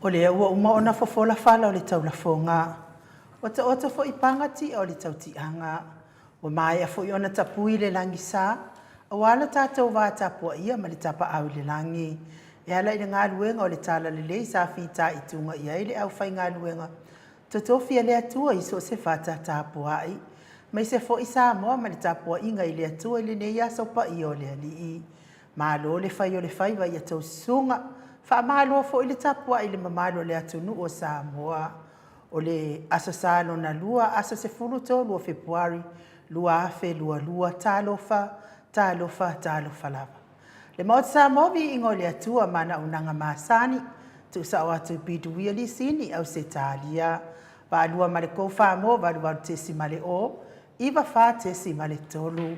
O lea ua uma ona fofola fala o le taulafoga, ua taoto foi paga ti'a o le tautiaga. Ua maea foi ona tapui le lagisa, aua lo tatou va tapuaia ma le tapaau i le lagi. E ala i le galuega o le Talalelei sa fitaituga i ai le aufaigaluega totofi a le Atua i so o se fata tapuai, aemaise foi Samoa ma le tapuaiga i le Atua i lenei aso paia o le Alii. Malo le fai o le faiva i a outou susuga, faamalo foi le tapuai i le mamalu o le atunuu o Samoa. O le Aso Sa lona lua, aso 13 o Fepuari 2022, talofa, talofa, talofa lava. Le Maota Samoa, viiga o le Atua ma ana auaunaga masani, tuusao atu i Piduia Lisini, Ausetalia, Vaalua ma le K4 88.0, 94.3.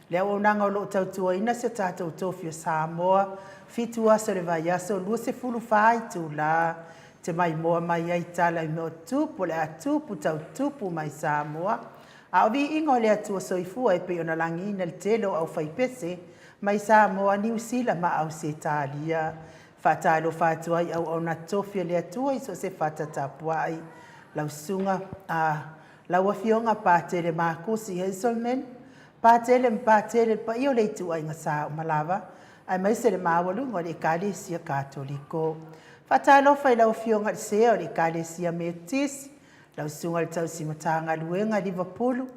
Le auaunaga o lo o tautuaina si o tatou tofi o Samoa, 7 aso o le vaiaso, 24 itula, te maimoa mai ai tala i mea o tupu o le a tupu tautupu mai Samoa, a o viiga o le Atua Soifua e pei ona lagiina i le tele o aufaipese mai Samoa, Niu Sila ma Ausetalia. Faatalofa atu ai auauna totofi a le Atua i so o se fata tapuai. Lau susuga a lau Afioga Patele Makusi Hazelman, Patele ma Patele, le paia o le ituaiga sa uma lava, aemaise le maualuga o le Ekalesia Katoliko. Faatalofa i lau Afioga i le Sea o le Ekalesia Metotisi, lau Susuga i le Tausi Matagaluega Liverpool,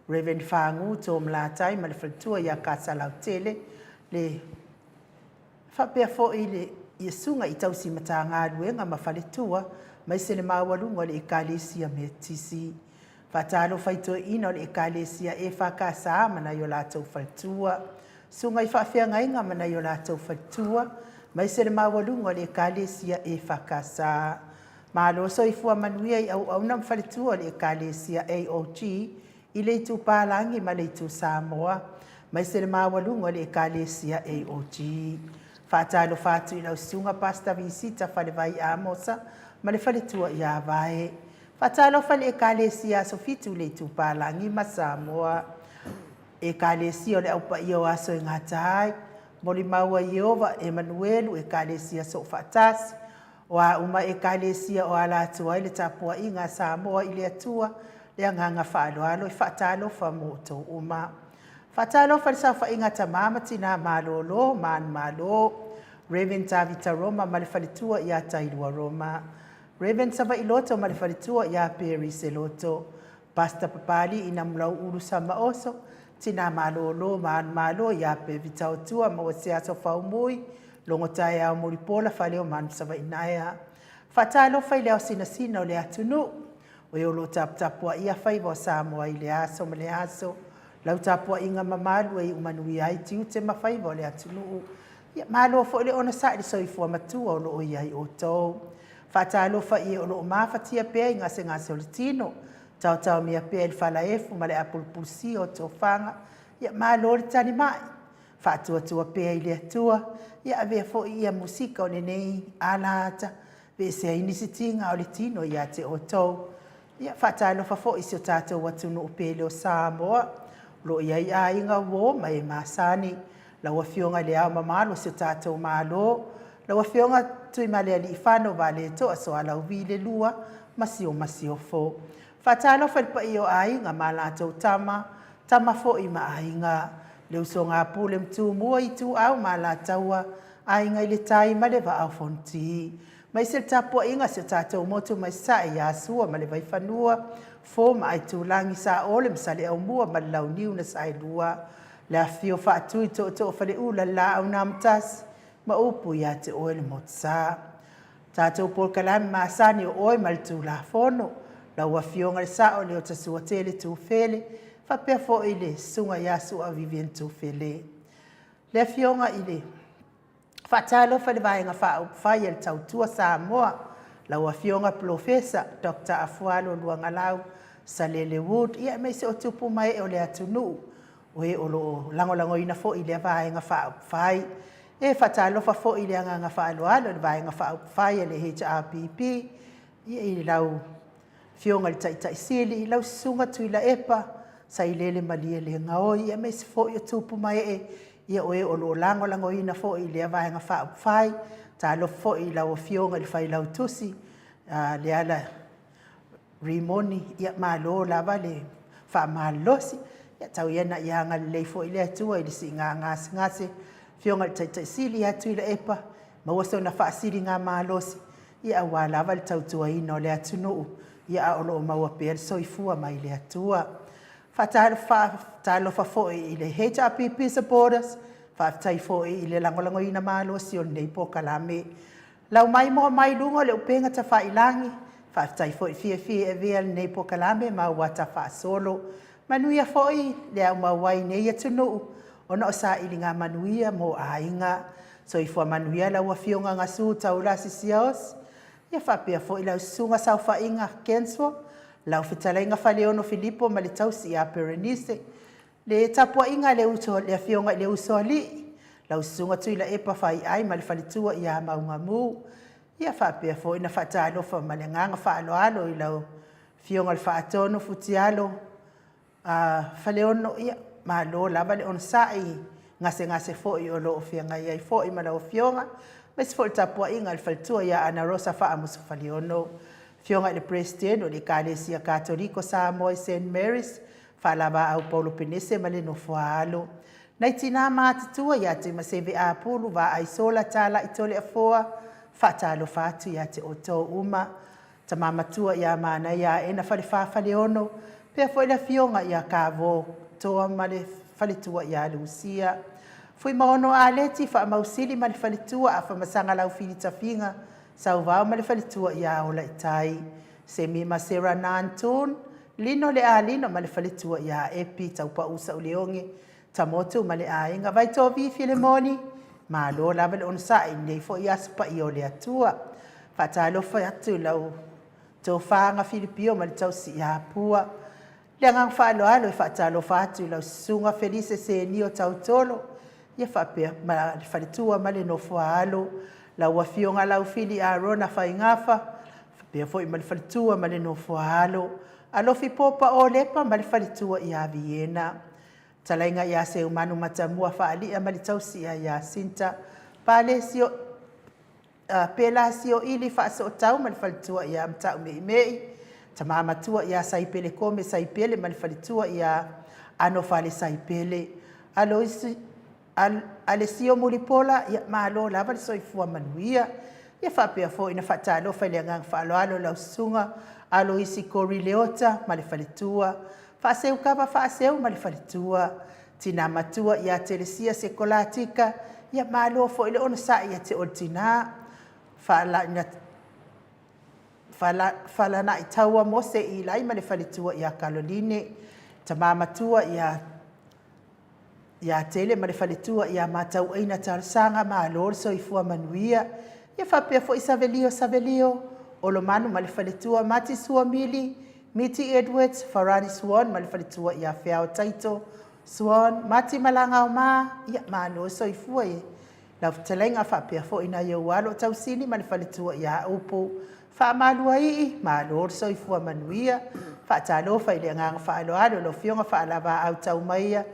Reverend Fagu Tom Latai ma le faletua ia Kasalautele, le faapea foi le Iesuga i Tausi Matagaluega ma faletua, aemaise le maualuga o le Ekalesia Metotisi. Faatalofa i toeaiina o le Ekalesia EFKS ma nai o latou faletua, susuga i faafeagaiga ma nai o latou faletua, aemaise le maualuga o le Ekalesia EFKS. Malo soifua manuia i auauna ma faletua o le Ekalesia AOG i le Itu Palagi ma le Itu Samoa, aemaise le maualuga o le Ekalesia AOG. Faatalofa atu i lau Susuga Pastor Visita Falevai Amosa ma le faletua ia Vae. Faatalofa i le Ekalesia Aso Fitu i le Itu Palagi ma Samoa. Ekalesia o le Au Paia o Aso e Gata ai, Molimau a Ieova, Emanuelu, Ekalesia Soofaatasi, O a uma Ekalesia o ala atu ai le tapuaiga a Samoa i le Atua, le agaga faaaloalo e faatalofa mo outou uma. Faatalofa i le saofaiga a tama ma tina malolo, manumalo, Rev. Tavita Roma ma le faletua ia Tailua Roma, Rev. Savaii Loto ma le faletua ia Perry Seloto, Pastor Papali'i Namulau'ulu Samaoso, Tina malolo, manumalo ia Pevita Otua maua se aso faumui, logo taeao mulipola fale o manu Savaii-naea. Faatalofa i le ao sinasina o le atunuu, o e o lo o taputapuaia faiva o Samoa i le aso ma le aso, lau tapuaiga mamalu e iu manuia ai tiute ma faiva o le atunuu. Ia malo foi le onosai i le soifua matua o lo o i ai outou. Faatalofa i e o lo o mafatia pea i gasegase o le tino, taotaomia pea i le falaefu ma le apulupulusia o tofaga, ia malo le talimai, faatuatua pea i le Atua, ia avea foi ia musika o lenei alaata, aveesea ai nisi tiga o le tino ia te outou. Ia faatalofa foi i si o tatou atunuu pele o Samoa, o lo o i ai aiga uo ma e masani, lau Afioga i Le Ao Mamalu o si o tatou Malo, lau Afioga Tuimalealiifano Vaaletoa Sualauvi le Lua ma si o Masiofo. Faatalofa i le paia o aiga ma latou tama, tama foi ma aiga, le usoga a Pule ma Tumua, Ituau ma Alataua, Aiga i le Tai ma le Vaa o Fonoti. Aemaise le tapuaiga a si o tatou motu mai Sasae ia Sua ma le Vaifanua, Fofo ma Aitulagi, Saole ma Saleaaumua ma le Launiu na Saelua, le afifio o Faatui, Tootoo o Faleula, le Laau na Amotasi ma upu ia te oe le Motusa. Tatou polokalame masani o oe ma le Tulafono, lau Afioga i le Sao Leotasuatele Tufele, faapea foi le Susuga ia Sua Vivian Tufele. Le Afioga i le Faatalofa i le Vaega Faaupufai a le Tautua Samoa, lau Afioga Polofesa Dr. Afualo Luagalau Salele Wood, ia aemaise o tupu ma ee o le atunuu, o e o lo o lagolagoina foi lea Vaega Faaupufai. E faatalofa foi i le agaga faaaloalo i le Vaega Faaupufai a le HRPP, ia i lau Afioga i le Taitai Sili, lau Susuga Tuilaepa Sailele Malielegaoi, aemaise foi o tupu ma ee, ia o e o lo o lagolagoina foi i lea Vaega Faaupufai. Talofa foi i lau Afioga i le Failautusi, Leala Rimoni, ia malo lava le faamalolosi. Ia tau ia ina ia agalelei foi le Atua i le siiga gasegase Afioga i le Taitai Sili ia Tuilaepa, maua sona faasiligamalosi aua lava le tautuaina o le atunuu, ia a o lo o maua pea le soifua mai le Atua. Faatalofa foi i le HRPP supporters, faafetai foi i le lagolagoina malosi o lenei polokalame. Lau mai moa mai luga o le upega tafailagi, faafetai foi le fiafia i avea lenei polokalame ma auata faasolo. Manuia foi le aumau ai i nei atunuu, ona o sailiga manuia mo aiga. Soifua manuia lau Afioga Gasu Taulasi Siaosi, ia faapea foi lau Susuga Saofaiga Kensfull, lau Fetalaiga Faleono Filipo ma le tausi ia Perenise, le tapuaiga a le Afioga i le Usoalii, lau Susuga Tuilaepa Faiai ma le faletua ia Maugamu. Ia faapea foi ona faatalofa ma le agaga faaaloalo i lau Afioga i le Faatonu Futialo Faleono, ia malo lava le onosai i gasegase foi o lo o feagai ai foi ma lau Afioga, aemaise foi o le tapuaiga a le faletua ia Anarosa Faamusu Faleono. Afioga i le Peresetene o le Ekalesia Katoliko Samoa i St. Mary's, Faalavaau Paulo Penese ma le nofo a alo. Nai tina matutua ia Tuimaseve Apulu, Vaaisola Talai Toleafoa, faatalofa atu ia te outou uma. Tama matua ia Manaia Aena Falefa Faleono, faapea foi le afioga ia Kavo Toa ma le faletua ia Lusia. Fuimaono Aleti Faamausili ma le faletua, Afamasaga Laufili Tafiga, Sauvao ma le faletua ia Olaitai. Semi ma Sera Nantoon, Lino le Alino ma le faletua ia Epi Taupau Sauleoge, Tamotu ma le aiga, Vaitovi Filemoni, malo lava le onosai i lenei foi aso paia o le Atua. Faatalofa atu i lau tofa Filipio ma le tausi ia Pua. Le agaga faaaloalo e faatalofa atu i lau susuga Felise Senio Tautolo, ia faapea ma le faletua ma le nofo a alo, lau afioga Laufili Arona Faigafa, faapea foi ma le faletua ma le nofo a alo, Alofi Popa Olepa ma le faletua ia Viena, talaiga ia Seumanu Matamua Faalia ma le tausi ia Iasinta, Palesio Pelasio Ili Faasootau ma le faletua ia Matau Meimei, tama matua ia Saipele Kome Saipele ma le faletua ia Anofale Saipele, Aloisi Alesio Mulipola, ia malo lava le soifua manuia. Ia faapea foi ona faatalofa i le agaga faaaloalo lau susuga Aloisi Kori Leota ma le faletua, Faaseu Kava Faaseu ma le faletua, tina matua ia Telesia Sekolatika, ia malo foi le onosai ia te oe le tina. Falanai Taua Mose Ilai ma le faletua ia Karoline, tama matua ia Tele ma le faletua ia Matauaina Talosaga, malo le soifua manuia. Ia faapea foi Savelio Savelio, Olomanu ma le faletua Mati Suamili, Miti Edwards, Farani Swan ma le faletua ia Feao Taito, Swan, Mati Malagaoma, ia malo le soifua i lau fetalaiga faapea foi nai ou alo o Tausili ma le faletua ia Upu. Faamaluaii, malo le soifua manuia. Faatalofa i le agaga faaaloalo i lau Afioga Faalavaau Taumaia,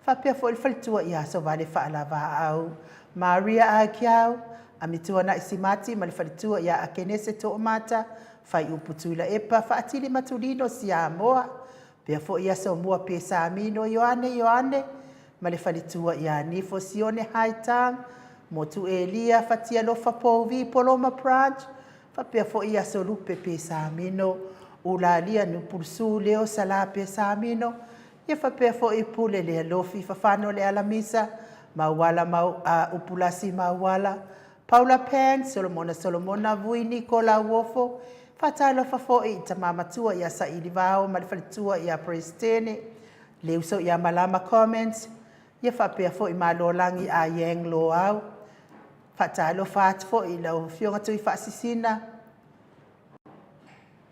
faapea foi le faletua ia Sovale Faalavaau. Maria Aikiau, Amituanai Simati ma le faletua ia Akenese Toomata, Faiupu Tuilaepa, Faatili Matulino Siamoa, faapea foi Asomua Pesamino Ioane Ioane ma le faletua ia Nifo Sione Haitang, Motu Elia Fatialofa Pouvi Poloma Branch, faapea foi Asolupe Pesamino, Ulalia Nupulusu Leo Sala Pesamino, ia faapea foi Pule Lealofi Fafano le Alamisa, Mauala Mau, Upulasi Mauala, Paula Pang, Solomona Solomona Vui Niko Lauofo, faatalofa foi i tama matua ia Saili Vao ma le faletua ia Presetene, le uso ia Malama Comments, ia faapea foi Malolagi a Yang Loau. Faatalofa atu foi i lau Afioga Tuifaasisina,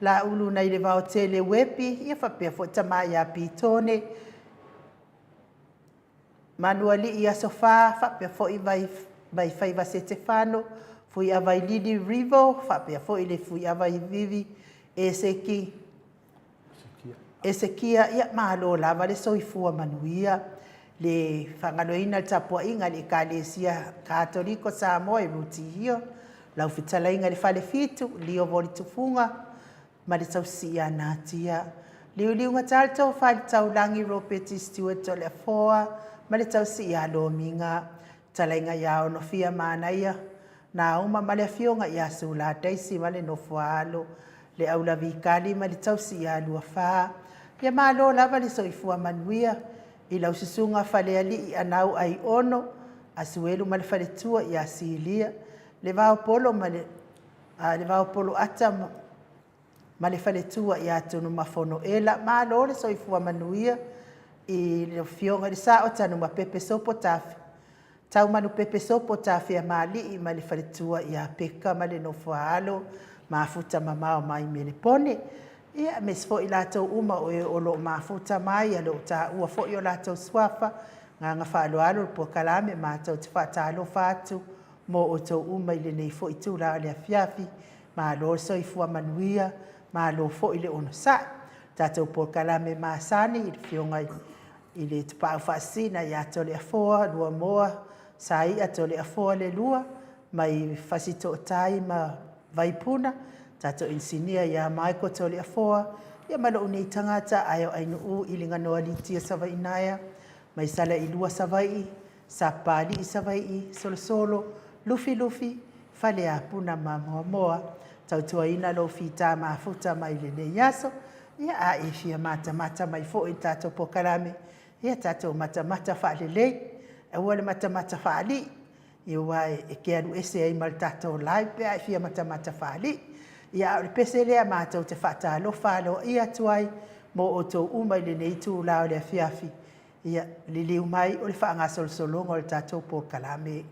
Laulu nai le Vaotele Uepi, ia faapea foi tama ia Pitone, Manualii Aso Fa, faapea foi Vaifaiva Setefano, Fuiavailili Rivo, faapea foi le Fuiavaivivi Eseki, Esekia, ia malo lava le soifua manuia. Le faagaloina le tapuaiga a le Ekalesia Katoliko Samoa i Rooty Hill. Lau fetalaiga i le Falefitu, Lio Voli Tufuga ma le tausii ia Natia. Liuliugata le tofa i le taulagi Ropati Stewart Toleafoa ma le tausii ia Lomiga. Fetalaiga ia Onofia Manaia, Nauma ma le afioga ia Sula Daisy ma le nofo a alo, le Aulavi Kali ma le tausi ia Luafa. Ia malo lava le soifua manuia i lau susuga Falealii Anau Aiono, Asuelu ma le faletua ia Silia, le Vaopolo ma le Vaopolo Ata ma le faletua ia Tunumafono Ela. Malo le soifua manuia i le afioga i le Sao Tanumapepe Sopo Tafe, Taumanupepe Sopo Tafeamalii ma le faletua ia Peka ma le nofo a alo, mafuta mamao mai Melepone. Ia, aemaise foi i latou uma o e o lo o mafuta mai, e le o taua foi o latou suafa. Agaga faaaloalo le polokalame, matou te faatalofa atu mo outou uma i lenei foi itula o le afiafi. Malo le soifua manuia, malo foi le onosai. Tatou polokalame masani i le afioga i le Tapaau Faasisina ia Toleafoa Luamoa Saia Toleafoa Leilua mai Fasitootai ma Vaipuna, tatou inisinia ia Michael Toleafoa, ia ma lou nei tagata Aeo Ainuu Iliganoa Litia Savaiinaea mai Salailua Savaii, Sapapalii Savaii, Solosolo, Lufilufi, Faleapuna ma Moamoa. Tautuaina lou fita mafuta mai lenei aso. Ia, a e fia matamata mai foi i le tatou polokalame, ia tatou matamata faalelei, aua le matamata faalii, aua e te alu ese ai ma le tatou live pe a e fia matamata faalii. Ia, a o le pese lea matou te faatalofa aloaia atu ai mo outou uma i lenei itula o le afiafi. Ia, liliu mai o le faagasolosologa o le tatou polokalame.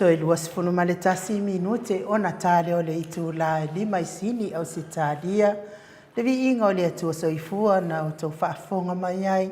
Toe 21 minute ona ta lea o le itula e 5 i Sini, Ausetalia. Le viiga o le Atua Soifua na outou faafofoga mai ai,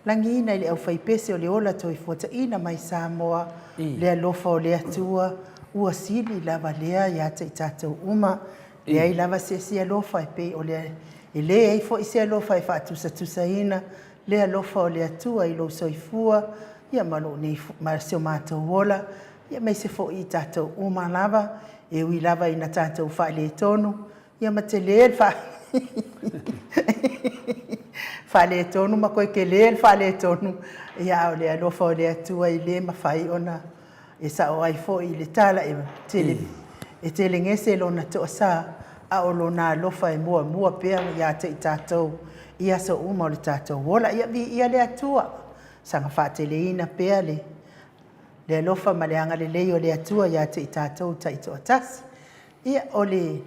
lagiina i le aufaipese o le ola toefuataina mai Samoa, le alofa o le Atua ua sili lava lea ia te i tatou uma. Leai lava se isi alofa e pei o le, e leai foi se alofa e faatusatusaina le alofa o le Atua i lou soifua ia ma lou nei, ma si o matou ola, ia aemaise foi i tatou uma lava, e ui lava ina tatou faaletonu, ia ma tele le faaletonu ma toe tele le faaletonu, ia a o le alofa o le Atua e le mafai ona e sao ai foi le tala, e tele, e tele gese lona toasa, a o lona alofa e muamua pea ia te i tatou i aso uma o le tatou ola. Ia viia le Atua, saga faateleina pea le alofa ma le agalelei o le Atua ia te i tatou taitoatasi. Ia, o le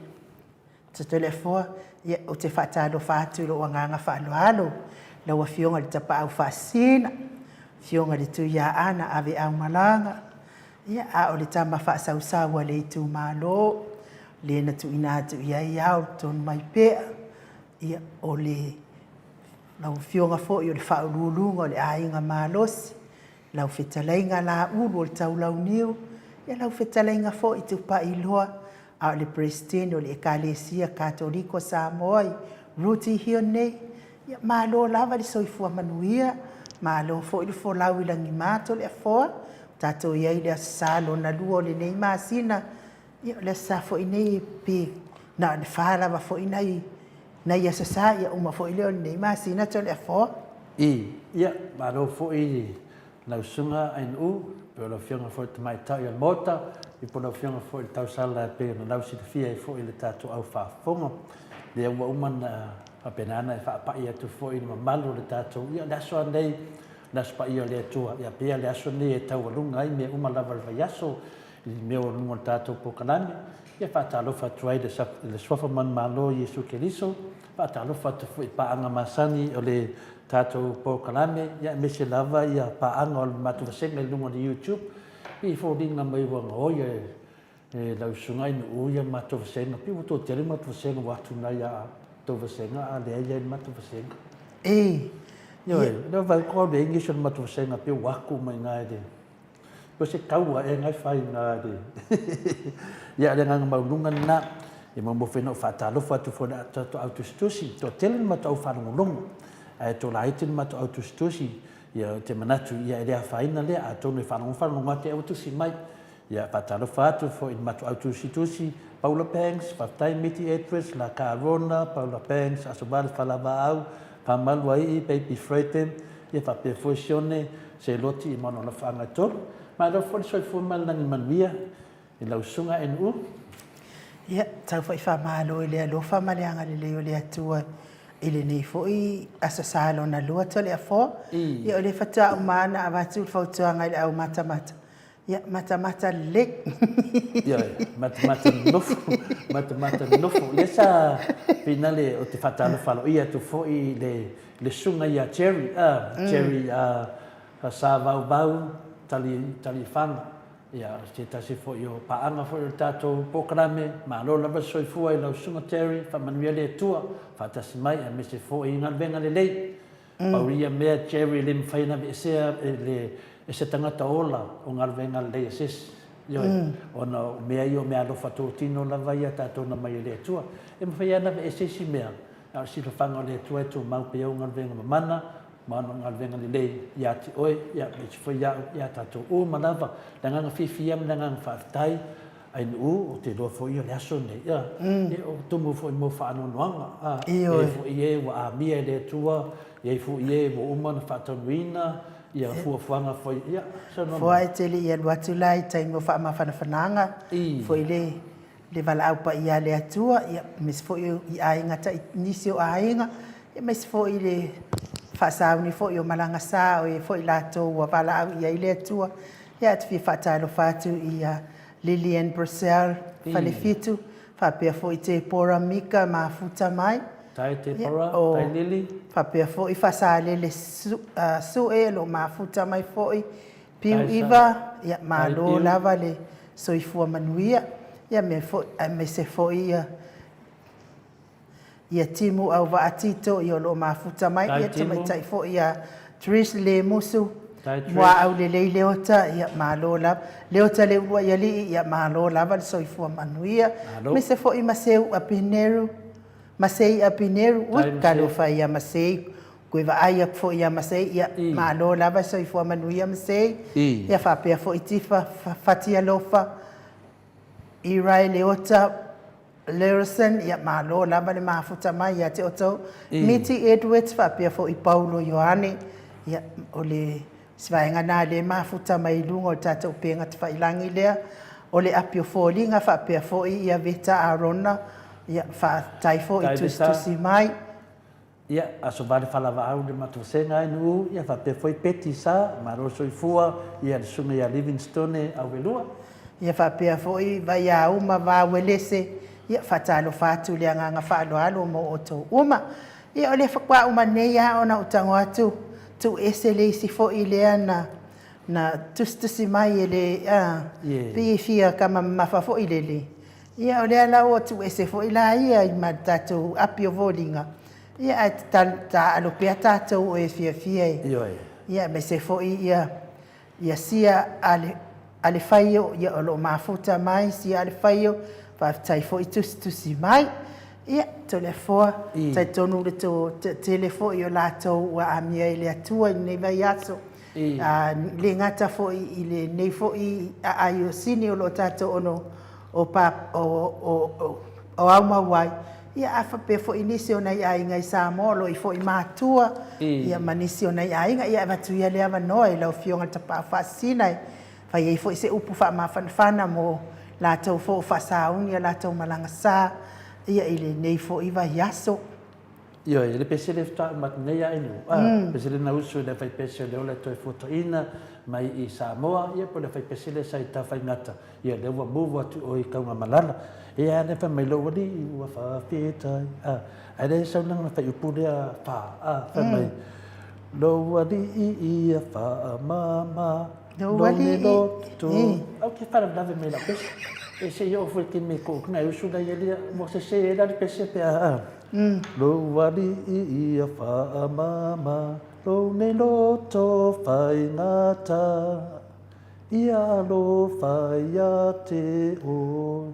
Totoleafoa, ia, ou te faatalofa atu i lou agaga faaaloalo, lau Afioga i le Tapaau Faasisina, Afioga i le Tuiaana Aveaumalaga, ia, a o le tama faasausau a le itumalo, le na tuuina atu i ai ao tonu mai pea, ia, o le lau Afioga foi o le Faauluuluga o le Aiga Malosi, lau fetalaiga Laulu o le Taulauniu, ia lau fetalaiga foi Tupailoa, a o le Peresetene o le Ekalesia Katoliko Samoa i Rooty Hill nei. Ia malo lava le soifua manuia, malo foi le folau i lagima Toleafoa. Ua tatou i ai i le Aso Sa lona lua o lenei masina, ia o le Aso Sa foi nei pe na o le fa lava foi nai nai Aso Sa, ia uma foi lea o lenei masina Toleafoa. I, ia, malo foi i lau Susuga Ainuu, po o lau Afioga foi i le Tamaitai o le Maota, ia po o lau Afioga foi i le Tausala e pei ona lausilafia ai foi i le tatou au faafofoga. Lea ua uma ona faapena ona e faapai atu foi i le mamalu o le tatou, ia o le aso lava lenei, o le Aso Paia o le Atua, ia pei o le aso lenei e taualuga ai mea uma lava o le vaiaso, i mea o luga o le tatou polokalame. Ia faatalofa atu ai i le Suafa Manumalo o Iesu Keriso, faatalofa atu foi i paaga masani o le tatou polokalame, ia aemaise lava ia paaga o le matou vasega i luga o le YouTube. E pei e foliga mai ua gaoia e lau susuga i nuu ia matou vasega, pei ua toatele matou vasega ua atu i ina ia tou vasega a leai leai le matou vasega. E. Ioe, lea ua vaai atu au leai nisi o le matou vasega pei ua atu uma i ina i le Ko se taua ea ngai fai na le Ia le agaga maualuga lena. E muamua foi ona ou faatalofa atu foi i le tatou au tusitusi. E toatele le matou au faalogologo, ae toalaiti le matou au tusitusi. Ia ou te manatu, ia e le afaina lea, atonu e faalogo faalogo atu ua tusi mai. Ia faatalofa atu foi i le matou au tusitusi, Paula Banks, faafetai Miti Edwards, Laka Rona, Paula Banks, Asovale Falavaau, Famalu Aii, Baby Freiden, ia faapea foi Sione Seloti i Mauna Alofaaga e 3. Malo foi le soifua ma le lagi manuia i lau Susuga NU. Ia, tau foi faamalo i le alofa ma le agalelei o le Atua i lenei foi Aso Sa lona lua Toleafoa. Ia, o lea faatoa uma lava ona avatu le fautuaga i le au matamata, Ia, matamata lelei. Ioe, matamata nonofo, matamata nonofo. Lea sa finale ou te faatalofa aloaia atu foi i le, le susuga ia Jerry, a, Jerry a, Sa Vauvau Tali, Taliifaga. Ia, o se tasi foi o paaga foi o le tatou polokalame. Malo lava le soifua i lau susuga Jerry, faamanuia le Atua, faatasi mai aemaise foi i galuega lelei. Pau ia mea Jerry e le mafai ona aveesea e le e se tagata ola o galuega lelei a se isi. Ioe, ona o mea ia o mea alofa totino lava ia tatou na mai e le Atua. E mafai lava ona aveese isi mea, a o le silafaga o le Atua e tumau pea ou galuega mamana ma ona galuega lelei ia te oe, ia aemaise foi ia au, ia tatou uma lava. Le agaga fiafia ma le agaga faafetai. Ainuu, ou te iloa foi o le aso lenei, ia, o tumu foi mo faanoanoaga, a, e i ai foi e ua amia e le Atua, e i ai foi e ua uma ona faataunuuina ia fuafuaga foi, ia, saunoa mai. Foa e te le i alu atu la i taimi o faamafanafanaga, foi le le valaau paia a le Atua, ia, aemaise foi i aiga tai, nisi o aiga, aemaise foi le faasauni foi o malaga sa o e foi latou ua valaau i ai le Atua. Ia, ou te fia faatalofa atu ia Lillian Brusell Falefitu, faapea foi Tepora Mika Mafuta mai. Tai Tepora, tai Lily. Faapea foi Fasalele Sue o lo o mafuta mai foi, Piu Iva, ia malo lava le soifua manuia, ia mea foi, aemaise foi ia ia Timu Auvaa Tito, ia o lo o mafuta mai, Tai ia Timu. tamaitai foi ia Trish Lemusu, Tai Trish. Muaau Lelei Leota, ia malo lava. Leota Leuluaialii, ia malo lava le soifua manuia. Malo. Aemaise foi Maseu Apineru, Masei Apineru, ui, Tai Masei. talofa ia Masei, koe vaai atu foi ia Masei, ia I. malo lava le soifua manuia Masei. I. Ia faapea foi Tifa Fatialofa, Irai Leota, Lerison, ia malo lava le mafuta mai ia te outou. Miti Edwards faapea foi Paulo Ioane, ia o le si vaega na lea e mafuta mai i luga o le tatou upega tafailangi lea, o le api o foliga faapea foi ia Veta Arona, ia faafetai foi Tai Veta. tusitusi mai. Ia, Aso Vale Falavaau le matou vasega ai Nu'u, ia faapea foi Peti Sa, malo le soifua, ia le susuga ia Livingstone Auelua. Ia faapea foi Vaiauma Vauelese, ia faatalofa atu i le agaga faaaloalo mo outou uma. Ia o lea faatoa uma nei lava ona ou tago atu, tuu ese le isi foi lea na na tusitusi mai e le a, pei e fia tama mamafa foi lele. Ia o lea la ua tuu ese foi la ia ma le tatou api o foliga, ia ae taaalo pea tatou o e fiafia e. Ioe. Ia aemaise foi ia ia Sia ale Alefaio, ia o lo o mafuta mai Sia Alefaio, faafetai foi tusitusi mai. Ia, Toleafoa, talitonu le toatele foi o latou ua amia e le Atua i lenei vaiaso. E le gata foi i lenei foi aai o Sini o lo o tatou ono o pa o o o aumau ai, ia a faapea foi nisi o nai aiga i Samoa o lo o i foi matua, ia ma nisi o nai aiga. Ia e avatu ia le avanoa i lau Afioga i le Tapaau Faasisina e fai ai foi se upu faamafanafana mo latou foi o faasauni a latou malaga sa ia i lenei foi vaiaso. Ioe, le pese lea faatoa uma atu nei a e nuu, a, pese lea na usu i le aufaipese o le ola e toe fuatoina mai i Samoa, ia po o le aufaipese lea sa i Tafaigata, ia lea ua move atu i o i Kaugamalala. Ia a lea fai mai lou alii ua faafetai, a, ae leai sau lana faaiupu lea fa, a, fai mai, lou alii ia faamama, Lou alii, loto. Au ke faalavelave mai lau pese. E se i oo foi i le taimi e koʻu na e usu lai alia, ua sese ai la le pese pe a, a. Lou alii ia faamama, lou nei loto faigata, ia alofa ia te oe.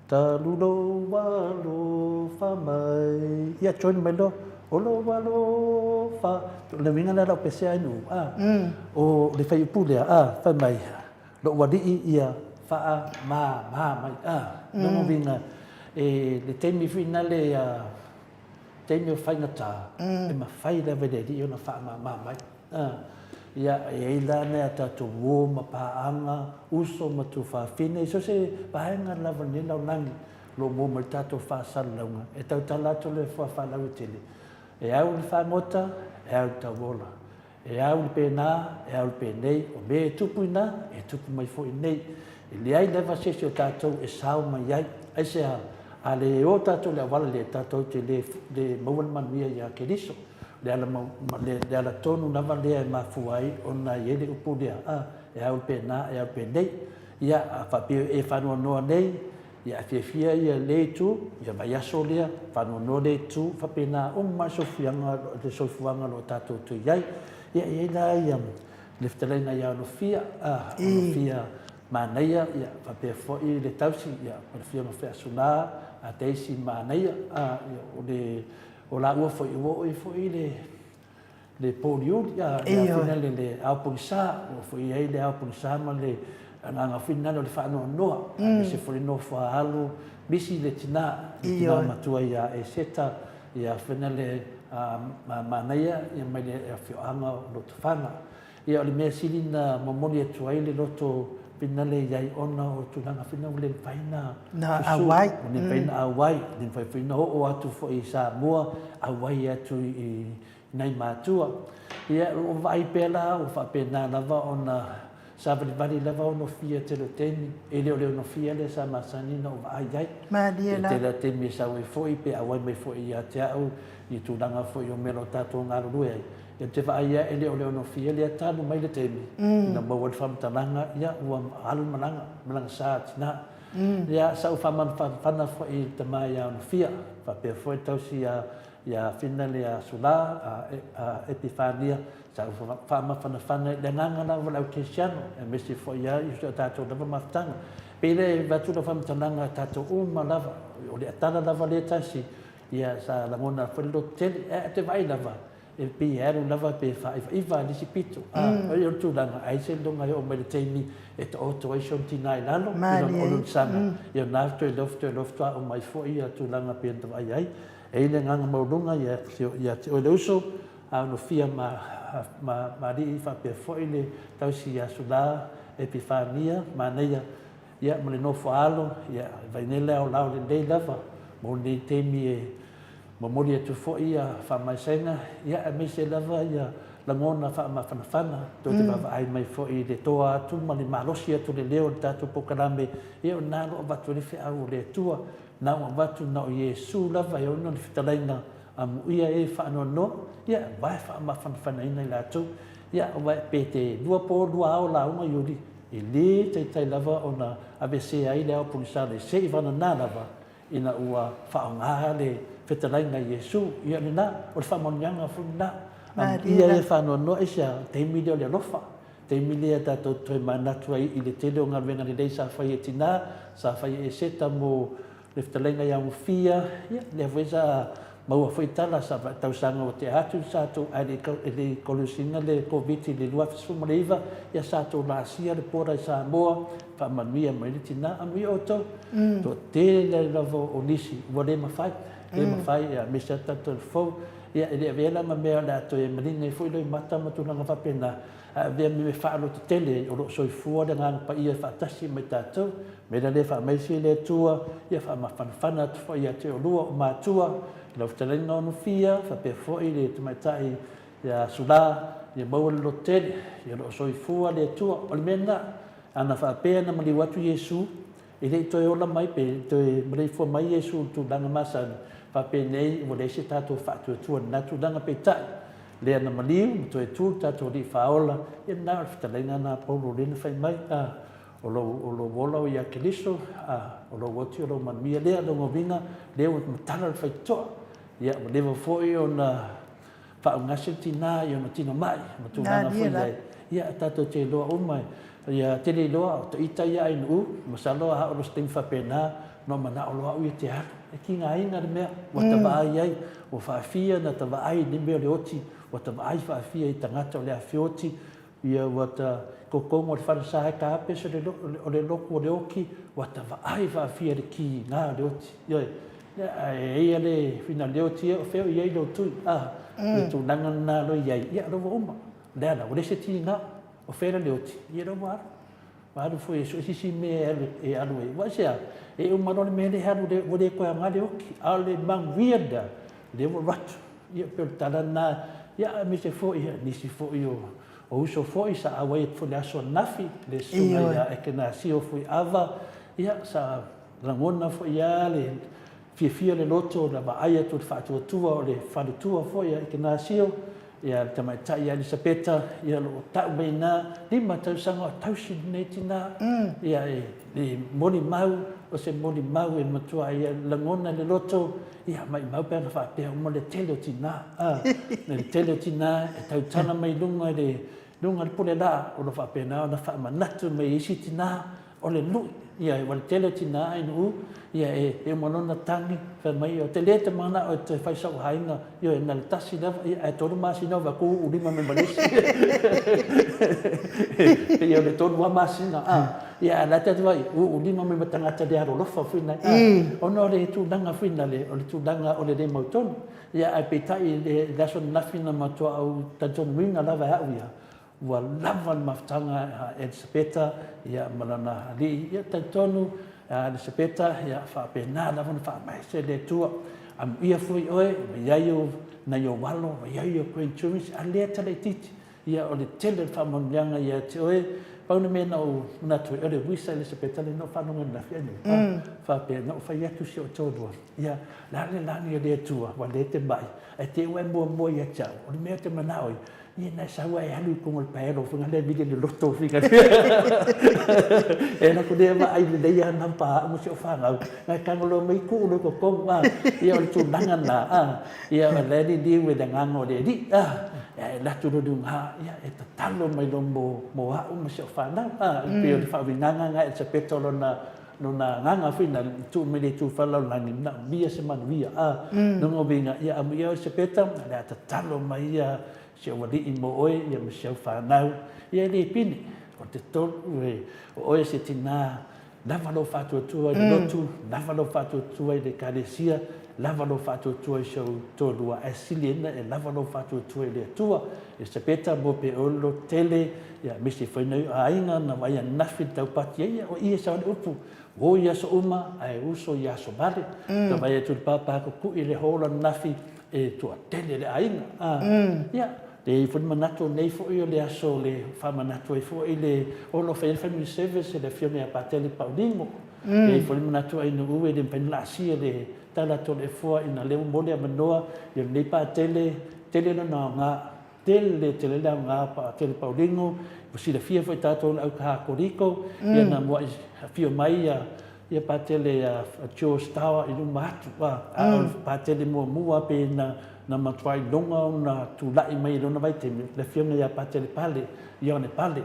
Talu lou alofa mai. Ia join mai loa. O lou alofa. O le uiga lea o lau pese ai nuu. A. O le fuaiupu lea, a, fai mai, lou alii ia faamama mai. A. Lona uiga, e le taimi foi lale a, taimi o faigata, e mafai lava e le Alii ona faamama mai. Ia, e i ai la nai a tatou uo ma paaga, uso ma tuafafine, i so o se vaega lava o lenei lalolagi o lo o maua mai le tatou faasalalauga, e tautala atu le fuafaalauaitele, e au le fagota, e au le tauola. E au le pēnā, e au le pēnei, o mea e tupu inā, e tupu mai foi nei. E leai lava se isi o tatou e sao mai ai. Aisea? A le o tatou i le auala lea, tatou te le, le maua le manuia iā Keriso. Le ala, le, le ala tonu lava lea e mafua ai ona i ai le upu lea, a, e au le pēnā, e au le pēnei. Ia, a faapea e faanoanoa nei, ia a fiafia ia le itu, ia vaiaso lea, faanoanoa le itu, faapena uma le soifuaga, le soifuaga o lo o tatou toe i ai. Ia, e i ai la ia le fetalaiga ia Alofia, a, Alofia Manaia, ia, faapea foi le tausi, ia, ma le Afioga foi ia Sula, a Daisy Manaia, a, ia, o le, o laua foi ua oo ai foi le le pōliuli, a, le ao foi lale le ao pogisa, ua foi i ai le ao pogisa ma le agaga foi lale o le faanoanoa, aemaise foi le nofo a alo misi le tina, le tina matua ia Eseta, ia foi lale a manaia ia mai le afioaga o Lotofaga. Ia o le mea sili na momoli atu ai le loto finale i ai ona o tulaga foi na ua le mafai na susu, ua le mafai na auai, le mafai foi na oo atu foi i Samoa, auai atu i nai matua. Ia ua vaai pea la ua faapena lava ona Savalivali lava onofia i tele o taimi, e le o le onofia lea sa masani ona ou vaai ai. Malie la. I tele o taimi e sau ai foi pe auai mai foi ia te au i tulaga foi o mea o lo o tatou galulue ai, ia ou te vaai lava e le o le onofia lea talu mai le taimi ina maua ai le faamatalaga, ia ua alu le malaga, malaga sa a tina. Ia sa ou faamafanafana foi i le tama ia Onofia, faapea foi le tausi ia ia Fina le ia Sula, a Epifania, sa ou faamafanafana i le agaga lava o le au kerisiano, aemaise foi lava i si o tatou lava mafutaga. E pei la e avatu lau faamatalaga i tatou uma lava, o le tala lava lea e tasi, ia sa lagona foi le lototele, ae ou te vaai lava, e pei e alu lava pe faaivaiva i le isi pito, a o le tulaga, ai seiloga e oo mai i le taimi e taoto ai si ona tina i lalo, i lona olonisaga, ia o lena toe lofu, toe lofu faatoa uma ai foi tulaga pei ona vaai ai. E i ai le agaga maualuga ia te oe le uso, a onofia ma alii faapea foi le tausi ia Sula, Epifania, Manaia, ia ma le nofo a alo, ia e Vainele aolao lelei lava mo lenei taimi e momoli atu foi ia faamaisega, ia aemaise lava ia lagona faamafanafana, tou te vaavaai mai foi i le toa atu ma le malosi atu o le leo o le tatou polokalame, ia o lena o lo o avatu ai le feau o le Atua, na ua avatu na o Iesu lava e ono le fetalaiga amuia e faanoanoa, ia aua e faamafanafanaina i latou. Ia aua pe te lua po lua ao lauga Iuli, e le taitai lava ona aveesea ai le ao pogisa le se i vanana lava ina ua faaaoga le fetalaiga a Iesu. Ia lena, o le faamanuiaga foi lena. Amuia e faanoanoa, aisea? O le taimi lea o le alofa. Taimi lea tatou te toe manatu ai i le tele o galuega lelei sa fai e tina, sa fai e Eseta mo le fetalaiga ia Gofia, ia, lea foi sa maua foi tala sa tausaga ua tea atu sa tou ae le i le i kolosiina le Koviti i le 2019, ia sa tou laasia le border i Samoa, faamanuia mai le tina, amuia outou. Toatele lava o nisi ua le mafai, le mafai, aemaise lava tatou fou. Ia, e le avea la ma mea o le a toe maligi ai foi loimata ma tulaga faapena, ae avea ma mea faalototele o lo o soifua le Agaga Paia faatasi ma i tatou. O le mea la lea, faamaise le Atua, ia faamafanafana atu foi ia te oulua o matua, i lau fetalaiga Onofia, faapea foi le tamaitai ia Sula, ia maua le lototele, ia o lo o soifua le Atua. O le mea lena, ana faapea na maliu atu Iesu, E le i toe ola mai pe toe maleifua mai Iesu i le tulaga masani, faapenei ua leai se tatou faatuatua i lena tulaga. Peitai, lea na maliu ma toe tu le tatou Alii Faaola, ia lena o le fetalaiga lena a Paulo lea na fai mai, a, o lou, o lou ola o ia Keriso, a, o lou oti o lou manuia lea, lona uiga, lea ua matala le faitotoa. Ia, ua leva foi ona faaugase le tina i ona tino mai ma tulaga foi i ai. Ia, tatou te iloa uma, ia te le iloa o ita ia ai nuu, masalo a oo loa se taimi faapena, na ou manao loa au ia te alu. E tigaina le mea ua ta vaai ai, ua faafia na ta vaai i le mea o le oti, ua ta vaai faafia i tagata o le afeoti, Ia ua ta kokongo le falesa e ka ape se o le loku o le oki, ua ta vaai faafia le ki nga le oti. Ioe, ae eia le whina le oti e o feo i ai lo tui, a, le tulaga lena lo i ai, ia lo ua uma. Le ala, ua le se ti nga, o fea le oti, ia lo ua alu. Ua alu foi e sue sisi mea e alu e alu ai. Ua aisea, e uma loa le mea lea e alu le, ua le toe aoga le oki, a o le manuia lea, lea ua alu atu. Ia pei o le tala lena, ia aemaise foi nisi foi o o uso foi sa auai atu foi i le aso ananafi, le susuga ia Ekenasio Fuiava, ia sa lagona foi lava le fiafia le loto na vaai atu i le faatuatua o le faletua foi a Ekenasio, ia le tamaitai ia Elisapeta, ia o lo o tau mai ina, 5 tausaga o tausi lenei tina, ia e molimau, o se molimau e matua ia lagona i le loto, ia maimau pe ana faapea uma le tele o tina, a, le tele o tina e tautala mai luga i le luga i le pule laa, o lo o faapena ona faamanatu mai e isi tina, O le lui, ia, ua le tele o tina ai nuu, ia, e, e uma loa ona tagi, fai mai, ou te le te manao e toe fai sau aiga, ioe, na o le tasi lava, ia, ae tolu masina ova ku uu lima mai ma le isi. Pei o le tolu lava masina, a, ia, ae la te atu ai, uu lima mai ma tagata le alolofa foi nai, a, ona o le tulaga foi nale, o le tulaga o le le mautonu. Ia, ae peitai i le aso ananafi na matua ou talitonuina lava e au ia, Ua lava le mafutaga a Elisapeta ma lana alii. Ia talitonu a Elisapeta, ia faapena lava ona faamaise le Atua. Amuia foi oe, ua i ai ou, nai ou alo, ua i ai ou grandchildren, a lea tala itiiti. Ia o le tele o le faamanuiaga ia te oe, Pau le mea na ou manatu ai, o le uisa Elisapeta lea na ou faalogo ananafi ai nei, faapea, na ou fai atu i si ou toalua, ia, o le a le lagi o le Atua, ua le te mai, ae te i ua e muamua ia te au, o le mea ou te manao ai, ia na e sau lava e alu i luga o le paelo foi lea e vili le loto foi lea. E alu atu lea vaai lelei lava na pa au ma si ou fanau, na e tago loa mai tuu loa i totonu, a, ia o le tulaga lena, a, ia o la e liliu e le Agaga o le Alii, a, e alu atu loa i luga, ia e tatalo mai loa mo au ma si au fanau, a, e pei o le faauigaga lena a Elisapeta o lona lona agaga foi lena e tuu mai le itu faalalolagi, manaomia se manuia, a, lona uiga, ia amuia oe Elisapeta, o le a tatalo mai ia si ou alii mo oe ia ma si au fanau, ia e le pine, o te tolu, o oe se tinā Lava lou faatuatua i le lotu, lava lou faatuatua i le Ekalesia, lava lou faatuatua i si ou toalua, ae sili ai ona e lava lou faatuatua i le Atua. Elisapeta, mo pe oe le loto tele, ia aemaise foi nai ou aiga na vaai ananafi i le taupati ai, ia o i e sao ai le upu, uo i aso uma ae uso i aso vale. Ta vaai atu i le pāpā kukui i le hall ananafi, e toatele le aiga. Ia, E i ai foi le manatu o nei foi o le aso o le faamanatu ai foi le o lo o fai ai le family service e le Afioga ia Patele Paulino. E i ai foi le manatu Ainuu e le mafai ona laasia le tala atu o le Efua ina lea ua maua le avanoa ia lenei Patele, tele lona aoga, tele tele le aoga o Patele Paulino. Ua silafia foi e tatou le au Kakoliko, ia na muai afio mai ia ia Patele a George Tower i luma atu, a o le Patele muamua pe na na matua iloga ona tulai mai i lona vaitaimi, le Afioga ia Patele Pale, Ioane Pale.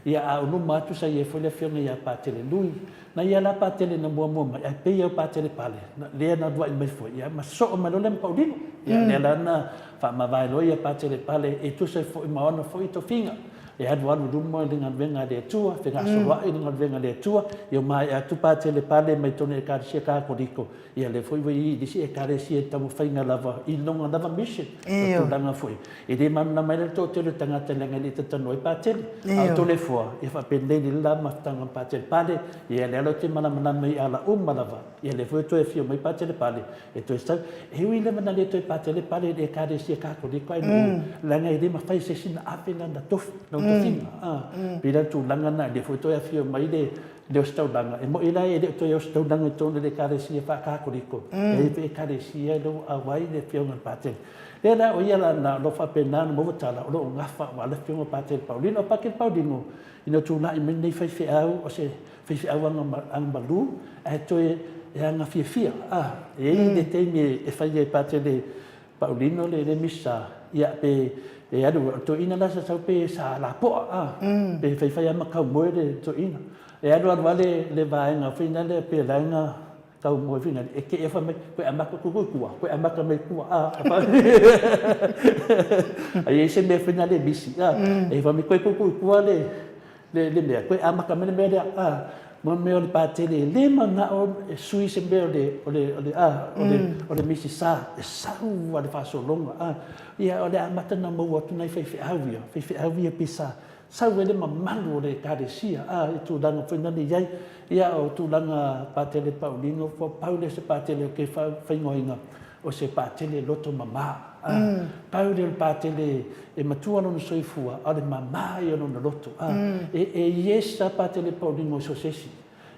Ia, a o luma atu sa i ai foi le Afioga ia Patele Lui. Na ia la Patele na muamua mai, ae pei o Patele Pale, lea na uluai mai foi, ia, ma sosoo mai loa lea ma Paulino. Ia, lea la na faamavae loa ia Patele Pale e tusa ai foi ma ona foi tofiga, e alualu i luma i le galuega a le Atua, fegasoloai i le galuega a le Atua, ia maea atu Patele Pale mai totonu o Ekalesia Katoliko, Ia lea foi ua i ai i isi Ekalesia i le taumafaiga lava i lona lava mission. O tulaga foi, e le malamalama ai la le toatele o tagata leaga e le i talatalanoa ai Patele. A o Toleafoa, ia faapenei lelei la mafutaga ma Patele Pale, ia lea la ou te malamalama i ala uma lava. Ia lea foi ua toe afio mai Patele Pale e toe sau. E ui lava ina le toe Patele Pale i le Ekalesia Katoliko ae nuu, leaga e le mafai e se isi ona ave lana tofi, lona tofiga. E pei la o le tulaga lena, lea foi ua toe afio mai le le ositaulaga. E moni la e le o toe ositaulaga i totonu o le Ekalesia Faakatoliko, e i ai foi Ekalesia e le o auai le Afioga i le Patele. Lea la, o ia la na o lo o faapena ona maua tala, o lo o gafa aua le Afioga o Patele Paulino. O Patele Paulino, ina ua tulai mai lenei faifeau, o se faifeau agamalu, ae toe e aga fiafia. E i ai le taimi e fai ai e Patele Paulino le le misa, ia pe e alu, o le toeaina la sa sau pe sa lapoa, a, pe faifai lava ma kaumoe le toeaina. E alu alu lava le le vaega foi lea pe laina kaumoe foi lea, e te ea fai mai, koe amata atu i tua, koe amata mai tua, a. A i ai se mea foi lea misi, a, e fai mai, koe tuutuu i tua le le mea, koe amata mai le mea lea, a, mo le mea o le patele, e le manao e sui se mea o le, o le, o le, a, o le, o le misisa, e sau lava le faasologa, a. Ia, o le amata ona maua atu nai faifeau ia, faifeau ia pei sa sau ai le mamalu o le Ekalesia, a, i tulaga foi na i ai. Ia, o tulaga patele Paulino, ua pau lea o se patele ou te faaigoaina, o se patele loto mama. A, pau lea o le patele e matua lona soifua, a o le mama ia o lona loto. A, e, e yes a patele Paulino i so o se isi.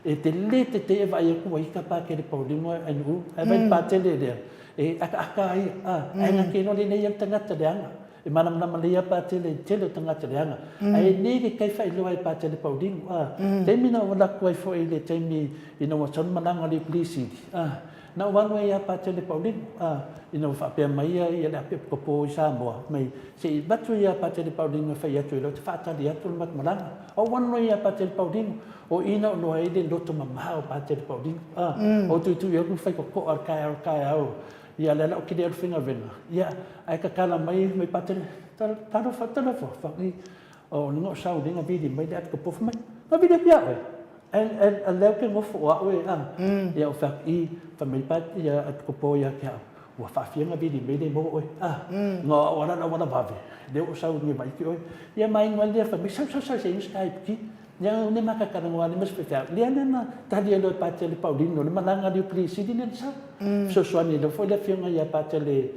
E te le tetee e vaai atu ua ita patele Paulino ae nuu, ae vaai i le patele lea, e akaaka a ia, a, ae na te iloa lelei lava le tagata leaga. E malamalama lelei lava patele i le tele o tagata leaga. Ae nei le tai faailoa e patele Paulino. A, taimi na ou alu atu ai foi i le taimi ina ua sau le malaga a le Ekalesia, a, Na ou alu ai ia Patele Paulino, a, ina ua faapea mai ia ia le apeapopo i Samoa, mai, se i avatu ia Patele Paulino e fai atu i lau te faatali atu le matou malaga. Ou alu ai ia Patele Paulino, o i na ou iloa ai le loto mama o Patele Paulino, a, ou tuitui atu fai kokoa le taeao le taeao, ia lea la ou te le alu faigaluega, ia, ae tatala mai, mai Patele, talofa, talofa, fai, o luga o sauliga vili mai le apeapopo, fai mai, na vili atu ia oe. A lea ou te nofo o au e, a, ia ou fai atu, i, fai mai pa, ia Epikopo ia te au, ua faafia na vili mai le maua oe, a, na o au ala le auala vave, lea ua ou sau nei vaai atu oe. Ia ma inu ai lea fai mai, sau, sau, sau se i inu se kai piki. Ia ne ma ka talanoa le ma se faifeau. Lea lea na tali ai loa e Patele Paulino le malaga a le Eukalisi lea na sau. Fesoasoani ai loa foi le afioga ia Patele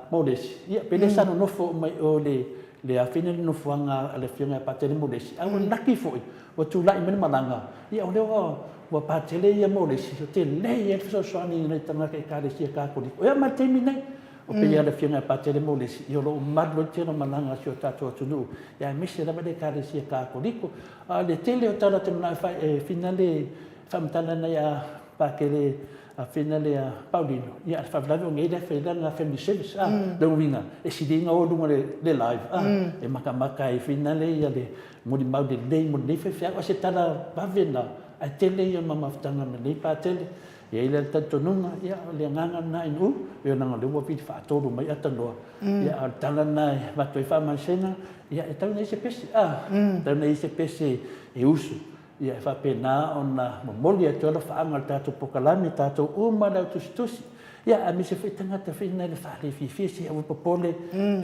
Molesi, ia pe le sa nonofo uma i o le le afine le nofoaga a le Afioga ia Patele Molesi, a ua laki foi ua tulai mai le malaga, ia o lea ua ua Patele ia Molesi, ua tele ai le fesoasoani i nai tagata Ekalesia Katoliko. Ia ma le taimi nei, o pei lava le Afioga ia Patele Molesi, ia o lo o malu ai le tele o malaga a si o tatou atunuu, ia aemaise lava le Ekalesia Katoliko. A o le tele o tala ou te manao e finale faamatala nai a Pakele a finale a Paulino, ia a le faalavelave o nei lea e fai lana family service a, lona uiga e sili ona o i luga o le live a, e matamata ai finale ia le molimau lelei mo lenei faifeau. A o se tala vave lena, ae tele ia o le mamafutaga ma lenei Patele. E i ai la le talitonuga, ia o le agaga lena i Nu'u, ia leaga o lea ua vili faatolu mai Atanoa, ia a o le tala lena e avatu ai faamaisega, ia e tatau ona i ai se pese, a, e tatau ona i ai se pese e usu, ia e faapena ona momoli atu ai alofaaga o le tatou polokalame, tatou uma le au tusitusi, ia aemaise foi tagata foi na le faalefiafia, se aua popole,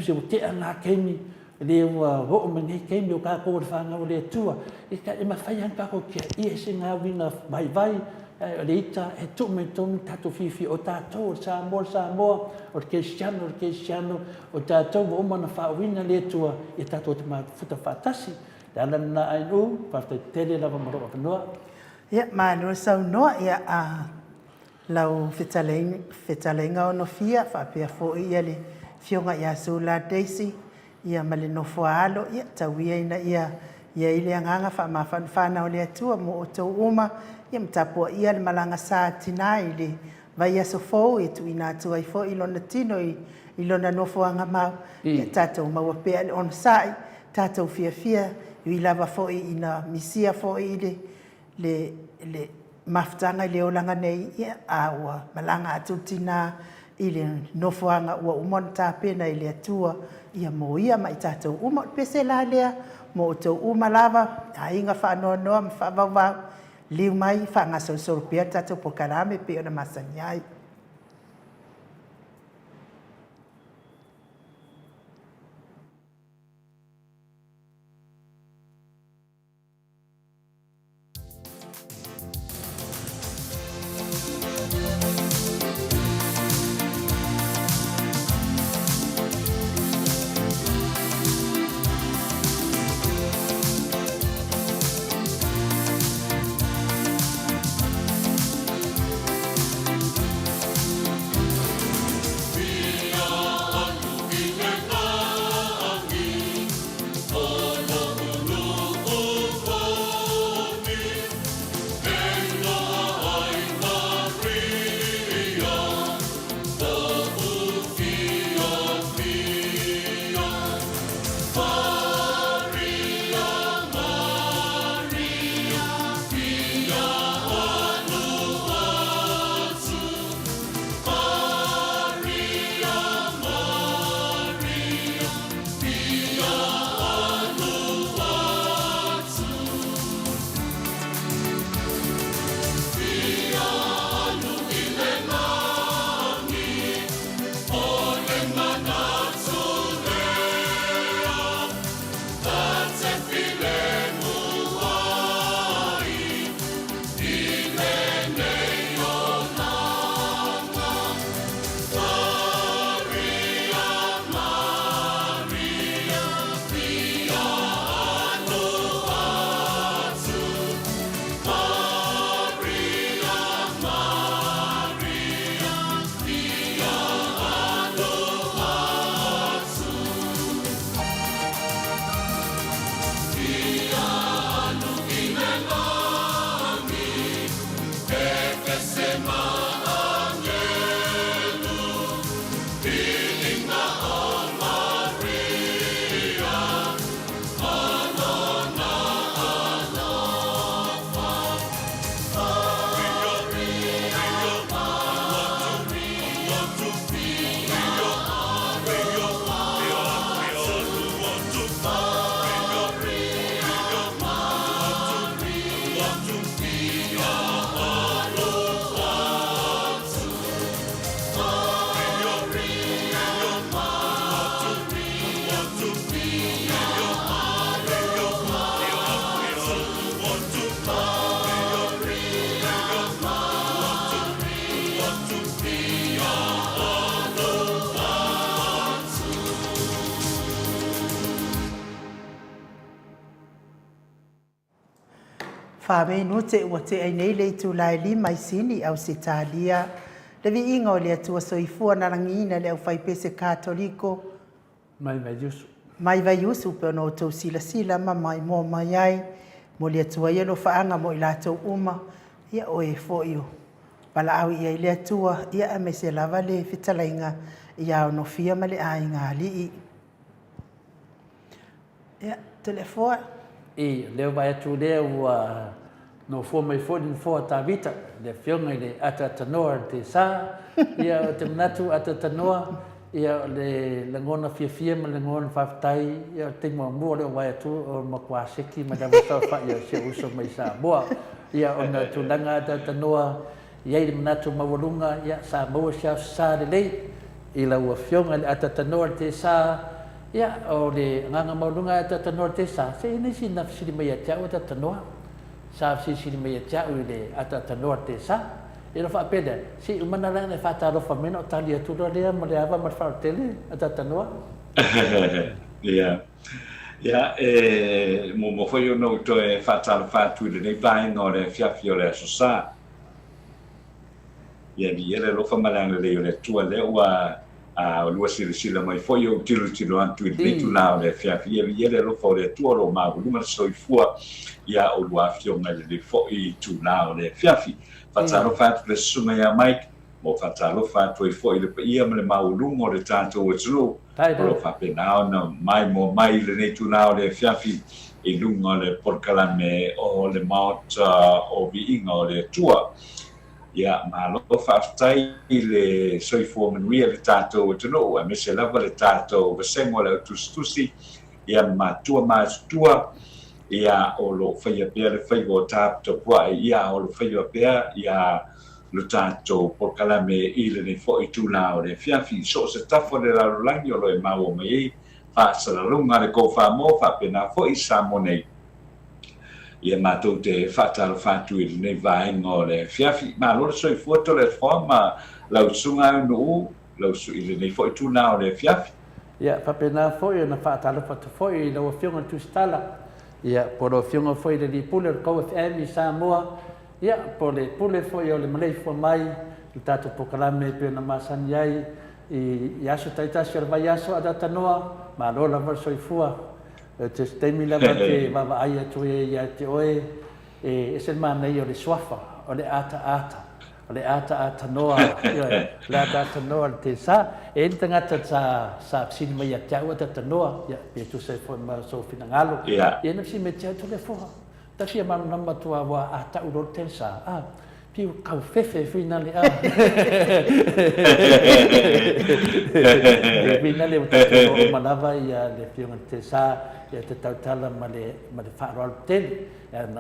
se ua tea na taimi, lea ua oo mai nei taimi o tatou o le fanau a le Atua, e mafai lava ona tatou tiaia se galuega vaivai, ae o le ita e tuu mai totonu tatou fiafia, o tatou o le Samoa o le Samoa, o le Kerisiano o le Kerisiano, o tatou ua uma ona faauuina le Atua, ia tatou mafuta faatasi. Le ala lena ANU, faafetai tele lava mo lou avanoa. Ia, malo saunoa. Ia, a lau fetalaiga Onofia faapea foi ia le Afioga ia Sula Daisy ia ma le nofo a alo, ia tau ia ina ia i ai le agaga faamafanafana o le Atua mo outou uma, ia ma tapuaia le malaga sa a tina i le vaiaso fou e tuuina atu ai foi lona tino i lona nofoaga mau, ia tatou maua pea le onosai, tatou fiafia, e ui lava foi ina misia foi le le le mafutaga i le olaga nei, ia, a ua malaga atu le tina i le nofoaga ua uma ona tapena e le Atua ia mo ia ma i tatou uma. O le pese la lea mo outou uma lava, aiga faanoanoa ma faavauvau, liliu mai faagasolosolo pea le tatou polokalame e pei ona masani ai. Faaminute ua tea ai nei le itula e lima i Sini, Ausetalia. Le viiga o le Atua Soifua na lagiina le aufaipese Katoliko Mai Vaiusu. Mai Vaiusu pei ona outou silasila ma maimoa mai ai. Momoli atu ai alofaaga mo i latou uma, ia o e foi o valaau i ai le Atua, ia aemaise lava le fetalaiga ia Onofia ma le aiga alii. Ia, Toleafoa. I, o lea ua vaai atu lea ua nofoa mai foi le nofoa a Tavita, le Afioga i le Ataatanoa o le Tesa. Ia, ou te manatu Ataatanoa, ia, o le lagona fiafia ma le lagona faafetai, ia, o le taimi muamua lea ua vaai atu o le matua seki mai lava saofai a si ou uso mai Samoa. Ia, ona o tulaga Ataatanoa, I ai le manatu maualuga, ia, sa maua se aso sa lelei i lau Afioga i le ataatanoa i le Tesa. Ia, o le agaga maualuga e ataatanoa i le Tesa, se i ai nisi na fesili mai ia te au ataatanoa. Sa fesilisili mai ia te au i le ataatanoa i le Tesa. Ia ona faapea lea, se i uma na la ona e faatalofa mai ona ou tali atu loa lea ma le ava ma le faaaloalo tele, ataatanoa. Ia, ia, e muamua foi ona ou toe faatalofa atu i lenei vaega o le afiafi o le Aso Sa. Ia viia le alofa ma le agalelei o le Atua lea ua lua silasila mai foi ou tilotilo atu i lenei itula o le afiafi. Ia viia le alofa o le Atua o lo o maualuga le soifua ia oulua afioga i lenei foi itula o le afiafi. Faatalofa atu le susuga ia Mike, mo faatalofa atu ai foi i le paia ma le maualuga o le tatou atunuu o lo o faapena ona maimoa mai i lenei itula o le afiafi i luga o le polokalame o le Maota o Viiga o le Atua. Ia, malo faafetai i le soifua manuia i le tatou atunuu, aemaise lava le tatou vasega o le autusitusi, ia ma matua matutua, ia, o lo o faia pea le faiva o taputapuai, ia, o lo o faia pea, ia, lo tatou polokalame i lenei foi itula o le afiafi. I so o se tafa o le lalolagi o lo o e maua mai ai faasalalauga a le Go Samoa faapena foi i Samoa nei. Ia matou te faatalofa atu i lenei vaega o le afiafi. Malo le soifua Toleafoa ma lau susuga Aunu'u, lau i lenei foi itula o le afiafi. Ia, faapena foi ona faatalofa atu foi i lau Afioga i le Tusitala, ia, po o lau Afioga foi i le Alii Pule o le Go FM i Samoa, Ia, po o le pule foi o le maleifua mai i le tatou polokalame e pei ona masani ai i aso taitasi o le vaiaso a Datanoa, malo lava le soifua. O se taimi lava e te vaavaai atu ai ia te oe, e ese le manaia o le suafa, o le ataata, o le ataatanoa, ioe, o le ataatanoa o le Tesa. E i ai le tagata sa, sa fesili mai ia te au, Atatanoa, ia, pe tusa ai foi ma sou finagalo. Ia, na fesili mai ia te au, Toleafoa, Tasi a malamalama tua ua a tau loa le telsa a piu kau fefe finale a finale ua tatou iloa uma lava ia le afioga i le telsa ia te tautala ma le ma le faaaloalo tele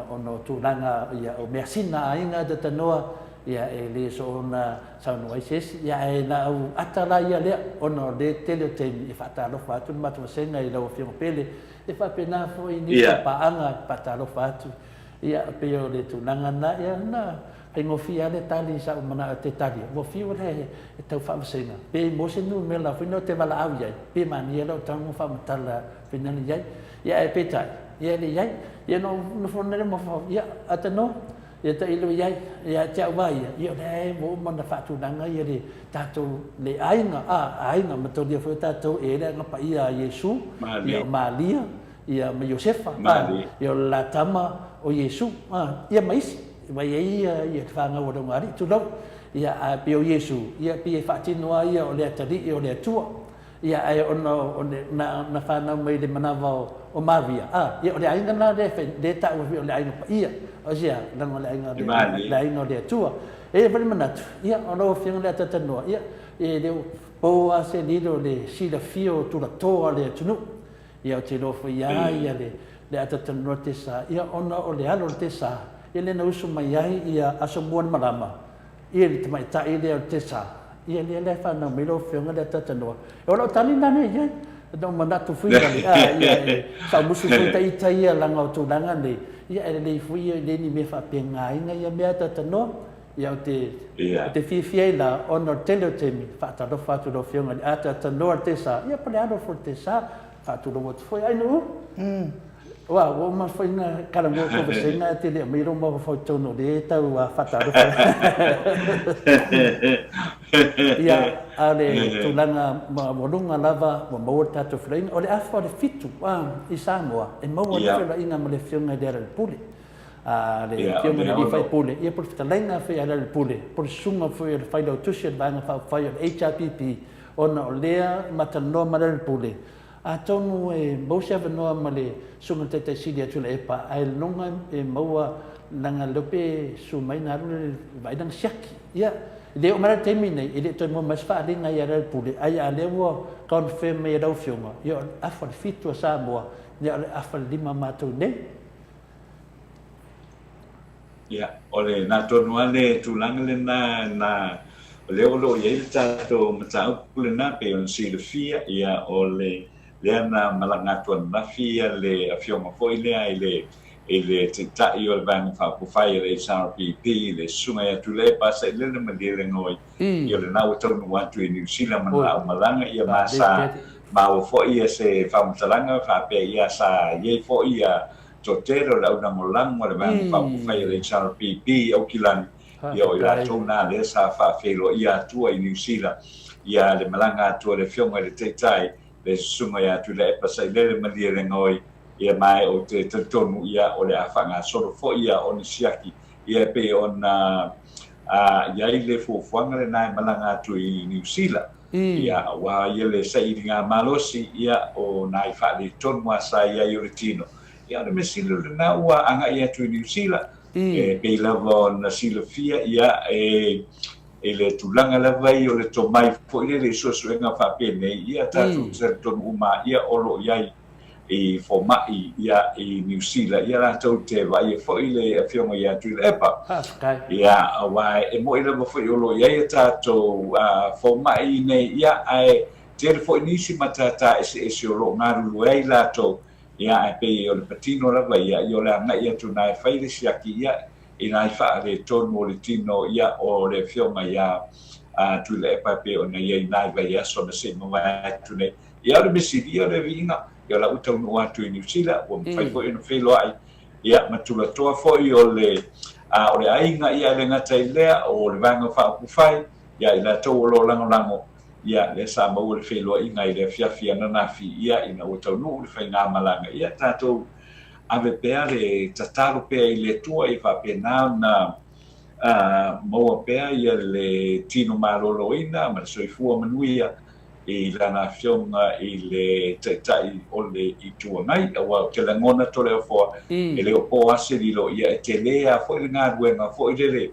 ona o tulaga ia o measina a aiga te tanoa ia e le soona saunoa ai se isi ia ae na au ata la ia lea ona o le tele o taimi e faatalofa atu le matou vasega i lau afioga pele E faapena foi i nisi o paaga e faatalofa atu, ia, pei o le tulaga lena, ia, na faigofie lava le tali sa ou manao e te tali, ua fiu la e tau faavasega, pe maua se numera foi lea ou te valaau i ai, pe manaia lau tago faamatala finale i ai. Ia, ae peitai, ia e leai. Ia na ou nofo nei ma ia, atano, Ia tailo i ai, ia te au a ia, ia o lea ua uma ona faatulaga ia le tatou, le aiga, a, aiga, mataulia foi o tatou e le Aga Paia a Iesu, ia o Malia, ia ma Iosefa, a, ia o le la tama o Iesu, a, ia ma isi, ua i ai ia, ia le fanau a le Ugaalii, tulou, ia, a pei o Iesu, ia pei e faatino lava ia o le Atalii o le Atua. Ia, ae ona o le, na, na fanau mai i le manawa o Maria, a, ia, o le aiga lena lea e fai, lea e taua foi o le aiga paia. O se a? Leaga o le aiga o le, le aiga o le Atua. E i ai foi le manatu, ia, o lau Afioga i le Ataatanoa, ia, e le o po lava se lilo i le silafia o tulatoa o le atunuu. Ia, ou te iloa foi lava ia le, le Ataatanoa Tesa, ia, ona o le alo o le Tesa, ia lea na usu mai ai ia Asomua le malama, Ia le tamaitai lea o le Tesa, ia lea la e fanau mai lau afioga lea Tatanoa. O lau tali lena lea i ai. Na ou manatu foi lale, a, ia e saumusu foi ta ita ia leaga o tulaga nei, ia e lelei foi ia e le ni mea faapena ia mea Tatanoa. Ia ou te, ou te fiafia ai la, ona o le tele o taimi, faatalofa atu i lau afioga i le Atatanoa le Tesa, ia po o le alo foi o le Tesa, faatulou atu foi. Ai Nuu? Aua ua uma foi na talanoa conversei ae te le aumai lou mafaufau i totonu o lea e tau faatalofa. Ia, a o le tulaga maualuga lava ua maua le tatou feiloaiga. O le afa o le 7 i Samoa e maua ai le feiloaiga ma le Afioga i le Alaalipule. A le Afioga i le Alii Faipule, ia po o le fetalaiga foi a le Alaalipule, po o le susuga foi o le Failautusi o le Vaega Faaupufai o le HRPP, ona o lea ma talanoa ma le Alaalipule, Atonu e maua se avanoa ma le Susuga i le Taitai Sili a Tuilaepa, ae loga e maua leaga leo pe susu mai na alu lea e vaai lana siaki. Ia, e le oo mai la i le taimi nei, e le toe maua mai se faaaliga ia Lealepule, ae a lea ua confirm mai e lau Afioga, ia o le afa le 7 a Samoa, ia o le afa le 5 a matou nei. Ia, o lena tonu lava le tulaga lena na o lea o lo o i ai le tatou mataupu lena pei ona silafia, ia o le lea na malaga atu ananafi ia le afioga foi lea i le i le Taitai o le Vaega Faaupufai a le HRPP, le Susuga ia Tuilaepa Sailele Malielegaoi, ia o lena ua taunuu atu i Niu Sila ma lana aumalaga, ia ma sa maua foi ia se faamatalaga faapea ia sa i ai foi ia Toatele o le au lagolago a le Vaega Faaupufai a le HRPP i Aukilani, ia o i latou na lea sa faafeiloaia atua i Niu Sila ia le malaga atu a le Afioga i le Taitai, le Susuga ia Tuilaepa Sailele Malielegaoi, ia ma ou te talitonu ia o le a faagasolo foi ia ona siaki ia e pei ona i ai le fuafuaga lena e malaga atu i Niu Sila. Ia, aua ia le sailiga malosi, ia, o nai faaletonu lava sa i ai o le tino. Ia, o le mea sili o lena ua agai atu i Niu Sila, e pei lava ona silafia, ia, e, i le tulaga lava ia o le tomai foi lele i suesuega faapenei, ia, tatou te talitonu uma lava, ia, o lo o i ai i fomai ia i Niu Sila, ia latou te vaaia foi le Afioga ia Tuilaepa. Faafetai. Ia, aua e moni lava foi o lo o i ai a tatou fomai nei, ia, ae tele foi nisi matata eseese o lo o galulue ai latou, ia, ae pei o le patino lava ia, ia o le agai atu na e fai le siaki, ia, i nai faaletonu o le tino, ia, o le Afioga ia Tuilaepa e pei ona i ai nai vaiaso na se i mavae atu nei. Ia o le mea sili, ia o le viiga, ia o la ua taunuu atu i Niu Sila, ua mafai foi ona feiloai, ia ma tulatoa foi o le, a, o le aiga, ia e le gata i lea, o le Vaega Faaupufai, ia i latou o lo o lagolago, ia lea sa maua le feiloaiga i le afiafi ananafi, ia ina ua taunuu le faigamalaga, ia tatou ave pea le tatalo pea i le Atua ia faapena ona a, maua pea ia le tino maloloina ma le soifua manuia i lana afioga i le Taitai o le Itu Agai, aua ou te lagona Toleafoa, e le o po a se lilo, ia e tele lava foi le galuega foi lele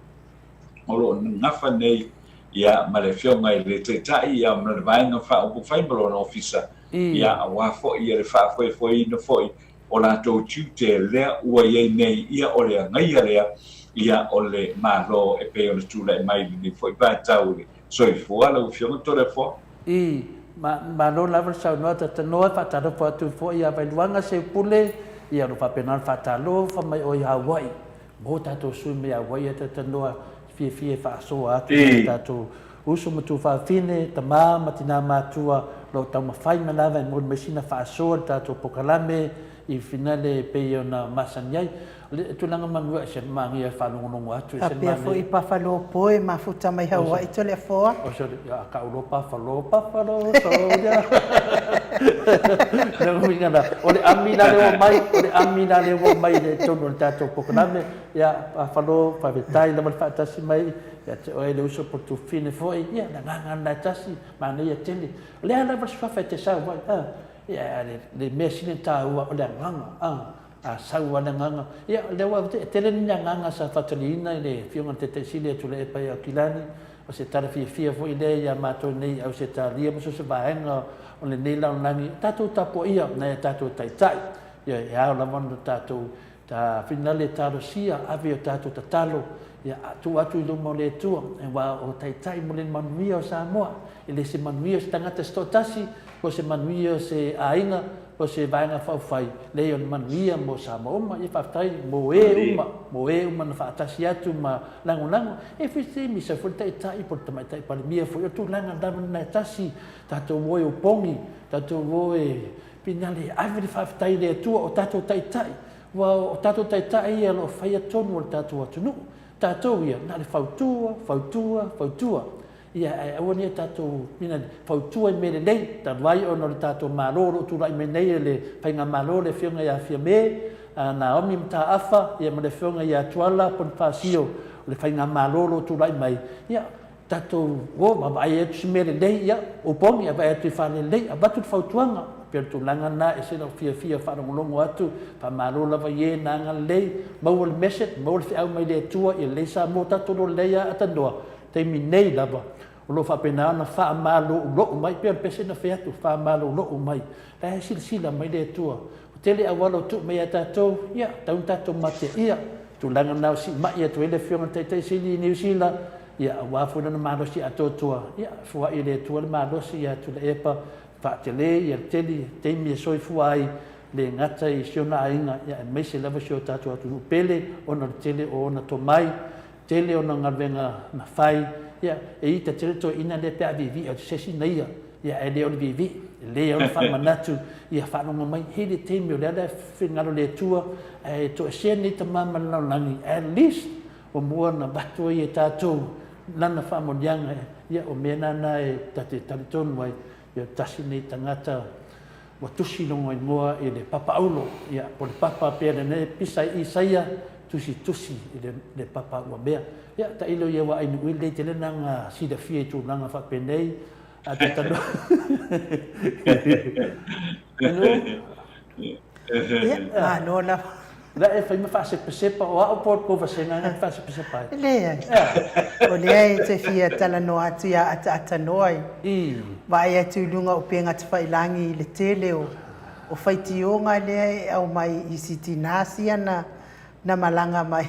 o lo o gafa nei ia ma le afioga i le Taitai ia ma le Vaega Faaupufai ma lona Ofisa, ia aua foi ia le faafoefoeina foi o latou tiute lea ua i ai nei, ia o le agaia lea ia o le Malo e pei ona tulai mai i lenei foi vaitau i le Soifua lau Afioga Toleafoa. I, ma, malo lava le saunoa Tatanoa, faatalofa atu foi ia Vailuaga Seupule, ia o lo o faapena ona faatalofa mai oe i Hawaii. Mo tatou sui mai Hawaii ia Tatanoa, fiafia e faasoa atu i tatou uso ma tuafafine, tama ma tina matua, o lo o taumafai mai lava e momoli mai sina faasoa i le tatou pokalame i finale e pei ona masani ai. O le tulaga manuia e se magia e faalogologo atu e se Faapea foi Buffalo Boy mafuta mai Hawaii Toleafoa. O se ia ka ulo Buffalo Buffalo Soldier. Le uiga na o le ami la le o mai o le ami la le o mai le tonu o le tatou pokalame ia Buffalo faafetai lava le faatasi mai ia te oe le uso po tufine foi ia le agaga lena e tasi manaia tele. O le a lava le suafa e te sau ai a ia le mea sili ona taua o le agaga a A sau lava le agaga, ia, o lea ua tele ni agaga sa faataliina i le Afioga i le Taitai Sili a Tuilaepa i Aukilani, o se tala fiafia foi lea ia matou nei i Ausetalia ma so o se vaega o lenei lalolagi, tatou tapuaia nai a tatou Taitai. Ia, e ao lava ona tatou finale talosia, ave o tatou tatalo, ia, tuu atu i luma o le Atua, aua o Taitai mo le manuia o Samoa. E le se manuia o se tagata se toatasi, po o se manuia o se aiga, po o se vaega faaupufai, leai o le manuia mo Samoa uma. Ia faafetai mo e uma, mo e uma na faatasi atu ma lagolago. E foi se taimi, sau foi le Taitai po o le Tamaitai Palemia foi, o tulaga lava lena e tasi, tatou o e opogi, tatou o e. Finale, ave le faafetai i le Atua o tatou taitai, aua o tatou taitai ia o lo o faia tonu o le tatou atunuu. Tatou ia, na o le fautua, fautua, fautua. Ia, ae aua ne i tatou finale, fautua i mea lelei, talu ai ona o le tatou Malo o lo o tulai mai nei e le Faigamalo le Afioga ia Fiame, Naomi Mataafa, ia ma le Afioga ia Tuala Ponifasio, o le Faigamalo o lo o tulai mai, ia, tatou o vaavaai atu se mea lelei, ia opogi, vaai atu i faalelei, avatu le fautuaga. E pei o le tulaga lena, e ese lou fiafia e faalogologo atu, faamalo lava i e na agalelei, maua le message, maua le feau mai le Atua, ia lelei Samoa, tatou iloa lelei lava Atanoa, taimi nei lava, o lo o faapena ona faamaloulou mai, pei o le pese na fai atu, faamaloulou mai, la e silasila mai le Atua. Ua tele auala ua tuu mai ia tatou, ia, tau ina tatou mateia. Tulaga na o siimai atu ai le Afioga i le Taitai Sili i Niu Sila, ia, aua foi lona malosi atoatoa, ia, foai e le Atua le malosi ia Tuilaepa, faatele ia le tele taimi e soifua ai, le gata i si ona aiga, ia, aemaise lava si o tatou atunuu pele ona o le tele o ona tomai, tele ona galuega na fai, ia, e ita tele toeaiina lea pe a viivii atu se isi na ia, ia, ae le o le viivii, e lelei lava ona faamanatu, ia faalogo mai, hei le taimi o lea la e finagalo le Atua, ae toesea lenei tama ma le lalolagi, at least ua mua ona avatu ai e tatou lana faamanuiaga, ia, o mea na na e ta te talitonu ai, ia, tasi lenei tagata ua tusi lona igoa i le papa auro, ia, po o le papa pea lenei pisa i Isaia, tusitusi i le papa ua mea. Ia, tailo ia ua ainuui lelei tele na silafia i tulaga faapenei, a te tano. Ainuui? Ia, malo lava. La e fai ma faasepasepa, o au po o le kou vasega na te faasepasepa ai? Leai. O lea e te fia talanoa atu ia Ataatanoa i vaai atu i luga o upega tafailangi i le tele o o faitioga lea e aumai i si tina sia na na malaga mai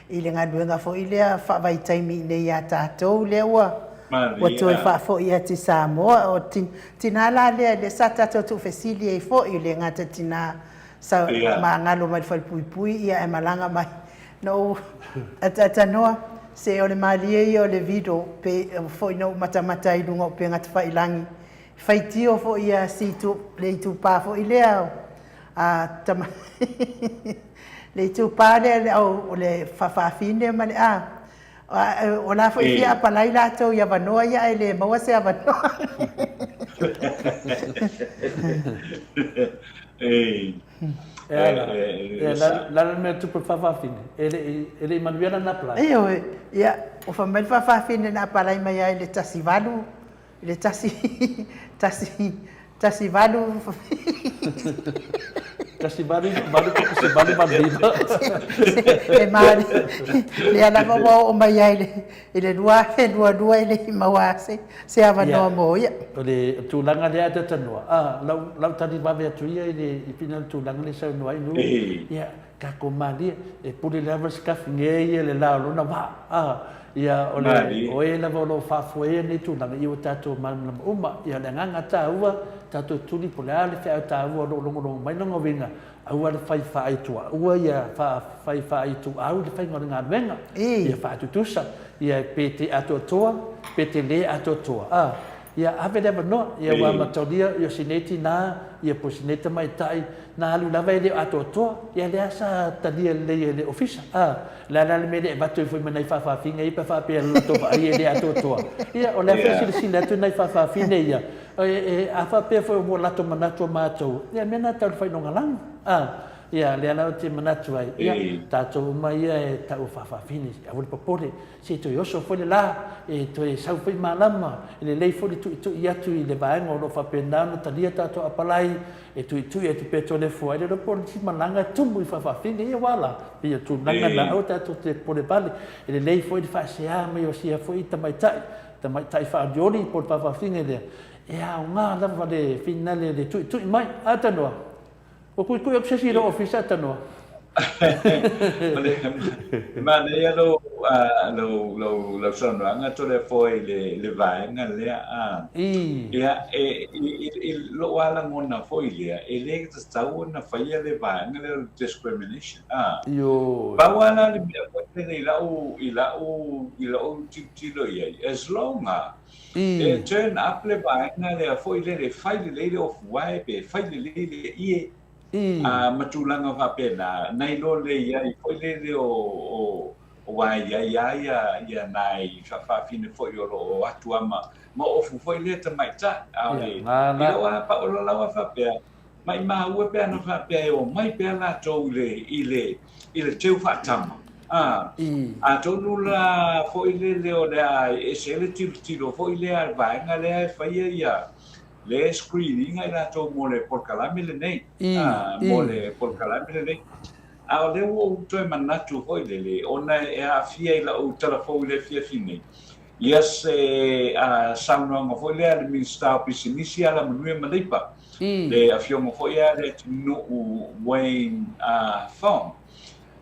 i le galuega foi lea faavaitaimi iinei ia tatou lea ua ua toe faafoi atu i Samoa. O tina la lea lea sa tatou tuufesili ai foi, e le gata tina sa magalo mai le falepuipui ia ae malaga mai. Na ou ataatanoa, se o le malie ia o le video pe foi na ou matamata ai i luga o upega tafailangi, faitio foi ia si itu, le itupa foi lea a tama le itupa lea le au o le faafafine ma le a o la foi fia apalai latou i avanoa ia ae le maua se avanoa. E ala, e la la le mea tupu faafafine, e le e le manuia lana apply. Ioe, ia, ua fai mai le faafafine na apalai mai ai le 18 i le tasi, tasi, 18. 18, valu, 18, valu iva. E mali, lea lava ua oo mai ai i le 2022 e le i maua se, se avanoa mo ia. O le tulaga lea a Tatanoa, a, lau, lau tali vave atu ia i le, i pina le tulaga lea e saunoa ai Nuu, ia, Kako malie, e pule lava se kafine ia le la o lona waa, a, ia, o le, o e lava o lo o faafoea nei tulaga, ia ua tatou malamalama uma. Ia, o le agaga taua, tatou tuli po o le a le feau taua o lo o logologo mai lona uiga, aua le fai faaituaua ia, fai faaituau le faiga o le galuega, ia faatutusa, ia pe te atoatoa, pe te le atoatoa, a, ia ave le avanoa, ia ua amatalia, ia o si nei tinā, ia po o si nei tamaitai, Na alu lava e le o atoatoa, ia lea sa talia lelei e le Ofisa. A, o le a la le mea lea e avatu ai foi ma nai faafaafine ia pe a faapea e latou vaai e le atoatoa. Ia, o lea foi e silasila atu nai faafaafine ia, e, a faapea foi ua latou manatu o matou, ia mea na tau le failogalaga. A, ia, lea la ou te manatu ai, ia, tatou uma ia e tau o faafaafine, aua le popole, se toe oso foi le la, e toe sau foi malama, e lelei foi le tuitui atu i le vaega o lo o faapena ona talia tatou apalai, E tuitui atu pea Toleafoa ai le lopo o le isi malaga e tumu i faafaafine ia ua ala pei o tulaga na aua tatou te popole vale. E lelei foi le faasea mai o sia foi tamaitai, tamaitai faaolioli po o le faafaafine lea, e aoga lava le finale le tuitui mai. A Tanoa, ua tuitui atu se isi i lou ofisa Tanoa? O le manaia lou, lou, lou, lau saunoaga Toleafoa i le, le vaega lea. Ia, e, i, i, i lou lava lagona foi lea, e le tatau ona faia le vaega lea o le discrimination. Ioe. Pau lava la le mea foi lele i lau, i lau, i lau tilotilo i ai, as long a e turn up le vaega lea foi lele, e fai lelei le ofuae pe fai lelei le ie, A ma tulaga faapena, nai lo le i ai foi lele o, o, aua e i ai lava ia, ia nai faafaafine foi o lo o atu lava ma, ma ofu foi lea tamaitai. A o le, i lou lava paolalau lava faapea, maimau e pe ana faapea e omai pea latou i le, i le, i le teu faatama. A, atonu la foi lele o le a ese le tilotilo foi lea a le vaega lea e faia ia, le screen ina i latou mo le polokalame lenei, mo le polokalame lenei. A o lea ua ou toe manatu foi lele, ona e aafia i lau tala fou i le afiafi nei, ia se saunoaga foi lea a le Minisita o Pisinisi, Alamanuia ma Leipa, le afioga foi a le atunuu Wayne Thong,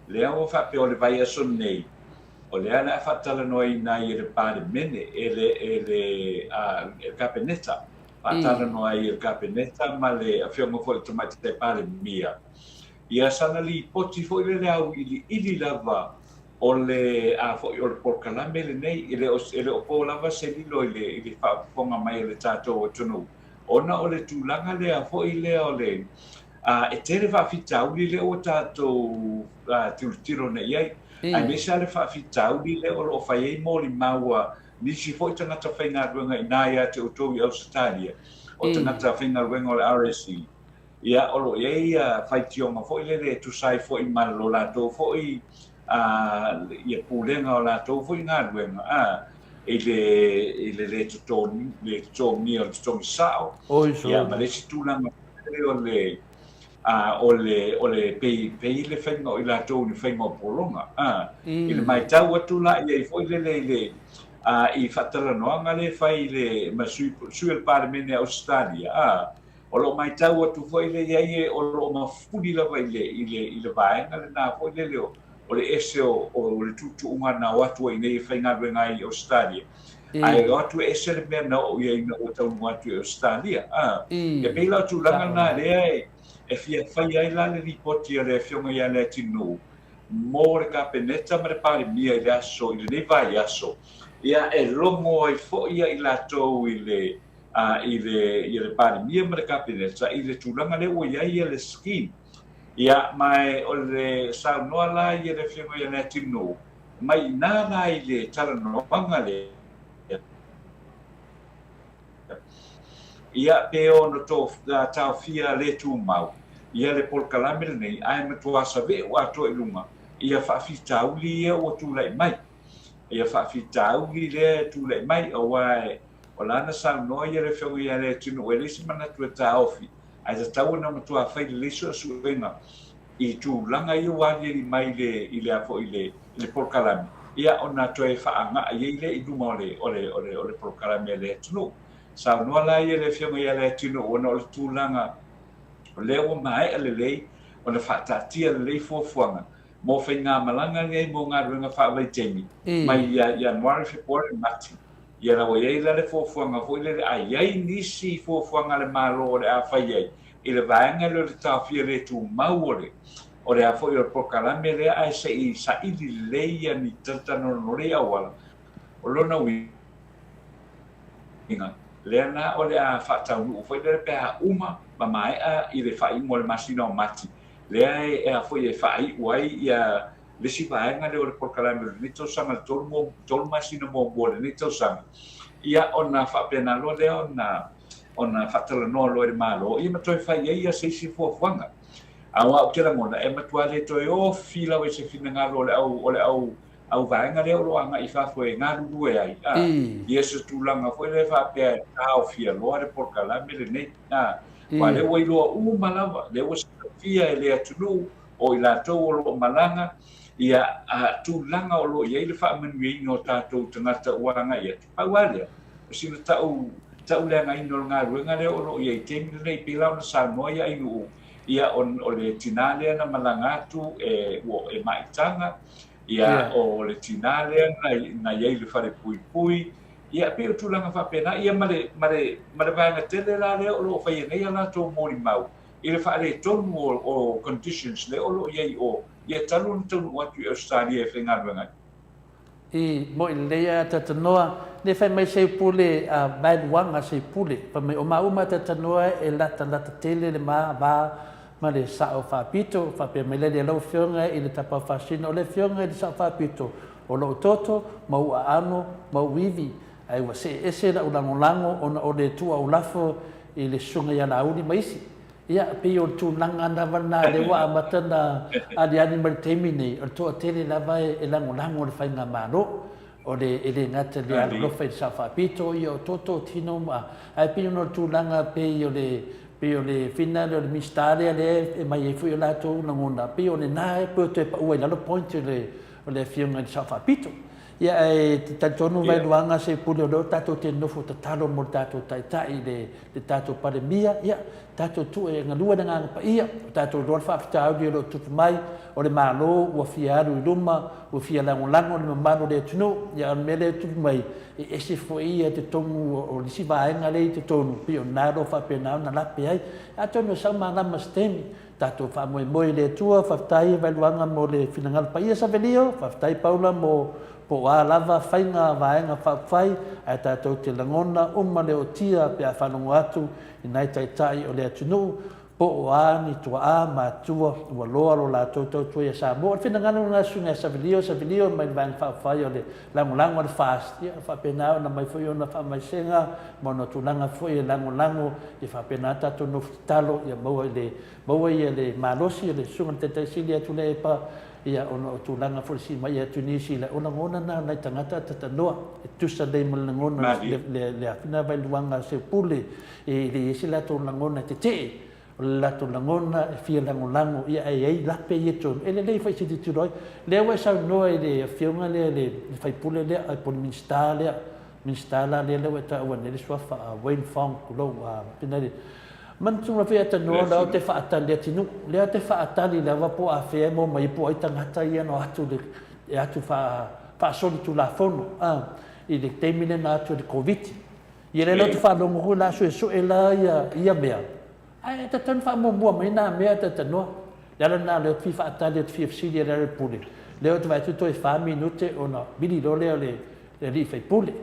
lea ua faapea o le vaiaso nei, O lea o le a faatalanoaina ai e le Palemene, e le, e le, e le Kapeneta, faatalanoa ai e le Kapeneta ma le Afioga foi i le Tamaitai Palemia, ia sana lipoti foi lea le auiliili lava o le, a foi o le polokalame lenei, e le o, e le o po lava se lilo i le, i le faafofoga mai a le tatou atunuu, ona o le tulaga lea foi lea o le, a, e tele faafitauli lea ua tatou tilotilo nei i ai, aemaise lava le faafitauli lea o lo o fai ai molimau a nisi foi tagata faigaluega i ina ia te outou i Ausetalia, o tagata faigaluega o le RSE, ia, o lo o i ai faitioga foi lele e tusa ai foi ma lo latou foi ia pulega o latou foi galuega i le i le le totogi, le totogia o le totogi sao, ia ma le isi tulaga foi lele o le o le o le pei pei le faiga o i latou i le faiga o pologa i le matau atu la i ai foi lele i le i faatalanoaga lea e fai i le ma sui sui o le Palemene a Ausetalia o lo o matau atu foi lea i ai o lo o mafuli lava i le i le i le vaega lena foi lele o o le ese o o le tuutuuga na o atu ai nei e faigaluega ai i Ausetalia ae o atu e ese le mea na oo i ai ina ua taunuu atu i Ausetalia. E pei la o tulaga na lea e fia faia ai la le lipoti a le Afioga ia Leatinuu mo le Kapeneta ma le Palemia i le aso, i lenei vaiaso, ia e logo ai foi ia i latou i le, i le, i le Palemia ma le Kapeneta i le tulaga lea ua i ai ia le scheme. Ia, ma o le saunoa la ia le Afioga ia Leatinuu, mai i ina la i le talanoaga lea, ia pe ono taofia le tumau ia le polokalame lenei ae matua save'u atoa i luga ia faafitauli ia ua tulai mai. Ia faafitauli lea e tulai mai aua o lana saunoa ia le Afioga ia Leatinuu e leai se manatu e taofi ae tatau ona matua fai lelei suesuega i tulaga ia ua aliali mai i le, i le a foi, i le, i le polokalame, ia ona toe faaaga'i ai lea i luma o le, o le, o le, o le polokalame a le atunuu. Saunoa la ia le Afioga ia Leatinuu ona o le tulaga o lea ua maea lelei ona faataatia lelei fuafuaga mo faigamalaga nei mo galuega faavaitaimi mai ia Ianuari, Fepuari, Mati. Ia la ua i ai la le fuafuaga foi lele a i ai nisi fuafuaga a le Malo o le a fai ai i le vaega lea o le taofia le tumau o le o le a foi o le polokalame lea ae se i saili lelei ia ni talatalanoa auala o lona uiga lea la o le a faataunuu foi lea pe a uma ma maea i le faaiuga o le masina o Mati lea e a foi e faaiu ai ia le isi vaega lea o le polokalame o lenei tausaga le 3 masina muamua o lenei tausaga ia ona faapena loa lea ona ona faatalanoa loa e le Malo ia ma toe fai ai ia se isi fuafuaga. Aua ou te lagona e matua le toe ofi lava i se finagalo o le au o le au au vaega lea o lo o agai i fafo e galulue ai a ia se tulaga foi lea faapea e taofia loa le polokalame lenei a aua lea ua iloa uma lava lea ua silafia e le atunuu o i latou o lo o malaga ia tulaga o lo o i ai le faamanuiaina o tatou tagata ua agai atu. Pau lava lea, o sina tau tauleagaina o le galuega lea o lo o i ai i taimi lenei, pei la ona saunoa ia Ainuu, Ia, o, o le tinā lea na malaga atu e, ua, e maitaga, ia, o le tinā lea na, na i ai i le falepuipui, ia, pei o tulaga faapena, ia, ma le, ma le, ma le vaega tele la lea o lo o faia nei a latou molimau i le faaletonu o, o conditions lea o lo o i ai i o, ia, talu ona taunuu atu i Ausetalia e faigaluega ai. I moi lelei a Tatanoa, ne fai mai sei pule a vaeluaga sei pule, fai mai o maua ma Tatanoa e latalata tele le ma va ma le Sao Faapito, faapea mai lea lau Afioga i le Tapaufasina, o le Afioga i le Sao Faapito o lou toto ma ou aano ma ou ivi, ae ua see ese lau lagolago ona o le tuuaulafo i le Susuga ia Laauli ma isi. Ia, pei o le tulaga lava lena lea ua amata ona aliali mai i le taimi nei, o le toatele lava e lagolago i le faigamalo. O le, e le gata i le alolofa i le Sao Faapito, ia o tootoo tino ma, ae pei ona o le tulaga pei o le, pei o le fina lea o le Minisita lea lea e aumai ai foi o latou lagona, pei o lena e pei e toe pau ai i lalo point o le, o le Afioga i le Sao Faapito. Ia, ae te talitonu Vaeluaga Seipule o lea tatou te nofo tatalo mo le tatou Taitai i le, le tatou Palemia, ia, tatou tuu e galue le Agaga Paia, ua tatou iloa le faafitauli o lo o tupu mai, o le Malo ua fia alu i luma, ua fia lagolago le mamalu o le atunuu, ia, a o le mea lea e tupu mai, e ese foi ia totonu o le isi vaega lea i totonu, pei o lena o lo o faapena ona lape ai. Atonu e sau malama i se taimi, Tatou faamoemoe i le Atua, faafetai Vaeluaga mo le finagalo paia Savelio, faafetai Paula mo po o a lava faiga vaega faaupufai, ae tatou te lagona uma le ootia pe a faalogo atu i nai taitai o le atunuu po o a ni tuaa matua ua loa lo latou tautua ia Samoa. O le finagalo lena Susuga ia Savelio, Savelio mai le vaega faaupufai o le lagolago a le FAST, ia faapena ona aumai foi ona faamaisega ma ona tulaga foi e lagolago ia faapena tatou nofo tatalo ia maua i le maua ia le malosi o le Susuga i le Taitai Sili a Tuilaepa ia ona o tulaga foi le sii mai ia Tunisia i o lagona na o nai tagata tatanoa e tusa nei ma le lagona le le le afina Vailuaga Seupule e le i ai se latou lagona e tetee o le latou lagona e fia lagolago ia ae i ai lape ia tonu e lelei foi se tilotilo ai lea ua e saunoa i le afioga lea le faipule lea po o le Minisita lea Minisita la lea lea ua e taua nei le suafa a Wayne Fong tulou a pina le manatua foi atanoa la o te faatali atinuu lea te faatali lava po a fea e maua mai po o ai tagata ia na o atu le e atu faa faasolitulafono a i le taimi lea na atu ai le Koviti. Ia lea la ou te faalogo foi la suesue la ia ia mea Ae tatau ona faamuamua mai nā mea talatalanoa. Le ala lena o lea ou te fia faatali, ou te fia fesili i le Pule, lea ou te vaai atu toe fa minute ona vili loa lea o le alii faipule.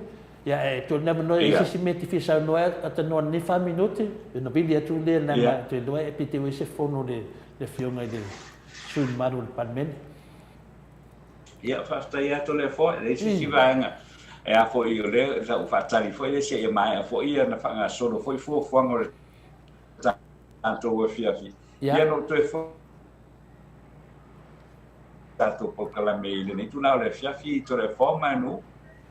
Ia ae tuu le avanoa i se isi mea e te fia saunoa ai atalanoa i lenei fa minute, ona vili atu lea leaga ou te iloa e pei te ua i se fono le Afioga i le sui usufono mamalu o le Palemene. Ia, faafetai lava Toleafoa, e leai se isi vaega e a foi o lea sa ou faatali foi lea seia maea foi ona faagasolo foi fuafuaga o le tatou afiafi. Ia na ou toe foi tatou polokalame i lenei itula o le afiafi Toleafoa ma Anu.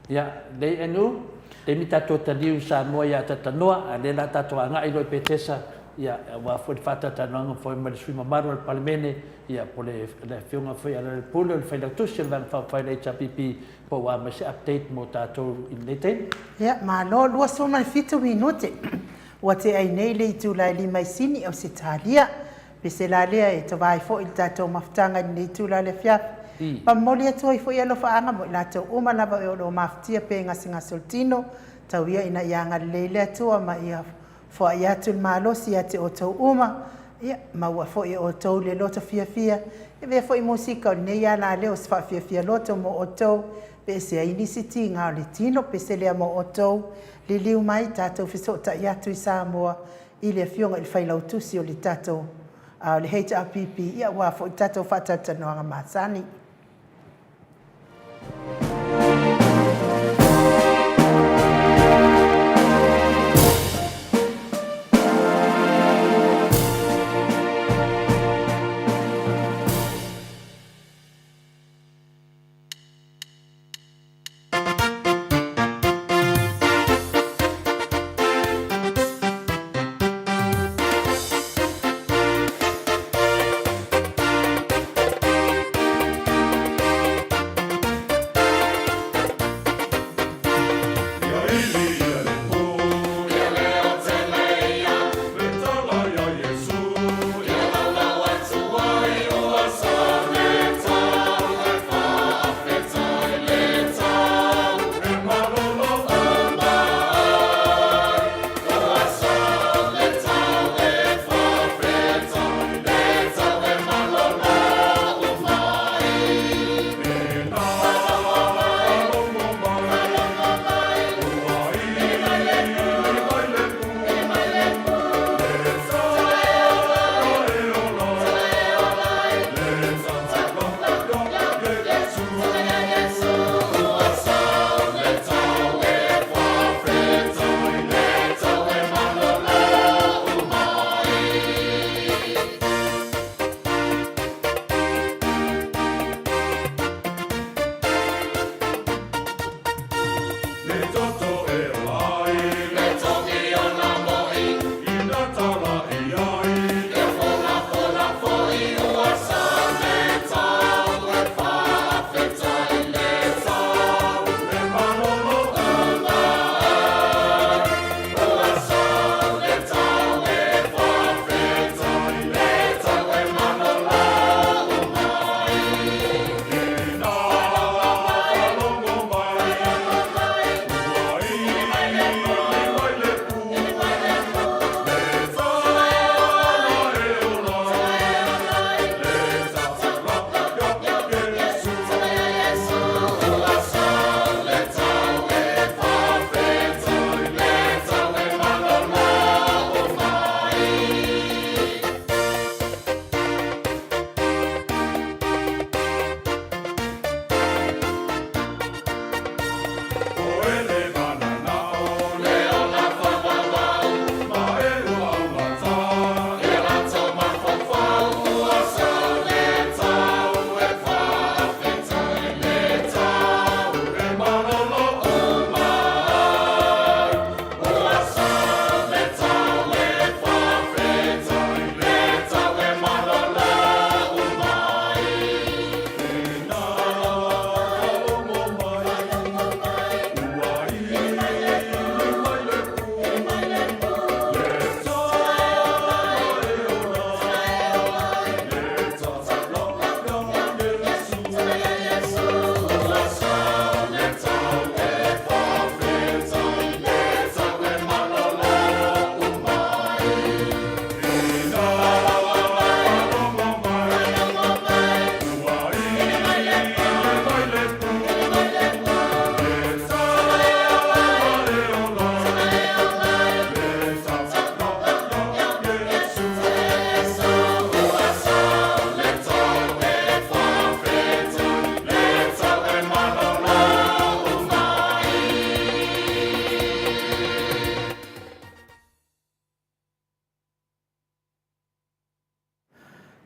Ia, lei Anu, taimi tatou taliu i Samoa ia Tatanoa, a o lea la tatou agai loa i Petesa, ia, aua foi le faatalatalanoaga foi ma le sui mamalu o le Palemene, ia, po o le, le Afioga foi ia Lealailepule o le Failautusi o le Vaega Faaupufai o le HRPP, po ua aumai se update mo tatou i lenei taimi. Ia, malo, 27 minute. Ua tea ai nei le itula e lima i Sini, Ausetalia. Pese la lea e tova ai foi le tatou mafutaga i lenei itula o le afiafi. Ma momoli atu ai foi alofaaga mo i latou uma lava o lo o mafatia pea i gasegase o le tino, tau ia ina ia agalelei le Atua ma ia foai atu le malosi ia te outou uma, ia maua foi e outou le loto fiafia. E avea foi musika o lenei alaleo o se faafiafia loto mo outou, pe ese ai nisi tiga o le tino, pese lea mo outou. Liliu mai, tatou fesootai atu i Samoa i le Afioga i le Failautusi o le tatou o le HRPP, ia aua foi le tatou faatalatalanoaga masani.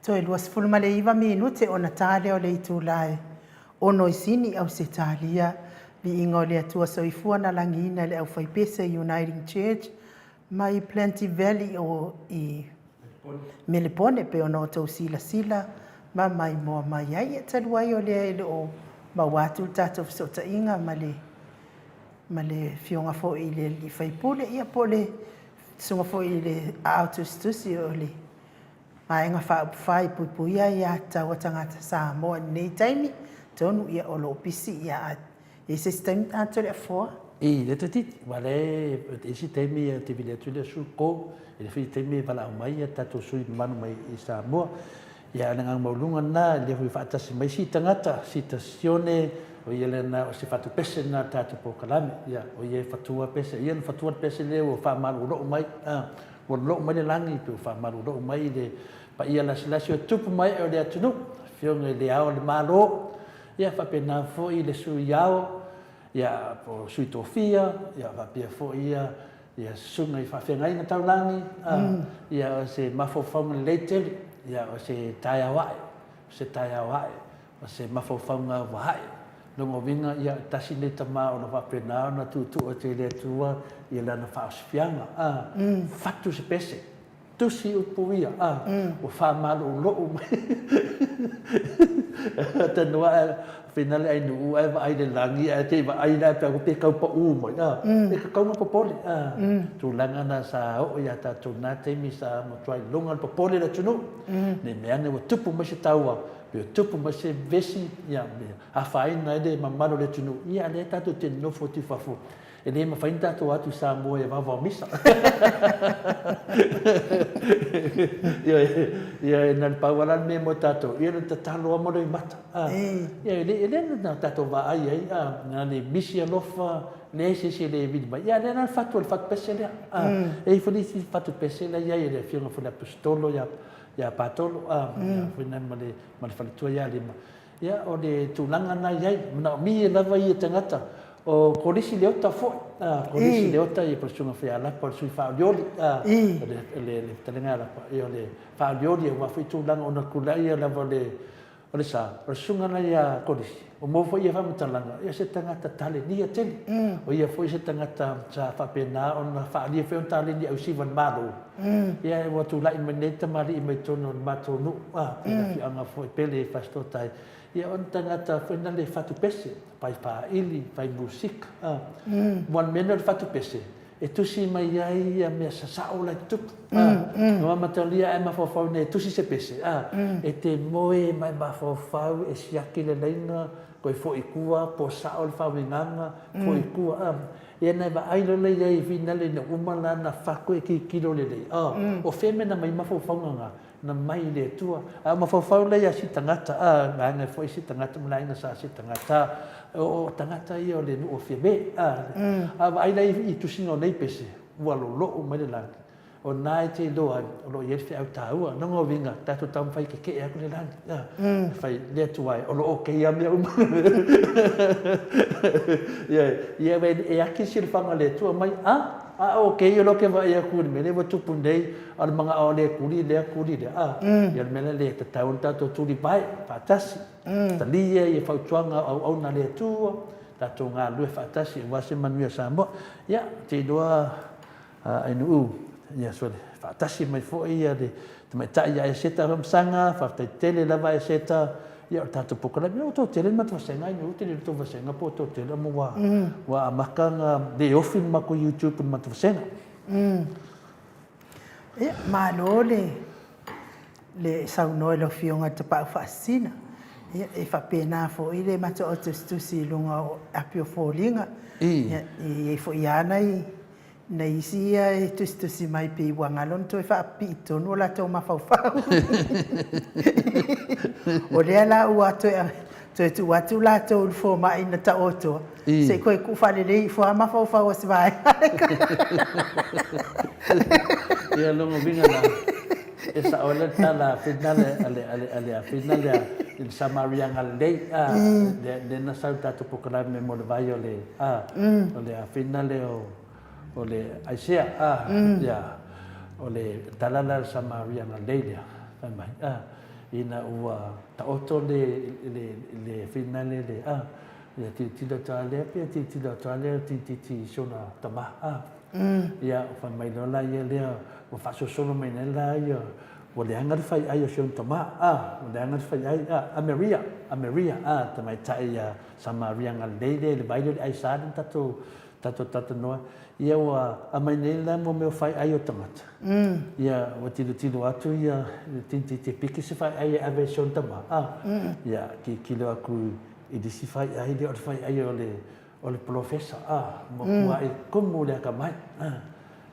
Toe 29 minute ona ta lea o le itula e ono i Sini, Ausetalia. Viiga o le Atua Soifua na lagiina e le aufaipese Uniting Church mai Plenty Valley o i Melepone pei ona outou silasila ma maimoa mai ai. Ia talu ai o lea e le o maua atu le tatou fesootaiga ma le ma le afioga foi i le alii faipule, ia po o le susuga foi i le aao tusitusi o le Vaega Faaupufai e Puipuia Aia Tatau a Tagata Samoa i lenei taimi, atonu ia o lo o pisi ia a i ai se isi taimi tatou le afoa. I le toeitiiti, aua lea e i isi taimi ou te vili atu lea sui ko, i le foi taimi e valaau mai ia tatou sui mamalu mai i Samoa. Ia a o le agaga maualuga lena, lea foi e faatasi mai si tagata, si Tasione, o ia lena o se fatupese lena o le tatou polokalame. Ia, o ia e fatua pese, o ia na fatua le pese lea ua faamalulou mai, a. Ua lolou mai le lagi pe ua faamalulou mai le paia lasilasi o tupu ma ee o le atunuu, Afioga i le Ao o le Malo, ia faapena foi le Sui Ao, ia po o Sui Tofia, ia faapea foi ia ia susuga i faafeagaiga taulagi, ia o se mafaufauga lelei tele, ia o se taeao ae, o se taeao ae. O se mafaufauga ua ae. Lona uiga, ia, tasi lenei tama o lo o faapena ona tuutuu atu i le Atua i lana faaosifiaga, a, fatu se pese, tusi upu ia, a, ua faamaloulou mai. Tanu ae, finale ainuu ae vaai i le lagi ae te i vaai la pe pe tau pau mai, a, e tatau ona popole, a, tulaga na sa oo ia tatou na taimi sa matua iloga le popole i le atunuu, ne i mea ane ua tupu mai se taua, Pe tupu mai se vesi, ia, e afaina ai le mamalu o le atunuu, ia, lea tatou te nonofo atu i fafo, e le mafai ona tatou o atu i Samoa e vaovao misa. Ioe, ia, na o le pau lava la le mea mo tatou, ia o le tatalo lava ma loimata. Ia, e le, e le na tatou vaai ai, a, na le misi alofa, leai se isi e le vili mai. Ia, a lea la le fatu o le fatupese lea. E i ai foi le isi fatupese la e i ai e le Afioga foi i le Aposetolo ia ia Patolo, a, ia foi na ma le, ma le faletua ia Lima. Ia, o le tulaga na i ai, manaomia lava ia tagata. O Kolisi Leota foi, a, Kolisi Leota ia po o le Susuga foi ia Lapa, o le sui faaolioli, a, o le, le, le fetalaiga ia Lapa, ia o le faaolioli aua foi tulaga ona kulaia lava o le, O le sa, o le susuga lena ia Kolisi, ua maua foi ia faamatalaga, ia o se tagata talenia tele. O ia foi se tagata sa faapena ona faaalia foi ona taleni ausiva i le Malo. Ia ua tulai mai nei tamalii mai totonu o le matou nuu, a, i le afioaga foi pele i Fasitotai. Ia o ni tagata foi na le fatupese, fai faaili, fai musika, a. Aua o le mea lenei o le fatupese, e tusi mai ai ia mea sasao la e tutupu. No amatalia ae mafaufau nei e tusi se pese, a, e te moe ma e mafaufau e siaki le laina, koe foi i tua, po sao le faauigaga, foi i tua, a. Ia na e vaai loa lea i ai finale ina uma lana fatu e tilotilo lelei, a, o fea mea na aumai mafaufauga na? Na mai i le Atua. A o mafaufau lea ia si tagata, a, vaega foi si tagata ma le aiga sa si tagata, o tagata ia o le nuu o Fiame, a, a vaai la i tusiga o nei pese, ua lolou mai le lagi. O na e te iloa ai, o lo o i ai le feau taua. Lona uiga, tatou taumafai e keke'e atu le lagi, a, fai le Atua e, o lo o okay lava mea uma. Ia, e aki le silafaga a le Atua mai, a, A o kēia loa ke vaai aku i le mea lea ua tupu nei, a o le manaʻo lea e kuli lea, kuli lea, a, ia le mea lea e tatau ona tatou tulivae faatasi, talia ia fautuaga o auauna a le Atua, tatou galulue faatasi aua se manuia o Samoa. Ia, ou te iloa Ainuu, ia sole, faatasi mai foi ia le tamaitai ia Eseta Afamasaga, faafetai tele lava Eseta, Ia o le tatou polokalame, ia ua toatele le matou vasega ai, ua tele le tou vasega po o toatele ama ua, ua amata ona le ofi le matou YouTube i le matou vasega. Ia, malo le, le saunoa i lau Afioga i le Tapaau Faasisina. Ia, e faapena foi le matou autusitusi i luga o api o foliga. Ia, e i ai foi lava nai Nai isi ia e tusitusi mai pei ua galo ona toe faapipii tonu o latou mafaufau. O lea la ua toe, toe tuu atu latou i le fomai na taotoa, se i toe tuu faalelei ifo lava mafaufau o se vaega. Ia lona uiga la, e sao ai le tala a Finale, a le, a le, a le, a Finale a, i le Samariaga lelei, a, lea, lea na sau i le tatou polokalame mo le vai o le, a, o le a Finale o, O le Aisea, a, ia, o le tala lea a le Samaria Galilei lea, fai mai, a, ina ua taoto le, le, le finale le, a, ia tilotilo atu lava lea, pei e tilotilo atu lava lea tamaitiiti i si ona tama, a. Ia, fai mai loa la ia lea, ua faasolosolo mai nei la ia, ua leaga le faiai o si ona tama, a, ua leaga le faiai, a, a Maria, a Maria, a, tamaitai a Samaria Galilei lea i le vai lea o le aisa lea na tatou, tatou talanoa, ia ua aumai nei la mo mea o faiai o tagata, ia ua tilotilo atu ia le tamaitiiti e piki se faiai e ave i si ona tama, a, ia tilotilo atu i le isi faiai lea o le faiai o le O le polofesa, a, matuai tumu le atamai, a,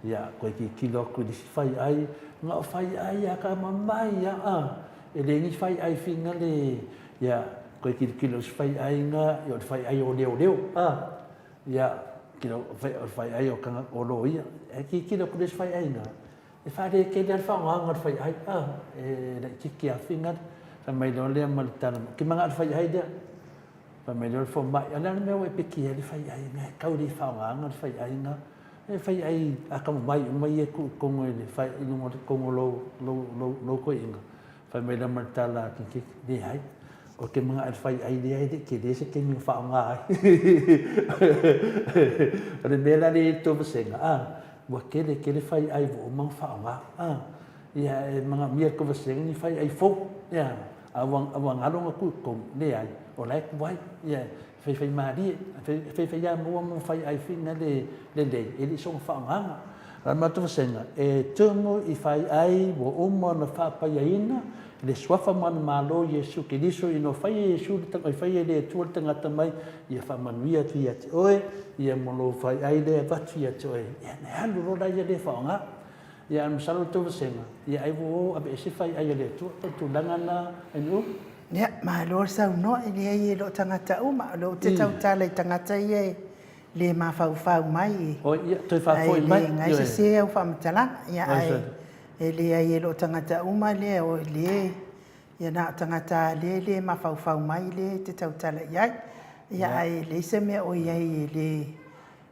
ia, toe tilotilo atu i le isi faiai, na o faiai atamamai lava, a, e leai ni faiai finale, ia, toe tilotilo i le isi faiai na, ia o le faiai o leoleo, a, ia, o le faiai o tagata, o loia. Ae tilotilo atu i le isi faiai na, e faaletele lava le faaaogaina o le faiai, a, e laitiiti lava finale. Fai mai loa lea ma le tala, ou te manao i le faiai lea. Fai mai loa le fomai, o le a le mea ua e piki ai le faiaiga, e tau le faaaogaina le faiaiga, e faiai atamamai uma ia e tuu i totonu i le fai, i luga o totonu o lou, lou, lou, lou toeaina. Fai mai loa ma le tala a Kingi, leai, ou te manao i le faiai lea e le i tele se taimi na faaaoga ai. O le mea la lea e i ai le tou vasega, a, ua tele tele faiai ua uma ona faaaoga, a, ia e manaomia e le tou vasega ni faiai fou, ia. A ua galo ona tuu i totonu, leai, o la e tuai, ia, e faifaimalie, e faifaiamua ma faiai foi na lelei, e le i soona faaaogaina. O le matou vasega, e tumu i faiai ua uma ona faapaiaina i le Suafa manumalo o Iesu Keriso ina ua fai e Iesu le, fai e le Atua le tagata mai, ia faamanuia atu ia te oe, ia ma lou faiai lea e avatu ia te oe, ia ona alu loa lea le faaaoga. Ia, ae masalo le tou vasega, ia ai ua o aveese faiai a le Atua, o le tulaga lena NU. Ia, malo le saunoa, e leai e le o tagata uma, o lea ou te tautala i tagata ia e le mafaufau mai i, Oi, ia, toe faafoi mai. Ae le nai sese au faamatalaga, ia, ae e leai e le o tagata uma lea, o le, ia na o tagata lea e le mafaufau mai lea e te tautala i ai, ia, ae leai se mea o i ai e le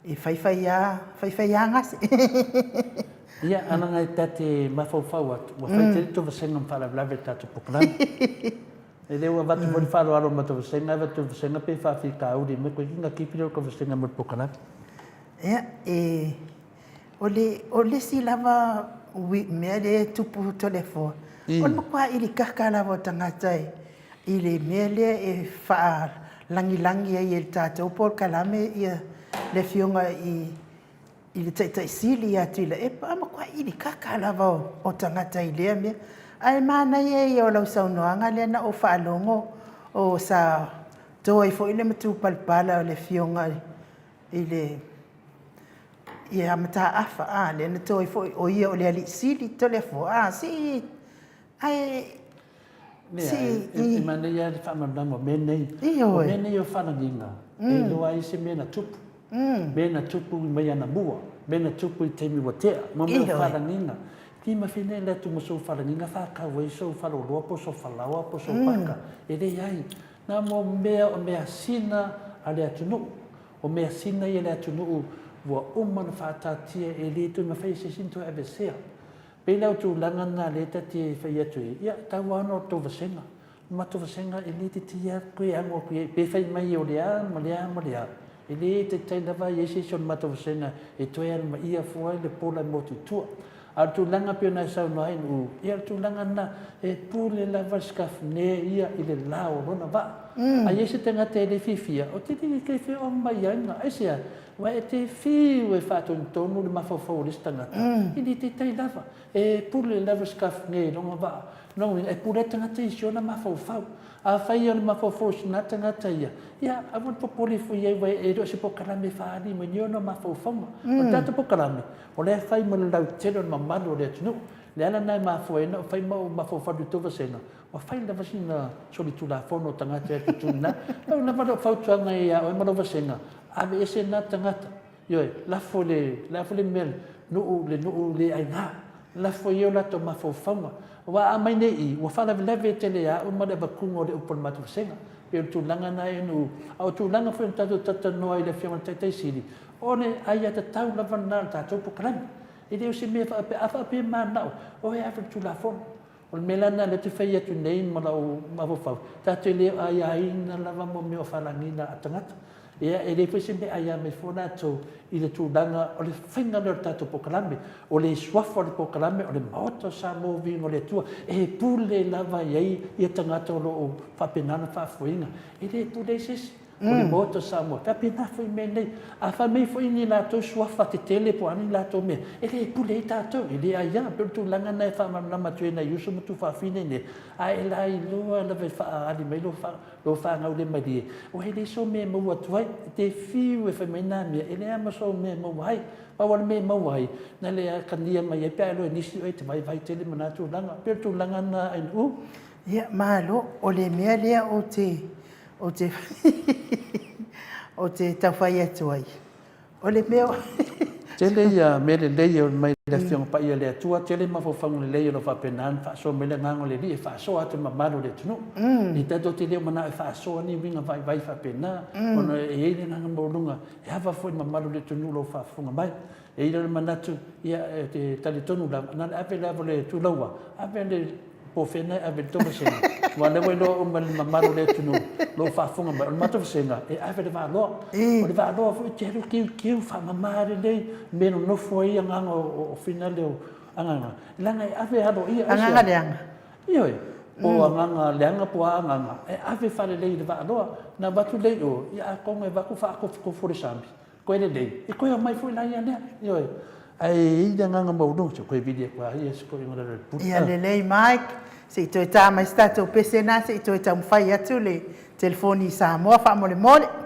E faifai a, faifai a gase. Ia, a leaga e ta te mafaufau atu, ua fai tele tou vasega ma faalavelave i le tatou polokalame. E le ua avatu foi le faaaloalo i le matou vasega, avatu le vasega pe faafitauli mai koe na kipi lea o le tou vasega mo le polokalame. Ia, e, o le, o le isi lava mea lea e tupu Toleafoa, o le matua ilikaka lava o tagata e, i le mea lea e faalagilagi ai e le tatou polokalame ia le afioga i i le Taitai Sili ia Tuilaepa, a matua ilikaka lava o tagata i lea mea. Ae manaia ia o lau saunoaga lea na ou faalogo o sa to ai foi le matupalapala o le afioga i le ia Mataafa, a, lea na to ai foi o ia o le Alii Sili Toleafoa, a, se ae Mea, e manaia le faamalamalama o mea nei. O mea nei o faalagiga, e iloa ai se mea na tupu. Mea na tupu mai anamua, mea na tupu i taimi ua tea, mo mea o faalagiga. Ki mafine le atu ma sou faalagiga whakau ai sou whaloloa po sou falaoa po sou paka. E leai. Na mo mea o measina a le atunuu. O measina ia le atunuu ua uma na whaatatia e le toe mawhai e se isi na toe aveesea. Pei la o tulaga na lea ta te fai atu ai, ia, tau lava ona o le tou vasega. O le matou vasega e le taitai lava toe ago atu i ai, pe fai mai o le a ma le a ma le a, e le taitai lava i ai se isi o le matou vasega e toe alamaia fua ai le pola e motu i tua. A o le tulaga pei ona e saunoa ai Nu'u, ia o le tulaga lena, e pule lava le Scaffne ia i le la o lona vaa. A i ai se tagata e le fiafia, ou te le i feoai mai ai na, aisea? Aua e te fiu e faatonutonu le mafaufau o le isi tagata, e le taitai lava. E pule lava si kafune i lona vaa. Lona uiga, e pule ai le tagata i si ona mafaufau. Afai o le mafaufau o sina tagata ia, ia aua le popole ifo i ai aua e le o se polokalame e faaali mai nei ona mafaufauga. O le tatou polokalame, o lea e fai mo le lautele o le mamalu o le atunuu. Le ala lena e mafua ai ona ou fai ma ou mafaufau i le tou vasega, Ua fai lava sina solitulafono o tagata e atu na. Pau lava lou fautuaga ia oe ma lou vasega, aveese na tagata. Ioe, lafo le, lafo le mea, nuu, le nuu le aina. Lafo i ai o latou mafaufauga. Aua a aumai nei i i, ua faalavelave tele ia au ma le avatuga o le upu a le matou vasega. Pei o le tulaga na e nuu. A o tulaga foi na tatou talatalanoa ai i le Afioga i le Taitai Sili, o le aiatatau lava lena a le tatou polokalame. E le o se mea faapea, a faapea e mananao oe, ave i le Tulafono. O le mea la lena lea ou te fai atu nei ma lou mafaufau, tatou te le aiaina lava mo mea o falagiga a tagata. Ia, e leai foi se mea e aia mai fua latou i le tulaga o le faiga lea o le tatou polokalame. O le suafa o le polokalame o le Maota o Samoa Viiga o le Atua, e pule lava i ai ia tagata o lo o faapena ona faafoeina. E le pule ai se isi, o le Maota o Samoa. E faapena foi i mea nei. A fai mai foi ni latou suafa tetele po o a ni latou mea, e le pule ai tatou, e le aia. E pei o le tulaga lena e faamalamalama atu ai i nai uso ma tuafafine nei, a e lailoa lava e faaali mai lou Lou faagaulemalie, ua e leai sou mea e maua atu ai. E te fiu e fai mai nā mea, e leai lava ma sou mea e maua ai. Pau lava le mea e maua ai, na le atagia mai ai pe a iloa e nisi oe e te vaivai tele ma nā tulaga. E pei o le tulaga lena Ainuu. Ia, malo. O le mea lea ou te, ou te, ou te tau fai atu ai, O le mea o. Tele ia mea lelei e mai le Afioga Paia a le Atua, tele mafaufauga lelei o lo o faapena ona faasoa mai le Agaga o le Alii e faasoa atu i le mamalu o le atunuu. E tatou te le o manao e faasoa ni uiga vaivai faapena, ona e i ai le agaga maualuga e ava foi i le mamalu o le atunuu o lo o faafofoga mai. E i ai la le manatu, ia, ou te talitonu lava, na o le ave lava o le tulaua, ave le Po o fea na e ave i le tou vasega, aua o lea ua iloa uma e le mamalu o le atunuu o lo o faafofoga mai, o le matou vasega e ave le vaaloa. O le vaaloa foi e te alu kiukiu, faamama lelei, mea e nonofo ai agaga o finale o agaga, leaga e ave aloaia. Agaga leaga. Ioe, po o agaga leaga po o a agaga, e ave faalelei i le vaaloa. Na avatu lea i o, ia atonu e avatu faatofutofu o le sami, Koe lelei, e koe omai foi la ia lea. Ioe. Ae e i ai le agaga maualuga, se i koe vili atu lava ia si toeaina o Lealailepule. Ia lelei Mike, se i toe ta mai se tatou pese lena se i toe taumafai atu le telefoni i Samoa faamolemole.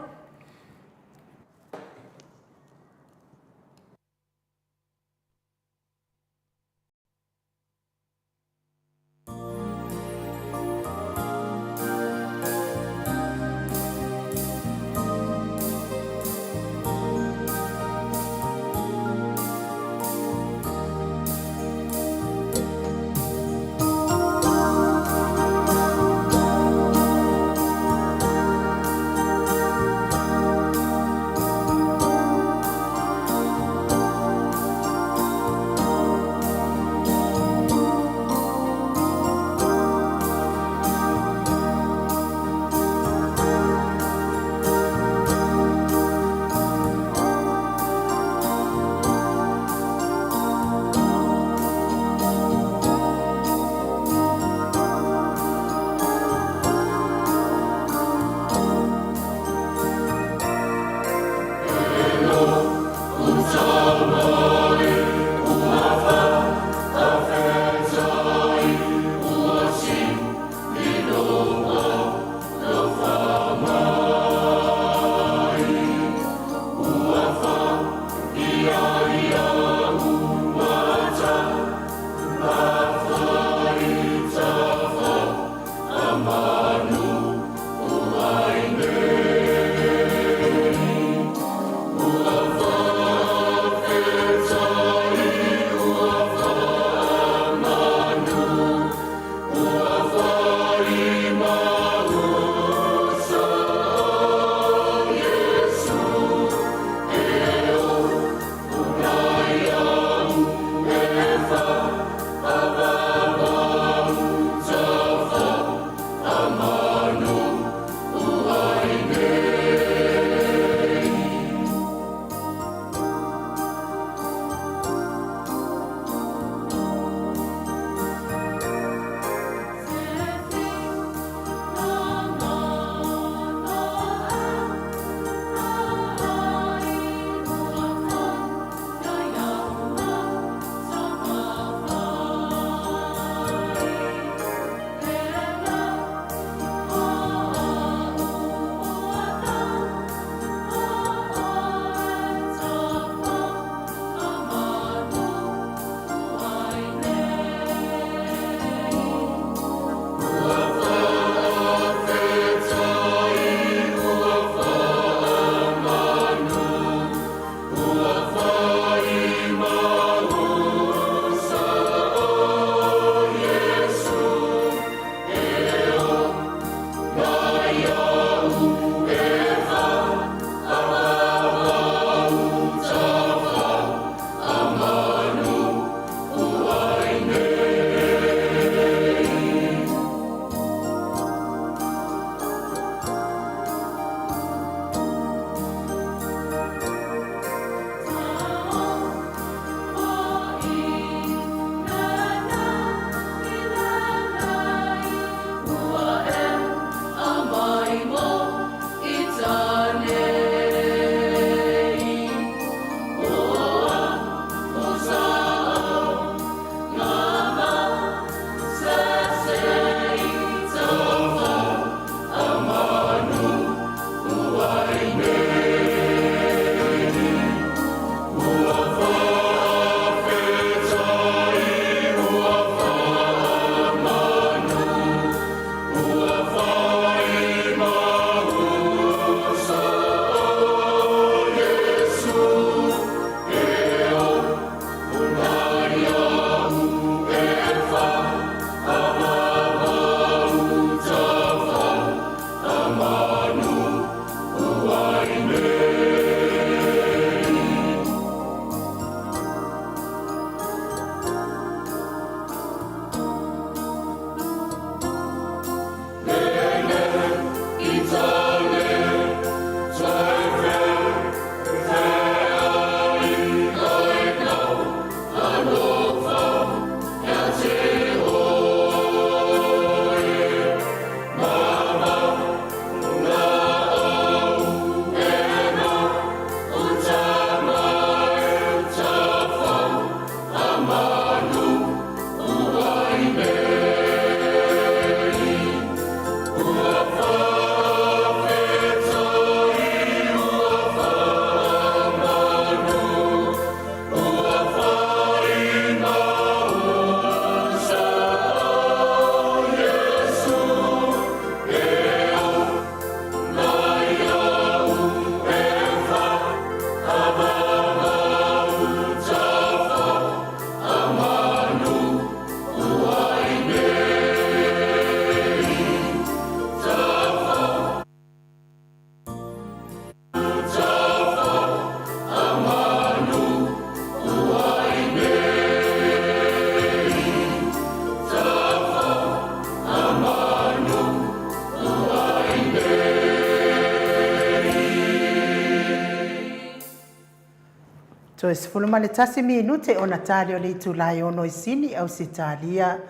Toe 11 minute ona tali o le itula e ono i Sini, Ausetalia.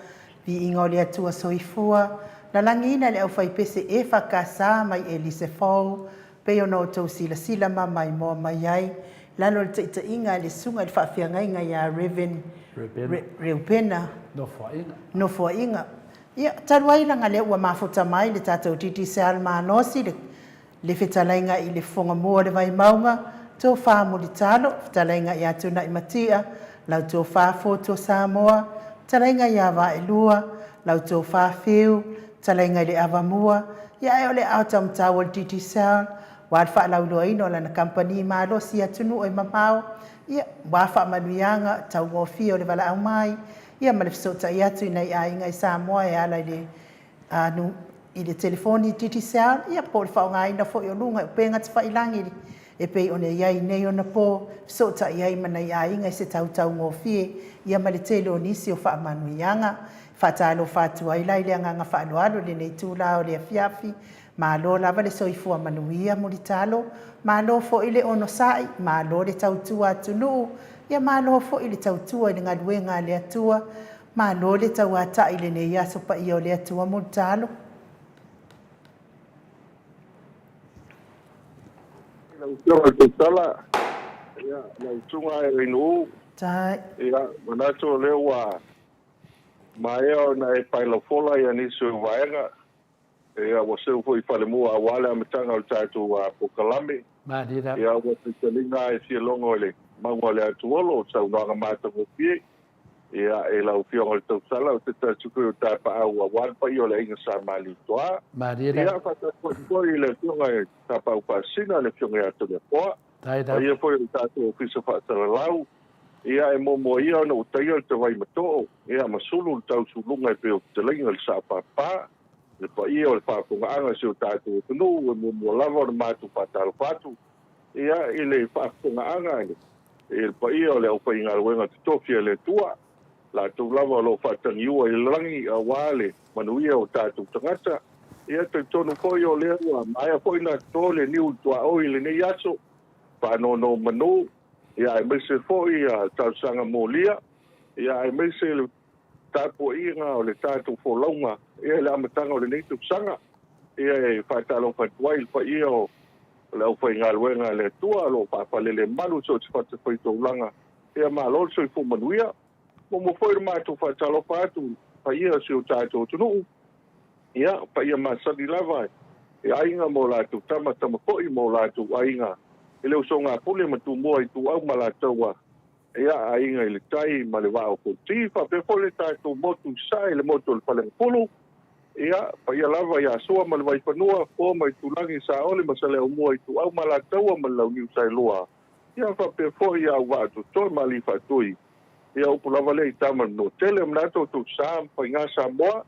Viiga o le Atua Soifua, lalagiina le aufaipese EFKS mai Elise Fou, pei ona outou silasila ma maimoa mai ai, i lalo o le taitaiga a le Susuga i le Faafeagaiga ia Rev. Reupena Nofoaiga. Nofoaiga. Ia, talu ai leaga lea ua mafuta mai le tatou Digicel malosi, le Le fetalaiga i le Fofoga Mua o le Vaimauga, Tofa Mulitalo, Fetalaiga ia Tunaimatia, Lau Tofa Foto Samoa, Fetalaiga ia Vaelua, Lau Tofa Fiu, Fetalaiga i le Avamua, ia ae o le aao taumatau o le Digicel, aua le faalauiloaina o lana kamupani malosi i atunuu e mamao, ia, aua faamanuiaga taugofie o le valaau mai, ia ma le fesootai atu i nai aiga i Samoa e ala i le a nu, i le telefoni Digicel, ia po o le faaaogaina foi o luga i upega tafailangi e pei ona i ai nei ona po, fesootai ai ma nai aiga i se tau taugofie, ia ma le tele o nisi o faamanuiaga. E faatalofa atu ai la i le agaga faaaloalo i lenei itula o le afiafi. Malo lava le soifua manuia Mulitalo, malo foi le onosai, malo le tautua atunuu, ia malo foi le tautua i le galuega a le Atua. Malo le tauatai i lenei aso paia o le Atua mo le talo. Lau Afioga i le Tautala, ia, lau Susuga Aeainuu, Tai. ia, manatu o lea ua maea ona e paelafola ia nisi o vaega, ia, ua seu foi i falemua aua le amataga o le tatou polokalame. Malie lava. Ia, ua taitaliga e fia logo i le mauga o le atuolo, o saunoaga matagofie. Ia, e lau Afioga i le Tausala, o se tasi foi o tapaau aua le paia o le aiga Sa Malietoa. Malie lava. Ia, faatasi foi i le Afioga i Tapaau Faasisina, le Afioga ia Toleafoa, Tae lava. paia foi o le tatou Ofisa Faasalalau. Ia, e muamua ia ona ou taia le tavai matoo, ia, ma sulu le tausuluga e pei o fetalaiga i le Saapapa, le paia o le faafofogaaga a si o tatou atunuu, e muamua lava ona matou faatalofa atu, ia, i le faafofogaaga i le paia o le aufaigaluega totofi a le Atua, latou lava o lo o faatagiua i le lagi aua le manuia o tatou tagata. Ia, talitonu foi o lea ua maea foi ona toto le niu i le tuaoi i lenei aso, faanonomanu, ia, aemaise foi ia talosaga molia, ia, aemaise le tapuaiga o le tatou folauga ia i le amataga o lenei tausaga. Ia e faatalofa atu ai i le paia o le aufaigaluega a le Atua o lo o faafalelemalu i so o se fatafaitaulaga. Ia malo le soifua manuia. Muamua foi ona matou faatalofa atu i le paia o si o tatou atunuu, ia, paia masani lava i aiga ma o latou tama, tama foi ma o latou aiga i le usoga a Pule ma Tumua Ituau ma Alataua, ia, aiga i le tai ma le vaa o Fonoti, faapea foi le tatou motu i Sasae, le motu o le Faleagafulu, ia, paia lava ia Sua ma le Vaifanua, Fofo ma Aitulagi, Saole ma Saleaaumua, Ituau ma Alataua ma le Launiu Saelua, ia, faapea foi ia Auvaatutoe ma Alii Faatui, ia, upu lava lea i Tama le Manuatele, manatu outou sa ma faiga Samoa,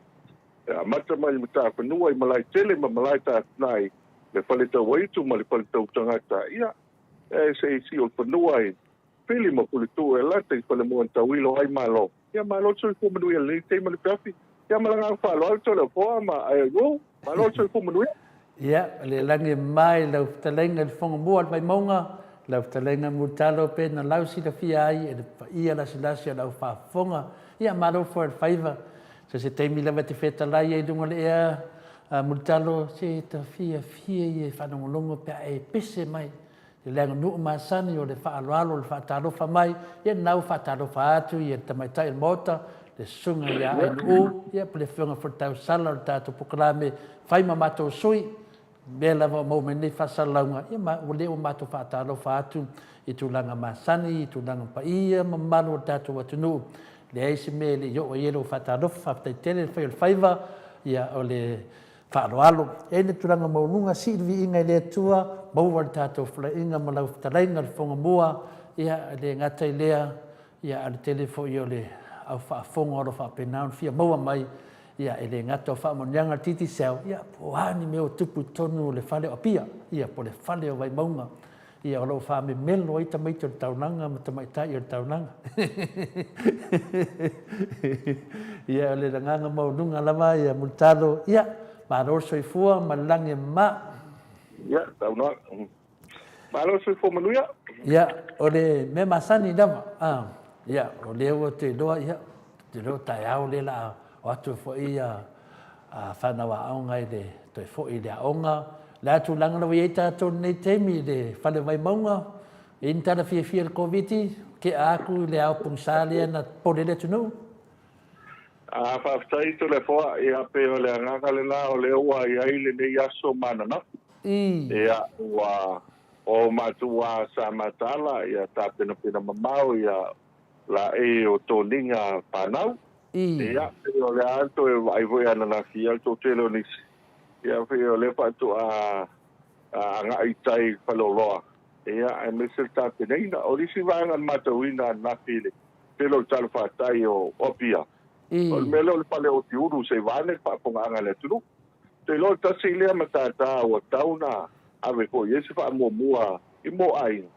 e amata mai le Matafanua i Malaetele ma Malaetafunai, le Faletauaitu ma le Faletautagata, ia, e se i sio le fanua i Pili ma Puletuu e lata i Falemoa na tauilo ai Malo. Ia malo le soifua manuia i lenei taimi ma le afiafi. Ia ma le agaga faaaloalo Toleafoa ma Aiaiu, malo le soifua manuia. Ia, le lagi e mama i lau fetalaiga i le Fofoga Mua o le Vaimauga, lau fetalaiga Mulitalo pe na lau silafia ai e le paia lasilasi o le au faafofoga. Ia, malo foi le faiva. So se taimi lava e te fetalai ai i luga o le ea, Mulitalo, se ta fiafia ia e faalogologo pe a e pese mai I le aganuu masani o le faaaloalo, o le faatalofa mai, ia lena ua faatalofa atu ia le tamaitai o le Maota, le Susuga ia Ainuu, ia po o le Afioga foi i le Tausala o le tatou polokalame, fai ma matou sui, mea lava o maua mai nei faasalalauga, ia ma ua lea ua matou faatalofa atu i tulaga masani, i tulaga paia ma mamalu o le tatou atunuu. Leai se mea e le i oo i ai lou faatalofa, faafetai tele le fai o le faiva, ia o le Faaaloalo. E i ai le tulaga maualuga, sii le viiga i le Atua, maua le tatou fulaiga ma lau fetalaiga le fofoga mua, ia, e le gata i lea, ia, a o le tele foi o le au faafofoga o lo o faapena ona fia maua mai, ia, e le gata o faamanuiaga a le Digicel, ia, po o a ni mea o tupu i totonu o le fale o Apia, ia, po o le fale o Vaimauga. Ia, o lo o faamemelo ai tamaiti o le taulaga ma tamaitai o le taulaga. Ia, o le agaga maualuga lava ia Mulitalo, ia, malo le soifua ma le lagi e mama. Ia, saunoa. Malo le soifua manuia. Ia, o le mea masani lava, a, ia, o lea ua te iloa, ia, te iloa taeao lea la a o atu foi ia a fanau aoga i le toe foi i le aoga. Le a tulaga lava i ai tatou i lenei taimi i le fale Vaimauga, e i ai ni tala fiafia i le Koviti, tea atu i le ao pogisa lea na pole ai le atunuu? A, faafetai Toleafoa, ia pei o le agaga lena o lea ua i ai lenei aso ma ananafi. Ia, ua o matou a sa mataala, ia tapenapena mamao ia laei o toniga fanau. Ia, pei o lea toe vaai foi ananafi ia le toatele o nisi, ia pei o lea faatoa agai i tai i Faleoloa, ia aemaise le tapenaina. O le isi vaega na matauina ananafi i le tele o le talafatai o Apia, o le mea lea o le fale otiulu se i vaeane le faafofogaaga a le atunuu. Ou te iloa o le tasi lea matata ua tatau ona ave foi i ai se faamuamua i mo aiga,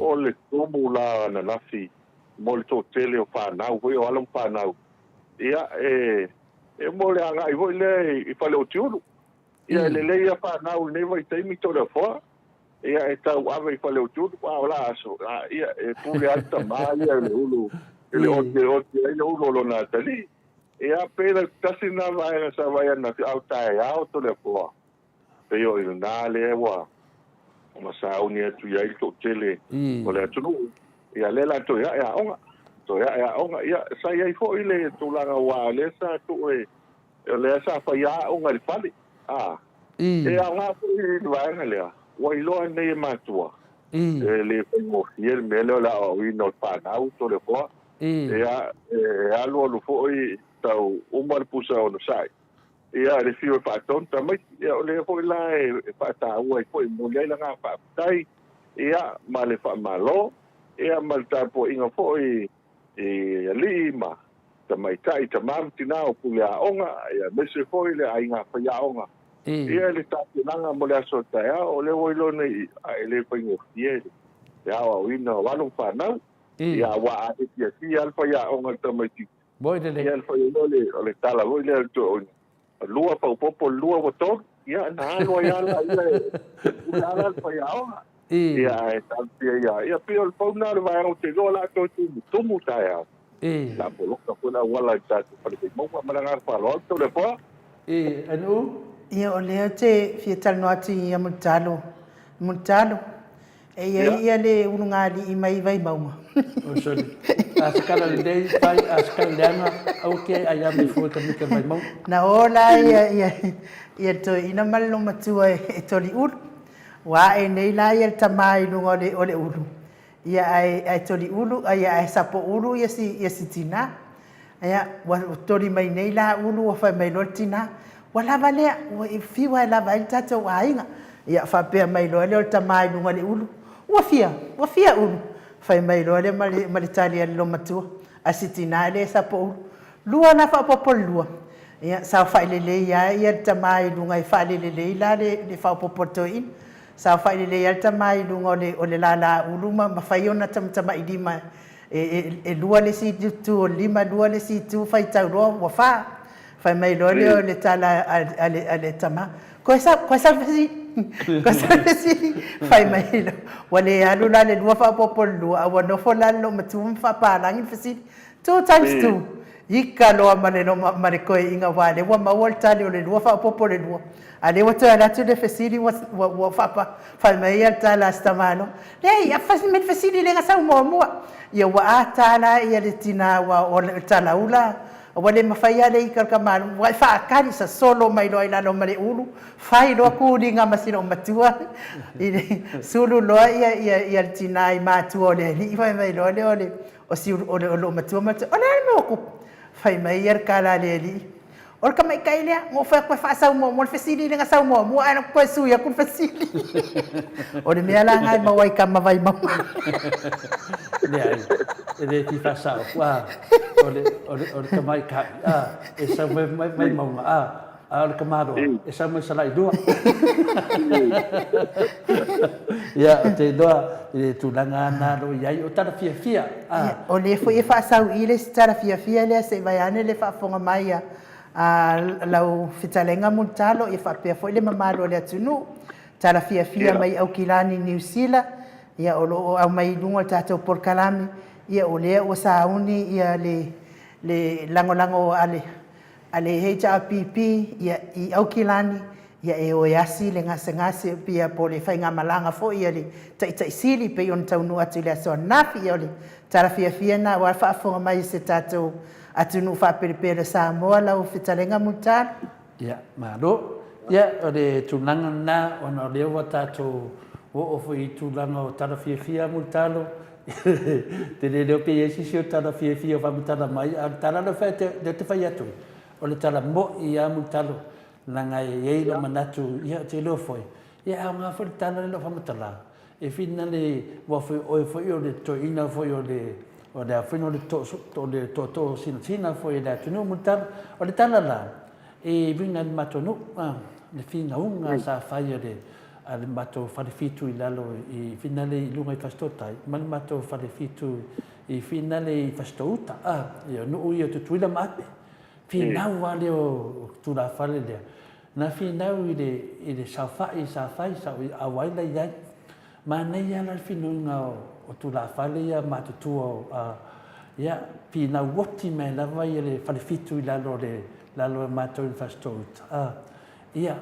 o le tumu la ananafi mo le toatele o fanau foi, o alo ma fanau, ia e mo le agai foi lea i fale otiulu. Ia e lelei ia fanau i lenei vaitaimi Toleafoa, ia e tau ave i fale otiulu, a o la aso, a ia e pule lava le tama ia i le ulu, i le ote ote ai le ulu o lona atalii. Ia pei la tasi lena vaega sa vaai ananafi, a o taeao Toleafoa, pei o i lena lea ua ua sauni atu i ai le toatele o le atunuu. Ia lea la toe ae aoga, toe ae aoga. Ia sa i ai foi le tulaga aua o lea sa tuu e O lea sa fai aoga i le fale, a, e aoga foi le vaega lea, ua iloa nei e matua, e le faigofie le mea lea o le aoaoina o le fanau, Toleafoa. Ia, e alualu foi tau uma le pusa onosai, ia, le fiu e faatonu tamaiti. Ia, o lea foi la e faataua ai foi, e momoli ai le agaga faafetai, ia, ma le faamalo, ia, ma le tapuaiga foi i alii ma tamaitai, tama ma tina o pule aoga, aemaise foi le aiga faiaoga. Ia le tapenaga mo le aso o taeao, o lea ua iloa nei, a e le faigofie le aoaoina o alo ma fanau. Ia aua a le fiafia lava le faiaoga i le tamaitiiti, ia le fai ai lea o le tala foi lea o le toeaina, lua faaopoopo le lua ua tolu, ia na alu ai lava laia e pule lava la le faiaoga. Ia ae talosia ia, ia pei o le pau lena o le vaega ou te iloa o le a toe tumutumu taeao. O le a poloka foi le auala i le tatou fale Vaimauga. Ma le agaga faaaloalo, Toleafoa. Anu'u? Ia o lea ou te fia talanoa atu ia Mulitalo. Mulitalo, E i ai ia le ulugalii mai Vaimauga. Oh sorry. A se kala lelei fai, a se kala leaga, aua ke ai a mai fua i ka mika Vaimauga. Na o la ia ia ia le toeaina ma le loomatua e toli ulu. Ua ae nei la ia le tama i luga o le o le ulu, ia ae ae toli ulu ia ae sapo ulu ia si ia si tinā. Ia, ua toli mai nei la ulu ua fai mai loa le tinā, Ua lava lea, ua e fiu lava e lava ai le tatou aiga. Ia, faapea mai loa lea o le tama i luga o le ulu, Ua fia, ua fia ulu. Fai mai loa lea ma le, ma le tali a le loomatua, a si tinā lea e sapo ulu, Lua la faaopoopo le lua. Ia, saofai lelei lava ia le tama i luga e faalelelei la le, le faaopoopo a le toeaina. Saofai lelei lava le tama i luga o le, o le lala ulu ma, ma fai ona tamatamailima E lua le isi itu o le lima, lua le isi itu, faitau loa ua fa. Fai mai loa lea o le tala a le tama, Koe sau, koe sau le fesili, koe sau le fesili. Fai mai loa, ua le alu la le lua faaopoopo le lua, a ua nofo la le loomatua ma faapalagi le fesili, Two times two. Ika loa ma le ma le toeaina aua o lea ua maua le tali o le lua faaopoopo le lua. A lea ua toe alu atu le fesili ua ua ua faapa fai mai ia le tala a si tamaloa, Leai, a fai mai le fesili lea na sau muamua. Ia ua ata la ia le tina aua o le talaula ua le mafai lava le ika o le tamaloa, ua e faatali sasolo mai loa i lalo ma le ulu, fai loa tuliga ma si loomatua i le sulu loa ia ia ia le tina i matua o le alii fai mai loa lea o le O si o le loomatua ma le o le a le mea ua tupu? Fai mai ia le tala a le alii, O le tamaitai lea, na ou fai atu e faasau muamua le fesili lea na sau muamua ae na toe sui atu le fesili. O le mea la lena e maua ai tama Vaimauga. Leai, e le fia faasao, a, o le, o le, o le tamaitai, a, e sau mai, mai Vaimauga, a, A o le tamaloa, e sau mai Salailua. Ia, ou te iloa i le tulaga lena o lo o i ai, o tala fiafia. Ia, o lea foi e faasau i le isi tala fiafia lea se i vaeane le faafofoga mai a lau fetalaiga Mulitalo, ia faapea foi le mamalu o le atunuu. Tala fiafia mai Aukilani, Niu Sila, ia o lo o aumai i luga o le tatou polokalame, ia o lea ua sauni ia le le lagolago a le a le HRPP ia i Aukilani, ia e o e asi le gasegase ia po o le faigamalaga foi a le Taitai Sili pei ona taunuu atu i le aso ananafi. Ia o le tala fiafia lena aua le faafofoga mai a si tatou atunuu faapelepele o Samoa lau fetalaiga Mulitalo. Ia, malo. Ia, o le tulaga lena, ona o lea ua tatou oo foi i tulaga o tala fiafia Mulitalo, te le iloa pe i ai se isi o tala fiafia o faamatala mai, a o le tala lea ou te fai atu ai, o le tala moi lava Mulitalo, leaga e i ai lou manatu, ia ou te iloa foi, ia e aoga foi le tala lea o lo o faamatala, e finagalo aua foi o oe foi o le toeaina foi o le o le a foi o le o le tootoo sinasina foi i le atunuu Mulitalo. O le tala la, e uiga i le matou nuu, le finauga sa fai a le a le matou falefitu i lalo i Finale i luga i Fasitootai ma le matou falefitu i Finale i Fasitoouta, ia o nuu ia o Tutuila ma Ape. Finau lava lea o tulafale lea, na finau i le i le saofai sa fai, sa ou auai la i ai. Manaia la le finauga o tulafale ia matutua o a ia finau oti mai lava ia le falefitu i lalo o le lalo o matou i Fasitouta a ia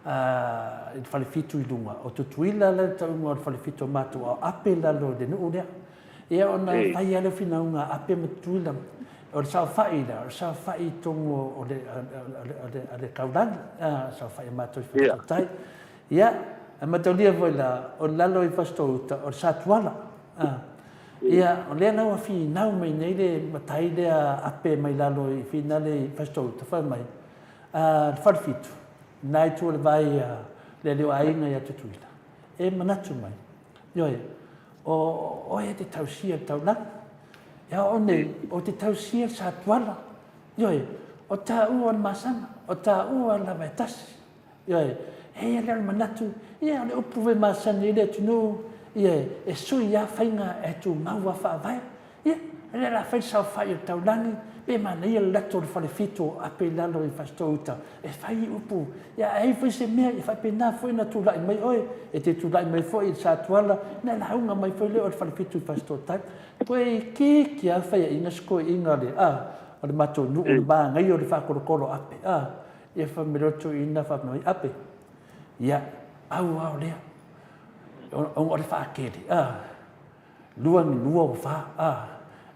a i le falefitu i luga o Tutuila la le tauga o le falefitu o matou a o Ape i lalo i le nuu lea. Ia ona fai lava lea o finauga a Ape ma Tutuila o le saofai la o le saofai i totonu o le o le taulagi a saofai a matou i Fasitoutai. Ia, e mataulia foi la, o lalo i Fasitoo-uta, o le Satuala. A, ia, o lea la ua finau mai nei le matai lea Ape mai lalo i Finale i Fasitoo-uta, fai mai, a, le Falefitu, lena itu o le vai a le alii o aiga ia Tutuila, e manatu mai, ioe, o oe e te tausia le taulaga. Ia o nei, ou te tausia le Satuala. Ioe, o taua o le masaga, o taua lava e tasi. Ioe, e i ai lea o le manatu, ia o le upu foi e masani ai le atunuu, ia e sui lava faiga ae tumau lava faavae. Ia, o lea o le a fai le saofai o le taulagi, pe manaia le lato o le falefitu o Ape i lalo i Fasitoo-uta, e fai upu, ia a i ai foi se mea, ia faapena foi ona tulai mai oe, e te tulai mai foi i le Satuala, ona lauga mai foi lea o le falefitu i Fasitoo-tai. Toe itiiti lava faiaina si toeaina o le, a, o le matou nuu, le manaia o le faatolotolo o Ape, a. Ia fai mai loa le toeaina faapea mai, Ape, ia, au lava o lea, ona o le faatele, a, lua ni lua ua fa, a,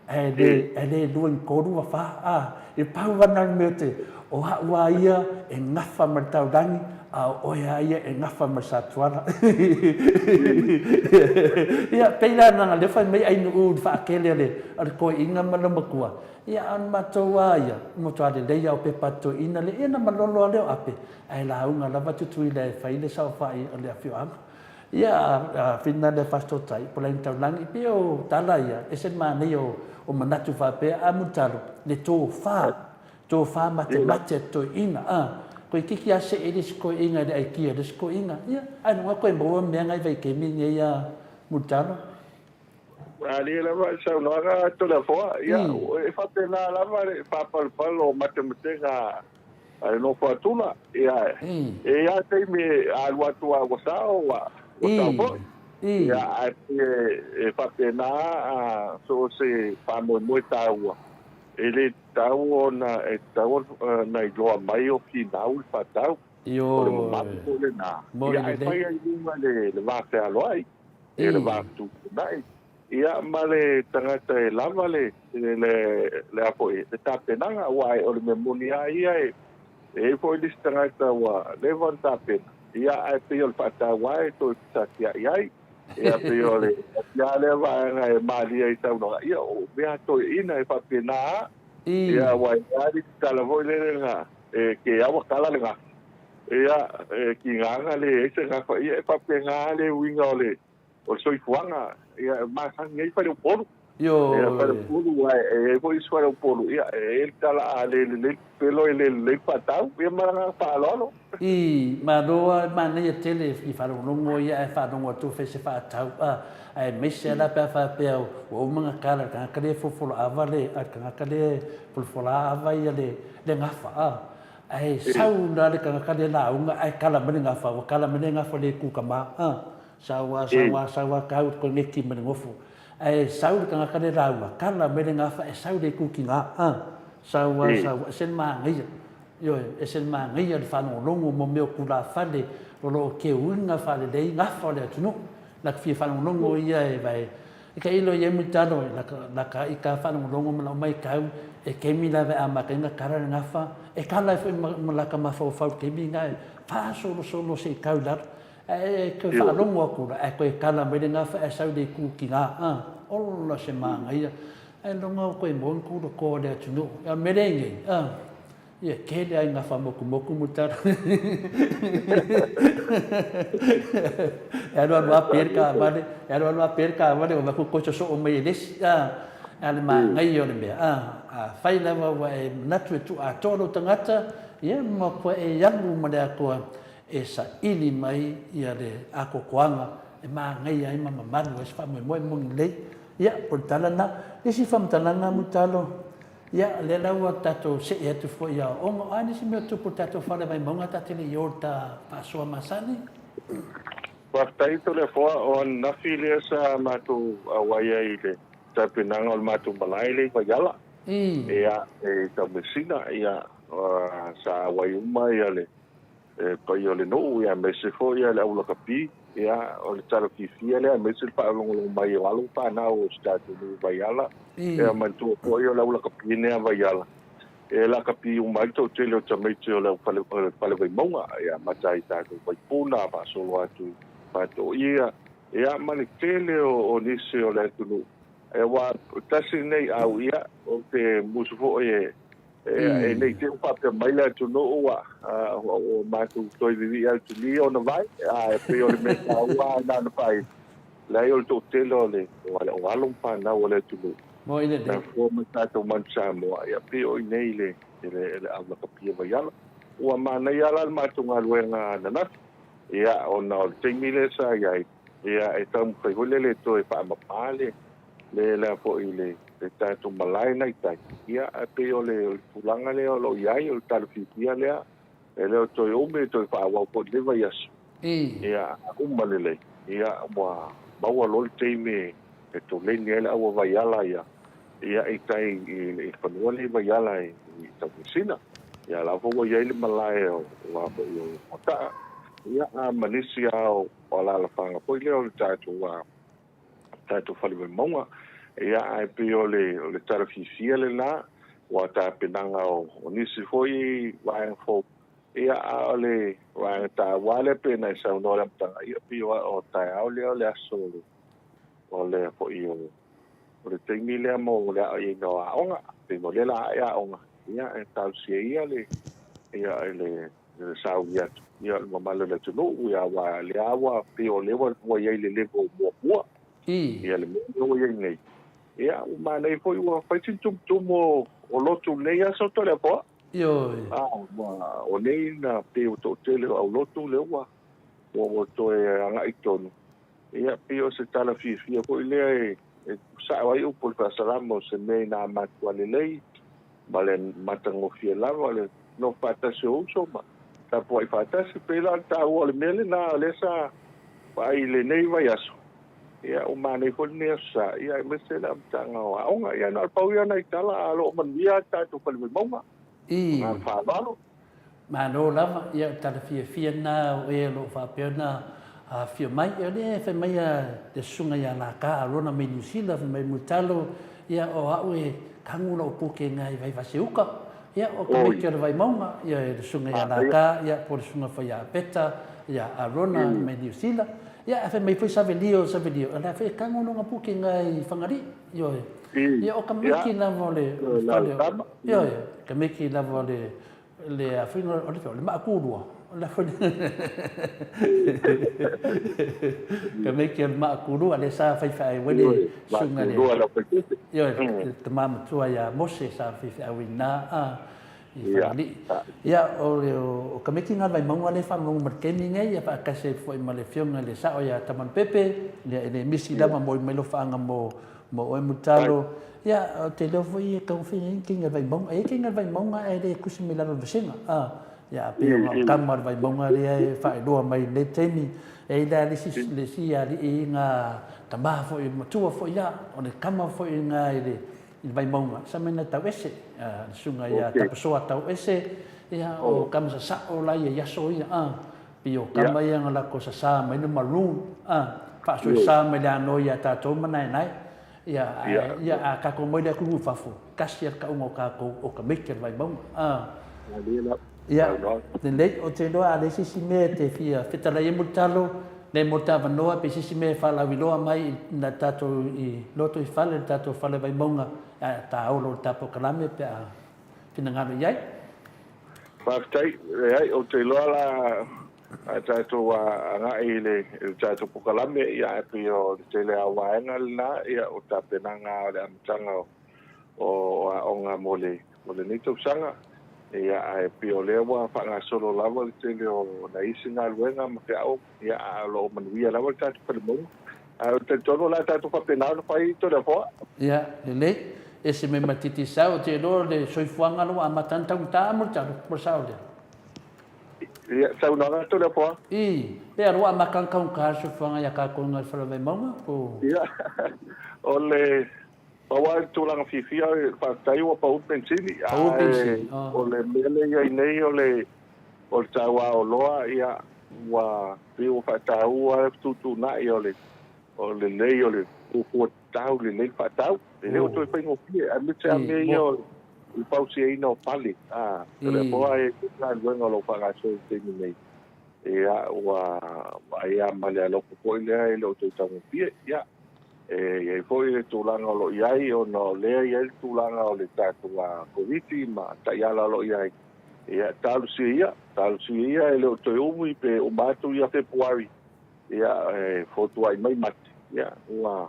ae le, ae le lua ni tolu ua fa, a. E pau lava lena o le mea ou te, o au lava ia e gafa ma le taulagi, a o oe lava ia e gafa ma le satuala. Ia, pei la leaga o lea fai mai Ainuu i le faatele o le toeaina ma lona matua, Ia, a o le matou lava ia, e matua lelei lava o pepa a toeaina lea, ia ona malolo lava lea o Ape, ae lauga lava Tutuila e fai le saofai o le afioaga. Ia, a whina lea Fasitootai, po o Laina Taulagi, pei o tala ia, e ese le manaia o manatu faapea, a Mulitalo, le tofa, tofa matemate a toeaina, a, toeitiiti lava see le isi toeaina i le aikia i le isi toeaina, ia, ailoga toe maua mea na i vaitaimi nei a Mulitalo. Malie lava i le saunoaga a Toleafoa. Ia, e faapena lava le faapalopalo o matematega a le nofo a Tula. Ia, e i ai lava taimi e alu atu lava ua sao, ua sao foi. Ia, ae pei e faapena a so o se faamoemoe taua, e le tatau ona, e tatau ona iloa mai o finau le faatau. O le mamalu foi lena. Ia, ae fai ai i luga le va fealoai. Ia le va fetuutuunai, ia ma le tagata e lava le, le, le a foi, le tapenaga, aua o le mea moni lava ia e, e i ai foi nisi tagata ua leva ona tapena, ia ae pei o le faataua e toe fesatiai ai. Ia pei o le a lea vaega e malie ai saunoaga, ia o mea a toeaiina e faapena lava. Ia aua e i ai lava nisi tala foi lele na e ke awa kala le gafa. Ia, e tiga ana leai se gafa, ia e faapena lava le uiga o le o le soifuaga, ia e masani ai faleupolu. Ia faleupolu, aua e i ai foi isi faleupolu, ia e i ai le tala a le lelei le pepelo e le lelei le faatau, ia ma le agaga faaaloalo. I, malo lava, manaia tele i faalogologo ia ae faalogo atu fai se faatau, a, aemaise lava la pe a faapea ua uma ona tala i le tagata lea e folafolaava le, a le tagata lea e folafolaava le gafa, a. Ae sau la le tagata lea lauga ae kala mai le gafa, ua kala mai le gafa le kukama, a, sau a, sau a, sau a, tau le koneti ma le nofo. Ae sau le tagata lea lauga, kala mai le gafa ae sau le kukina, a, sau a, sau a, ese le manaia. Ioe, ese le manaia le faalogologo mo mea o tulafale o lo o teuina faalelei gafa o le atunuu. Laka fia faalogologo ia e vae I ka ilo ia mui talo e laka laka i ka faalogologo ma lau maitau e kemi lava e amata ai na kala le gafa e kala ai foi ma ma laka mafaufau i le taimi lena e faasolosolo se i tau i lalo ae e toe faalogo atu la ae toe kala mai le gafa ae sau i le itu tina a ola se manaia ae loga ua toe maua ni tulatoa o le atunuu a o le mea lea i nei a Ia tele ai gafa motumotu mo tala. E alu alu a pe le taavale, e alu alu a pe le taavale ua vaai atu toe sosoo mai e le isi, a, a le manaia o le mea, a, afai lava ua e manatu e tuu atoa lou tagata, ia matua e alu ma le atoa e saili mai ia le atoatoaga e manaia ai ma mamalu ai se faamoemoe moni lelei. Ia, o le tala lena. Isi faamatalaga Mulitalo, Ia, o lea la ua tatou see atu foi i aoaoga. O a nisi mea o tupu i le tatou fale Vaimauga ta te le i o i le ta faasoa masani? Faafetai Toleafoa, o ananafi lea sa matou auai ai i le tapenaga o le matou malae lea i Vaiala, ia, i Taumeasina, ia, sa auai uma ia le le paia o le nuu, ia, aemaise foi le au lakapi, ia, o le tala fiafia lea, aemaise le faalogologo mai o alo ma fanau o si tatou nuu i Vaiala. Ia, manatua foi o le au lakapi lenei a Vaiala, e lakapi uma ai le toatele o tamaiti o le au fale, o le fale Vaimauga, ia, amata ai i tatou Vaipuna, faasolo atu i Faatoia, ia, ma le tele o nisi o le atunuu. Aua tasi lenei au, ia, ou te musu foi e E nei te i ua faapea mai le atunuu ua matou toe vivii atu i ona vai, ae pei o le mea taua lava na ona fai, leai o le toatele o le o alo ma fanau o le atunuu na fua mai tatou Manu Samoa, ia pei o i inei i le au lakapia Vaiala. Ua manaia la le matou galuega ananafi, ia ona o le taimi lea sa i ai, ia e taumafai foi lele e toe faamama le le la foi le le tatou malae na i tai, ia ae pei o le tulaga lea o lo o i ai, o le tala fiafia lea, e le o toe umi e toe faaauau foi i lenei vaiaso. Ia a uma lelei, ia ua maua loa le taimi e toleni ai le aua vaiala ia, ia i tai i le fanua lea i Vaiala i Taumeasina. Ia la foi ua i ai le malae o a foi o Moataa, ia a ma nisi lava o alaalafaga foi lea o le tatou tatou fale Vaimauga. Ia, ae pei o le, o le tala fiafia lena, ua tapenaga o, o nisi foi vaega fou. Ia, a o le vaega taua lea pei ona e saunoa i le amataga, ia pei o, o taeao lea o le aso o le, o le foi o, o le taimi lea mo le aoaiina o aoga. Pei o lea la ae aoga, ia, e talosia ia le, ia, le, le sauni atu ia le mamalu o le atunuu ia aua lea ua pei o lea ua i ai le level muamua ia le mea lea ua i ai nei ia ua manaia foi ua fai sina tumutumu o lotu i lenei aso Toleafoa. Ioe. A ua o nei na pei ua toatele o aulotu lea ua ua toe agai tonu ia pei o se tala fiafia foi lea e e sao ai upu o le faasalama o se mea ina matua lelei ma le matagofie lava o le nofo faatasi o uso ma tapuai faatasi. Pei la o le taua o le mea lena o lea sa vaai i lenei vaiaso, ia ua manaia foi lenei aso sa, ia aemaise le amataga o aoga. Ia na o le pau ia o nai tala, ae o lo o manuia le tatou fale Vaimauga. Ma le faaaloalo. Malo lava, ia o le tala fiafia lena o e o lo o faapea ona afifio mai. Ia o lea e fai mai le susuga ia Laka Arona mai Niu Sila, fai mai Mulitalo, ia o au e kagu lau puke ngai Vaivase-uka, ia o tamaiti o le Vaimauga, ia le susuga ia Laka, ia po o le susuga foi ia Peta, ia Arona mai Niu Sila. Ia ae fai mai foi Savelio, Savelio, o la foi e kagu lona puke ngai Fagalii, ioe. Ia o tamaiti lava o le fale, ioe, tamaiti lava o le le a foi o le o le maakulua o le foi ka meki o le maakulua le sa fai fai wele sunga le ioe tama matua ia Mose sa fai fai na a i whangalii. Ia o le o ka meki ngā Vaimauga le whangalongo ma le taimi nei ia whaakase foi ma le fionga le sao ia Tamanu Pepe ia e le misi lava mo i mai lo whaanga mo. Mo oe Mulitalo. Ia, ou te iloa foi e taumafai nei ni kini a le Vaimauga. E i ai kini a le Vaimauga ae le tusi mai lalo o le vasega. A, ia, a pei ona o tama a le Vaimauga lea e faailoa mai i lenei taimi. E i ai la le isi, le isi alii na tama foi, matua foi ia, o le tama foi lena i le, i le Vaimauga, sa mea na Tauese, a, le susuga ia Tapasoa Tauese, ia, o tama sasao la ia i aso ia, a. Pei o tama ia na latou sasa mai le maroon, a, faasoesa mai le ano ia tatou ma naenae. Ia, ae, ia, a tatou omai i le atunuu i fafo, tasi lava le tauga o tatou o tamaiti a le Vaimauga, a. Ia, lelei, ou te iloa a leai se isi mea e te fia fetalai ai Mulitalo, lea mo le avanoa, pe se isi mea e faalauiloa mai i le tatou i lotoifale, le tatou fale Vaimauga, ae taolo i le ta polokalame pe a finagalo i ai. Faafetai. Leai, ou te iloa la a tatou agai i le tatou polokalame, ia, ae pei o le tele lava o vaega lena, ia, o tapenaga o le amataga o aoga mo le mo lenei tausaga. Ia, ae pei o lea ua faagasolo lava le tele o nai isi galuega ma feau, ia, a o lo o manuia lava le tatou falemauga. Ae ou te talitonu o le a tatou faapena ona fai Toleafoa. Ia, lelei. Ese mai ma Titisau, ou te iloa o le soifuaga lea ua amata ona taugata mo le talo, mo le sao lea. Ia, saunoaga Toleafoa. I, pea ua amata ona taugata le soifuaga ia tatou i le Falavaimauga, po o. Ia, o le, pau lava le tulaga fiafia, faafetai ua pau le penisini, ae o le mea lea e i ai nei o le, o le tau aoloa, ia, ua pei ua faataua le fetuutuunai o le o lelei o le fuafua tatau lelei le faatau. E le o toe faigofie, aemaise lava mea ia o le fausiaina o fale. A, o lea foi e i ai galuega o lo o faagasolo i le taimi nei, ia, ua vaai lava ma le alofa foi lea e le o toe taugofie. Ia, e i ai foi le tulaga o lo o i ai ona o lea e i ai le tulaga o le tatou Koviti ma taiala o lo o i ai, Ia, talosia ia, talosia ia e le o toe umi pe uma atu ia Fepuari, ia, e fotuai mai Mati, ia, ua,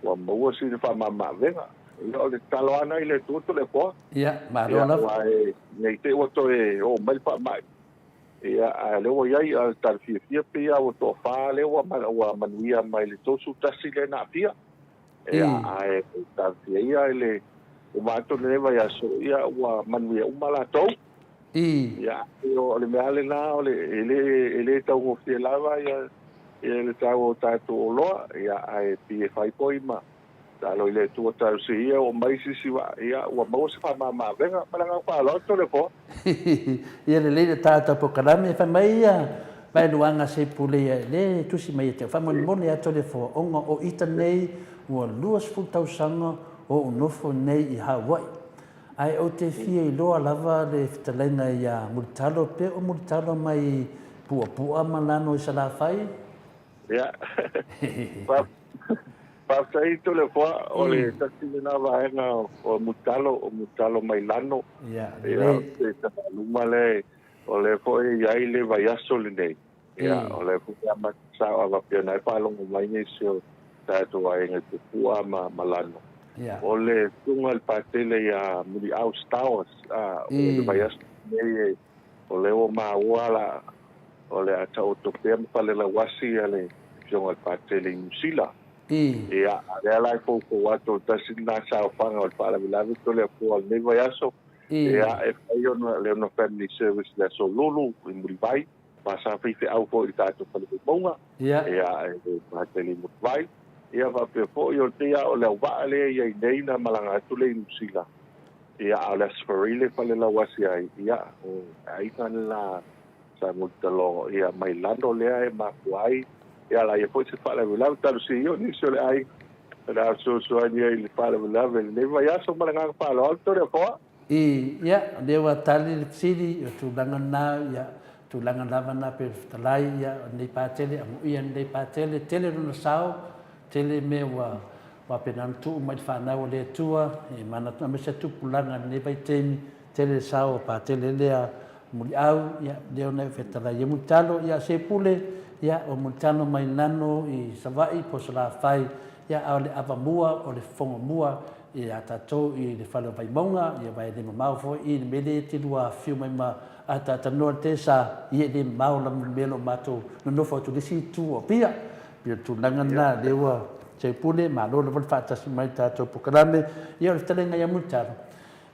ua maua sina faamamaavega. Ia, o le tatalo lava na i le Atua Toleafoa. Ia, malo lava. Ia, aua e, ne i te i ua toe oo mai le faamai, ia, ae o lea ua i ai, a o le tala fiafia pei lava ua toafa lea ua, ua manuia mai le 31 lea na aafia. Ia, ae talosia ia i le uma atu o lenei vaiaso, ia ua manuia uma latou. Ia, o le mea lava lena, o le, e le, e le taugofie lava ia, ia le tau o tatou oloa, ia, ae pei e fai foi ma tatalo i le Atua talosia ia oo mai se isi vaa, ia ua maua se faamama-avega. Ma le agaga faaaloalo, Toleafoa. Ia lelei le tata polokalame fai mai ia Vaeluaga Seipule ia le tusi mai ia te au faamolemole atu le foaoga o ita nei ua 20 tausaga o ou nofo nei i Hawaii ae ou te fia iloa lava le fetalaiga ia Mulitalo pe o Mulitalo mai Puapua ma Lano i Salafai. Ia. Faafetai Toleafoa, o le tasi lena vaega o Mulitalo, o Mulitalo mai Lano. Ia, lelei. Ia, o luma lea, o lea foi e i ai le vaiaso lenei. Ia, o lea foi e amata sao a faapea na e faalogo mai nisi o tatou aiga i Puapua ma Lano. O le susuga i le Patele ia Muliau Stowers, o le vaiaso lenei e O lea ua maua la, o le a taoto pea ma Falelauasi a le Afioga i le Patele i Niu Sila. Ia, a lea la e foufou atu o le tasi lena saofaga o le faalavelave Toleafoa o lenei vaiaso, ia, e fai ona le ona family service i le Aso Lulu i Mulivai, ma sa faifeau foi i le tatou fale faimauga, ia, e Patele i Mulivai. Ia, faapea foi, o le pei lava o le auvaa lea e i ai nei na malaga atu lea i Niu Sila, Ia, a o le Aso Faraile e falelauasi ai, ia, o le aiga le la sa Mulitalogo, ia, mai lalo lea e mafua ai, ia, la ia foi se faalavelave, talosia ia o nisi o le aiga, o le a fesoasoani ai i le faalavelave i lenei vaiaso ma le agaga faaaloalo, Toleafoa. I, ia, o lea ua tali le fesili, o tulaga na, ia, tulaga lava na pei o le fetalai, ia, o lenei Patele, amuia lenei Patele, tele lona sao, tele mea ua Faapena ona tuu mai i le fanau a le Atua, e manatu aemaise a tupulaga i lenei vaitaimi, tele le sao o Patele lea Muliau, ia, lea ona e fetalai ai Mulitalo, ia se pule, ia, o Mulitalo mai Nano i Savaii po o Salafai, ia, a o le avamua, o le fofoga mua ia tatou i le fale o Vaimauga, ia aua e le mamao foi i le mea lea e te lua afifio mai ma ataatanoa le tesa, ia e le mamao lava ma le mea o lo o matou nonofo atu i le isi itu o Apia. Pei o le tulaga lena lea ua. Seupule, malo lava le faatasi mai i le tatou polokalame. Ia, o le fetalaiga ia Mulitalo,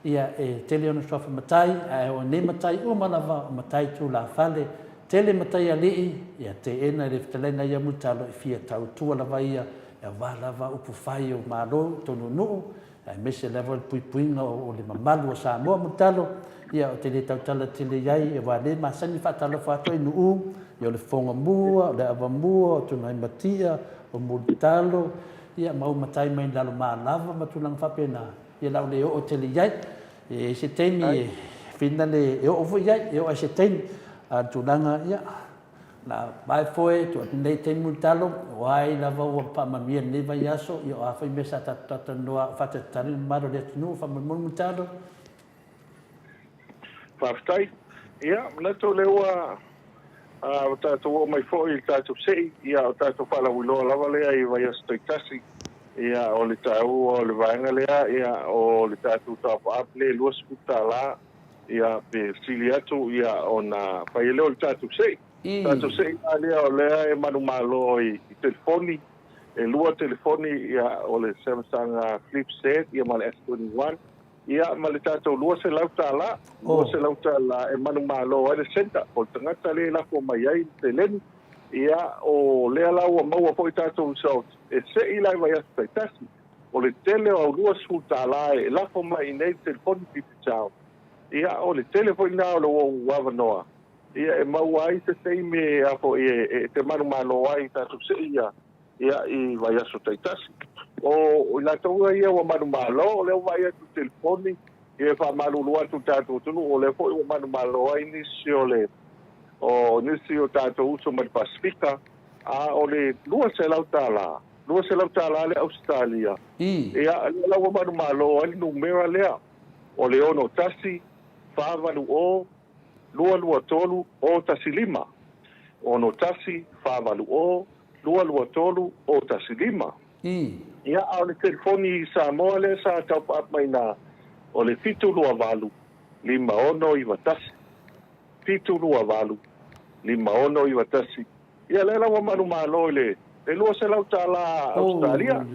ia, e tele ona suafa matai, ae o nei matai uma lava o matai tulafale, tele matai alii, ia, teena e le fetalaiga ia Mulitalo e fia tautua lava ia, aua lava upu fai o Malo i totonu o nuu, aemaise lava le puipuiga o le mamalu o Samoa. Mulitalo, ia, ou te le tautala tele i ai, aua o lea e masani faatalofa atu ai Nuu, ia, o le Fofoga Mua, o le Avamua, o Tunaimatia, o Mulitalo, ia, ma ou matai mai Lalomalava ma tulaga faapena, ia, o le a ou le oo tele i ai. E i ai se taimi e finale e oo foi i ai, e oo lava i se taimi. A o le tulaga, ia, Na vae foe atu atu nei taimi Mulitalo, o ai lava ua faamanuia i lenei vaiaso, ia o a foi mea sa tatou talatalanoa a o faatalitali le mamalu o le atunuu, faamolemole Mulitalo. Faafetai. Ia, manatu o lea ua ua tatou oo mai foi i le tatou sei, ia o tatou faalauiloa lava lea i vaiaso taitasi, ia o le taua o le vaega lea, ia o le tatou top up lea e $20. Ia, pe sili atu, ia, ona fai ai lea o le tatou sei. Tatou sei la lea o lea e manumalo i telefoni, e lua telefoni, ia, o le Samsung Flip Z, ia, ma le S21, ia, ma le tatou $200, $200 e manumalo ai le centre, o le tagata lea e lafo mai ai le seleni, ia, o lea la ua maua foi tatou results, e sei la i vaiaso taitasi. O le tele o au $20 e lafo mai i inei le telefoni Digicel, ia o le tele foi lena o lou avanoa ia e maua ai se taimi e a foi e te manumalo ai i tatou sei ia ia i vaiaso taitasi. O i latou ia ua manumalo, o lea ua vaai atu i telefoni, ia e faamalulu atu i le tatou atunuu, o lea foi ua manumalo ai nisi o le o nisi o tatou uso mai le Pasefika, a o le $200, $200 le Ausetalia, ia lea la ua manumalo ai le numera lea, o le 61 480 223 015, 61 480 223 015. Ia, a o le telefoni i Samoa lea sa taupaap mai ina, o le 728 5691, 728 5691. Ia lea la ua manumalo i le $200 Ausetalia.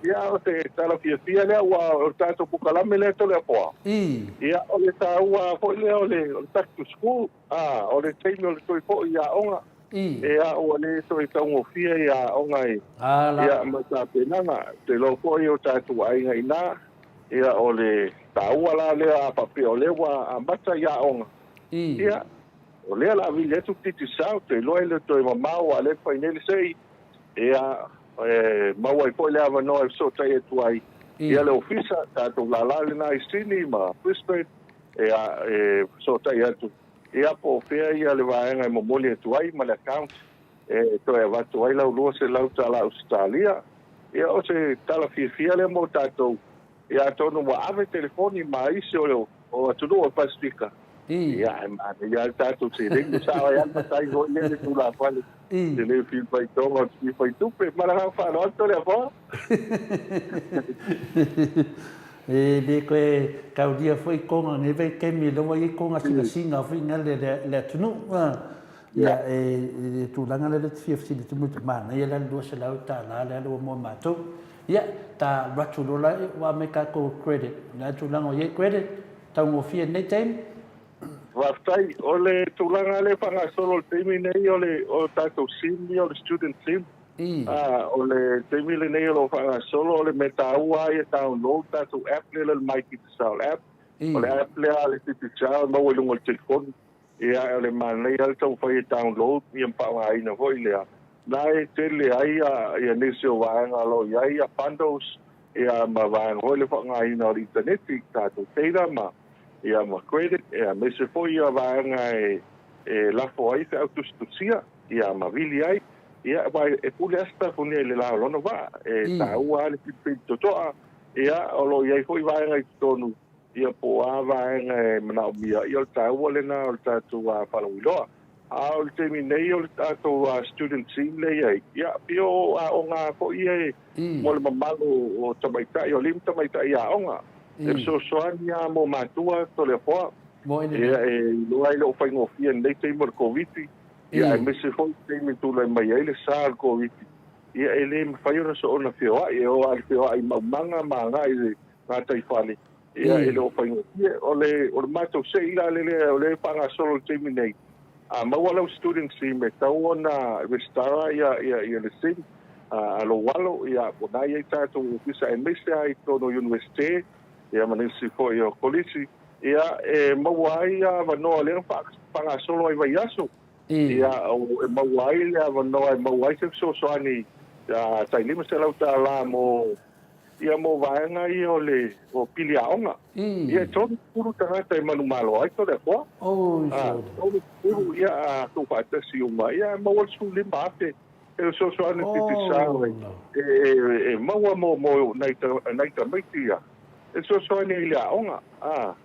Ia o se tala fiafia lea ua o le tatou pukalame lea Toleafoa. Ia o le taua foi lea o le back to school, a o le taimi o le toe foi i aoga. Ia ua le toe taugofie i aoga i ia ma tapenaga. Ou te iloa foi o tatou aiga i ina, ia o le taua la lea a faapea o lea ua amata i aoga. Ia O lea o le a vili atu le Digicel, ou te iloa e le toe mamao aua o lea e fai nei le sei, ia, e maua ai foi le avanoa e fesootai atu ai ia le ofisa, tatou lala lena i Sydney ma Brisbane, ia, e fesootai atu, ia po o fea ia le vaega e momoli atu ai ma le account e toe avatu ai lau $200 Ausetalia. Ia, o se tala fiafia lea mo tatou, ia atonu ua ave telefoni ma isi o atunuu o le Pasefika, Ia, ae manaia lava le tatou seleni, ua sao ai lava le matai foi lea i le tulafale, e le fia faitoga, ou te fia fai tupe. Ma le agaga faaaloalo, Toleafoa. E le toe taulia foi toga i lenei vaitaimi, o lea ua i ai toga sinasina foi na i le atunuu. Ia, e le tulaga lea e te fia fesili atu, manaia la le $200 lea ua mo matou. Ia, ta alu atu loa la, ua aumai tatou credit, o le a le tulaga o i ai credit? Taugofie i lenei taimi. Faafetai. O le tulaga lea e faagasolo i le taimi nei o le o tatou sim ia o le student sim. O le taimi lenei o lo o faagasolo o le mea taua lava ia download tatou app lea o le My Digicel app. O le app lea a le Digicel e maua i luga o le telefoni. Ia o le manaia lava le taumafai e download ia ma faaaogaina foi lea. Na e tele ai ia nisi o vaega o lo o i ai ia bundles ia ma vaega foi le faaaogaina o le initaneti, tatou data ma ia ma credit ia aemaise foi ia vaega e e lafo ai feau tusitusia ia ma vili ai. Ia aua e pule lava se tafunia i le la o lona vaa, e taua lava le filifili totoa, ia o lo o i ai foi vaega i totonu Ia po o a vaega e manaomia, ia o le taua lena o le tatou faalauiloa. A o le taimi nei o le tatou student team lea e i ai, ia pei o aoga foi ia e mo le mamalu o tamaitai, o alii ma tamaitai aoga. E fesoasoani lava mo matua Toleafoa. Ia e iloa ai le o faigofie i lenei taimi o le Koviti, ia aemaise foi le taimi e tulai mai ai le sa o le Koviti. Ia, e le mafai ona soona feoai, e oo lava i le feoai i maumaga ma agai i le gataifale, ia, e le o faigofie. O le, o le matou sei la le lea o lea e faagasolo i le taimi nei, a maua lau student sim, e tatau ona resitala ia, ia, ia le sim a lou alo, ia, o lena e i ai tatou ofisa aemaise lava i totonu o Iunivesite, ia ma nisi foi o Kolisi, ia, e maua ai avanoa lea na faagasolo ai vaiaso. Ia, e maua ai le avanoa e maua ai se fesoasoani tai $500 mo, ia, mo vaega ia o le o pili aoga. Ia, e 30 tagata e manumalo ai Toleafoa. 30, ia, a tuufaatasi uma, ia, e maua le 15,000 e fesoasoani i Digicel e maua mo nai tamaiti ia e fesoasoani ai i le aoga,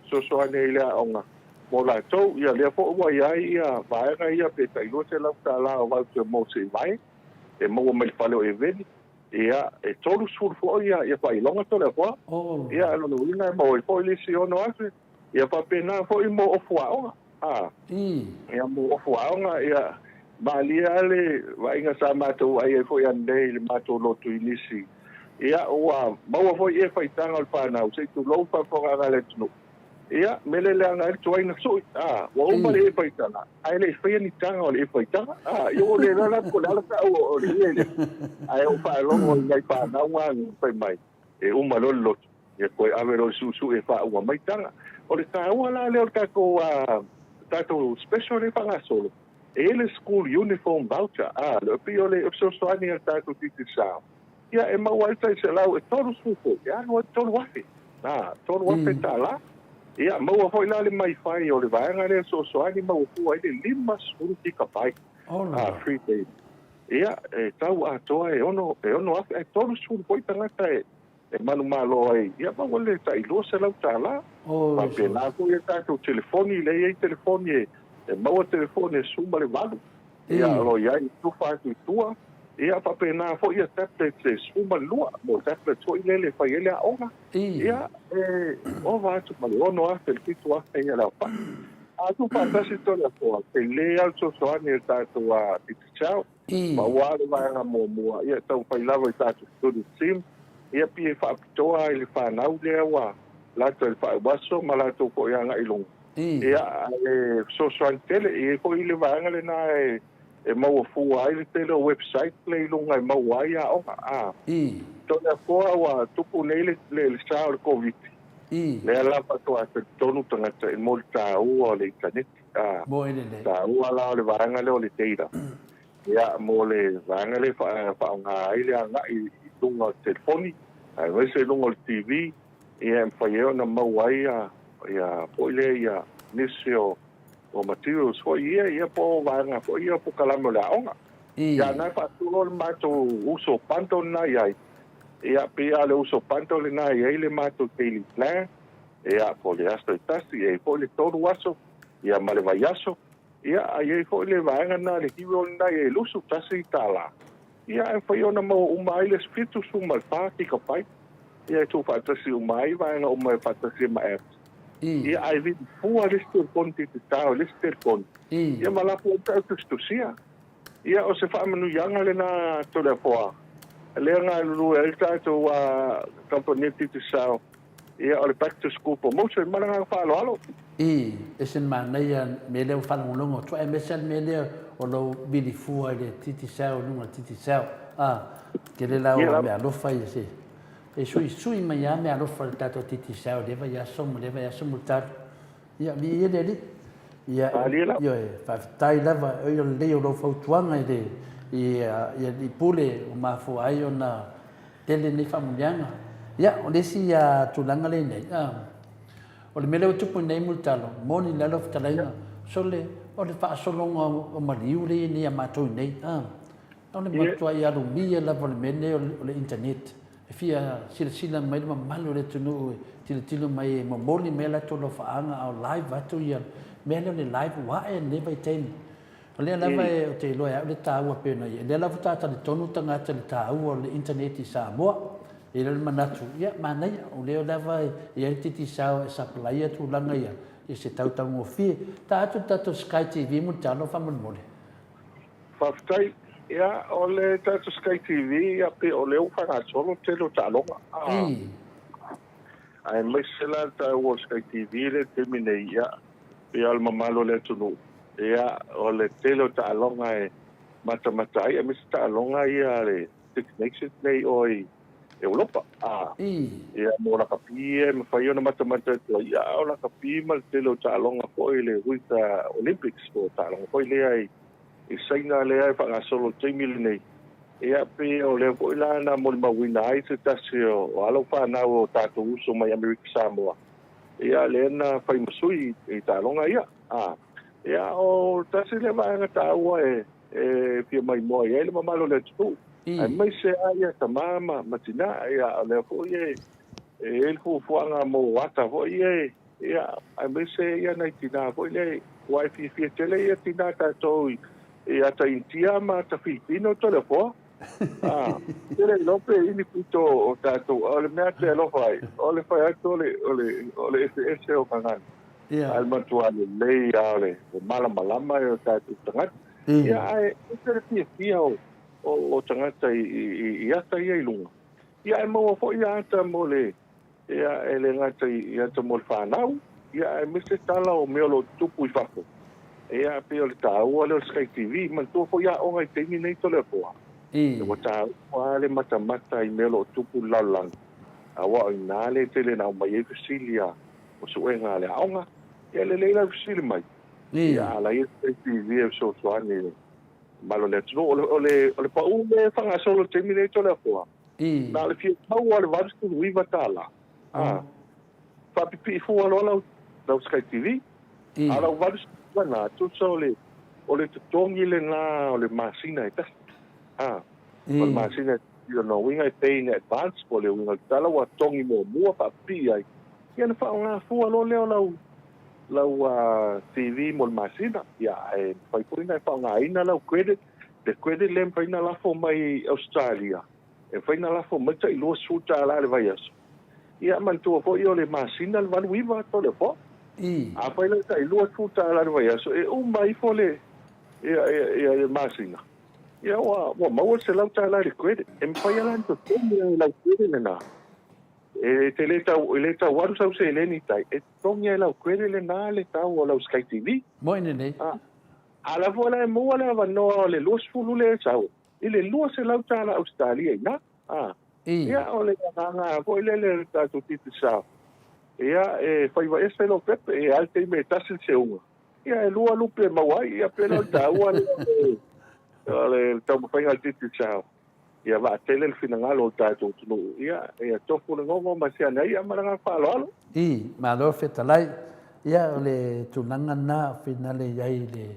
fesoasoani ai i le aoga mo latou. Ia lea foi ua i ai ia vaega ia pe tai $200 o voucher mo se vae e maua mai le fale o Eveli. Ia, e 30 foi ia faailoga Toleafoa. Ia, o lona uiga e maua ai foi le isi $6,000. Ia faapena foi mo ofu aoga. Ia mo ofu aoga, ia malie lava le vaaiga sa matou vaai ai foi ananei i le matou lotu i nisi. Ia ua maua foi ia faitaga o le fanau, se i tulou le faafofogaaga a le atunuu. Ia, mele leaga ai le tuai na sui. Ua uma le faitaga, ae le i faia ni taga o le faitaga. Ia ua le iloa la po o le a le taua o le ie lea. Ae ou faalogo i nai fanau fai mai, e uma loa le lotu, ia toe ave loa i le suisui e faauma mai taga. O le taua la lea o le tatou, tatou special lea e faagasolo, e i ai le school uniform voucher, e pei o le fesoasoani a le tatou Digicel, ia e maua ai le tai 130 foi, e alu ai le $3,000, $3,000. Ia maua foi la le MiFi o le vaega lea e fesoasoani maua fua ai le 50 gigabyte, free data. Ia, e tau atoa e $6,000, ae 30 foi tagata e manumalo ai, ia maua le tai $200. Faapena foi a tatou telefoni, lea e i ai telefoni e maua telefoni e 18, ia o lo o i ai tufa atu i tua, ia faapena foi ia tablets e 12, mo tablets foi lele e fai ai le aoga, ia e ova atu ma le $6,000 i le $7,000 ia le aofai. A tuufaatasi Toleafoa, tele lava le fesoasoani a le tatou Digicel. Pau lava le vaega muamua, ia e taumafai lava i tatou student team, ia pei e faapitoa i le fanau lea ua latou i le faaiuaso ma latou foi agai i luga. Ia, ae fesoasoani tele. E i ai foi le vaega lena e maua fua ai le tele o website lea i luga e maua ai aoga. A Toleafoa ua tupu nei le sa o le Koviti, lea la faatoa talitonu tagata i mo le taua o le initaneti. A, taua la o le vaega lea o le data. Ia, mo le vaega lea e faaaoga ai le agai i luga o le telefoni, aemaise i luga o le TV, ia e mafai ai ona maua ai ia foi lea ia nisi o materials foi ia, ia po o vaega foi ia o polokalame o le aoga. Ia, na e faatino le matou uso bundle lena i ai. Ia, pei lava o le uso bundle lena e i ai le matou daily plan, ia, po o le aso e tasi, e i ai foi le tolu aso, ia ma le vaiaso, ia, a i ai foi le vaega lena, le hero lena e $21, ia, e mafai ona maua uma ai le 74 gigabyte, ia, e tuufaatasi uma ai vaega uma e faatasi ai ma apps. Ia, ae vili fua le isi telefoni digitao i le isi telefoni, ia ma lafo ai pe a tusitusia. Ia, o se faamanuiaga lena Toleafoa, lea e galulue ai le tatou kamupani Digicel, ia, o le Back to School Promotion. Ma le agaga faaaloalo. I, ese le manaia mea lea ua faalogologo atu ai, aemaise lava le mea lea o lou vili fua i le Digicel i luga o le Digicel. A, tele la o meaalofa ia se, e suisui mai lava meaalofa i le tatou Digicel i lea vaiaso ma lea vaiaso mulitalo. Ia, viia le Alii. Ia, ioe, faafetai lava, o le lelei o lau fautuaga i le, i alii pule ua mafua ai ona tele nei faamanuiaga. Ia, o le isi tulaga lea i inei, o le mea lea ua tupu i inei Mulitalo, moni la lau fetalaiga, sole, o le faasologa o maliu lea e i ai nei ia matou i inei, o le matuai alumia lava o le mea lenei o le internet. E fia silasila mai le mamalu o le atunuu e tilotilo mai e momoli mai a latou alofaaga a o live atu ia mea lea o le live ua ae lenei vaitaimi. O lea lava e ou te iloa e au le taua pei ona i ai. O lea lava faatoa talitonu tagata i le taua o le internet i Samoa. E i ai le manatu, ia manaia, o lea lava e i ai le Digicel e sapalaia tulaga ia i se tautaugofie. Ta atu le tatou Sky TV mo le talo faamolemole. Faafetai. Ia, o le tatou Sky TV, ia, pei o lea ua faagasolo le tele o taaloga. Aemaise la le taua o le Sky TV lea i le taimi nei, ia, pei lava o le mamalu o le atunuu, ia, o le tele o taaloga e matamata ai, aemaise taaloga ia a le Six Nations nei i o i Europa. Ia, mo lakapi ia e mafai ona matamata atu ai, ia, a o lakapi ma le tele o taaloga foi i le Winter Olympics, po o taaloga foi lea i i Saina lea e faagasolo i le taimi lenei, ia pei o lea foi la na molimauina ai se tasi o alo fanau o tatou uso mai Amerika Samoa, ia lea na fai ma sui i taaloga ia. A, ia o tasi lea vaega taua e e fia maimoa i ai le mamalu o le atunuu, aemaise lava ia tama ma, ma tinā, ia o lea foi e e i ai le fuafuaga mo ata foi ia e Ia, aemaise ia nai tinā foi lea, aua e fiafia tele ia tinā tatou i, i ata Initia ma ata Filipino Toleafoa. Ah, tele iloa pe i ni pito o tatou, a o le mea te alofa ai, o le fai atu o le, o le, o le eseese o gagana. Ia. Ae matua lelei lava o le malamalama o tatou tagata. Ia, ae ese le fiafia o, o, o tagata i, i, i ata ia i luga. Ia, ae maua foi ia ata mo le, Ia, e le gata i ata mo le fanau, ia, aemaise tala o mea o lo o tutupu i fafo. Ia, pei o le taua lea o le Sky TV. Manatua foi aoga i taimi nei Toleafoa, ua taua lava le matamata i mea o lo o tupu i le lalolagi, aua o i ina lea e tele ina aumai ai fesili a o suega a le aoga. Ia, lelei la le fesili mai, ia, a la ia Sky TV e fesoasoani i le mamalu o le atunuu. O le, o le, o le pau lea e faagasolo i le taimi nei Toleafoa, Na o le fia maua o le $89, a faapipii fua loa lau, lau Sky TV. A o lau 89 na, tusa o le, o le totogi lena o le masina e tasi. A, o le masina e tasi, o lona uiga e pay in advance, po o le uiga o le tala ua totogi muamua faapipii ai, ia ona faaaoga fua loa lea o lau, lau TV mo le masina. Ia, ae mafai foi ona e faaaogaina lau credit Le credit lea e mafai ona lafo mai i Ausetalia, e mafai ona lafo mai tai $20 i le vaiaso. Ia manatua foi o le masina le 89 Toleafoa. Afai la e tai $20 i le vaiaso, e uma ifo le ia ia le masina, ia ua ua maua le $100 i le credit. E mafai lava la ona totogi e lau credit lena. E te le tau e le tau alu sau seleni i tai, e totogi lava e lau credit lena le tau o lau Sky TV. Moi lenei. A la foi la e maua le avanoa o le 20 lea e sau i le $200 Ausetalia i ina. A, ia o le agaga foi lele o le tatou Digicel, ia e faiva ese lou pepe, e a le taimi e tasi le seuga, ia e lua lupe e maua ai, ia pei la o le taua lea o le taumafaiga a le Digicel. Ia vaatele le finagalo o le tatou atunuu, ia, ia tofu le gogo ma se ane ai, ia ma le agaga faaaloalo. I, malo fetalai. Ia o le tulaga lena finale i ai i le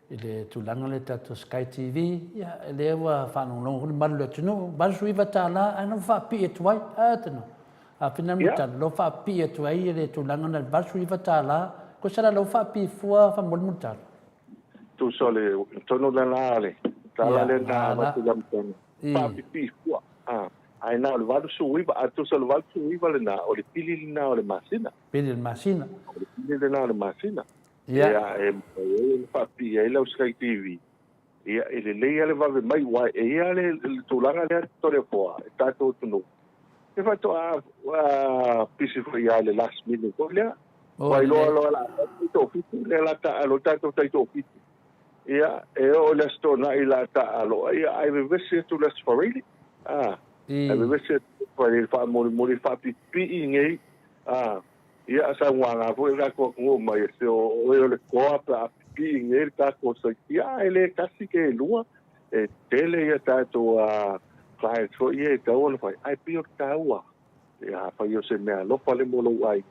i le tulaga lea tatou Sky TV, ia lea ua faalogologo foi le mamalu o le atunuu, $89 ae na ua faapipii atu ai. A tino. A finale mo tala, lo faapipii atu ai le tulaga lena i le $89, kosa la ua faapipii fua faamolemole tala. Tusa o le tonu lena le tala lea na avatu i le amataga, faapipii fua. Ae na o le 89, a tusa o le 89 lena, o le pili lena o le masina. Pili o le masina. O le pili lena o le masina. Ia, e mafai ai ona faapipii ai lau Sky TV. Ia, e lelei lava le vave mai, aua e i ai lava le tulaga lea Toleafoa, e tatou atunuu, e faatoa pisi foi lava i le last minute foi lea. Ua iloa loa la taitoafitu, lea la taaalo tatou taitoafitu. Ia, e oo i le Aso Toonai la taaalo, ia ae vevesi atu le Aso Faraile. Ah, ae vevesi atu le Aso Faraile faamolimoli faapipii nei. Ah, ia saunoaga foi le tatou atunuu mai e se o oe o le toa pe a pipii nei le tatou saiti. Ia, e le tasi ke lua, e tele ia tatou clients foi ia e tatau ona fai, ae pei o le taua. Ia, afai o se mea alofa le mo lou aiga,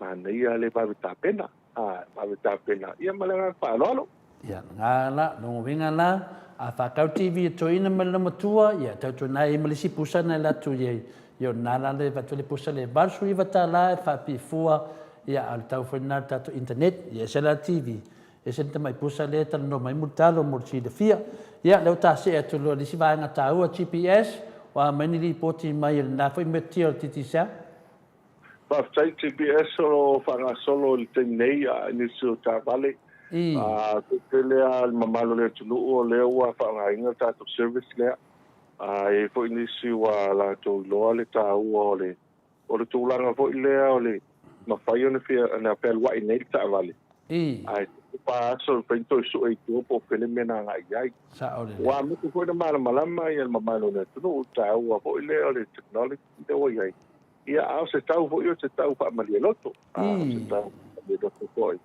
manaia le vave tapena, a, vave tapena, ia ma le agaga faaaloalo. Ia, nga la, lona uiga la, a whakau TV e toeina mai le matua, ia, tautuana ai ma le isi pusa na e latu i ai, ia o na la le vatu le pusa le $89 e whaapifua, ia, a o le tau foi na le tatou internet, ia ese la TV, ese le tamai pusa lea e talanoa mai Mulitalo mo le silafia. Ia, lea ua ta see atu loa i le isi vaega taua, GPS, ua aumai ni lipoti mai e lena foi metotia o le Digicel. Faafetai GPS o lo o faagasolo i le taimi nei i nisi o taavale. Toatele lava le mamalu o le atunuu o lea ua faaaogaina le tatou service lea. E i ai foi nisi ua latou iloa le taua o le o le tulaga foi lea o le mafai ona fia ona fealuai nei le taavale, ae tofu pa aso e mafai ona toe sue i tua po o fea le mea na agai i ai. Sao lelei. Ua amata foi ona malamalama ia le mamalu o le atunuu i le taua foi lea o le technology lea ua i ai. Ia, a o se tau foi o se tau faamalie loto, a o se tau faamalie loto foi.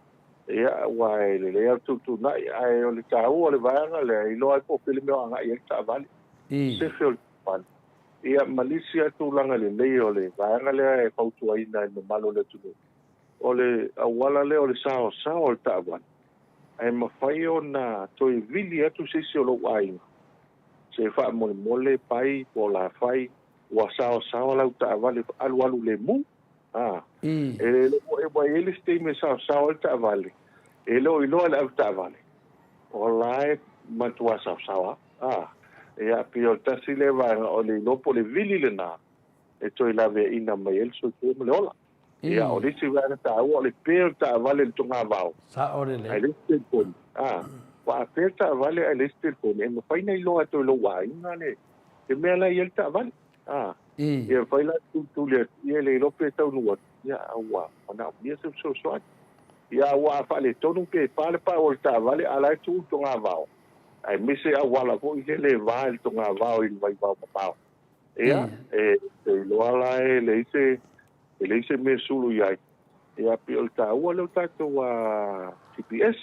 Ia, aua e lelei lava le tuutuunai, ae o le taua o le vaega lea, e iloa ai po o fea le mea o agai i ai le taavale, sefe o le taavale. Ia, ma nisi lava tulaga lelei o le vaega lea e fautuaina e le mamalu o le atunuu, o le auala lea o le saosaoa o le taavale, ae mafai ona toe vili atu se isi o lou aiga se faamolemole pai po o lafai ua saosaoa lau taavale alualu lemu. A, e le iloa e ua i ai le isi taimi e saosaoa ai le taavale, e le o iloa e le avetaavale, o la e matua saosaoa. A, ia, pei o le tasi lea vaega o le iloa po o le vili lena e toe laveaiina mai ai le soifua ma le ola. Ia, o le isi vaega taua o le pe o le taavale i le togavao. Sao lelei. Ae leai se telefoni. A, ua a pe le taavale ae leai se telefoni, e mafai ona iloa atu e lou aiga le le mea la e i ai le taavale. A, ia mafai la ona tulituli atu, ia e le iloa pe taunuu atu, ia a ua manaomia se fesoasoani. Ia, a ua a faaletonu pe pa le pau o le taavale a o la e tu i le togavao, aemaise auala foi lele e va i le togavao i le vaivao mamao. Ia, e te iloa la e leai se, e leai se mea e sulu i ai. Ia, pei o le taua lea o tatou GPS.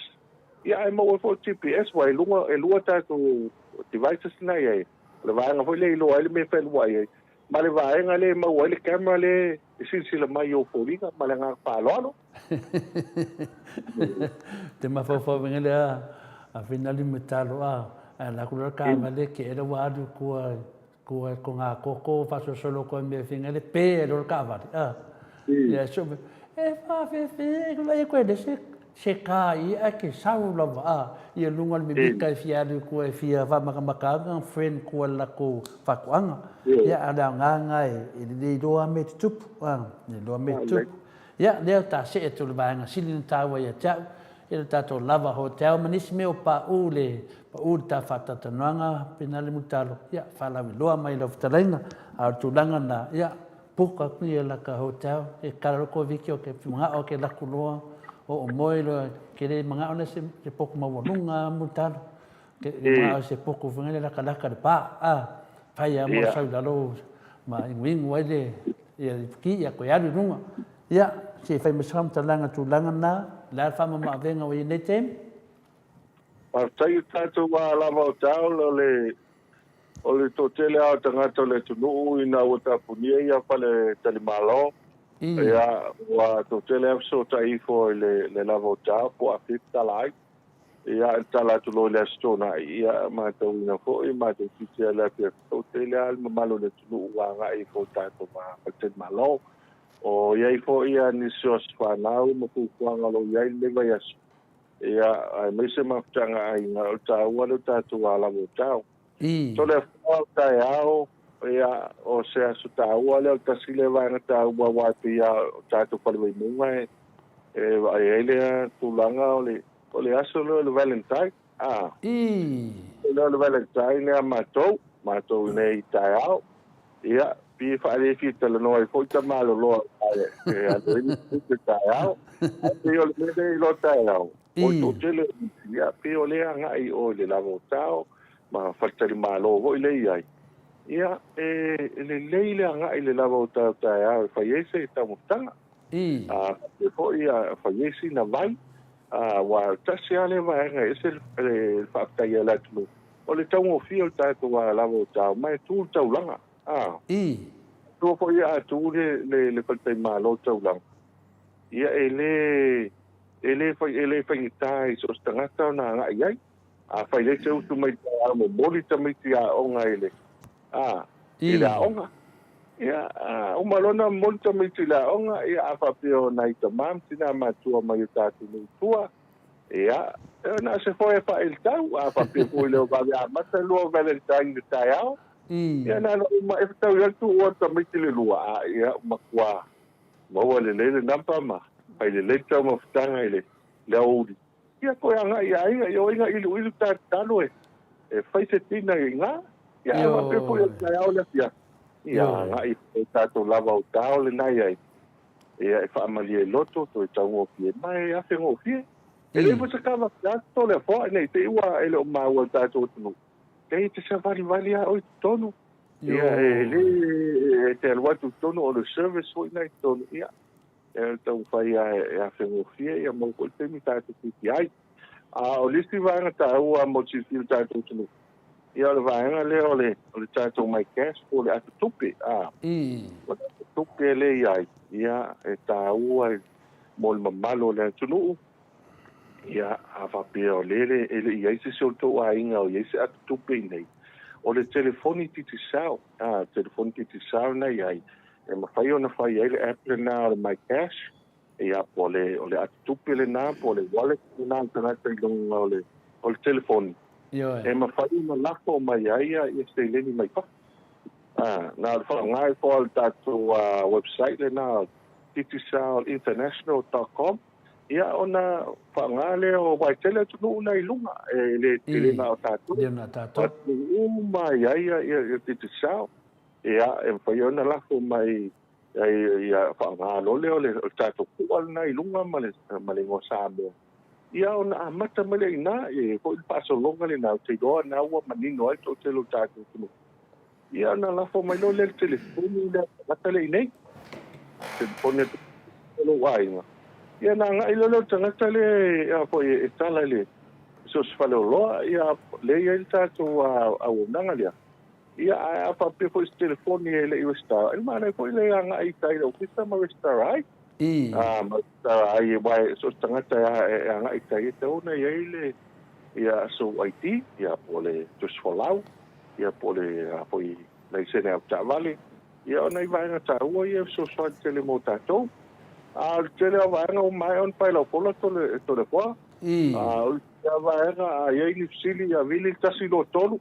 Ia, ae maua ai foi o le GPS, aua e luga, e lua tatou devices na i ai. O le vaega foi lea e iloa ai le mea e fealuai ai, ma le vaega lea e maua ai le camera lea e silasila mai i ou foliga ma le agaga faaaloalo. Te mafaufau venga lea a finali me talo a a la kula ka vale ke era wa alu kua kua ko ngā koko whasoasolo koe mea whinga le pē e rora kaawhare. A. Ia so e whawhewhe e kula e koe le se se kā i a ke sau lava a ia lunga le mimika e fia alu kua e fia whamakamakaanga friend kua la ko whakoanga. Ia a lea ngā ngā e le iloa me te tupu. A, le iloa me te tupu. Ia, lea ta see atu le vaega sili na tāua ia te au, ia le tātou lava hotel ma nisi mea o paʻū le paʻū le tā whātatanoanga pena le mutalo, ia, whālawiloa mai lau fetalaiga, a o le tulaga na, ia, book aku ia laka hotel, e kala loko viki o ke manga'o ke laku loa, o o moe loa, ke le manga'o na se, se poko maualuga mutalo, Ke manga'o se poko whangele laka laka le pā, a, whai a mo sau lalo ma inguingu ai le, ia ki ia koe alu i runga. Ia, se whai ma whamatalanga tūlanga nā, le a whamama avenga o ienei taimi. Faafetai i tatou a lava o taul o le o le toatele a o tagata o le atunuu ina ua tapunia ia fale talimalo ia ua toatele a fesootai ifo i le le lava o tao po o afe tala ai. Ia, e tala atu loa i le Aso Toonai, ia, matauina foi, matou titia i le afiafi, toatele lava le mamalu o le atunuu ua agai ifo i tatou faletalimalo. O i ai foi ia nisi o aso fanau ma fuafuaga o lo o i ai lenei vaiaso, ia, aemaise mafutaga aiga, o le taua lea o tatou alava o tao. Toleafoa o taeao, ia, o se aso taua lea, o le tasi lea vaega taua aua e pei lava o tatou fale Vaimauga e, e vaai ai lea tulaga o le, o le aso lea o le Valentine, a. O lea o le Valentine lea a matou, matou i nei taeao, ia, pei e faale fia talanoa ai foi tamaloloa e, e alu ai le tupe taeao. Ae pei o le mea lea i loa taeao, O le toatele o nisi, ia, pei o lea agai i o i le lava o tao ma faletalimalo foi lea e i ai, ia, e lelei le agai i le lava o tao taeao e fai ai se taumafataga. A faapea foi e fai ai sina vai, aua tasi lava lea vaega e ese le faafetai a le atunuu, o le taugofie o le tatou lava o tao, ma e tu le taulaga. Tua foi a tu le faletalimalo i le taulaga, ia, e le E le fai, e le faigata i so o se tagata ona agai i ai. Afai leai se utu mai taeao momoli tamaiti aoga i le, a, i le aoga. Ia, a uma loa ona momoli tamaiti i le aoga, ia a faapea o nai tama ma tina matua mai o tatou nuu i tua, ia, e na o se foe e faailitau. A faapea foi le vave amata lua Valentine i le taeao, ia na ona uma e fetau i ai le tuua o tamaiti le lua, a, ia, matua maua lelei le number ma fai lelei le taumafataga i le aoauli. Ia toe agai i aiga, ia o ai na ʻiluʻilu tatalo e fai se tina i ina. Ia ae faapea foi o le taeao le afiafi. Ia agai i tatou lava o tao lena i ai. Ia e faamalie loto toe taugofie mai e afegofie. E leai foi se kava atu le afoa nei te i ua e le o maua i tatou atunuu. E te savalivali lava oe i totonu. Ia e le e te alu atu i totonu o le service foi lena i totonu. Ia e taumafai lava e afegofie ia maua foi le taimi tatou piki ai. A o le isi vaega taua mo le silafia o le tatou atunuu, ia o le vaega lea o le o le tatou MyCash po o le atotupe, a. O le atotupe lea e i ai, ia e taua mo le mamalu o le atunuu, ia a faapea o lea e le i ai se isi o le tou aiga o i ai se atotupe i inei, o le telefoni Digicel, a, telefoni Digicel lena e i ai, e mafai ona fai ai le app lena o le MyCash, ia, po o le, o le atotupe lena, po o le wallet lena a le tagata i luga o le, o le telefoni, e mafai ona lafo mai ai ia seleni mai fafo. A, na o le faaaoga ifo lava o le tatou website lena digicilinternational.com, ia ona faaaoga lea o, aua e tele atunuu na i luga, e le, e le na o tatou, o atunuu uma e i ai ia Digicel. Ia, e mafai ona lafo mai ia faaaoga loa lea o le tatou pu'a lena i luga ma le ma le igoa Samoa. Ia ona amata mai lea i ina, e i ai foi le faasologa lena, ou te iloa na ua manino ai le toatele o le tatou atunuu. Ia ona lafo mai loa lea i le telefoni lea tagata lea i inei, telefoni a lou aiga. Ia ona agai loa lea o le tagata lea foi e tala i le so o se faleoloa, ia lea e i ai le tatou auaunaga lea. Ia, ae a faapea foi se telefoni e le i resitala, e manaia foi le agai i tai i le ofisa ma resitala ai. A, ma resitala ai, aua e so o se tagata e agai i tai e tatau ona i ai le ia sou ID, ia po o le tusi folau, ia po o le a foi laisene avetaavale, ia o nai vaega taua ia e fesoasoani tele mo tatou. A o le tele o vaega ua maea ona pailaufola Toleafoa. A o le vaega a i ai ni fesili, ia vili le 123.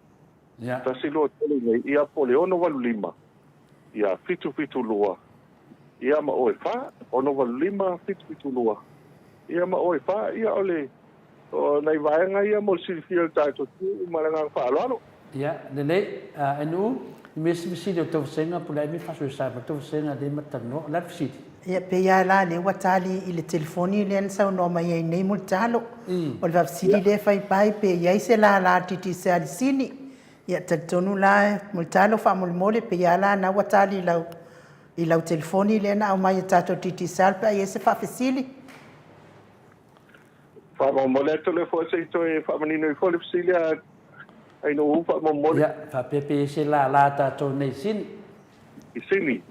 123 nei, ia po o le 685, ia 772, ia ma oe 4, 685, 772, ia ma oe 4, ia o le, o nai vaega ia mo le silafia o le tatou atunuu ma le agaga faaaloalo. Ia, lelei, NU, i mea isi fesili o Tofusenga, po o le a mea faasoesa mai Tofusenga lea ma talanoa, o le a le fesili? Ia, pei lava la lea ua tali i le telefoni lea na saunoa mai ai nei Mulitalo. O le faafesili lea e fai pai pe i ai se lala a le Digicel i Sini. Ia, talitonu la Mulitalo faamolemole pei lava la na ua tali i lau i lau telefoni lea na aumai e tatou Digicel pe a i ai se faafesili. Faamolemole atu lea foi se i toe faamanino ifo le fesili a Ainuu faamolemole. Ia, faapea pe i ai se lala a tatou nei i Sini. I Sini?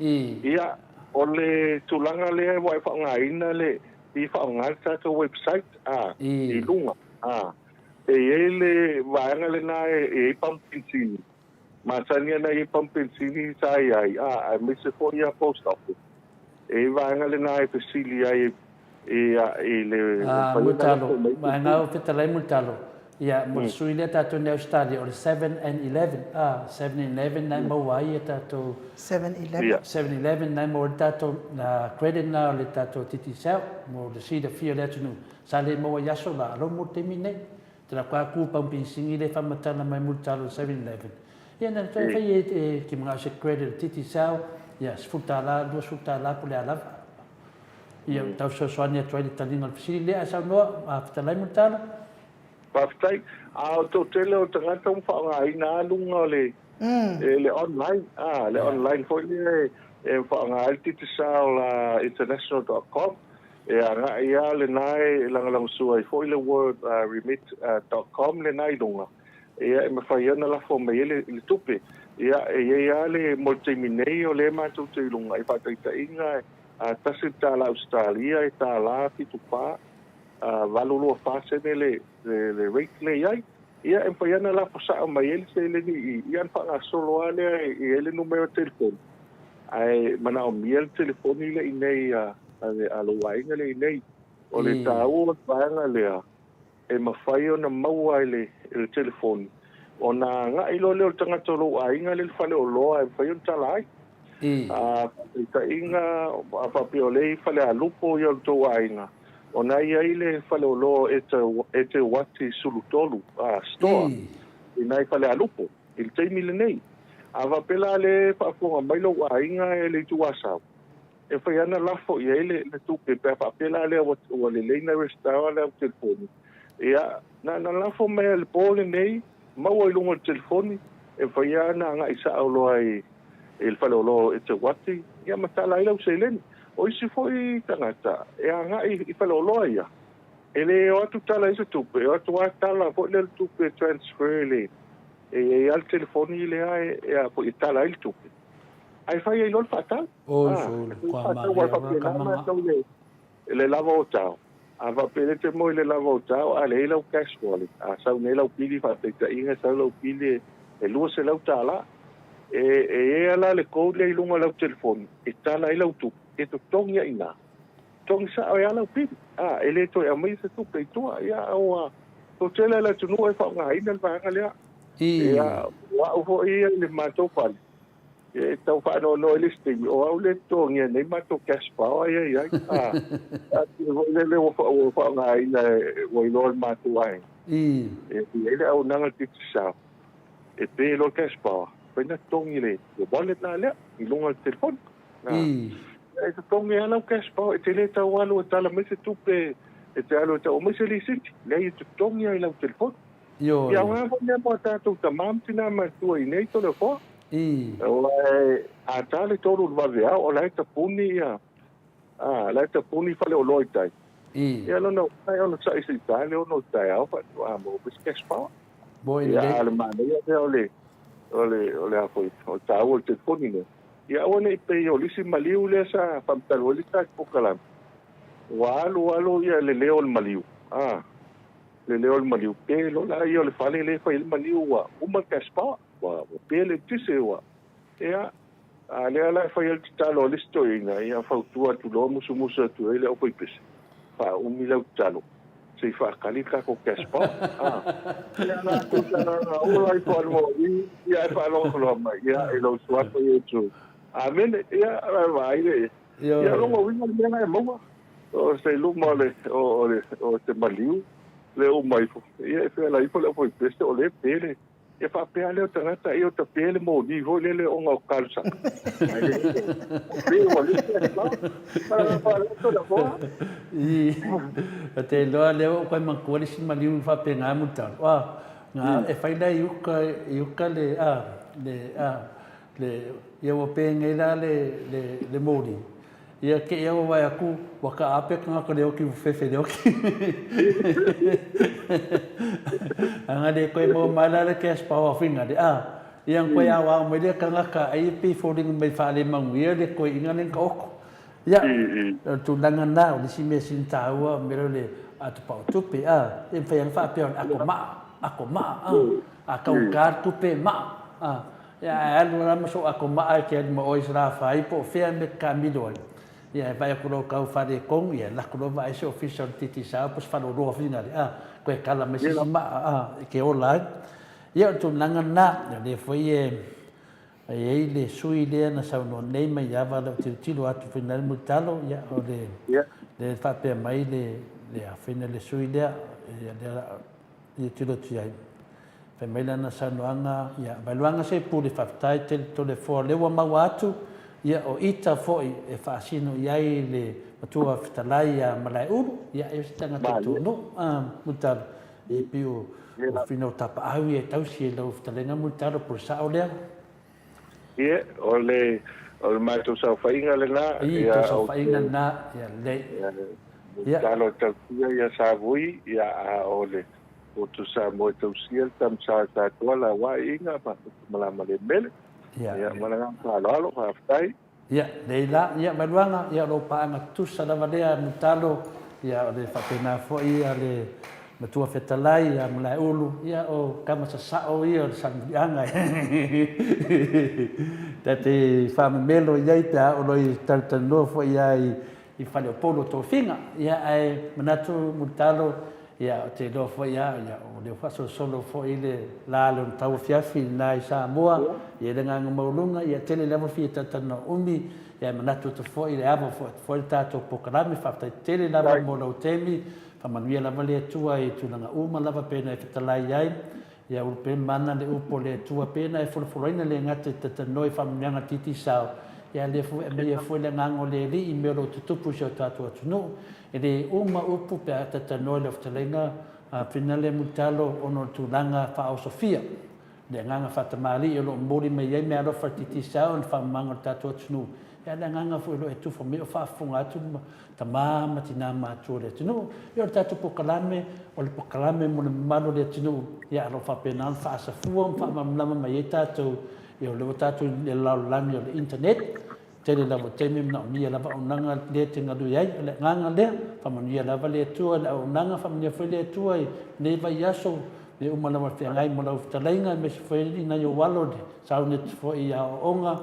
Ia, o le tulaga lea ua e faaaogaina le, i faaaoga le tatou website, a, i luga, a, e i ai le vaega lena e i ai pamu penisini. Masani ana i ai pamu penisini sa i ai, a, aemaise foi ia post office. E i ai vaega lena e fesili ai i, i le A, Mulitalo, vaega o fetalai Mulitalo, ia, mo le sui lea tatou nei Ausetalia, o le seven and eleven, a, seven and eleven na e maua ai ia tatou, Seven eleven. Seven eleven na e maua ai le tatou credit na o le tatou Digicel, mo le silafia o le atunuu, sa le maua i aso la, alo mo le taimi nei. Tala koa ku pau pinsini le whamatala mai Mulitalo le 7-Eleven. Ia na toe fai e e ki mangao se credit Digicel, ia $10, $20 po le a lava. Ia tau fesoasoani atu ai le taliga o le fesili lea ae saunoa a fetalai Mulitalo. Faafetai. A o le toatele o tagata ua faaaogaina lava luga o le le online, a, le online foi lea e faaaoga ai le Digicel international dot com. E agai lava lena e lagolagosua ai foi le world remit dot com lena i luga, ia e mafai ai ona lafo mai ai le tupe. Ia e i ai lava le mo le taimi nei o lea matou te i luga i faataitaiga a tasi le tala Ausetalia e tala 74 824 sene le le rate lea i ai. Ia e mafai lava ona lafo sao mai ai le seleni i i, ia ona faagasolo lava lea e i ai le numera telefoni. Ae manaomia le telefoni lea i inei a lou aiga lea i inei. O le taua o le vaega lea, e mafai ona maua e le telefoni, ona agai loa lea o le tagata o lou aiga lea i le faleoloa e mafai ona tala ai. A faataitaiga, a faapea o lea e i Falealupo ia o le tou aiga, Ona e i ai le faleoloa e te uati 13 store i nai Falealupo i le taimi lenei. A faapea la le faafofoga mai lou aiga e le Itu Asau, e fai ana lafo i ai le tupe pe a faapea la lea ua lelei na resitala le au telefoni. Ia, na ona lafo mai lava i le po lenei, maua i luga o le telefoni, e mafai lava ona agai sao loa i le faleoloa e te uati, ia ma tala ai lau seleni. O isi foi tagata e agai i faleoloa ia, e le o atu tala ai se tupe, e o atu lava tala foi lea le tupe e transfer i le, e i ai lava le telefoni lea e a foi e tala ai le tupe, ae fai ai loa le faatau. Oi sole, kua Aua e faapena matou i le lava o tao. A faapea le te moe i le lava o tao a leai lau cash wallet, a sau nei lau pili faataitaiga e sau lau pili e $200, e i ai lava la le code lea i luga o lau telefoni e tala ai lau tupe, e totogi ai i ina. Totogi sao ai lava lau pili. A, e le toe aumaia se tupe i tua. Ia, ua toatele le atunuu e faaaogaina le vaega lea. Ia, o au foi ia i le matou fale, E tau faanoanoa i le isi taimi, o au lea e totogia nei matou cash power ia e i ai. A, atonu foi lele ua faaaogaina ua iloa e le matou aiga. E i ai le auaunaga a le Digicel, e pe loa le cash power, mafai ona totogi i le wallet la lea i luga o le telefoni. E totogi lava lau cash power, e te le tau alu e tala mai se tupe, e te alu e tau aumai se lisiti. Leai, e totogi lava i lau telefoni. Ioe. Ia aoga foi lea mo a tatou tama ma tina matua i nei Toleafoa. Aua a ta le 3 i le vaveao o la e tapuni ia, a, la e tapuni faleoloa i tai. Ia lona uiga e onosai se i ta le 6 i le taeao faatoa maua mai se cash power. Mo Ia a o le manaia lea o le, o le, o le a foi, o le taua o le telefoni lea. Ia aua ne i pei o le isi maliu lea sa faamatala ai le isi tatou polokalame, ua alu alu ia le leo o le maliu, a. Le leo o le maliu pe loa la ia o le fale lea e fai ai le maliu ua uma le cash power, ua pe le eletise ua, ia, a lea la e fai ai le tatalo a le isi toeaina, ia fautua atu loa musumusu atu ai le aufaipese, faaumi lau tatalo se i faakali le tatou cash power. A, ia la tusa na ona ola ifo alu o i, ia e faalogologo mai, ia i lou suafa Iesu. Amene, ia, vaai le, ia lona uiga le mea la e maua. O se luma o le, o le, o te maliu le uma ifo, ia e feala ifo le aufaipese o lea e pe le, ia faapea lea o tagata ia o tape le moni foi lele ona o talosaga. Ae le o pe ua le pe la. Faaleto la foa. I, o te iloa lea ua ou kai manatua le isi maliu faapena mo le talo. A, na e fai la i uka, i uka le, a, le, a, le, ia ua pe nei la le, le, le moni. Ia ke ia ua wae aku, ua ka ape kangaka le oki fefe le oki. Anga le koe mo mai la le cash power finga le a. Ia koe au au mai le kangaka ai pe folinga mai whaale manguia le koe inga le ka oko. Ia, o tulaga na, o le isi mea sili taua, mea lea o le atu pao tupe, a, e mafai lava ona faapea o le ako maa, ako maa, a, a taugata le tupe, maa, a. Ia, ae alu la ma sou ako maa e te alu ma oe i Salafai po o fea mea e te taamilo ai. Ia, e vaai atu loa o tau faaletonu, ia, lako loa vaai se ofisa o le Digicel po o se faleoloa finale, a, toe tala mai se isi maa, a, e te ola ai. Ia, o le tulaga lena, o lea foi e i ai le sui lea na saunoa nei mai Ava lau tilotilo atu finale Mulitalo, ia, o le, lea e faapea mai le, le a finale le sui lea, ia, lea tilotilo atu i ai. Fai mai lana saunoaga, ia, Vailuaga se pule faafetai tele Toleafoa lea ua maua atu, ia o ita foi e faasino i ai le Matua Fetalai ia Malaeulu, ia e o se tagata o tou nuu, a, Mulitalo, e pei o, o Finau Tapaau ia e tausi e lau fetalaiga Mulitalo po o le sao lea. Ia, o le, o le matou saofaiga lena, Ii, tou saofaiga lena, ia lelei. Ia. Tatalo e tausia ia Savui, ia, a o le Motu Samoa e tausia le Tamasa o tatou ala aua iiga ma malama le mele. Ia, Ia, ma le agaga faaaloalo, faafetai. Ia, lelei la, ia, Vailuaga, ia, o lou paaga tutusa lava lea, Mulitalo, ia, o le faapena foi ia le Matua Fetalai ia Malaeulu, ia, o tama sasao ia o le Salemuliaga ta te faamemelo i ai pe a oo loa i talatalanoa foi ia i Faleupolu o Tofiga. Ia, ae manatu Mulitalo, Ia, ou te iloa foi lava, ia, o lea ua faasolosolo foi le la lona tauafiafi lena i Samoa, ia, i le agaga maualuga, ia, tele lava fia talatalanoa umi, ia, e manatu atu foi i le ava foi atu foi le tatou polokalame, faafetai tele lava mo lou taimi, faamanuia lava le Atua i tulaga uma lava pei ona e fetalai ai, Ia ulu pea mana le upu o le Atua pena e folafolaina le gata i talatalanoa i faamanuiaga titisao, ia lea foi aumaia foi le agaga o le Alii i mea o lo o tutupu i si o tatou atunuu. E le uma upu pe a talatalanoa i lau fetalaiga Finale Mulitalo ona o le tulaga faaosofia, le agaga faatamalii o lo o momoli mai ai meaalofa i le titisao i le faamamaga o le tatou atunuu, ia le agaga foi o lo o e tufa mai o faafofoga atu tama ma tina matua o le atunuu. Ia o le tatou polokalame, o le polokalame mo le mamalu o le atunuu, ia o lo o faapena ona faasafua ma faamalamalama mai ai tatou, ia o lea ua tatou i le lalolagi o le internet, tele lava o taimi e manaomia lava auaunaga lea e te galue ai. O le agaga lea, faamanuia lava le Atua i le auaunaga, faamanuia foi le Atua i lenei vaiaso, mea uma lava e feagai mo lau fetalaiga, aemaise foi i nai ou alo i le sauni atu foi i aoaoga,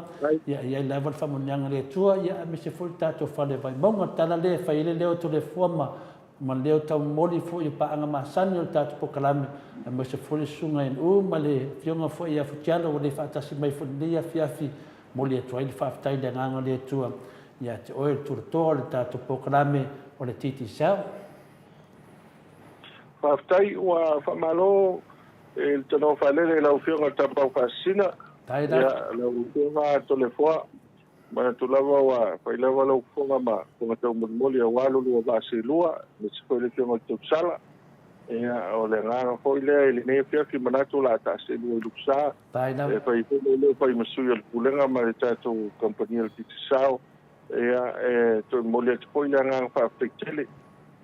ia i ai lava le faamanuiaga a le Atua, ia aemaise foi le tatou fale Vaimauga. O le tala lea e fai ai le leo o Toleafoa ma ma leo taumoli foi o paaga masani o le tatou polokalame, aemaise foi le Susuga ia NU ma le Afioga foi ia Futialo ua le faatasi mai foi i lenei afiafi, momoli atu ai le faafetai i le agaga o le Atua ia te oe le tulatoa o le tatou polokalame o le Digicel. Faafetai, ua faamalo i le tanoa faalele i lau Afioga i le Tapaau Faasisina, ia, lau Afioga Toleafoa, manatu lava ua fai lava lau fofoga ma fofoga taumolimoli aua lo lua vaa seelua, aemaise foi le Afioga i le Tausala. Ia, o le agaga foi lea i lenei afiafi, manatu o le a taaseelua i Lukusa, e fai foi lou leo fai ma sui o le Pulega ma le tatou kamupani o le Digicel. Ia, e toe momoli atu foi le agaga faafetai tele,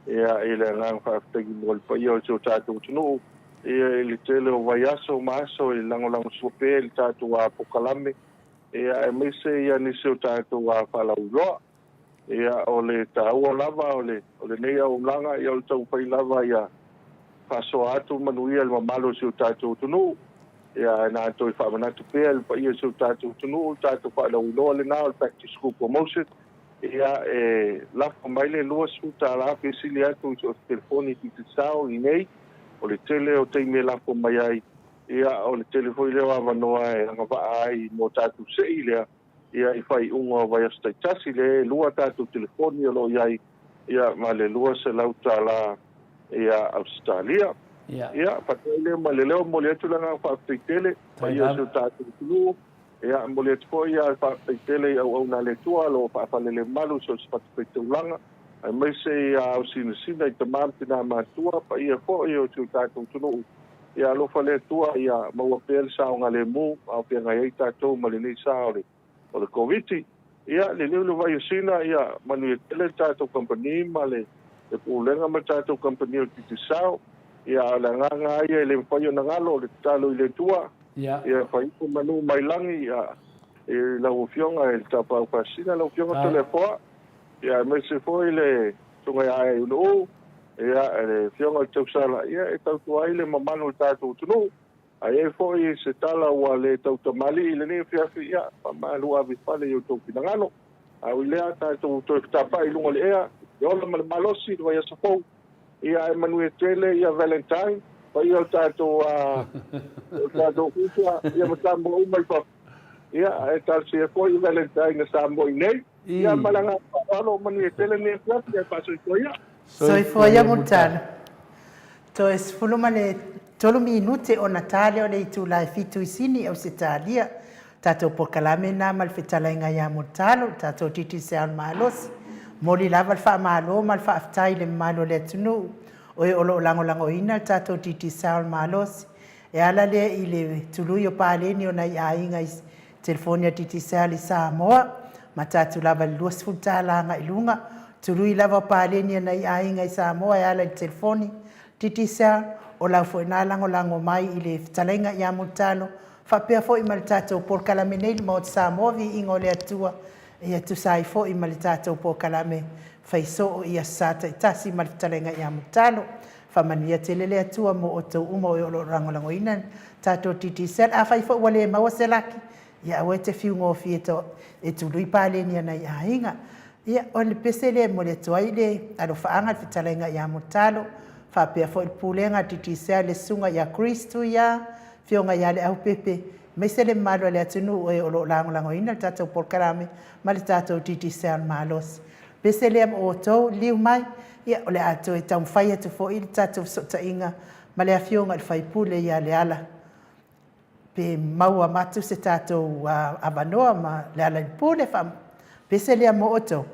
ia, i le agaga faafetai mo le paia o si o tatou atunuu, ia, i le tele o vaiaso ma aso e lagolagosua pea i le tatou polokalame, ia, aemaise ia nisi o tatou faalauiloa. Ia, o le taua lava o le, o lenei auaunaga, ia, o le taumafai lava ia faasoa atu manuia i le mamalu o si o tatou atunuu. Ia, ae na toe faamanatu pea i le paia o si o tatou atunuu, le tatou faalauiloa lena o le Back to School Promotion, ia, e lafo mai le $20 pe sili atu i so o se telefoni Digicel i inei. O le tele o taimi e lafo mai ai, ia, o le tele foi lea o avanoa e agavaa ai mo tatou sei lea, ia, i faaiuga o vaiaso taitasi, lea e lua tatou telefoni o lo o i ai, ia, ma le $200 ia Ausetalia. Ia, faatoai lea ma le leo, momoli atu le agaga faafetai tele, paia o si o tatou atunuu, ia, momoli atu foi le faafetai tele i auauna a le Atua o lo o faafalelemalu i so o se fatafaitaulaga, aemaise ia ao sinasina i tama ma tina matua, paia foi o si o tatou atunuu. Ia alofa le Atua ia maua pea le saogalemu a o feagai ai tatou ma lenei sa o le o le Koviti. Ia, liliu le vai o Sina, ia manuia tele le tatou kamupani ma le le Pulega ma le tatou kamupani o le Digicel. Ia, a o le agaga lava ia e le mafai ona galo, o le tatalo i le Atua, ia fai ifo manu mai lagi, ia, i lau Afioga i le Tapaau Faasisina, lau Afioga Toleafoa, ia, aemaise foi le Susuga ia Aiulu'u, ia, le Afioga i le Tausala, ia, e tautua ai le mamalu o le tatou atunuu. A i ai foi se tala ua le tautamalii i lenei afiafi, ia, faamalu ave i fale i outou finagalo. A ui lea, tatou toe fetapa'i i luga o le ea, le ola ma le malosi i le vaiaso fou. Ia, ae manuia tele ia Valentine, paia o le tatou, o le tatou ofisa, ia ma Samoa uma i fafo. Ia, ae talosia foi Valentine a Samoa i inei. Ia, ma le agaga faaaloalo, manuia tele lenei afiafi, ae faasoifua ia. Soifua ia Mulitalo. Toe 13 minute ona ta lea o le itula e fitu i Sini, Ausetalia. Tatou polokalame lena ma le fetalaiga ia Mulitalo, le tatou Digicel malosi. Momoli lava le faamalo ma le faafetai i le mamalu o le atunuu o e o lo o lagolagoina le tatou Digicel malosi. E ala lea i le tului o paleni o nai aiga i telefoni a Digicel i Samoa, mata atu lava i le $20 agai i luga. Tului lava o paleni a nai aiga i Samoa e ala i le telefoni Digicel, o lau foi na lagolago mai i le fetalaiga ia Mulitalo, faapea foi ma le tatou polokalame nei le Maota Samoa Viiga o le Atua, ia tusa ai foi ma le tatou polokalame fai soo i Aso Sa taitasi ma le fetalaiga ia Mulitalo. Faamanuia tele le Atua mo outou uma o e o lo o lagolagoina le tatou Digicel. Afai foi ua le maua se laki, ia aua e te fiu gofie e tului paleni a nai aiga. Ia, o le pese lea e momoli atu ai le alofaaga i le fetalaiga ia Mulitalo. Faapea foi le Pulega a Digicel le Susuga ia Chris Tuia, Afioga ia Leaupepe, aemaise le mamalu o le atunuu e o lo o lagolagoina le tatou polokalame ma le tatou Digicel malosi. Pese lea ma outou, liliu mai, ia o le a toe taumafai atu foi le tatou fesootaiga ma le Afioga i le sui usufono ia Leala pe maua atu se tatou avanoa ma Lealailepule. Pese lea mo outou.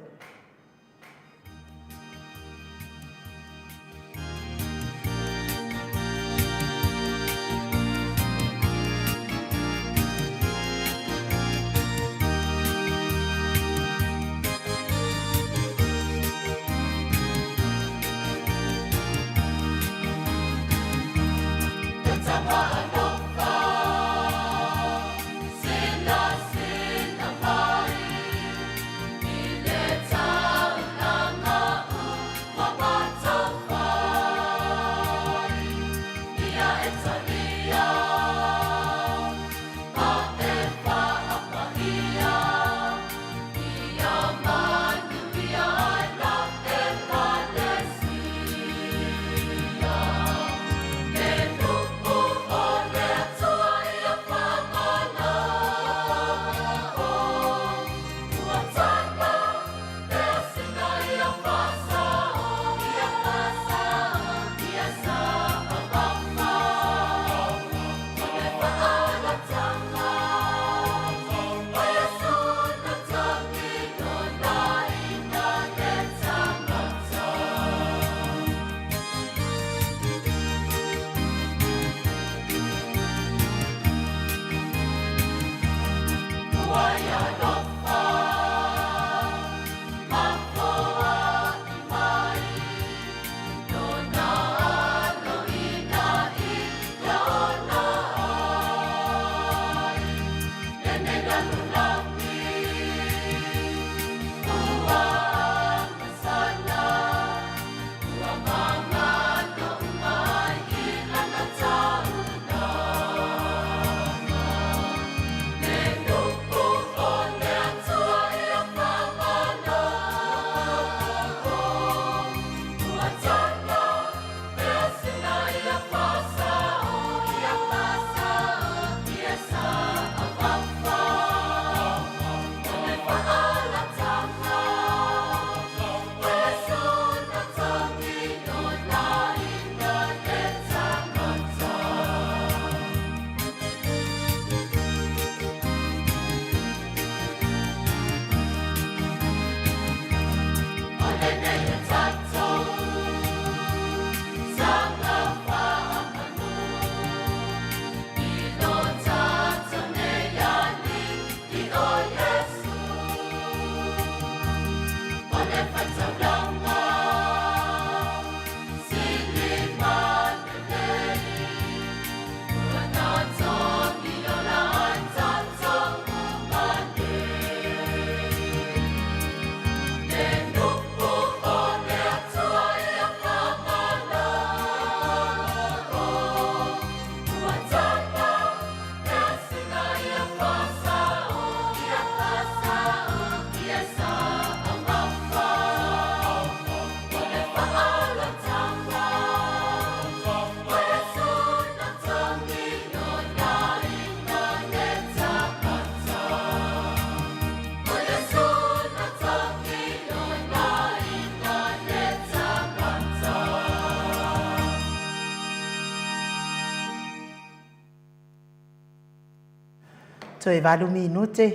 Toe valu minute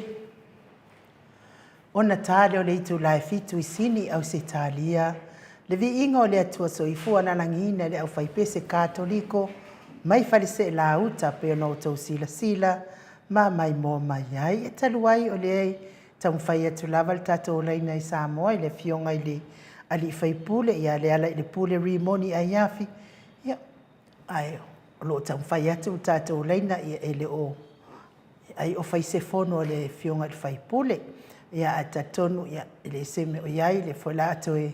ona ta lea o le itula e fitu i Sini, Ausetalia. Le viiga o le Atua Soifua na lagiina e le aufaipese Katoliko mai Faleseelauta pei ona outou silasila ma maimoa mai ai. E talu ai o lea e taumafai atu lava le tatou olaina i Samoa i le Afioga i le Alii Faipule ia Lealailepule Rimoni Aiafi, ia, ae o lo o taumafai atu le tatou laina, ia, e le o ai o fai se fono a le Afioga i le Faipule. Ia, ae talitonu, ia, e le se mea o i ai, lea foi la a toe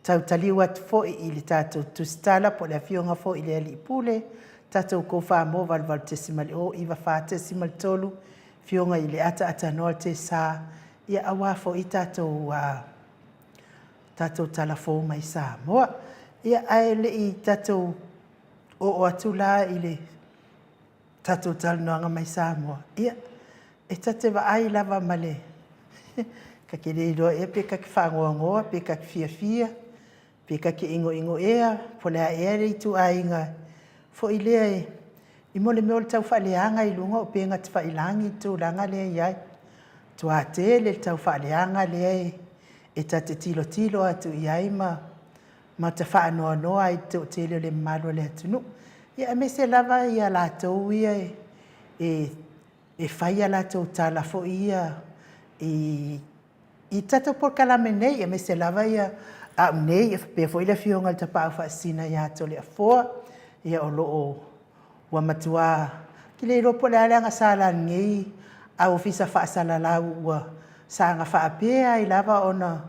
tautaliu atu foi i le tatou tusitala po o le Afioga foi i le Alii Pule, tatou Kofa Mo 88.0 94.3, Afioga i le Ataatānoa Tesa, ia, aua foi tatou tatou tala fou mai Samoa. Ia, ae le i tatou oo atu la i le tatou talanoaga mai Samoa, ia, e ta te vaai lava ma le, ta te le iloa ea pe ta te faanoanoa pe ta te fiafia, pe ta te igoigo ea, po o le a ea le ituaiga foi lea i mo le mea o le taufaaleaga i luga o upega tafailagi i le tulaga lea e i ai. Matua tele le taufaaleaga lea e ta te tilotilo atu i ai ma ma ta faanoanoa ai i le toatele o le mamalu o le atunuu, ia aemaise lava ia latou ia e e fai a latou tala foi ia i i tatou polokalame nei, aemaise lava ia au nei faapea foi le Afioga i le Tapaau Faasisina ia Toleafoa, ia o lo o ua matua, ou te le iloa po o le a le agasala a lenei au Ofisa Faasalalau ua saga faapea ai lava ona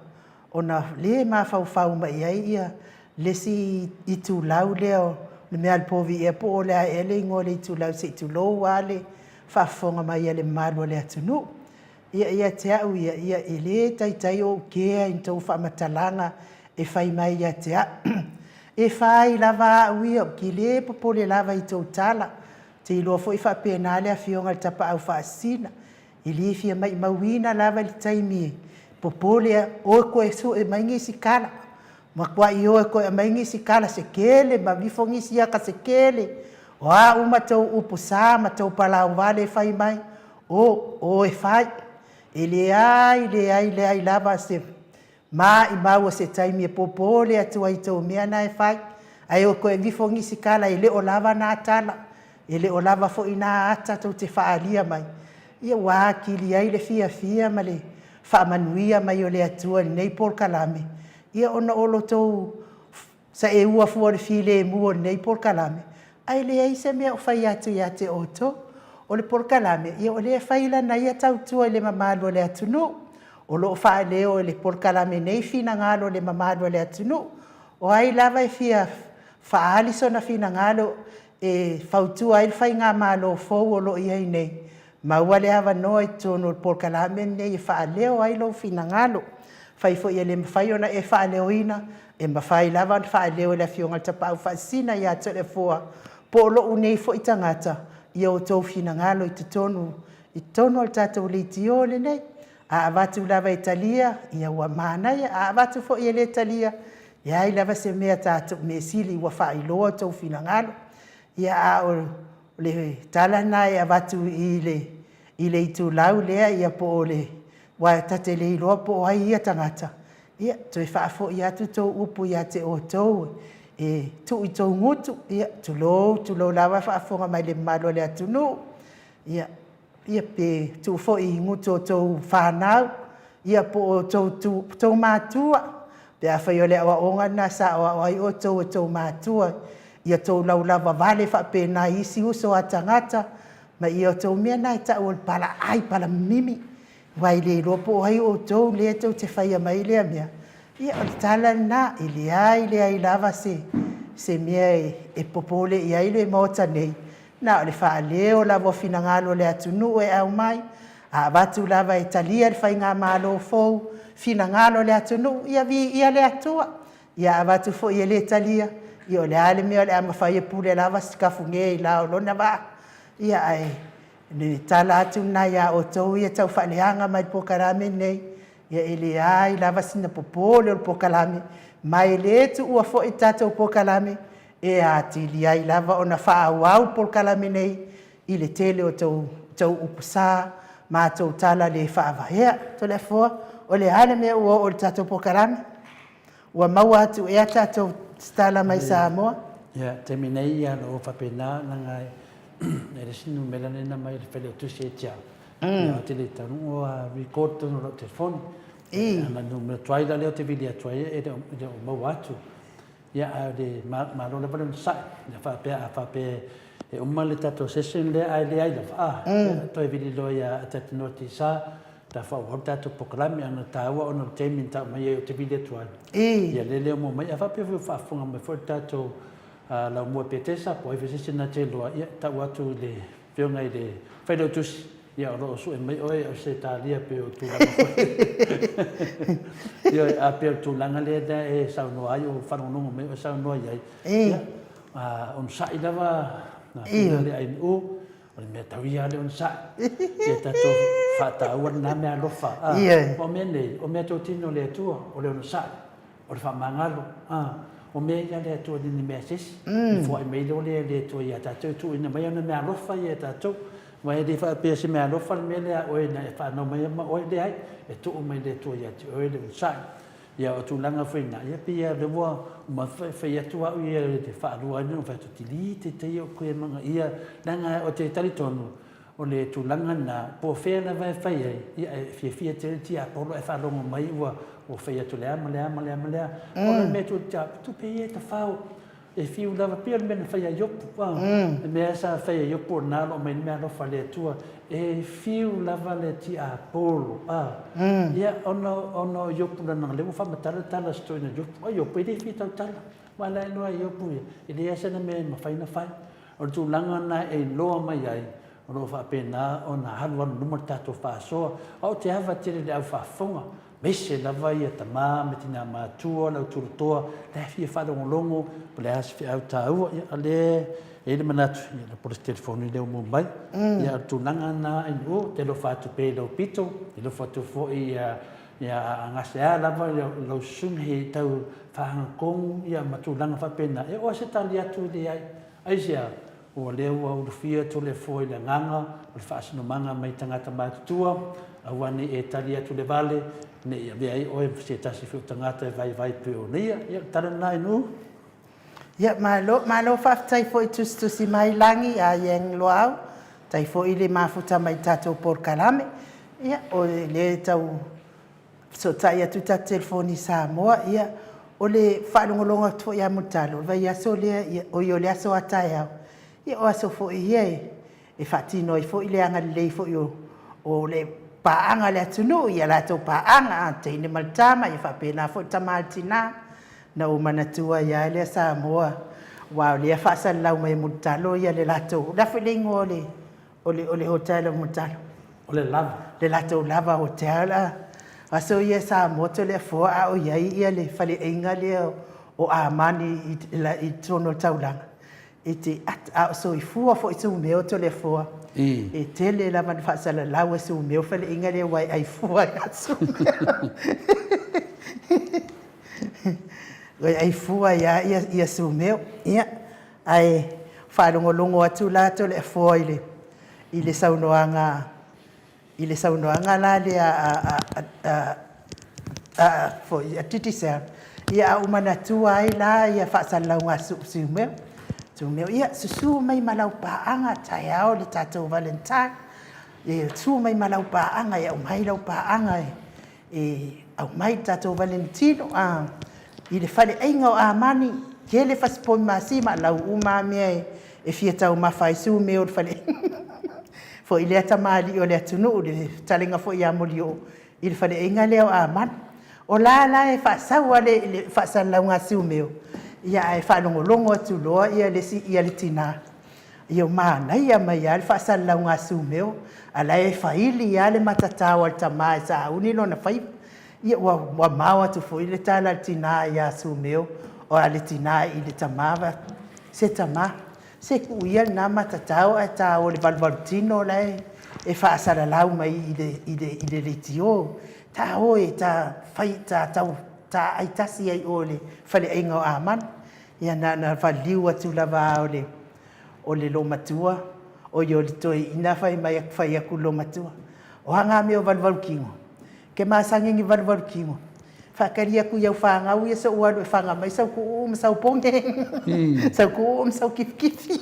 ona le mafaufau mai i ai ia le isi itulau lea o le mea a le povi ea po o le a ea le igoa o le itulau se i tulou lava le faafofoga mai a le mamalu o le atunuu. Ia, ia te au ia, ia e le taitai ou kea i ni tou faamatalaga e fai mai ia te au. E fai lava au ia, ou te le popole lava i tou tala. Ou te iloa foi e faapena le Afioga i le Tapaau Faasisina, E le fia maimauina lava i le taimi e popole ai, o e toe sue mai nisi tala, matuai o e toe aumai nisi tala se tele ma aveifo nisi ata se tele, o a uma tou upu sa ma tou palaovale e fai mai, o, o e fai. E leai, leai, leai lava se Maimau o se taimi e popole atu ai i tou mea na e fai, ae o toe aveifo nisi tala e le o lava na tala, e le o lava foi na ata tou te faaalia mai, ia ua atili ai le fiafia ma le faamanuia mai o le Atua i lenei polokalame, ia ona o lo outou saeua fua o le filemu o lenei polokalame, ae leai se mea o fai atu ia te outou. O le polokalame, ia o lea e fai lana ia tautua i le mamalu o le atunuu. O lo o faaleo e le polokalame nei finagalo o le mamalu o le atunuu. O ai lava e fia faaali sona finagalo e fautua ai le faigamalo fou o lo o i ai nei, Maua le avanoa i totonu o le polokalame lenei e faaleo ai lou finagalo. Afai foi e le mafai ona e faaleoina, e mafai lava ona faaleo e le Afioga i le Tapaau Faasisina ia Toleafoa po o lou nei foi tagata i outou finagalo i totonu i totonu o le tatou leitio lenei. A avatu lava e talia, ia ua manaia, a avatu foi e le talia, e leai lava se mea tatou, mea sili ua faailoa outou finagalo. Ia, a o le tala lena e avatu i le i le itulau lea, ia po o le, aua ta te le iloa po o ai ia tagata, ia, toe faafoi atu tou upu ia te outou e tuu i tou gutu, ia, tulou, tulou lava faafofoga mai le mamalu o le atunuu, ia, Ia pe tuu foi i gutu o tou fanau, ia po o tou matua, pe afai o le aoaoga lena sa aoao ai outou e tou matua, ia tou laulava vale faapena i isi uso a tagata, ma ia outou mea na e tau o le palaai, palamimimi, aua e le iloa po o ai outou lea tou te faia mai lea mea. Ia o le tala lena, e leai leai lava se se mea e popole i ai le Maota nei, Na o le faaleo lava o finagalo o le atunuu e aumai, a avatu lava e talia le faigamalo fou finagalo o le atunuu, ia viia le Atua. Ia avatu foi e le talia, ia o le a le mea o le a mafai e pule lava Sikafuge i la o lona vaa. Ia ae le tala atu lena ia outou ia tau faaleaga mai le polokalame lenei, Ia e leai lava sina popole o le polokalame, ma e le tuua foi le tatou polokalame e atili ai lava ona faaauau le polokalame nei i le tele o tou, tou upu sa ma tou tala le faavaea. Toleafoa, o le a le mea ua oo i le tatou polokalame? Ua maua atu ea tatou tala mai Samoa? Ia, taimi nei ia o lo o faapena leaga e le isi numera lea na aumai e le Failautusi e te au. Ia, ou te le taunuu a record tonu o lau telefoni. Ana numera tuai la lea ou te vili atu ai e le o maua atu. Ia, ae o le malo lava le onosai. Ia faapea, a faapea e uma le tatou session lea ae leai lava, a, ia, toe vili loa ia Atatinoa Tisa, ta faaauau le tatou polokalame, ona e taua ona o le taimi na tau mai ai ou te vili atu ai. Ia lea le maua mai. A faapea foi o faafofoga mai foi le tatou laumua Petesa po o ai foi se isi na te iloa, ia, tau atu i le Afioga i le Failautusi. Ia, o lo o sue mai oe o se talia pei o tulaga foi. Ioe, a pei o le tulaga lea na e saunoa ai, o faalogologo mai oe saunoa i ai. Ia, onosai lava nā whina le ainu, o le mea tau ia le onosai. Ia tatou faataua lena mea alofa. O mea nei, o mea totino le Atua, o le onosai. O le faamagalo, a, o mea ia a le Atua e le ni mea a se isi. Ona foai mai loa lea e le Atua ia tatou, e tuuina mai ana meaalofa ia ia tatou. Aua e le faapea se meaalofa le mea lea a oe na e fanau mai ai ma oe, leai, e tuu mai le Atua ia te oe le onosai. Ia, o tulaga foi na, ia pei lava o lea ua uma fai atu au ia i le faalua ai ona fai atu, tili te te ia o koe magaia, leaga ou te talitonu, O le tulaga lena, po o fea lava e fai ai, ia e fiafia tele le tiapolo ae faalogo mai ua ua fai atu le a ma le a ma le a ma le a. O le mea tuu tupe ia e tafao, e fiu lava, pei o le mea na fai a Iopu, a, le mea sa fai a Iopu o lena o lo o aumai ai le meaalofa a le Atua, e fiu lava le tiapolo, a. Ia, ona, ona o Iopu leaga o lea ua faamatala le tala a si toeaina Iopu, a Iopu e le fia tautala, aua o la e iloa e Iopu ia, e leai lava sana mea e mafai ona fai. O le tulaga lena e iloa mai ai, o lo o faapena ona alualu i luma le tatou faasoa. A o te ava tele i le au faafofoga, aemaise lava ia tama ma tina matua, le au tulatoa, la e fia faalogologo po o le a se feau taua. Ia, o lea e i ai le manatu, ia, po o le telefoni lea ua maua mai. Ia, o le tulaga lena Ainuu, ou te alofa atu pea i lou pito, e alofa atu foi ia ia gasea lava lau susuga he tau faagatonu ia ma tulaga faapena, e oa se tali atu e leai. Aisea? Ua lea ua ulufia Toleafoa i le agaga o le faasinomaga mai tagata matutua, aua ne i e tali atu le vale, ne i avea ai oe ma se tasi foi o tagata e vaivai pei ona ia. Ia, o le tala lena e Nuu. Ia, malo, malo faafetai foi tusitusi mai Lagi a Ieng Loau, tai foi le mafuta mai tatou polokalame. Ia, o lea e tau fesootai atu tatou telefoni i Samoa, ia, o le faalogologo atu foi ia Mulitalo, o le vaiaso lea, ia, oi o le aso a taeao, ia o aso foi ia e faatino ai foi le agalelei foi o, o le paaga a le atunuu i a latou paaga, a teine ma le tama, ia faapena foi le tama a le tina. Na ou manatua ai lava lea Samoa, aua o lea e faasalalau mai e Mulitalo ia le latou, o le a foi le igoa o le O le, o le hotel o Mulitalo. O le Lava. Le latou Lava Hotel a. O aso ia Samoa Toleafoa a o i ai ia le faleaiga lea o Amani i, i, i totonu o le taulaga. E te ata, a o soifua foi Sumeo Toleafoa. E tele lava na faasalalau e Sumeo faleaiga lea aua e ai fua ia Sumeo. E ai fua ia, ia, ia Sumeo. Ia. Ae faalogologo atu la Toleafoa i le, i le saunoaga, i le saunoaga la lea a, a, a, a, a, foi, a Digicel, ia a ou manatua ai la ia faasalalauga a Siumeo, Siumeo, ia susu mai ma lau paaga taeao le tatou Valentine, e susu mai ma lau paaga e aumai lau paaga e, E aumai le tatou Valentino a i le faleaiga o Amani, tele fasipovi masima, lau uma a mea e fia taumafa ai Sumeo o le fale foi lea tamalii o le atunuu, le fetalaiga foi ia Molioo i le faleaiga lea o Amani. O la la e faasau a le faasalalauga a Sumeo, ia ae faalogologo atu loa ia le isi ia le tina Ia manaia mai lava le faasalalauga a Sumeo, a la e faili lava le matatao a le tama e sauni lona faiva. Ia ua mamao atu foi le tala a le tina ia Sumeo, a le tina i le tama, fai atu, Se tama, se tuu ia lena matatao ae ta o i le valuvalutino la e faasalalau mai i le leitio. Ta o e ta fai, ta tau, ta aitasi ai i o i le faleaiga o Amana. Ia na ona valiu atu lava o le o le loomatua, oi o le toeaina fai mai fai atu le loomatua, o a ngā mea o valuvalu kino? Ke masani ni valuvalu kino. Faatali atu i au fanau ia so'u alu e fana mai sau tuuu ma sau pone, sau tuuu ma sau kifikifi.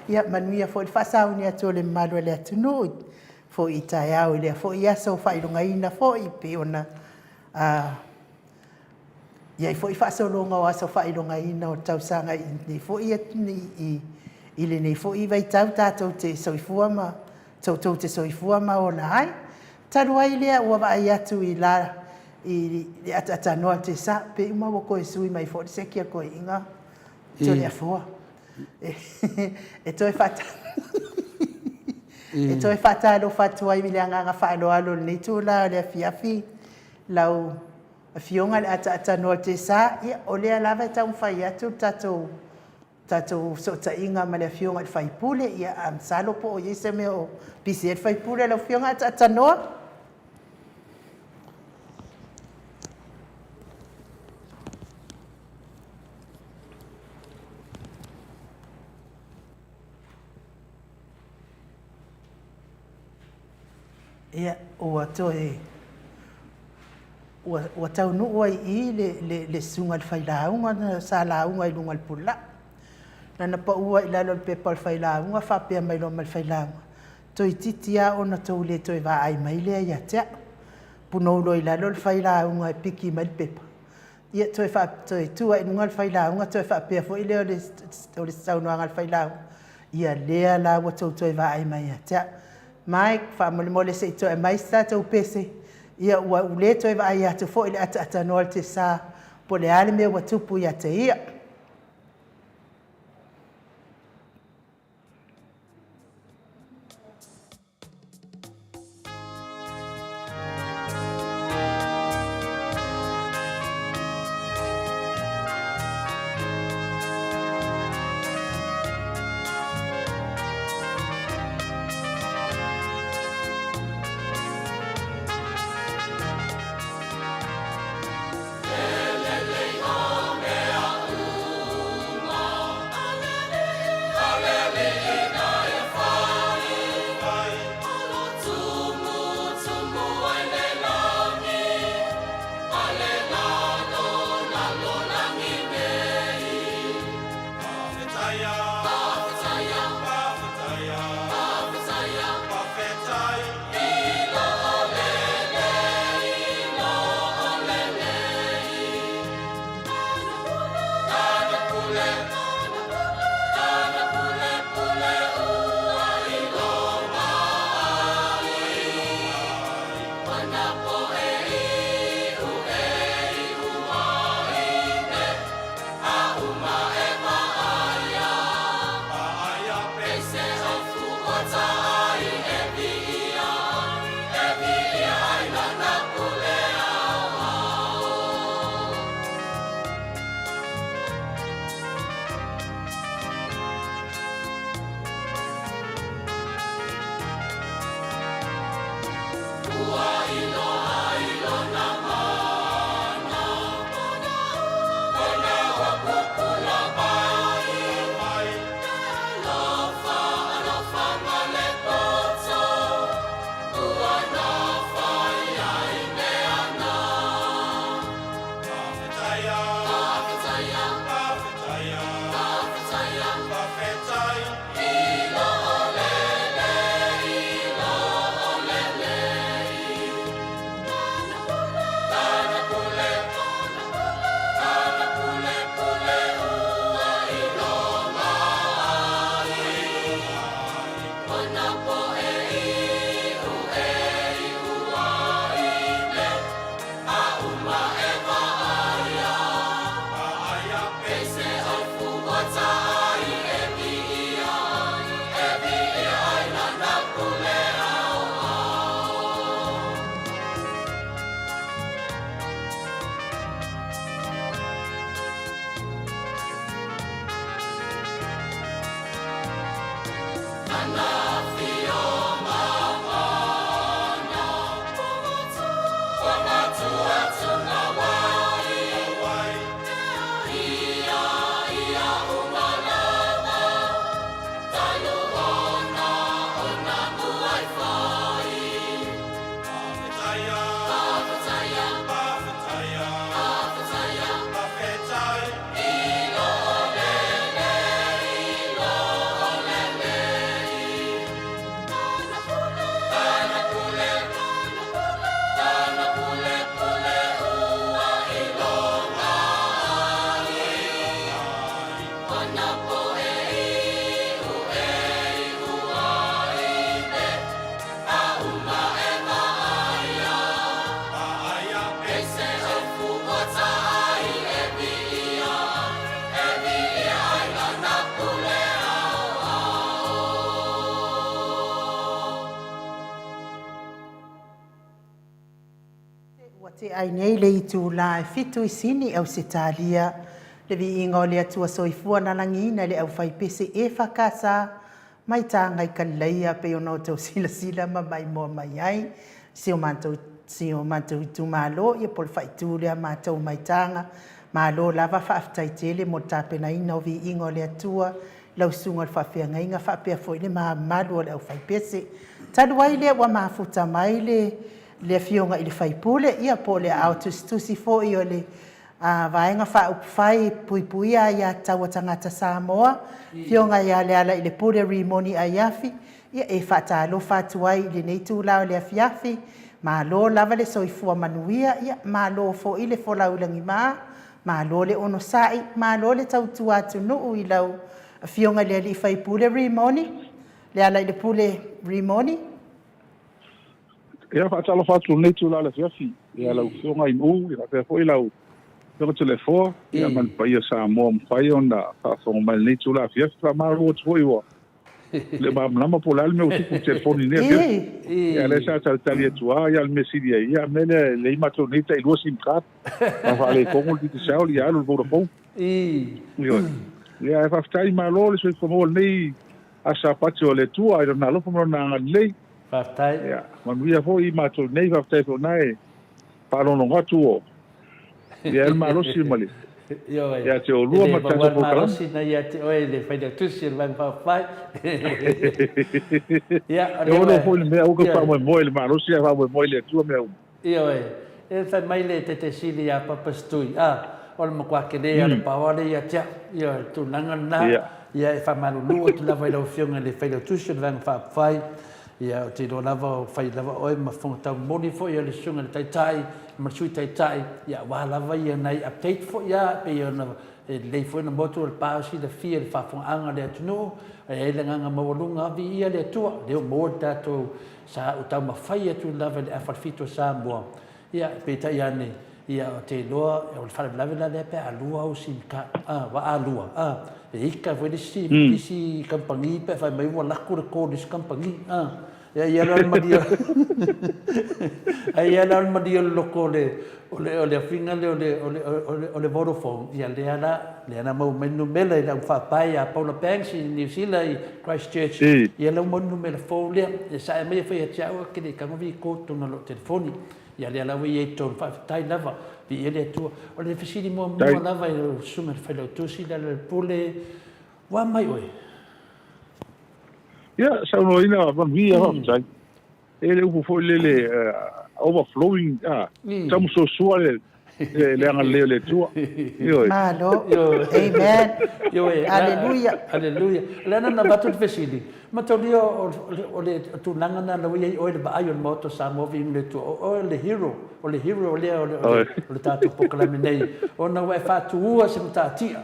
Ia manuia foi le faasauni atu o le mamalu o le atunuu foi i taeao i lea foi aso faailogaina foi pei ona I ai foi faasologa o aso faailogaina o le tausaga i lenei foi i lenei foi vaitau tatou te soifua ma tou te soifua ma ola ai. Talu ai lea ua vaai atu i la i le ataatanoa o le sa, pei uma ua toe sui mai foi le seki a le toeaina Toleafoa. E toe faata E toe faatalofa atu ai i le agaga faaaloalo i lenei itula o le afiafi, lau Afioga i le Ataatanoa o le Tesa, ia, o lea lava e taumafai atu le tatou tatou fesootaiga ma le Afioga i le sui usufono, ia, ae masalo po o i ai se mea o pisi ai le sui usufono. Lau Afioga Ataatanoa. Ia, ua toe ua, ua taunuu ai i i le, le, le susuga i le failauga sa lauga i luga o le pulaa. Na na pau ai i lalo o le pepa o le failauga faapea mai loa ma le failauga, toeitiiti lava ona tou le toe vaai mai lea ia te au. Punou loa i lalo le failauga e piki mai le pepa, ia toe, faa, toe tu ai i luga le failauga toe faapea foi lea o le, o le saunoaga a le failauga, ia lea la ua tou toe vaai mai ia te au. Mike, faamolemole se i toe aumai se tatou pese, ia ua ou le toe vaai atu foi i le ataatanoa o le tiasa, po o le a le mea ua tupu ia te ia. Ua tea ai nei le itulā e fitu i Sini, Ausetalia, le viiga o le Atua Soifua na lagiina e le aufaipese EFKS mai Taga i Kalilaia pei ona outou silasila ma maimoa mai ai si o matou si o matou itumalo ia po o le faaitu lea matou mai Taga. Malo lava faafetai tele mo le tapenaina o viiga o le Atua lau susuga i le faafeagaiga faapea foi le mamalu o le aufaipese. Talu ai lea ua mafuta mai le le Afioga i le sui usufono ia po o le aao tusitusi foi o le Vaega Faaupufai e Puipuia Aia Tatau a Tagata Samoa, Afioga ia Lealailepule Rimoni Aiafi, ia e faatalofa atu ai i lenei itula o le afiafi. Malo lava le soifua manuia, ia malo foi le folau i lagima, malo le onosai, malo le tautua atunuu i lau Afioga i le sui usufono Rimoni, Lealailepule Rimoni. Ia, faatalofa atu i lenei itula o le afiafi i lau Afioga i Mauu, ia faapea foi lau Afioga Toleafoa, ia ma le paia o Samoa ua mafai ona faafofoga mai i lenei itula afiafi. Faamalo atu foi ua le o malamalama po o le a le mea ua tupu i le telefoni i lenei afiafi. Ia, lea sa talitali atu lava, ia o le mea sili ai, ia o le mea lea e leai matou nei tai lua sim card, a faaletonu le Digicel, ia alu i le Vodafone. Ioe. Ia, ae faafetai, malo le soifua maua i lenei Aso Sapati o le Atua i Lona alofa ma Lona agalelei. Faafetai. Ia, manuia foi i matou nei, faafetai foi na e faalogologo atu o ia le malosi ma le Ioe. ia te oulua E ma le le tatou maua le polokalame. malosi na ia te oe le Failautusi o le Vaega Faaupufai. Ia, o E lea ono ua, foi le mea aua ke ioe. faamoemoe i le malosi ae faamoemoe i le Atua mea uma. Ioe, e fai mai le Taitaisili ia Papa Stui, a, o le matua tele lava o le paoa lea ia te au. Ioe, o le tulaga lena, ia e faamalulu atu lava i lau Afioga i le Failautusi o le Vaega Faaupufai, ia ou te iloa lava o fai lava oe ma fofoga taumoli foi o le Susuga i le Taitai ma le Sui Taitai, ia aua lava ia nai update foi lava e pei ona e lelei foi ona motu o le pa o silafia i le faafofogaaga a le atunuu, e i ai le agaga maualuga, viia le Atua, lea ua maua le tatou Sa ou taumafai atu lava i le afa o le fitu o Samoa, ia, peitai ane, ia, ou te iloa, o le faalavelave la lea pe a lua au sim card, a, ua a lua, a, e ika foi le isi, isi kamupani pe a fai mai ua laku le code i isi kamupani, a, ia, ia la le malia, ai ia la le malia o le loko o le, o le, o le afiga lea o le, o le, o le, o le Vodafone, ia lea la, lea na maua mai le numera i le augafaapae ia Paula Banks i Niu Sila i Christchurch, ia la ua maua le numera fou lea, e sae mai e fai ia te au, e te le i tago viko i totonu o lou telefoni. Ia lea la ua i ai i totonu, faafetai lava, viia le Atua. O le fesili muamua lava i lau susuga i le Failautusi Lealailepule, ua mai oe? Ia, saunoaina manuia, faafetai. E le upu foi lele overflowing, taumasoasoa le le agalelei o le Atua. Ioe. Malo. Amen. Ioe. Aleluia. Aleluia. O le ala na avatu le fesili, mataulia o le tulaga lena na ua i ai oe i le vaai o le Maota o Samoa viiga i le Atua, o oe o le hero, o le hero lea o le tatou polokalame nei, ona ua e faatuua se matatia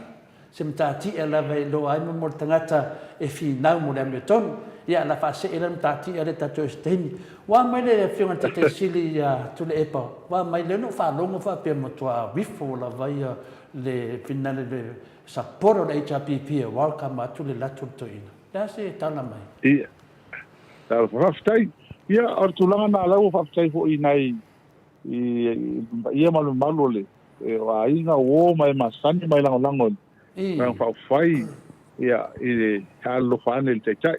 Se matatia lava e iloa ai mo le tagata e finau mo le amiotonu. Ia, la faasee la le matatia lea tatou i se taimi. Ua mai le Afioga i le Taitai Sili ia Tuilaepa, ua mai lea na ou faalogo faapea matua rifle lava ia le finale le support o le HRPP e welcome atu le lato o le toeaina. Le a se tala mai? Ia, faafetai. Ia, o le tulaga lena la ua faafetai foi i nai i paia ma le mamalu o le o aiga, o uo ma e masani ma e lagolago i le Vaega Faaupufai ia, i le alolofa ane i le Taitai.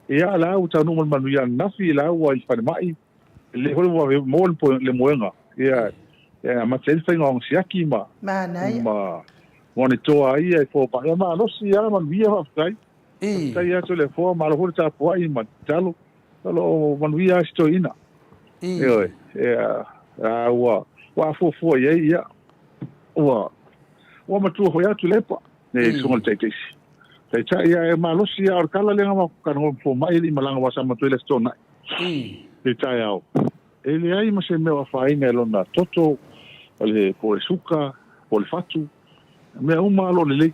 Ia, la ua taunuu ma le manuia ananafi, la ua i le falemai, lelei foi ua maua le moega, ia, e amata ai le faiga o ana siaki ma, ma monitoa ai ia e fomai. Ia malosi lava, manuia, faafetai. Faafetai ia Toleafoa, malo foi le tapuai ma le tatalo. O lo o manuia lava si toeaina. Ioe, ia, a ua, ua afuafua i ai, ia, ua, ua matua foi atu Tuilaepa, le susuga i le Taitaisi. Taitai, ia, e malosi lava, o le tala lea na matou talanoa ma fomai e le i malaga aua sa matou i le Aso Toonai i le taeao. E leai ma se mea o afaina i lona toto, o le, po o le suka, po o le fatu, mea uma lava o lo o lelei.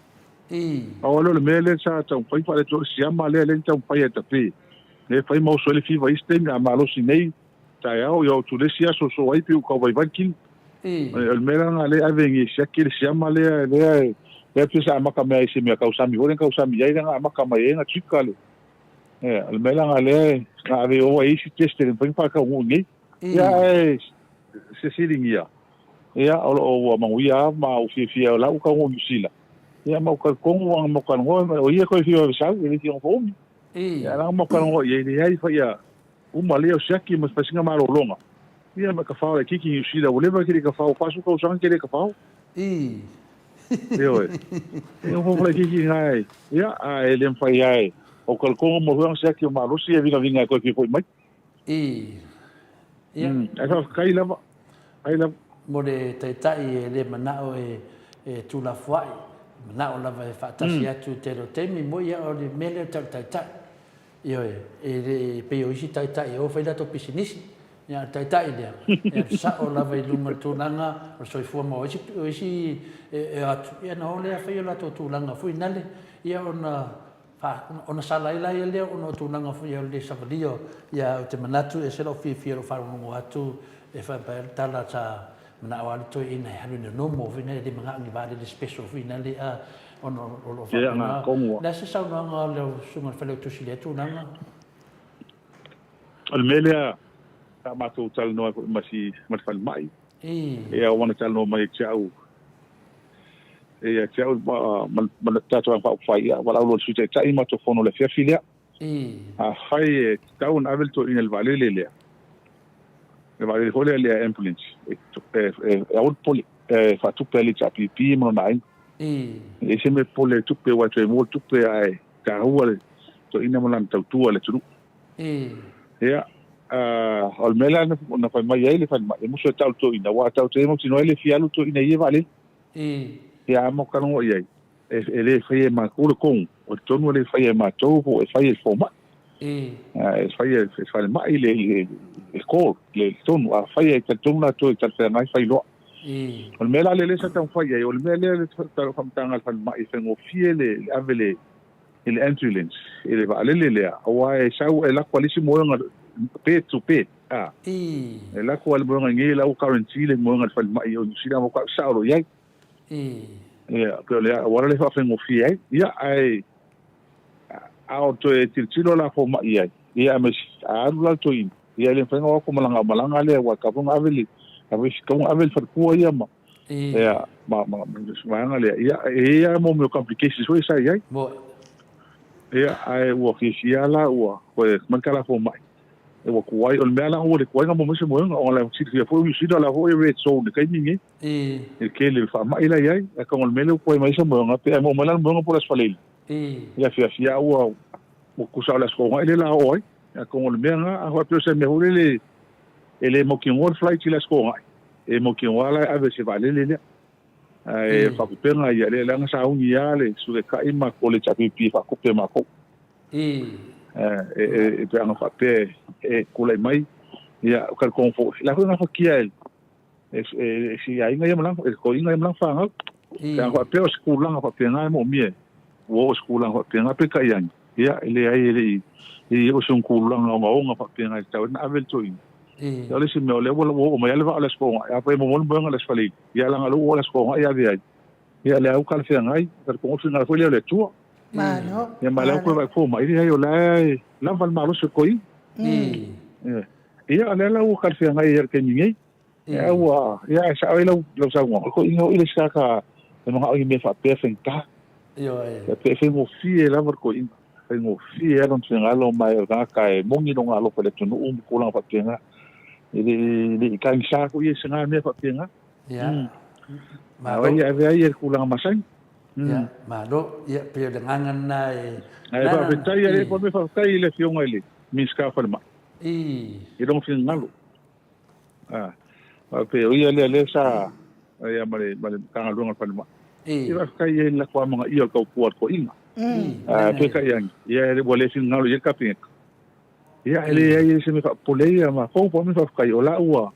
Pau lava lea o le mea lea sa taumafai faaletonu, o le siama lea lea na taumafai e tape, lea e fai ma oso ai le fiva i isi taimi, a malosi nei, taeao, ia o atu le isi aso oso ai pei ua tau vaivai le kino. O le mea la lena lea e ave e siaki le siama lea, lea lea pei sa amata mai ai i se mea tausami foi lea na tausami i ai lea na amata mai ai na trigger le, o le mea la lena lea na ave ova i isi test e le mafai ona faataunuu i nei. Ia ae fesiligia, ia, o lo o ua manuia lava ma ou fiafia o la ua taunuu i Niu Sila, ia ma ou talitonu ua ma ou talanoa, o ia toe fia vave sau, e le fia nofo umi. Ia, la ma ou talanoa i ai, leai, faia uma lea o siaki ma fai sina malologa, ia ma tafao laitiiti i Niu Sila, ua leva e te le i tafao, 40 tausaga e te le tafao. Ioe. E nofo laitiiti i ina e, ia, a e le mafai lava e, ou talitonu mo huaga siaki o malosi e vigaviga e toe fia foi mai. Ia. Ae faafetai lava, faafetai lava. Mo le Taitai e le manao e tuulafoai, manao lava e faatasi atu i le tele o taimi, moi ia o le mea lea o le tau Taitai. Ioe, e le pei o isi Taitai e o fai latou pisinisi, ia a o le Taitai lea, e alu sao lava i luma o le tulaga o le soifua ma o isi, o isi e o atu, ia ona o lea fai o latou tulaga foi nale, ia ona Ona sala ai laia lea ona o tulaga foi o le le savalia o, ia ou te manatu e ese lou fiafia i lou faalogologo atu e faapea le tala sa manao lava le toeaina e alu i Nanomo foi lea e le manao i ni vaalele special foi lea a ona o lo o faapena. O le a se saunoaga a lau Susuga i le Failautusi i lea tulaga? O le mea lea sa matou talanoa ai foi ma si ma le falemai. Ia ua na talanoa mai ia te au ia te au ma le tatou Vaega Faaupufai, ia valaau loa i le Sui Taitai matou fono i le afiafi lea. Afai e tatau ona ave le toeaina i le vaalele lea, le vaalele foi lea le ambulance, e aua le popole, e faatupe e le HRPP ma lona aiga. E leai se mea e popole ai tupe aua e toe maua le tupe ae taua le toeaina ma lana tautua i le atunuu. Ia, o le mea lea na fai mai ai le falemai, e musu e tau le toeaina, aua tatou te le mautinoa e le fia alu le toeaina i ia vaalele. Ia, a matou talanoa i ai, e le faia e matou le tonu, o le tonu e le faia e matou po o e fai e le fomai. E fai e le falemai le call, le tonu. Afai e talitonu latou e talafeagai, fai loa. O le mea la lea sa taumafai i ai, o le mea lea le faamatalaga a le falemai e faigofie le ave le i le ambulance, i le vaalele lea, aua e sau e lako a le isi moega bed to bed, a. E lako a le moega i nei la ua guarantee le moega i le falemai o Niu Sila ma kau sao lo i ai. Ia, pei o le auala lea e faafaigofie ai. Ia, ae a o toe tilotilo la fomai i ai, ia, aemaise a alu la le toeaina, ia e le mafai ona o atu malaga, malaga lea, aua e tatau foi ona ave le, ave tatau ona ave le faletua ia ma, ia, ma, ma, ma le vaega lea. Ia, e i ai lava mo mea o complications foi sa i ai. Ia, ae ua fiafia la, ua toe aumai le tala fomai. E ua tuai, o le mea la ua le tuai ona maua mai se moega, ona o le silafia foi o Niu Sila o la foi e red zone i le taimi lenei. I le tele o le faamai la i ai, ae tau o le mea lea ua tuai mai ai se moega, pe a maua mai la le moega po o le Aso Faraile. Ia fiafia lava ua, ua tusa o le Aso Toonai lea o le a oo ai. Ae atonu o le mea lena, a faapea o se mea foi lele e le mautinoa le flight i le Aso Toonai, e mautinoa la e ave i se vaalele lea. Ae faatupega ia, leaga sa uni lava le Sui Taitai ma o le HRPP e faatupe e matou. E pe ana faapea e tulai mai, ia, talitonu foi, o la foi e gafatia e e si aiga ia ma lana, e toeaina ia ma lana fanau. Pe ana faapea o se tulaga faapena e moomia, ua oo i se tulaga faapena, peitai ane, ia, e leai e le i, e le i oo i se tulaga ogaoga faapena e tatau ai ona ave le toeaina. Ia, o le isi mea, o lea ua oo mai lava le vaa o le Aso Toonai, afai e momoli moega i le Aso Faraile, ia leaga o lea ua oo le Aso Toonai e ave ai, ia, o lea ua talafeagai, talitonu o le finagalo foi lea o le Atua. Malo. Ia, ma o lea ua toe vaai fomai, leai, o la e lava le malosi o le toeaina. Ia, o lea la ua talafeagai ai i le taimi nei. Ia, ua, ia, e sao ai lau, lau saunoaga, o toeaiina foi le isi tagata e manao i mea faapea faigata. Ioe. Ia, pe faigofie lava le toeaina, faigofie lava lona finagalo ma o le tagata e moni lona alofa i le atunuu ma tulaga faapena. E le, e le i tagisa foi ia i se na mea faapena. Ia. Malo. Ae ave ai i le tulaga masani. Ia, malo. Ia, pei o le agaga lena e... Ae faafetai, e le faafetai i le Afioga i le Minisita o Falemai. I lona finagalo. Ah, pei o ia lea lea sa ia ma le ma le Matagaluega o le Falemai. Ia faafetai i ai le latou amanaia o le tautua a le toeaina. Ah, peitai ane, ia ua le finagalo i ai le Kapeneta. Ia e leai se mea faapopole ai ia matou, pau le mea faafetai o la ua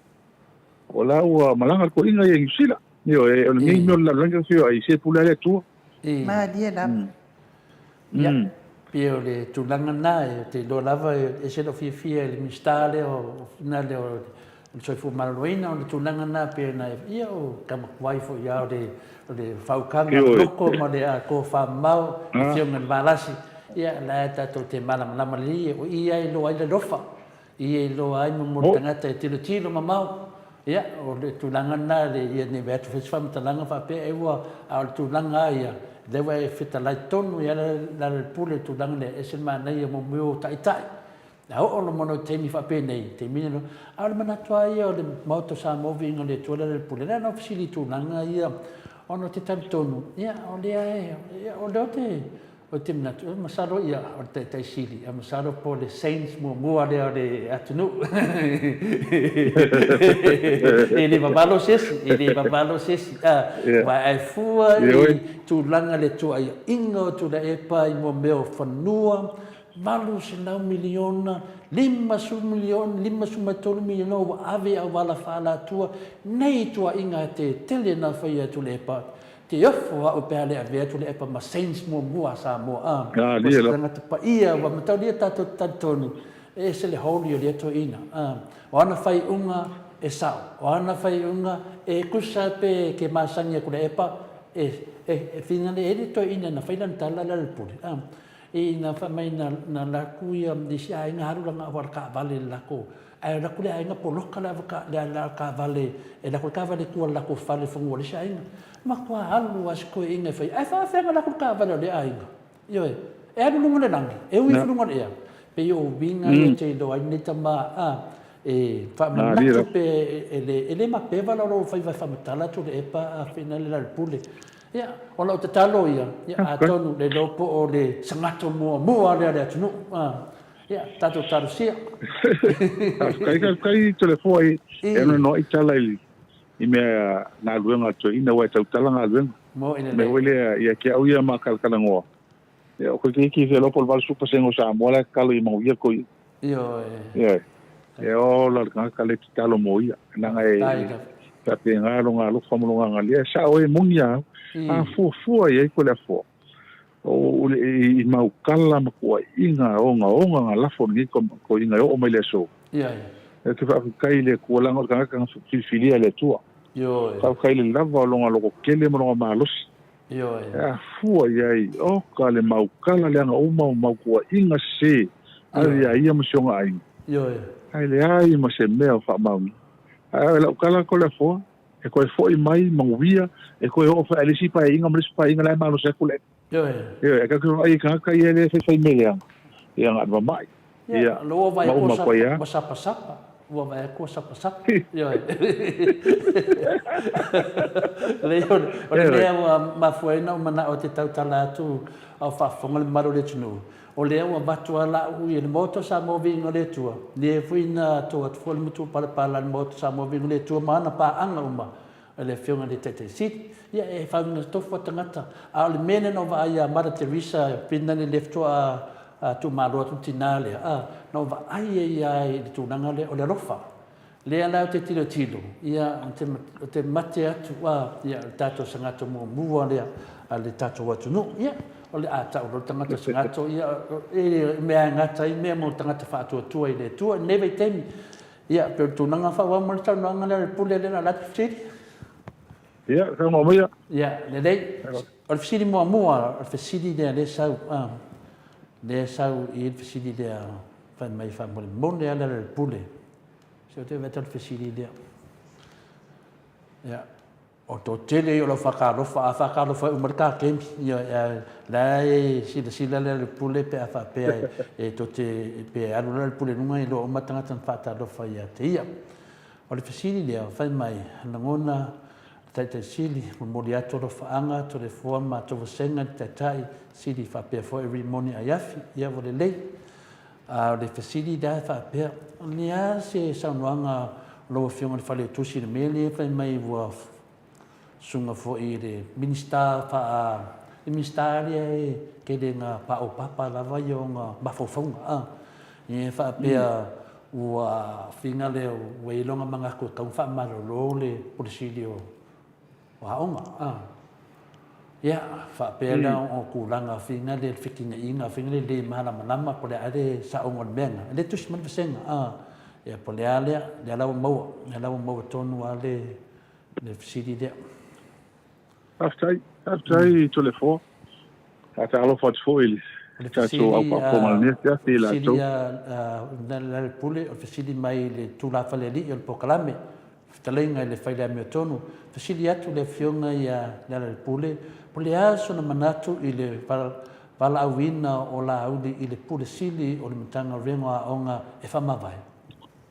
o la ua malaga le toeaina ia i Niu Sila. Ioe, o lenei mea o le lalolagi o fia ai, se pule lava le Atua. Malie lava. Ia, pei o le tulaga lena, ou te iloa lava e ese lou fiafia i le Minisita lea o lena lea o le Soifua Maloloina, o le tulaga lena pei ona e, ia o tama tuai foi lava o le o le faautaga o le loko ma le tofamamao, le Afioga i le Valasi, ia la e tatou te malamalama lelei, o i lava e iloa ai le alofa, i e iloa ai mo le tagata e tilotilo mamao. Ia, o le tulaga lena le, ia ne i vae atu foi se faamatalaga faapea e ua, a o le tulaga lava ia, lea ua e fetalai tonu i ai Lealailepule i le tulaga lea, e ese le manaia mo mea o taitai. A oo loa i taimi faapenei, taimi nei, a o le manatu lava ia o le Maota o Samoa, viiga o le Atua Lealailepule, na ona ou fesili i tulaga ia, ona ou te talitonu, ia, o lea e, o lea ou te Ou te manatu, masalo ia o le Taitai Sili, a masalo po o le Saints muamua lea o le atunuu. E le vavalo se isi, e le vavalo se isi. Aua a e fua i tulaga i le tuuaiaiga o Tuilaepa i mo mea o fanua, 800 miliona, 50 miliona, 53 miliona ua ave i auala faaalatua, nei tuuaiga tetele na faia e Tuilaepa. Te ofo au pe a le avea atu le epa ma Saints muamua a Samoa a o se tagata paia ua mataulia tatou te talitonu e ese le holy o lea toeaina a o ana faaiuga e sao o ana faaiuga e tusa pe ke masani atu le epa e e finagalo e le toeaina na fai lana tala le pule a i na fai mai na na laku ia isi aiga alu lana auala taavale i le latou Ae alu atu le aiga poloka le ava taavale, e alu atu le taavale i tua o le latou fale i fanua o le isi aiga. Matua alu lava si toeaina e fai, ae faafefea ona alu atu le taavale o lea aiga? Ioe. E alu i luga o le lagi, e ui ifo i luga o le ea. Pei o uiga ia ou te iloa ai lenei tama, a, e faamanatu pe e le mapeva la lou faiva e faamatala atu le epa a fina le Lealailepule. Ia, o lau tatalo ia, ia atonu le iloa po o le sagato muamua lea o le atunuu, a. Ia, tatou talosia. Faafetai, faafetai Toleafoa i e anoanoai tala i i mea galuega a toeaina aua e tautala galuega. Mo i le Mea foi lea ia te au ia ma kalakalanoa. Ia o koe keiki fe lopo le 80% o Samoa la e tatalo ia manuia ko ia. Ioe. Ioe. E ola le tagata le tatalo mo ia. Leaga e faapena lona alofa ma lona agalelei. E sao e moni a au. A fuafua i ai Toleafoa. O le i mau kala ma tuuaiga ogaoga na lafo e lenei toeaina e oo mai le aso. Ou te faafetai i le Atua leaga o le tagata na filifilia e le Atua. Faafetai i le lava o lona lototele ma lona malosi. E afua i ai, oka le mau kala leaga uma o mau tuuaiga sese ave ia ia ma si ona aiga. Ae leai ma se mea o faamaonia. Ae o lau tala Toleafoa, E toe foi mai manuia, e toe oo foi i le isi paeaiga ma le isi paeaiga la e malosi atu le. Ioe. Ioe, e tatou te vaai i tagata ia lea e faifai mea leaga, ia na o le mamai. Ia, ua vaai atu ua sapasapa, ua vaai atu ua sapasapa. Ioe. Leai, o le mea ua mafua ai ona ou manao ou te tautala atu a o faafofoga le mamalu o le atunuu, O lea ua avatu lava lau i le Maota o Samoa Viiga o le Atua, lea foi na to atu foi le matupalapala a le Maota o Samoa Viiga o le Atua ma ana paaga uma i le Afioga i le Taitai Sili. Ia, e fauina tofu a tagata. A o le mea lea na ou vaai ia Mother Teresa, Finland lea faatoa tuumalo atu le tina lea, a, na ou vaai ai lava i le tulaga lea o le alofa. Lea la ou te tilotilo, ia, ou te mate atu, a, ia, o le tatou sagato muamua lea a le tatou atunuu. Ia, o le a tau loa le tagata sagato, ia, e mea e gata ai mea mo le tagata faatuatua i le Atua i lenei vaitaimi. Ia, pei o le tulaga faaauau mai le saunoaga lea o le pule lea na alu atu fesili. Ia, saunoa maia. Ia, lelei. O le fesili muamua, o le fesili lea lea e sau, a, lea e sau i le fesili lea fai mai faamolemole lava le pule. Se ou te vaai atu le fesili lea. Ia, o toatele ia o lau whakaalofa, a whakaalofa e uma le kākemi, ia, ia, la e silasila lea le pule pe a whaapea e, e to te, pe e alu la le pule lunga i loa uma tagata na whaatalofa ia te ia. O le fesili lea, whai mai, lagona, Taitai Sili, momoli atu alofaanga, Toleafoa ma Tovasega i le Taitai Sili faapea foi Rimoni Aiafi, ia ua lelei. A o le fesili la e faapea, o le a se saunoaga a lau Afioga i le Faletusi i le mea lea fai mai ua susuga foi i le Minisita faa, le Minisita lea e tele ina paopapa lava ia ona mafaufauga, a, e faapea ua figa lea ua i ai lona manatu e tatau ona faamalolo le Pule Sili o aoga, a. Ia, faapea la o tulaga fina le fetinaiga fina le le malamalama po o le a le saoga o le mea lena. E le tusi mai le vasega, a. Ia, po o le a lea, lea la ua maua, lea la ua maua tonu lava le, le fesili lea. Faafetai, faafetai Toleafoa. Faatalofa atu foi i le tatou au faafofoga i lenei afiafi i latou. O le fesili a Lealailepule, o le fesili mai i le tulafale alii o le polokalame. Fetalaiga i le Fai le Amiotonu, fesili atu le Afioga ia Lealailepule, po le a sona manatu i le valaauina o Laauli i le Pule Sili o le Matagaluega o Aoga e faamavae?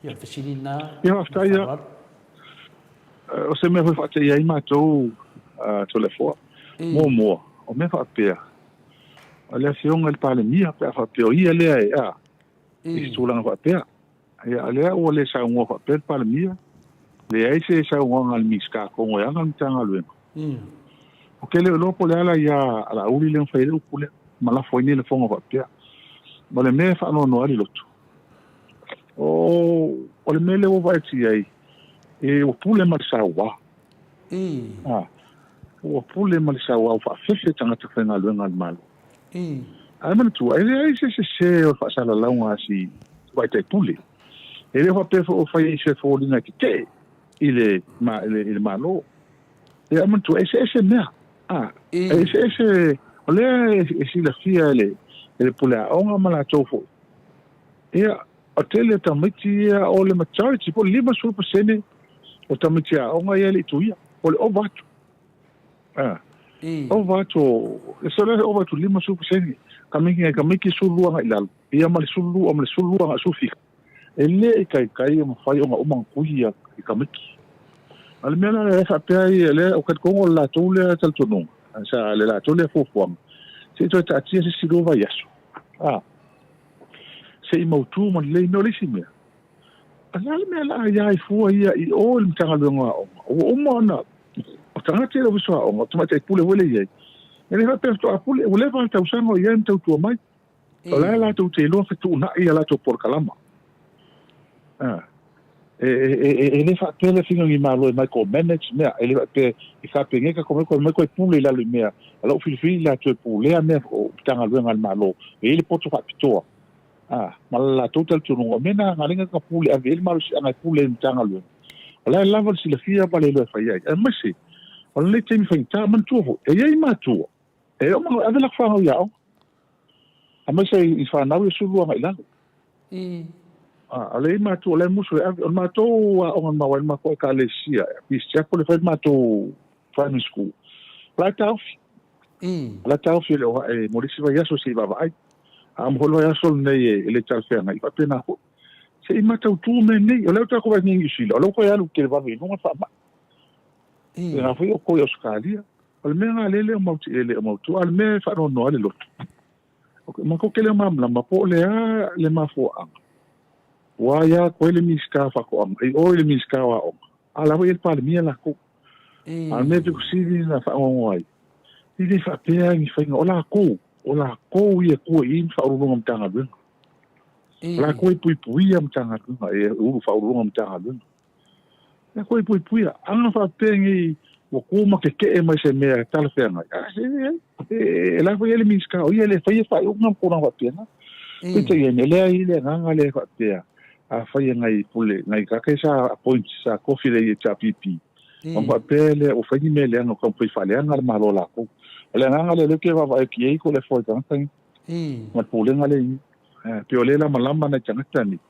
Ia, o le fesili lena Ia, ma le faafetai ia. faaaloalo. O se mea foi e faateia ai matou Toleafoa. Muamua, o mea faapea, o le Afioga i le Palemia pe a faapea o ia lea e, a, i se tulaga faapea. Ia, o lea ua le saunoa faapea le Palemia, leai se saunoaga a le Minisita atonu e ana le Matagaluega. Ou te le o iloa po o le a la ia a Laauli lea na fai ai le upu lea, ma lafo ai nei lafoga faapea. Ma o le mea e faanoanoa ai le loto, o le mea lea ua vaai atu i ai, e ua pule ma le saua. Ua pule ma le saua, ua faafefe tagata faigaluega a le Malo. Ae manatua, e leai se sese o le faasalalauga a si tamaitai pule. E le faapea foi o fai i se foliga e tetee i le, ma, i le, i le Malo. Ae manatua, e eseese mea. A, e eseese, o lea e silafia e le, e le pule aoga ma latou foi. Ia, o tele o tamaiti ia, o le majority, po o le 50% o tamaiti aoga ia e le i tuia, o le ova atu. A, ova atu, e se le ova atu 50%, tamaiti ngai tamaiti 12 agai i lalo, ia ma le 12 ma le 12 agai 17. E le i taitai ona fai ona uma ona tui ia i tamaiti. A o le mea la lea e faapea ai, lea o talitonu o le latou lea talitonuga, sa le latou lea fuafuaga, se i toe taatia se isi 2 vaiaso. A, se i mautu ma lelei. O le isi mea, o le a le mea o le a aia ai fua ia i o i le Matagaluega o Aoga? Ua uma ona, o tagata ia i le Ofisa o Aoga, o tamaitai pule foi lea e i ai, e le faapea faatoa pule, ua leva ona tausaga o i ai ma tautua mai. O la e latou te iloa fetuunai a latou polokalama. E le faapea le figagi malo e micromanage mea, e le faapea e kapeneta ko mai mai koe pule i lalo i mea, a la u filifili latou e pulea mea o Matagaluega a le Malo, e i ai le poto faapitoa, ma le latou talitonuga, o mea na na ala ai ona pule, ave i ai le malosiaga e pule i le Matagaluega. O la e lava le silafia ma le iloa e fai ai. Aemaise, o lenei taimi faigata, manatua foi, e i ai matua, e oo mai ave latou fanau i aoga, aemaise i fanau ia 12 agai i lalo. A o le i matua, o la e musu e ave. O le matou aoga na maua ai le matou ekalesia, Peace Chapel, e fai le matou primary school. O la e taofi. O la e taofi e le OHAE mo le isi vaiaso se i vaavaai. A uma foi le vaiaso lenei e le talafeagai, e faapena foi. Se i matautu mea nei. O lea ua tatou vaai nei i Niu Sila, o lea ua toe alu televave i luga le faamai. Pēlā foi o koe i Ausetalia. O le mea lena lea e le o mautu, e le o mautu, a o le mea e faanoanoa ai le loto. Matou te le o malamalama po o le a le mafuaaga ua aia atu ai le Minisita o Faatoaga i o i le Minisita o Aoga, a o la foi e i ai le Palemia latou. A o le mea pito sili ona faanoanoa ai, e le faapea ni faiga, o latou, o latou ia e tua i i ma Faauluuluga o Matagaluega. O latou e puipuia Matagaluega, e ulu Faauluuluga o Matagaluega. Ia koe puipuia. Ana faapea nei ua tu ma keke'e mai se mea talafeagai, a e leai. E la foi i ai le Minisita o ia e le faia faaiuga ma tulaga faapena. Peitai ane, lea e i ai le agaga lea e faapea, afai e nai pule, nai tagata ia sa appoint, sa tofi e le HRPP, ona faapea lea ua fai ni mea leaga, ua taumafai e faaleaga le Malo o latou. O le agaga lea o lea ou te vaavaai atu i ai ko le afoa i tagata nei, ma le pulega lea e i ai. Pei o lea e lamalama nai tagata nei,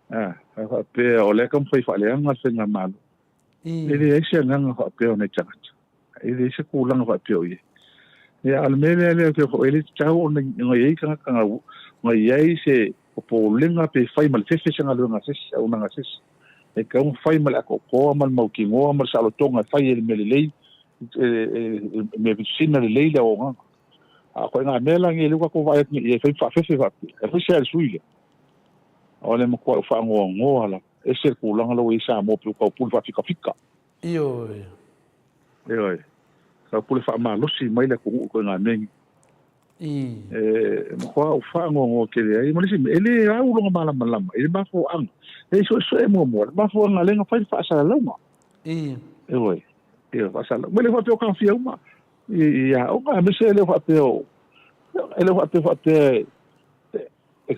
A, a faapea o lea e taumafai e faaleaga le faigamalo. E leai se agaga faapea o nai tagata. E leai se tulaga faapea o i ai. Ia, a o le mea lea lea e le tatau ona i ai tagata na i ai se popolega pe fai ma le fefe se galuega a se isi, auaunaga a se isi. E tatau ona fai ma le atoatoa ma le mautinoa ma le saolotoga e fai ai le mea lelei, le mea sina lelei le auaunaga. A o ituaiga mea la nei lea ua tatou vaai atu nei i ai, e fai ma faafefe faapea. E fai se a le sui lea. O le matuai ou faanoanoa lava. Ese le tulaga la ua i ai Samoa pei ua tau pule faafikafika. Ioe. Ioe. Tau pule faamalosi mai le atunuu i ituaiga mea nei. E matua ou faanoanoa tele ai. Ma le isi mea, e le au lona malamalama i le mafuaaga. E suesue muamua le mafuaaga lea na fai le faasalalauga. Ioe. Ioe, faasalalauga. Ma e le faapea o taofia uma i aoga, aemaise e le faapea o, e le faapea faapea e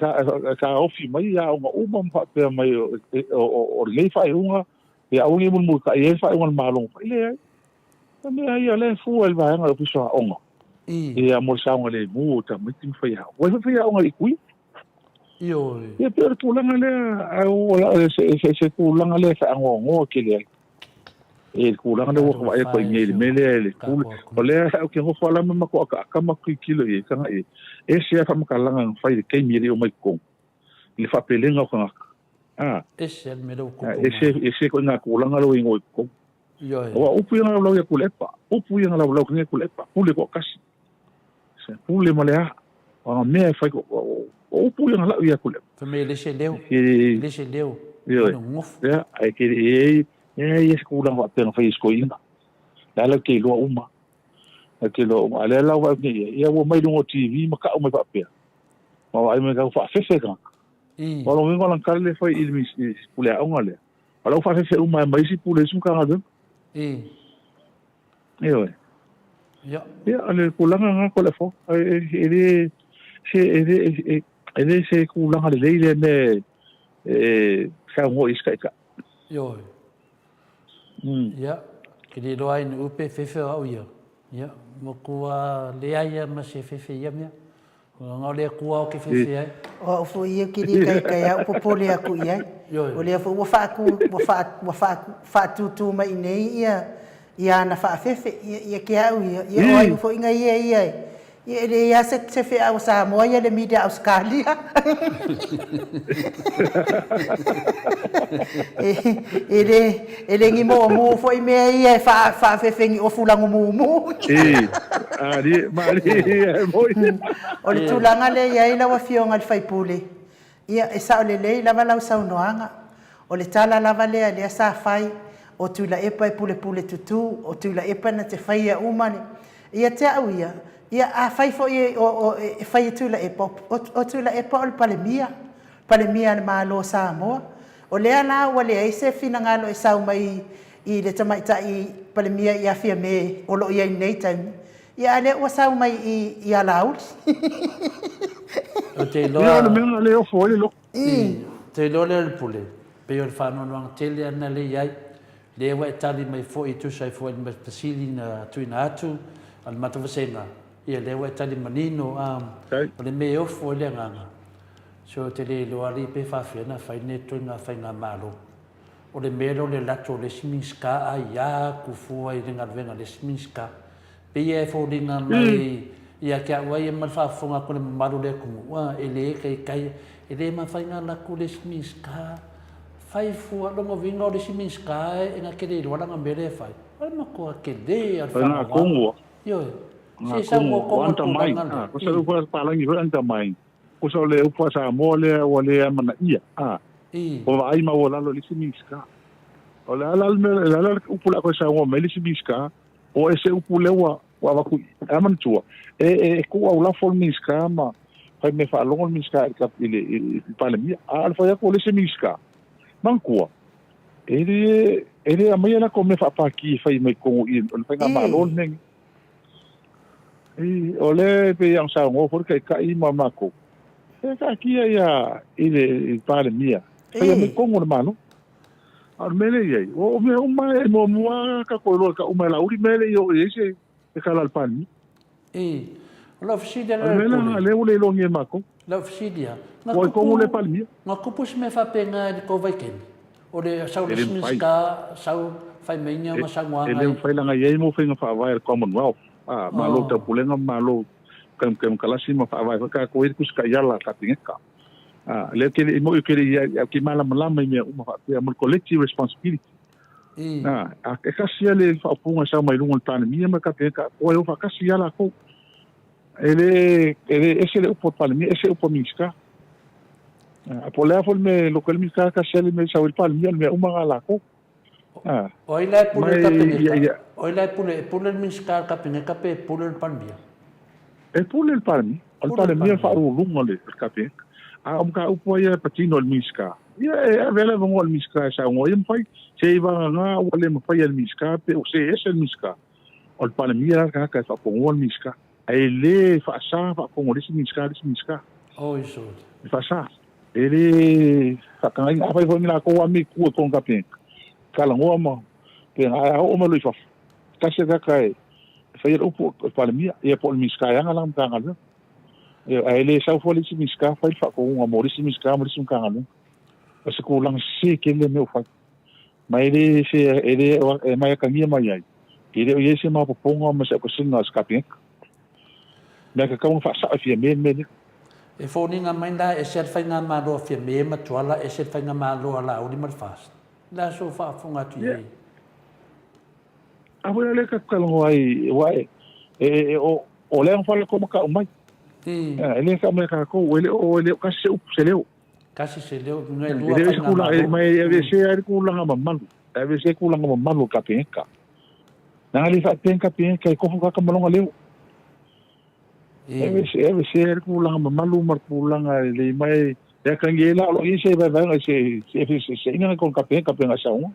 taofi mai aoga uma ma faapea mai o lenei faaiuga, ia aua ne i mulimulitai ai le faaiuga a le Malo. E leai. O mea ia lea e fua i le vaega o le Ofisa o Aoga. Ia mo le saogalemu o tamaiti ma faiaoga. Ua i ai foi faiaoga i Kuia. Ioe. Ia pei o le tulaga lea, ae ua se se tulaga lea e faagoagoa tele ai. E le tulaga lea ua vaai atu ai nei i le mea lea i le pule. O lea ou te nofo lava ma matou akaaka ma tilotilo i ai, taga i ai. E ese lava faamatalaga na fai i le taimi e le i omai i totonu i le faapelega o tagata. A. Ese lava le mea lea ua tupu mai. Ese ese ituaiga tulaga lea ua igoa i totonu. Ioe. Aua o upu ia na laulau ia Tuilaepa, upu ia na laulau ia Tuilaepa, pule toatasi. Se pule ma le a, o ana mea e fai, o upu ia na lau ia Tuilaepa. Fai mai e le se leo, e le se leo, Ioe. na nofo. Ia, ae ke le i ai, e ai se tulaga faapea na fai e si toeaina. O lea la ou te iloa uma. Ou te iloa uma. A o lea la ua vaai atu nei i ai, ia ua mai luga o TV ma tau mai faapea. Ma vaai mai tau faafefe tagata. O lona uiga o lana tala lea e fai i le pule aoga lea, o la ua faafefe uma ai ma isi pule o isi Matagaluega. Ioe. Ia. Ia, o le tulaga lena Toleafoa, e le se e le e le se tulaga lelei lea mea e saunoa i isi taitai. Ioe. Ia, ke le iloa ai nu'u pe fefe o au ia. Ia, matua leai lava ma se fefe i ia mea. Leaga o le Atua o ke fefe ai. O au foi ia ke le kaikai a ou popole aku i ai. O lea foi ua faaku, ua faa, ua faatūtū mai i nei ia, ia ana faafefe, ia, ia ke au ia, ia o ai foi nga ia ia e, ia e leai lava se, se feau a Samoa ia le media Ausekalia. E, e le, e le ni moomoo foi mea ia e faa, faafefe ni ofu lagumumu. O le tulaga lea e i ai lau Afioga i le sui usufono, ia, e sao lelei lava lau saunoaga. O le tala lava lea lea sa fai, o Tuilaepa e pulepule tutū, o Tuilaepa na te faia uma le. Ia te au ia, ia afai foi e fai e Tuilaepa, o Tuilaepa o le Palemia, Palemia a le Malo o Samoa. O lea la ua leai se finagalo e sau mai i le tamaitai Palemia ia Fiame o lo o i ai i lenei taimi, ia a lea ua sau mai i i Alauli. Ou te iloa. Ia o le mea lena lea e ofo ai le loto. Ou te iloa lea o le pule, pei o le faanoanoaga tele lava lena lea i ai, lea ua e tali mai foi e tusa ai foi ma le fesili na tuuina atu a le matou vasega, ia lea ua e tali manino, a o le mea e ofo ai le agaga, so ou te le iloa alii pe faafefea ona fai lenei ituaiga faigamalo. O le mea lea o le alu atu o le isi Minisita a ia atu fua i le galuega a le isi Minisita. Pei e foliga mai ia te au ia ma le faafofoga atu a le mamalu o le atunuu, a e le taitai, e le mafai ona alu atu le isi Minisita fai fua. Lona uiga o le isi Minisita e na te le iloa lana mea lea e fai. O le matua tele lava o le faanoanoa. Ioe. Se saunoa tonu i le tulaga lea. Kosa o le upu a Samoa lea ua le amanaia, a. Ua vaai maualalo i le isi Minisita. O le a la le mea, o le a la le upu o le a toe saunoa mai le isi Minisita, o ese upu lea ua ua avatu i i. A manatua, e, e, e tuu aulafo le Minisita ma fai mea faalogo le Minisita i le, i le, i le Palemia. A o le fai atu o le isi Minisita, manatua, e le, e le aumaia latou mea faapaki e fai mai totonu i i, o le faigamalo lenei. I, o lea e pei ona saunoa foi le Taitai ma matou, e taatia ia i le, i le Palemia, faia mai tonu o le Malo. A o le mea lea e i ai, o mea uma e muamua tatou iloa e tau mai e Laauli mea e le i oo i ai se tala a le Palemia. I, o lau fesili a O le mea lena, lea ua le iloagia e matou. Lau fesili a, na Ua i tonu le Palemia. Na tupu se mea faapena i le tou vaitaimi? O le sau le isi Minisita sau fai mai ni ana saunoaga i. E le mafai leaga e i ai mo faiga faavae a le Commonwealth, a, Malo Taupulega ma Malo Temokalasi ma faavae foi tatou ai le Tusi Taiala a le Kapeneta. A, lea ou te le i moni ou te le i ai, ae ou te malamalama i mea uma faapea mo le collective responsibility. A, e tasi lava le faaupuga e sau mai luga o le Palemia ma le Kapeneta atoa e o faatasi lava latou. E le, e le ese le upu a le Palemia, ese le upu a Minisita. A po o le a foi le mea e loka ai le Minisita, tasi lava le mea e sau ai le Palemia, o le mea uma lena a latou. A. O ai la e pule le Kapeneta? O ai la e pule? E pule le Minisita i le Kapeneta pe pule le Palemia? E pule le Palemia. O le Palemia e faauluuluga le Kapeneta. A o mataupu lava ia e patino i le Minisita, ia e ave lava le avanoa i le Minisita e saunoa ai, ia mafai. Se i vagana ua le mafai e le Minisita pe ua see ese le Minisita, O le Palemia la le tagata e faafofogoa le Minisita, ae le faasa faafofogo e le isi Minisita le isi Minisita. Oi sole. E faasa. E le faatagaina. Afai foi ni latou ame i tua i totonu o le Kapeneta, talanoa ma pe ae a oo mai loa i fafo, tasi le tagata e faia le upu o le Palemia, ia po o le Minisita e ana lana Matagaluega. Ioe, ae le sau fua le isi Minisita fai le faatonuga mo le isi Minisita ma le isi Matagaluega. O se tulaga sese tele le mea ua fai. Ma e le se, e le, e mai atagia mai ai, e le o i ai se maopoopoga ma se autasiga a se Kapeneta. Mea tatau ona faasao e Fiame le mea lea. E foliga mai la e ese le faigamalo a Fiame ma Tuala, ese le faigamalo a Laauli ma le FAST. O le a sou faafofoga atu i ai? A foi la lea tatou talanoa ai, aua e, e, e, o, o lea na fale ma tau mai. E le tau mai tatou, e le o, e le o tasi se upu, se leo. Tasi se leo, e lua faigamalo. Ma e aveesea ai le tulaga mamalu, e aveesea ai tulaga mamalu o le Kapeneta. Leaga le faapea ni Kapeneta e tofu tagata ma lona leo. E aveesea ai le tulaga mamalu ma le tulaga e lelei mai, e atagia ai la o lo o i ai se vaevaega, se feeseeseaiga na i totonu o le Kapeneta pei ona e saunoa.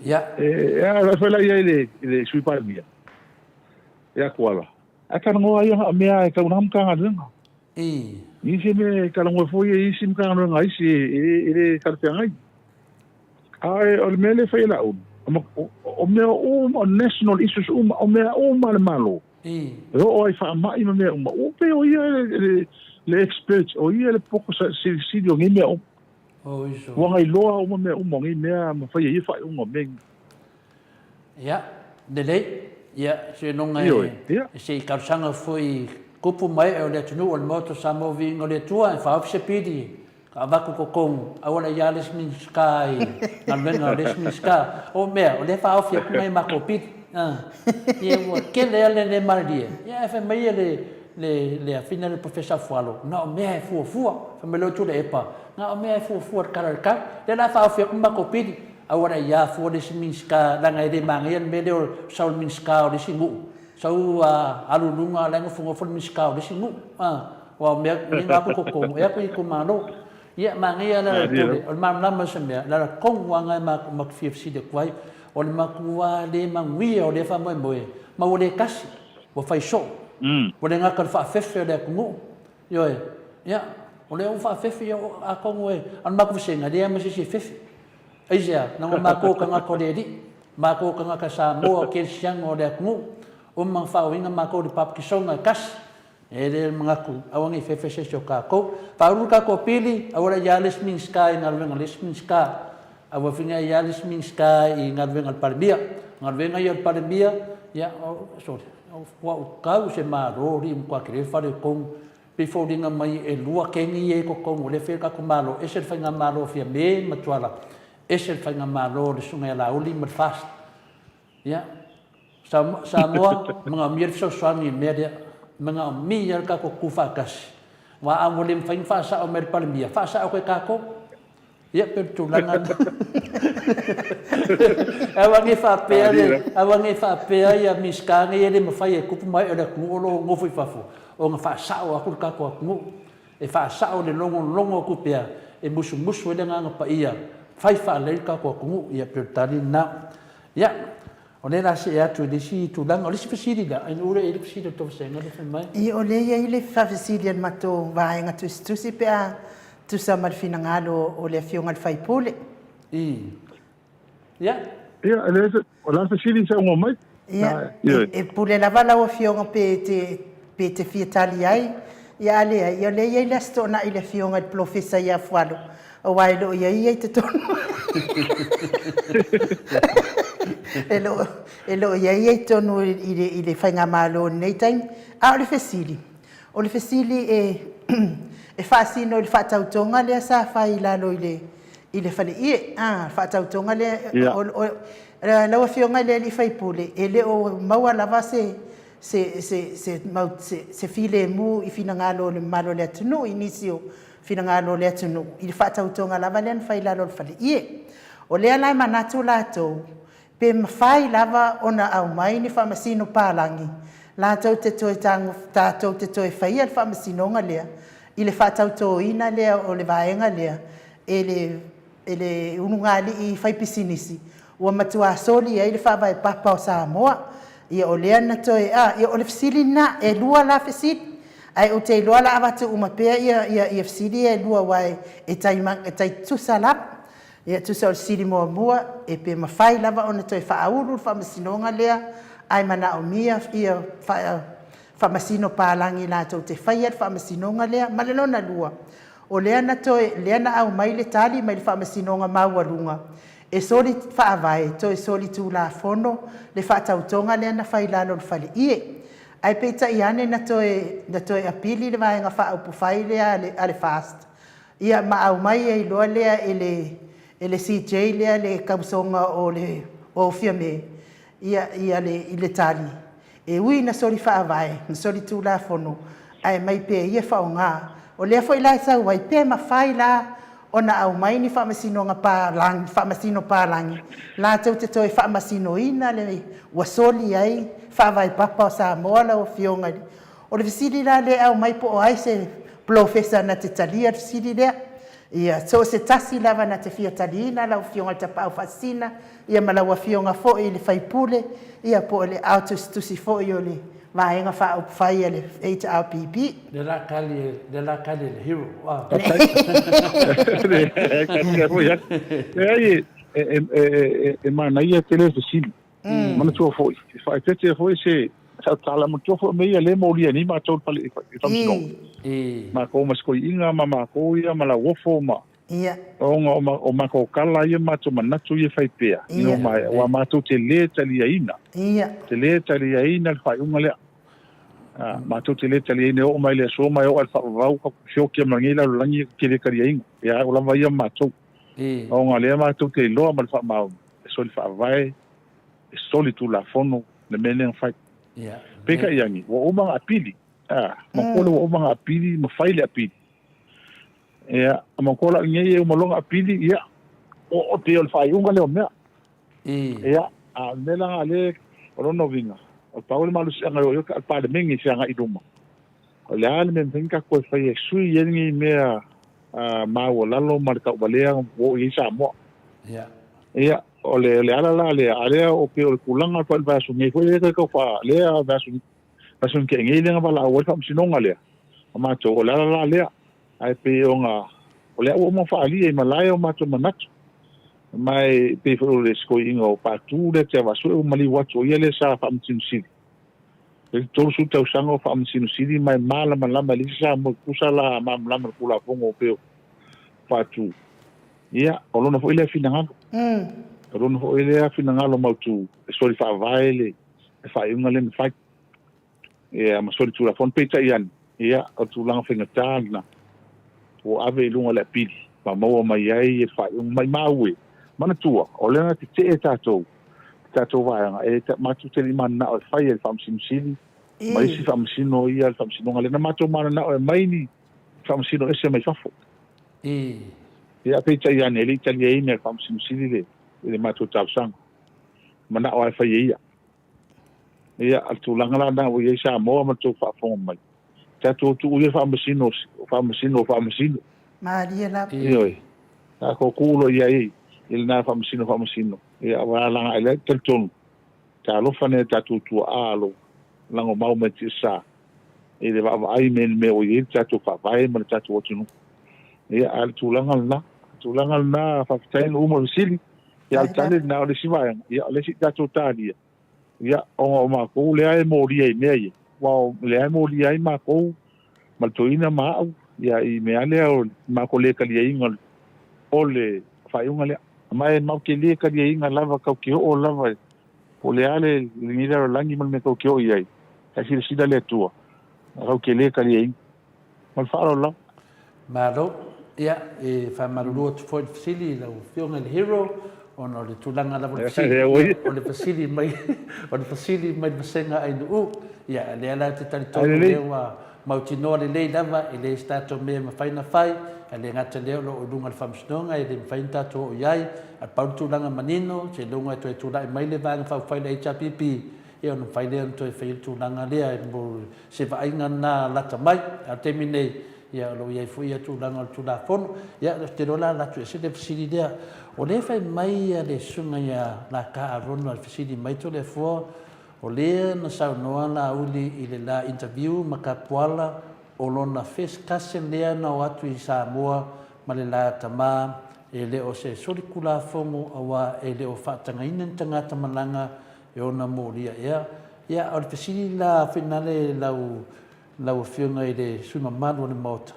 Ia. E a foi la i ai le le Sui Palemia ia Tuala. Ae talanoa ia na o mea e tau na Matagaluega. Nisi mea e talanoa foi e isi Matagaluega a isi e le talafeagai. Ae o le mea lea e fai e Laauli, o mea uma, o national issues uma, o mea uma a le Malo, e oo ai i faamai ma mea uma, ua pei o ia le expert, o ia le poko silisili o nei mea uma. Ua na iloa uma mea uma o nei mea ma fai e ia faaiuga o mea nei. Ia, lelei. Ia, seiloga e se i talosaga foi tupu ma ee o le atunuu o le Maota o Samoa Viiga o le Atua e faaofi se pili ka avatu i totonu, aua le ia le isi Minisita i galuega o le isi Minisita. O mea, o lea e faaofi atu nai a matou pili. Ia, ua tele lava le le malilie. Ia, ae fai mai le le le afina le Professor Afualo, na o mea e fuafua. Fai mai loa Tuilaepa, na o mea e fuafua i le tala o le tau. Lea o le a faaofi atu le matou pili. Aua le ia fua le isi Minisita, leaga e le manaia le mea lea o sau le Minisita o le isi nuu, sau alu i luga la e nofonofo le Minisita o le isi nuu. Aua o mea nei na o atu i totonu, e atu i itumalo. Ia, manaia le Lealailepule, o le malamalama o se mea, o le ala tonu lava lena e matou fia fesili atu ai, o le matua le manuia o lea faamoemoe, ma ua le tasi, ua fai soo, ua le gata i le faafefe o le atunuu, Ioe. Ia, o lea ua faafefe, ia, atonu e, a o le matou vasega, e leai lava ma se isi e fefe. Aisea? Leaga o matou o tagata o le Alii, matou o tagata Samoa, kerisiano o le atunuu, uma ona faaoina matou i le papatisoga e tasi, e le manatu, aua ne i fefe se isi o tatou. Faaulu le tatou pili, aua le ia le isi Minisita i galuega a le isi Minisita, aua foi ne i ia le isi Minisita i galuega a le Palemia. O galuega ia a le Palemia, ia, sorry, ua ou tau se Malo, alii matua tele le faaletonu, Pei foliga mai e lua keni ia i totonu o lea fai le tatou Malo, ese le faigamalo a Fiame ma Tuala, ese le faigamalo a le Susuga ia Laauli ma le FAST. Ia, Samoa, manaomia le fesoasoani i le mea lea. Manaomia le tatou tutu faatasi. Aua a ua le mafai ona faasao mai e le Palemia, faasao atu e tatou. Ia, pei o le tulaga lena. Aua ne i faapea le, aua ne i faapea ia Minisita nei e le mafai e tupu ma ee o le atunuu o lo o nofo i fafo ona faasao atu le tatou atunuu. E faasao le logologo atu pea e musumusu ai le Agaga Paia, fai faalelei le tatou atunuu. Ia, pei o le tali lena. Ia, o lea o le a see atu i le isi tulaga. O le isi fesili lea, ai ua le i ai le fesili a le Tofasega lea fai mai. Ia, o lea e i ai le faafesili a le matou vaega tusitusi pe a tusa ma le finagalo o le Afioga i le sui usufono. I. Ia. Ia, e leai se, o le a le fesili i saunoa mai? Ia, e pule lava lau Afioga pe e te, pe e te fia tali ai, ia a leai, ia o lea e i ai le Aso Toonai i le Afioga i le Polofesa ia Fualo, aua e le o i ai ia i totonu. E le o, e le o i ai ia i totonu i le, i le Faigamalo i lenei taimi. A o le fesili, O le fesili e e faasino i le faatautoga lea sa fai i lalo i le i le faleie, a, le faatautoga lea, o, o, lau Afioga i le alii faipule, e le o maua lava se se se se mau se se filemu i finagalo o le mamalu o le atunuu i nisi o finagalo o le atunuu i le faatautoga lava lea na fai i lalo o le faleie. O lea la e manatu latou Pe mafai lava ona aumai ni faamasino palagi latou te toe tatou te toe faia le faamasinoga lea i le faatautoina lea o le vaega lea e le e le ulugalii faipisinisi ua matuā soli ai le faavae papa o Samoa. Ia o lea na toe a ia o le fesili lena e lua la fesili ae ou te iloa la avatu uma pea ia ia ia fesili ia e lua aua e tai e tai tutusa lava. Ia tusa o le sili muamua, e pe mafai lava ona toe faaulu le faamasinoga lea ae manaomia ia Faamasino palagi latou te faia le faamasinoga lea. Ma le lona lua, o lea na toe, lea na aumai le tali mai le Faamasinoga Maualuga e soli faavae, toe soli tulafono le faatautoga lea na fai i lalo o le faleie. Ae peitai ane na toe, na toe apili le Vaega Faaupufai lea a le, a le FAST, ia ma aumai ai loa lea e le, e le CJ lea le tausoga o le, o Fiame, ia, ia le, i le tali, E ui ina soli faavae ma soli tulafono, ae aumai pea ia faaaoga. O lea foi la e sau ai, pe mafai la ona aumai ni faamasinoga palagi, faamasino palagi latou te toe faamasinoina le ua soli ai faavae papa o Samoa lau Afioga i le. O le fesili la lea e aumai po o ai se polofesa na te talia le fesili lea. Ia, so o se tasi lava na te fia taliina lau Afioga i le Tapaau Faasisina, ia ma lau Afioga foi i le sui usufono, ia po o le ao tusitusi foi o le Vaega Faaupufai a le HRPP. Le la tali, le la tali a le hero. Leai, e manaia tele le fesili. Manatua foi, e faaeteete foi se sau tala, manatua foi mea ia lea e molia nei matou i le faamasinoga. Matou ma si toeaina ma matou ia ma Lauofo ma ona o matou tala ia ma matou manatu ia e fai pea, ina ua maea, aua matou te le taliaina, te le taliaina le faaiuga lea. Matou te le taliaina e oo mai le aso ma e oo lava i le faavavau, feokia ma lenei lalolagi te le taliaina. Ia ua lava ia ma matou. Ona o lea matou te iloa ma le faamaoni, e soli faavae, e soli tulafono le mea lea na fai. Peitai ane, ua uma ona apili, manatua lea ua uma ona apili ma fai le apili. Ia, manatua la nei e uma loa ona apili, ia, o pei o le faaiuga lea o mea. Ia, a o le mea la lena lea, o lona uiga, o le pau le malosiaga e oo i ai le Palemene i se agai i luma, O le a le mea e mafai ona tatou e fai e sui ai lenei mea maualalo ma le tauvalea ua oo i ai Samoa. Ia, o le, le ala la lea, a lea o pei o le tulaga foi o le vaiaso nei foi lea tau faa, lea vaiaso, vaiaso na tea nei lea na valaau ai le faamasinoga lea, a matou, o le ala la lea. Ae pei ona, o lea ua uma ona faaalia i malae o matou manatu. Ma e pei foi o le isi toeaina o Patu lea Tiavaasue ua maliu atu o ia lea sa Faamasino Sili. E 30 tausaga o Faamasino Sili ma e malamalama e leai se Samoa e tutusa la malamalama i le Tulafono pei o Patu. Ia, o lona foi lea finagalo. O lona foi lea finagalo mautu e soli faavae le faaiuga lea na fai. Ia, ma soli Tulafono. Peitai ane, ia, o le tulaga faigata lena ua ave i luga o le apili ma maua mai ai le faaiuga. Maimau e, manatua, o lea na tetee tatou le tatou vaega, e matou te le i mananao e fai e le Faamasino Sili ma isi faamasino ia le faamasinoga lea. Na matou mananao e aumai ni faamasino ese mai fafo. Ia, peitai ane, e le i taliaina e le Faamasino Sili le, le matou talosaga. Manao lava e fai e ia. Ia, o le tulaga la lena ua i ai Samoa ma le tou faafofoga mai. Tatou tuu ia faamasino, faamasino, faamasino. Malie lava. Ioe. Tatou tuu loa i ai i lena faamasino, faamasino. Ia, aua laga ai lea, talitonu, talofa nei tatou tuaa lo lagomau mai tiasa i le vaavaai me le mea ua i ai le tatou faavae ma le tatou atunuu. Ia, a o le tulaga lena, tulaga lena, faafetai na uma fesili. Ia, o le tali lena o le isi vaega, ia, o le isi tatou talia, ia, ona o matou lea e molia i mea ia, aua o lea e molia ai matou ma le toeaina ma au, ia, i mea lea o le matou le taliaina o le faaiuga lea. Ma e matou te le taliaina lava, tatou te oo lava po o le a le lenei lalolagi ma le mea tatou te oo i ai, ae silasila le Atua, tatou te le taliaina. Ma le faaaloalo lava. Malo. Ia, e faamalulu atu foi i le fesili i lau Afioga i le Hero, ona o le tulaga lava o le fesili, ia, o le fesili mai, o le fesili mai le vasega ainuu. Ia, lea la e te talitonu lea ua mautinoa lelei lava, e leai se tatou mea e mafai ona fai, ae le gata i lea o lo o i luga o le Faamasinoga, e le mafai ona tatou oo i ai, ae pau le tulaga manino, seiloga e toe tulai mai le Vaega Faaupufai le HRPP, ia ona mafai lea ona toe fai le tulaga lea mo se vaaiga lena lata mai. A o le taimi nei, ia o lo o i ai foi ia tulaga o le Tulafono. Ia, ou te iloa o le a alu atu ese le fesili lea. O lea e fai mai le susuga ia Laka Arona i le fesili mai Toleafoa, o lea na saunoa Laauli i le la interview ma Kapuala o lona first cousin lea na o atu i Samoa ma le la tama e le o se solitulafono aua e le o faatagaina ni tagata malaga e ona molia ea. Ia, o le fesili la finale lau, lau Afioga i le sui mamalu o le Maota,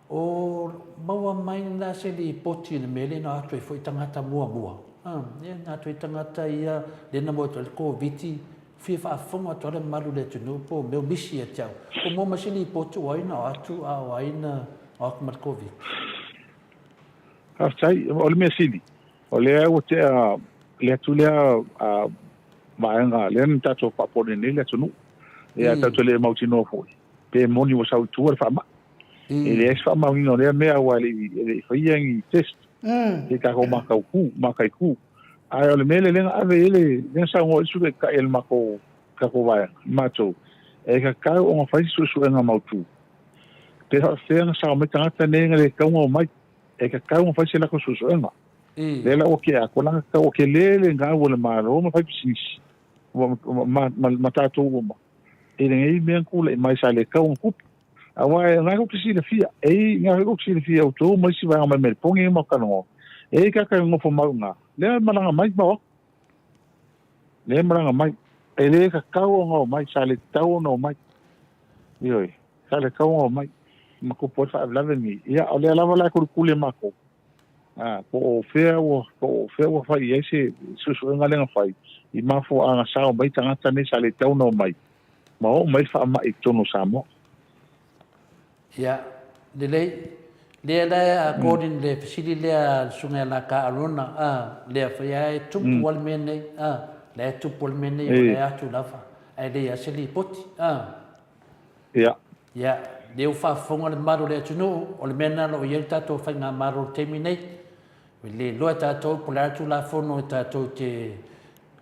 o maua mai la se lipoti i le mea lea na o atu ai foi tagata muamua? A, ia, na atu ai tagata ia lea na maua atu ai le Koviti, fia faafofoga atu lava le mamalu o le atunuu po o mea o misi ia te au. Ua maua mai se lipoti o ai na o atu a o ai na o atu ma le Koviti? Faafetai. O le mea sili, o lea ua tea le atu lea vaega lea na tatou faapone nei le atunuu. Ia tatou te le mautinoa foi pe moni ua sau i tua le faamai. E leai se faamaoniga o lea mea aua e le i faia ni test. E tatou matautu, mataitu. Ae o le mea lea na ave i ai le, lea na saunoa ai le Sui Taitai o le matou, tatou vaega, matou, e tatau ona fai se suesuega mautu. Pe faapefea ona sao mai tagata nei na le tatau ona omai. E tatau ona fai se latou suesuega. Lea la ua tea atu, leaga ua tele le gau a le Malo ma fai pisinisi ma tatou uma i lenei mea na tulai mai sa le tatau ona tupu. Aua o lena tou te silafia, e i, o lena tou te silafia outou ma isi vaega mai Meliponi ma talanoa, e i ai tagata e nonofo mau i ina, lea e malaga mai ma o atu. Lea e malaga mai. E le tatau ona omai, sa le tatau ona omai. Ioe, sa le tatau ona omai. Ma tupu ai le faalavelave lenei. Ia, o lea lava la e kulikuli e matou, a, po o fea ua, po o fea ua fai i ai se suesuega lea na fai, i mafuaaga sao mai tagata nei sa le tatau ona omai, ma oo mai le faamai i totonu o Samoa. Ia, lelei. Lea la a Gordon le fesili lea a le Susuga ia Laka Arona, a, lea foi lava e tupu lava le mea nei, a, la e tupu lava le mea nei, o la e atu lava, ae leai lava se lipoti, a. Ia. Ia, lea ua faafofoga le mamalu o le atunuu, o le mea lena o lo o i ai le tatou faigamalo i le taimi nei. Ua le iloa e tatou po o le a le Tulafono e tatou te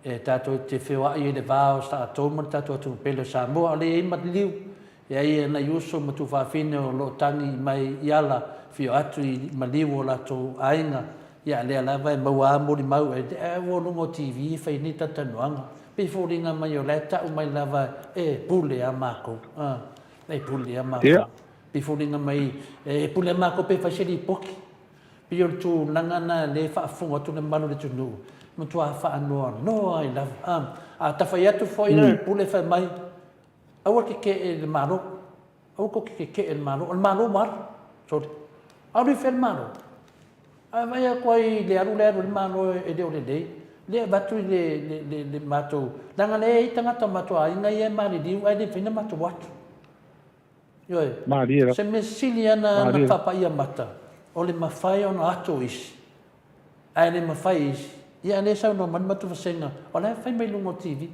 e tatou te feoai ai i le va o tatou ma le tatou atunuu pele o Samoa. O lea e i ai maliliu, e ai nai uso ma tuafafine o lo o tagi mai i ala fia o atu i maliu o latou aiga, ia a lea lava e maua lava molimau e ua o luga o TV e fai nei talatalanoaga. Pei foliga mai o la e tau mai lava e pule a makou, e pule a makou. Pei foliga mai e pule a makou pe fai se lipoti. Pei o le tulaga lena lea e faafofoga atu le mamalu o le atunuu, matua faanoanoa ai lava. A, a tafai atu foi le pule fai mai, aua keke'e i le Malo, aua tou te keke'e i le Malo, o le Malo ua alu, sole. Alu i fea le Malo? A vaai atu ai i le alu lea e alu ai le Malo e le o lelei, lea e avatu i le, le, le, le matou, leaga lea e i ai tagata o matou aiga ia e maliliu ae le mafai ona matou o atu. Ioe. Malie lava. Se mea sili lava na, na faapaia mata, o le mafai ona ato isi, ae le mafai isi, ia a lea e saunoa mai le matou vasega, o la e fai mai i luga o TV,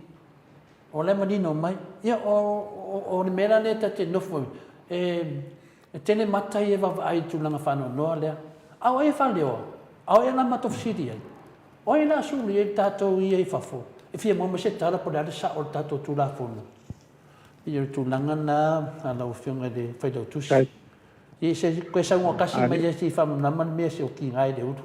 o la e manino mai. Ia, o, o, o le mea la lea ta te nofo ai, e, e tele mata ia e vaavaai i le tulaga faanoanoa lea. A o ai e faaleoa? A o ai la matou fesili ai? O ai la sulu i ai tatou ia i fafo e fia maua mai se tala po o le a le sao o le tatou Tulafono? Ia o le tulaga lena a lau Afioga i le Failautusi. Ia se koe saunoa tasi mai ia se i faamalamalama le mea se o tiga i le ulu.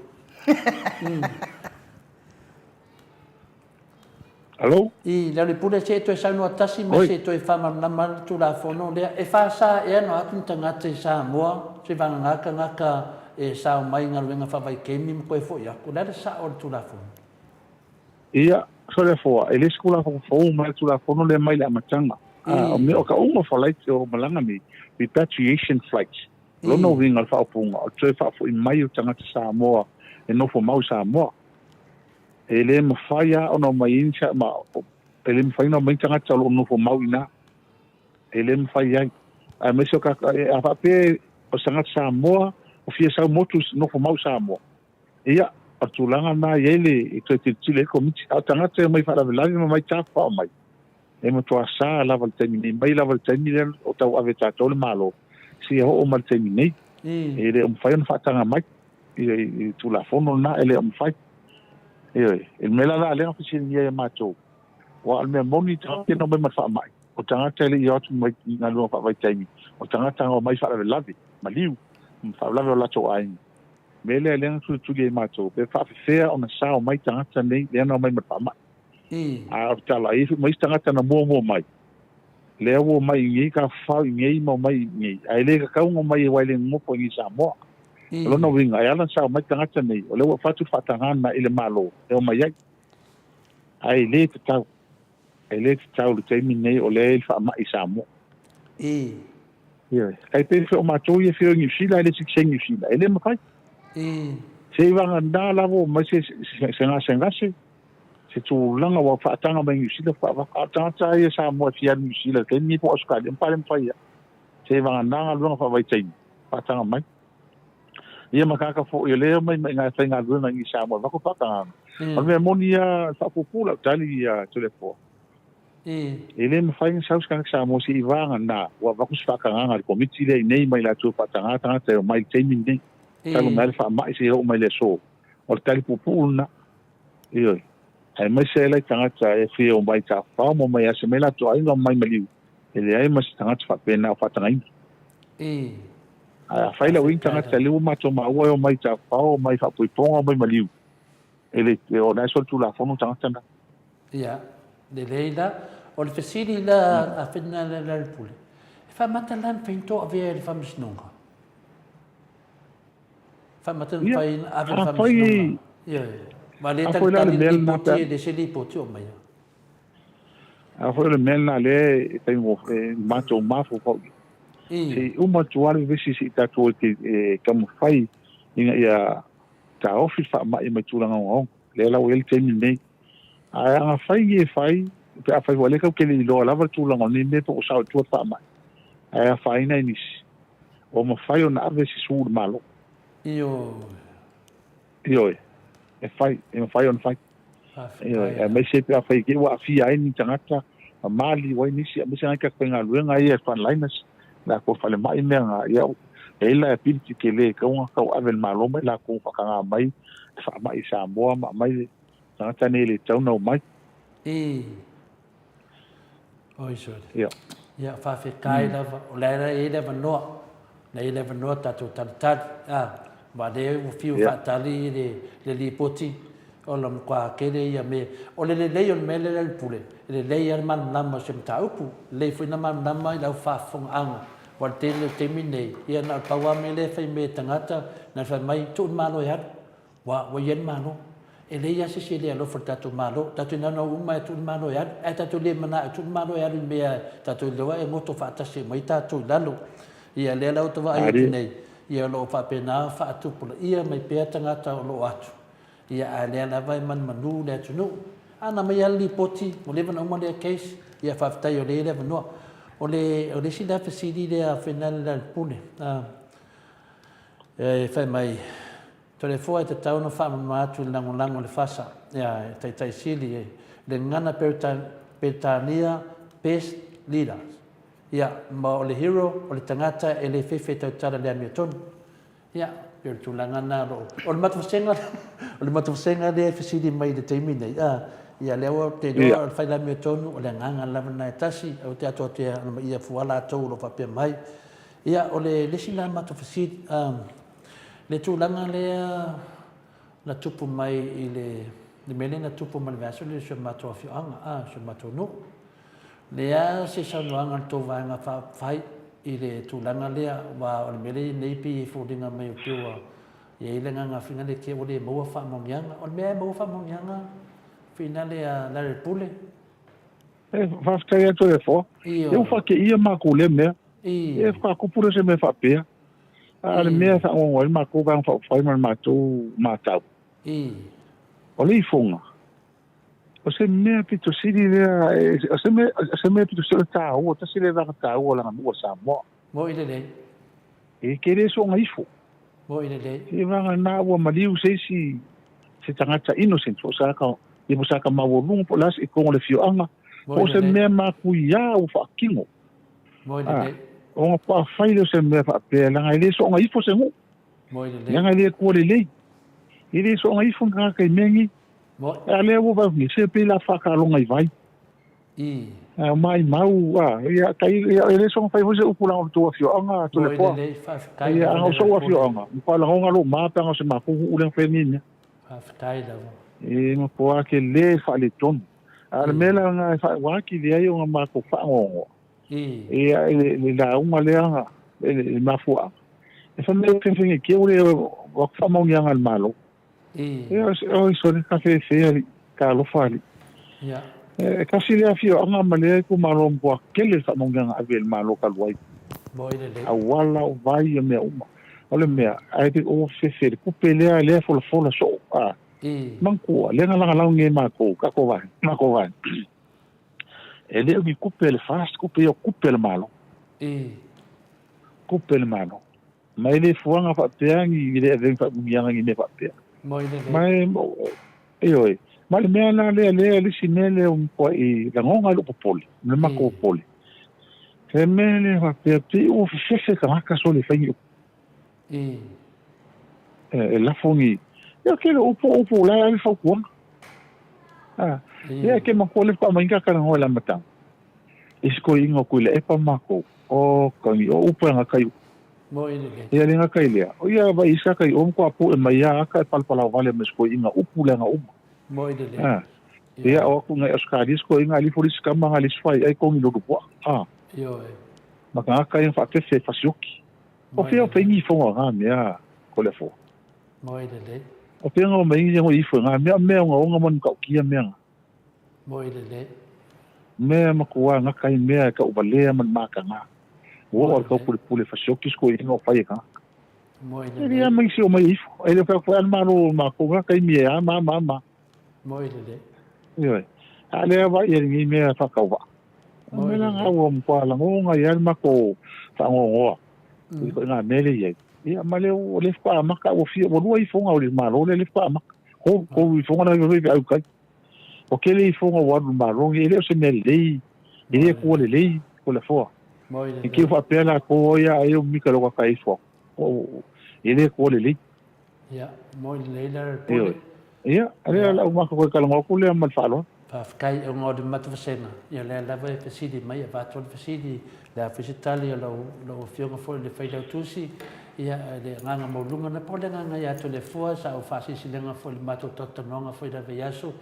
Alo? I Lealailepule se i toe saunoa tasi mai se i toe faamalamalama le Tulafono lea. E fasa ea ona o atu ni tagata i Samoa se vagana tagata e sao mai i galuega faavaitaimi ma toe foi atu. O le a le sao o le Tulafono? Ia, Toleafoa, e le o se Tulafono fou mai le Tulafono lea mai le amataga. A, o mea, o ka uga o falaiti o malaga nei, repatriation flights, lona uiga o le faaupuga, o le toe faafoi mai o tagata Samoa e nofo mau i Samoa. E le mafai lava ona omai ai ni, ma, e le mafai ona omai ni tagata o lo o nofo mau i ina. E le mafai ai. Aemaise o ka, a faapea o se tagata Samoa o fia sau motu nofo mau i Samoa, Ia, o le tulaga lena e i ai le, e toe tilotilo i ai le Komiti. A o tagata e omai faalavelave ma omai tafafao mai, e matua sa lava i le taimi nei, mai lava i le taimi lea o tauave e tatou le Malo, seia oo mai i le taimi nei. E le o mafai ona faataga mai i le Tulafono lena, e le o mafai. Ioe. I le mea la lea na fesiligia ia matou, aua o le mea moni, tagata ia na omai ma le faamai, o tagata e le i o atu mai i galuega faavaitaimi, o tagata na omai faalavelave, maliu, ma faalavelave o latou aiga. Mea lea lea na tulituli ai matou, pe faafefea ona sao mai tagata nei lea na omai ma le faamai. A o le tala, e i ai foi ma isi tagata na muamua mai, lea ua omai i inei, tafafao i inei ma omai i inei, ae le tatau ona omai aua e le nonofo i inei i Samoa. O lona uiga, e ala ona sao mai tagata nei, o lea ua avatu le faatagaga i le Malo e omai ai, ae le tatau. E le tatau i le taimi lenei o lea e i le faamai i Samoa. Ii. Ioe. Tai pei foi o matou ia e fia o i Niu Sila ae le sitiseni Niu Sila. E le mafai. Ii. Seivagana lava ua omai se se gasegase, se tulaga ua faataga mai Niu Sila faavaka. A o tagata lava ia Samoa e fia alu i Niu Sila i le taimi lenei po o Ausetalia, ma le mafai lava. Seivagana galuega faavaitaimi faataga mai. Ia ma tagata foi o lea e omai mai i ina e faigaluega i Samoa e avatu faatagaga. O le mea moni lava, e faapuupuu lau tali ia Toleafoa. E le mafai ona sau se tagata Samoa seivagana ua avatu se faatagaga a le Komiti lea i inei ma i latou e faataga tagata e omai i le taimi lenei. Talu mai lava le faamai seia oo mai i le aso. O le tali puupuu lena. Ioe. Aemaise ai la i tagata e fia omai i tafafao ma omai e ase mai latou aiga ma omai maliu, e leai ma se tagata faapena o faatagaina. Ae afai la ua i ai ni tagata lea ua matou maua e omai i tafafao, omai i faapoipoga, omai maliu, e le, o la e solitulafono tagata na. Ia, lelei la. O le fesili la a Ferdinand Lealailepule, e faamata la mafai ona toavea e le Faamasinoga? Faamata na mafai ona ave i le Faamasinoga? Ioe. Aua o lea e talitali le lipoti, e le se lipoti o aumaia. A foi o le mea lena lea e faigofie e matou mafaufau i ai. Se i uma atu lava le vevesi se i tatou e taumafai ina ia taofi le faamai mai tulaga ogaoga. Lea la ua i ai le taimi lenei. Ae a fai ni e fai, pe afai foi o lea tatou te le iloa lava le tulaga o lenei mea po o sao i tua le faamai, ae afaina ai nisi, ua mafai ona ave se su i le Malo. Ioe. Ioe. E fai, e mafai ona fai. Ioe, aemaise pe afai te i ua aafia ai ni tagata, ma maliu ai nisi, aemaise nai tagata faigaluega ia frontliners, latou falemai mea na, ia, e i ai liability tele e tatau ona tau ave e le Malo ma i latou faataga mai le faamai i Samoa ma aumai le tagata nei e le tatau ona omai. Ii. Oi sole. Ia. Ia, faafetai lava. O la e i ai le avanoa. O la e i ai le avanoa tatou talitali. A, aua o lea ua fiu faatali le, le lipoti, o le matua tele ia me. O le lelei o le mea lea le pule, e lelei lava le malamalama o se mataupu, lelei foi ona malamalama i lau faafofogaaga. Aua o le tele o le taimi lenei, ia na o le pau lava mea lea e fai mai e tagata, na o le fai mai, tuu le Malo e alu. Ua, ua i ai le Malo. E leai lava se isi e le alofa i le tatou Malo. Tatou naunau uma e tuu le Malo e alu. Ae tatou le manao e tuu le Malo e alu i mea tatou iloa e goto faatasi mai tatou i lalo. Ia, lea la ua ta vaai atu nei, ia o lo o faapena faatupulaia mai pea tagata o lo o atu. Ia, a lea lava e manumanu le atunuu. A na aumai lava le lipoti, ua leva ona uma lea case, ia faafetai o lea e i ai le avanoa. O le, o le isi la fesili lea Fernando Lealepule, e fai mai, Toleafoa e tatau ona faamama atu i le lagolago i le FASA, ia, e Taitai Sili, e le gagana Peretania Best Leaders. Ia, ma o le hero, o le tagata e le fefe e tautala i le amiotonu. Ia, pei o le tulaga lena o lo o... O le matou vasega, o le matou vasega lea e fesili mai i le taimi nei, a, ia, lea ua ou te iloa o le fai le amiotonu, o le agaga lava lena e tasi, aua te atoatoa ona ia fua latou o lo o faapea mai. Ia, o le isi la matou fesili, a, le tulaga lea na tupu mai i le, le mea lea na tupu mai le vaiaso lea i si o matou afioaga, a, si o matou nuu. Le a se saunoaga a le tou Vaega Faaupufai i le tulaga lea, aua o le mea lea i nei pei e foliga mai o pei ua i ai le agaga fina le ua le maua faamaoniaga. O le mea e maua faamaoniaga finale a Larry Pule. E faafetai atu e Afoa. E ua faateia matou lea mea. E faatupu lea se mea faapea. A o le mea e faanoanoa ai le matou Vaega Faaupufai ma le matou matau, o le ifoga, O se mea pito sili lea, o se mea, o se mea pito sili o le taua, tasi lea vaega taua o le aganuu a Samoa. Moi lelei. E ke le soga ifo. Moi lelei. Se vaega na ua maliu se isi, se tagata innocent, po o sa ka, ia po o sa ka maualuga, po o le a se i totonu o le afioaga, po o se mea matuia ua faatino. Moi lelei. Ona faafai lea o se mea faapea, leaga e le soga ifo se nuu. Moi lelei. Leaga e le atua lelei. E le soga ifo ni tagata i mea nei. A lea ua vaai se pei la whakaalonga i vai. A mai mau, a, ia, tai, ia, e le soga fai foi se upu langa o le tou afioaga, Toleafoa. Ia, anga o sou afioaga, ma whalangonga lo mā pe anga o se makou uu lea fai ni mea. Faafetai lava. E matua ke le faaletonu. A o le mea la nga e whaewaki le ai o nga makou whaangoangoa. Ia, i le lauga lea, i le mafuaaga. E fai mai fefege ke ule o whaamauniaga a le Malo. Ia, oi sole, ka fefe alii, ka alofa alii. Ia. E tasi lea afioaga ma lea itumalo matua tele le faamanuiaga ave e le Malo talu ai. Moi lelei. Auala, o vai, o mea uma. O le mea, ae pei o fefe le tupe lea, lea e folafola soo, a. Manatua, lea na lagalago nei e matou, tatou vaega, matou vaega, e le o ni tupe a le FAST, tupe ia o tupe a le Malo. Tupe a le Malo. Ma e le fuaga faapea ni le avea ni faamanuiaga ni mea faapea. Moi lelei. Ma e, ioe, ma le mea la lea, lea le isi mea lea ua matuai lagona ai lou popole, le matou popole. He mea lea faapea, pei ua fefefe tagata sole e fai ni upu. E lafo ni, ia tele o upu, o upu o la e ave fautuaga. A, ia e ke matua le faatoa mai ni talanoa i le amataga. I si toeaina o Tuilaepa ma matou, o kani, o upu e gata i upu. Moi lelei. Ia le gata i lea, o ia vai isi ata i o matua pue mai ia ata e palapalao vale ma si toeaina upu leaga uma. Moi lelei. A, ia o atu ngai Australia si toeaina alifo le isi tama nga le isi fai ai kongi lolu puaa. A. Ioe. Ma tagata ia faafefe e fasioki. O Moi fea o lelei. fai ni ifoga o nga mea ko le afoa. Moi lelei. O fea nga o mai ni ifo i nga mea, mea ogaoga ma ni matautia mea nga. Moi lelei. Mea matua gata ai mea e tauvalea ma le mataga. Ua oo i le taupulepule fasioki si toeaina o fai e tagata. Moi E le lelei. a mai si o mai ifo. E le o fai atu ai a le Malo o matou na taimi e a ma ma ma. Moi lelei. Ioe. A lea vaai i lenei mea faatauvaa. O Moi mea la lelei. na ua matua lagona ai lava le matou faanoanoa i ituaiga mea lea e i ai. Ia ma lea ua lea faatoa amata ua fia ua lua ifoga o le Malo lea lea faatoa amata. Ko ko ifoga la i feau kai. O kele ifoga ua alu i le Malo e le o se mea lelei, e le kua lelei ko le afoa. Moi I lelei. keu faapea latou o ia ai o mika lo ka ifo. O e le kua lelei. Ia, moi lelei la le pule. Ioe. Ia, lea lau matou toe talanoa atu lea ma le faaaloalo. Faafetai ona o le matavasega, ia lea lava e fesili mai, avatu le fesili, le a foi se tali a lau, lau Afioga foi i le Failautusi, ia le agaga maualuga na pau le agaga ia Toleafoa sa ou faasilasiliga foi i le matou talatalanoaga foi i le vaiaso,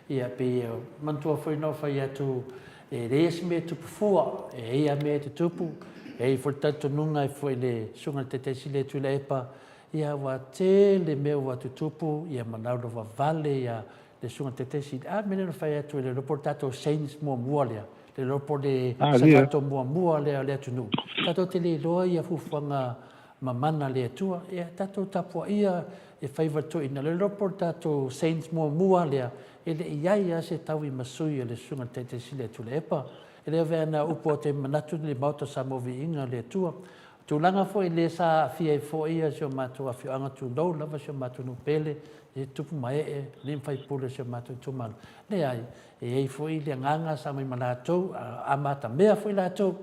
ia pei e manatua foi na ou fai atu e leai se mea e tupu fua, e i ai lava mea e tutupu, e i ai foi le talitonuga e foi i le Susuga i le Taitai Sili a Tuilaepa, ia ua tele mea ua tutupu, ia manao lovavale ia le Susuga Taitai Sili, a mea lea na fai atu e le iloa po o le tatou saints muamua lea, le iloa po o le sagato muamua lea o le atunuu. Tatou te le iloa ia fuafuaga mamana a le Atua. Ia tatou tapuaia e faiva toeaina, le iloa po o le tatou saints muamua lea, e le i ai lava se tauimasui a le Susuga Taitai Sili a Tuilaepa. E le avea na upu o te manatu le Maota Samoa Viiga le Atua. Tulaga foi lea sa aafia ai foi si o matou afioaga tulou lava si o matou nuu pele, e tupu ma ee, alii ma faipule o si o matou itumalo. Leai, e i ai foi le agaga sa aumai ma latou, a amatamea foi latou,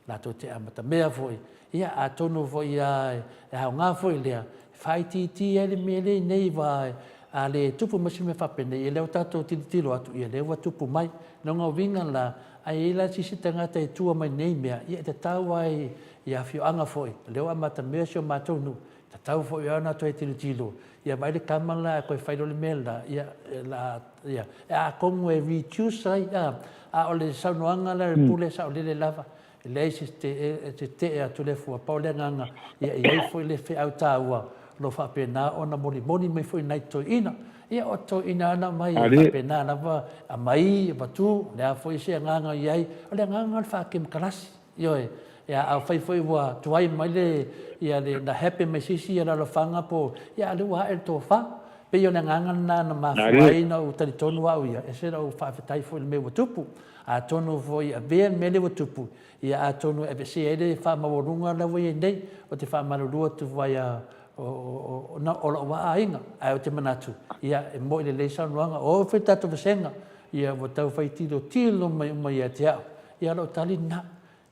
latou te amatamea foi. Ia, atonu foi a e aoga foi lea, e faaitiitia ai le mea lea i nei wā, a le tupu mai se mea faapenei, e lea ua tatou tilotilo atu, ia lea ua tupu mai. Lona uiga la, a i ai la se isi tagata e tua mai nei mea, ia e tatau lava i afioaga foi, o lea ua amatamea si o matou nuu, Tatau foi ona toe tilotilo, ia vaai le tama la e toe fai loa le mea la, ia, la, ia, e atonu e reduce ai, a, a o le saunoaga la le pule saolele lava, e leai se te, se tee atu le fua, pau le agaga, ia e i ai foi le feau taua o lo o faapena ona molimoli mai foi nai toeaiina. Ia o toeaiina ana mai e faapena lava, aumai, avatu, o le a foi se agaga i ai, o le agaga o le faakemokarasi. Ioe, ia afai foi ua tuai mai le, ia le, na happen mai se isi ia lalofaga po, ia a lea ua ae le tofa. Pei o le agaga lena na mafua ai na ou talitonu au ia, ese lou faafetai foi i le mea ua tupu. Atonu foi e avea le mea lea ua tupu, ia atonu e aveesea ai le faamaualuga la ua i ai nei. Ou te faamalulu atu ai a, o, o, o, o lou lava aiga, ae ou te manatu, ia e moi lelei saunoaga, o foi le tatou vasega, ia ua tau fai tilotilo mai uma ia te au. Ia o lou tali lena.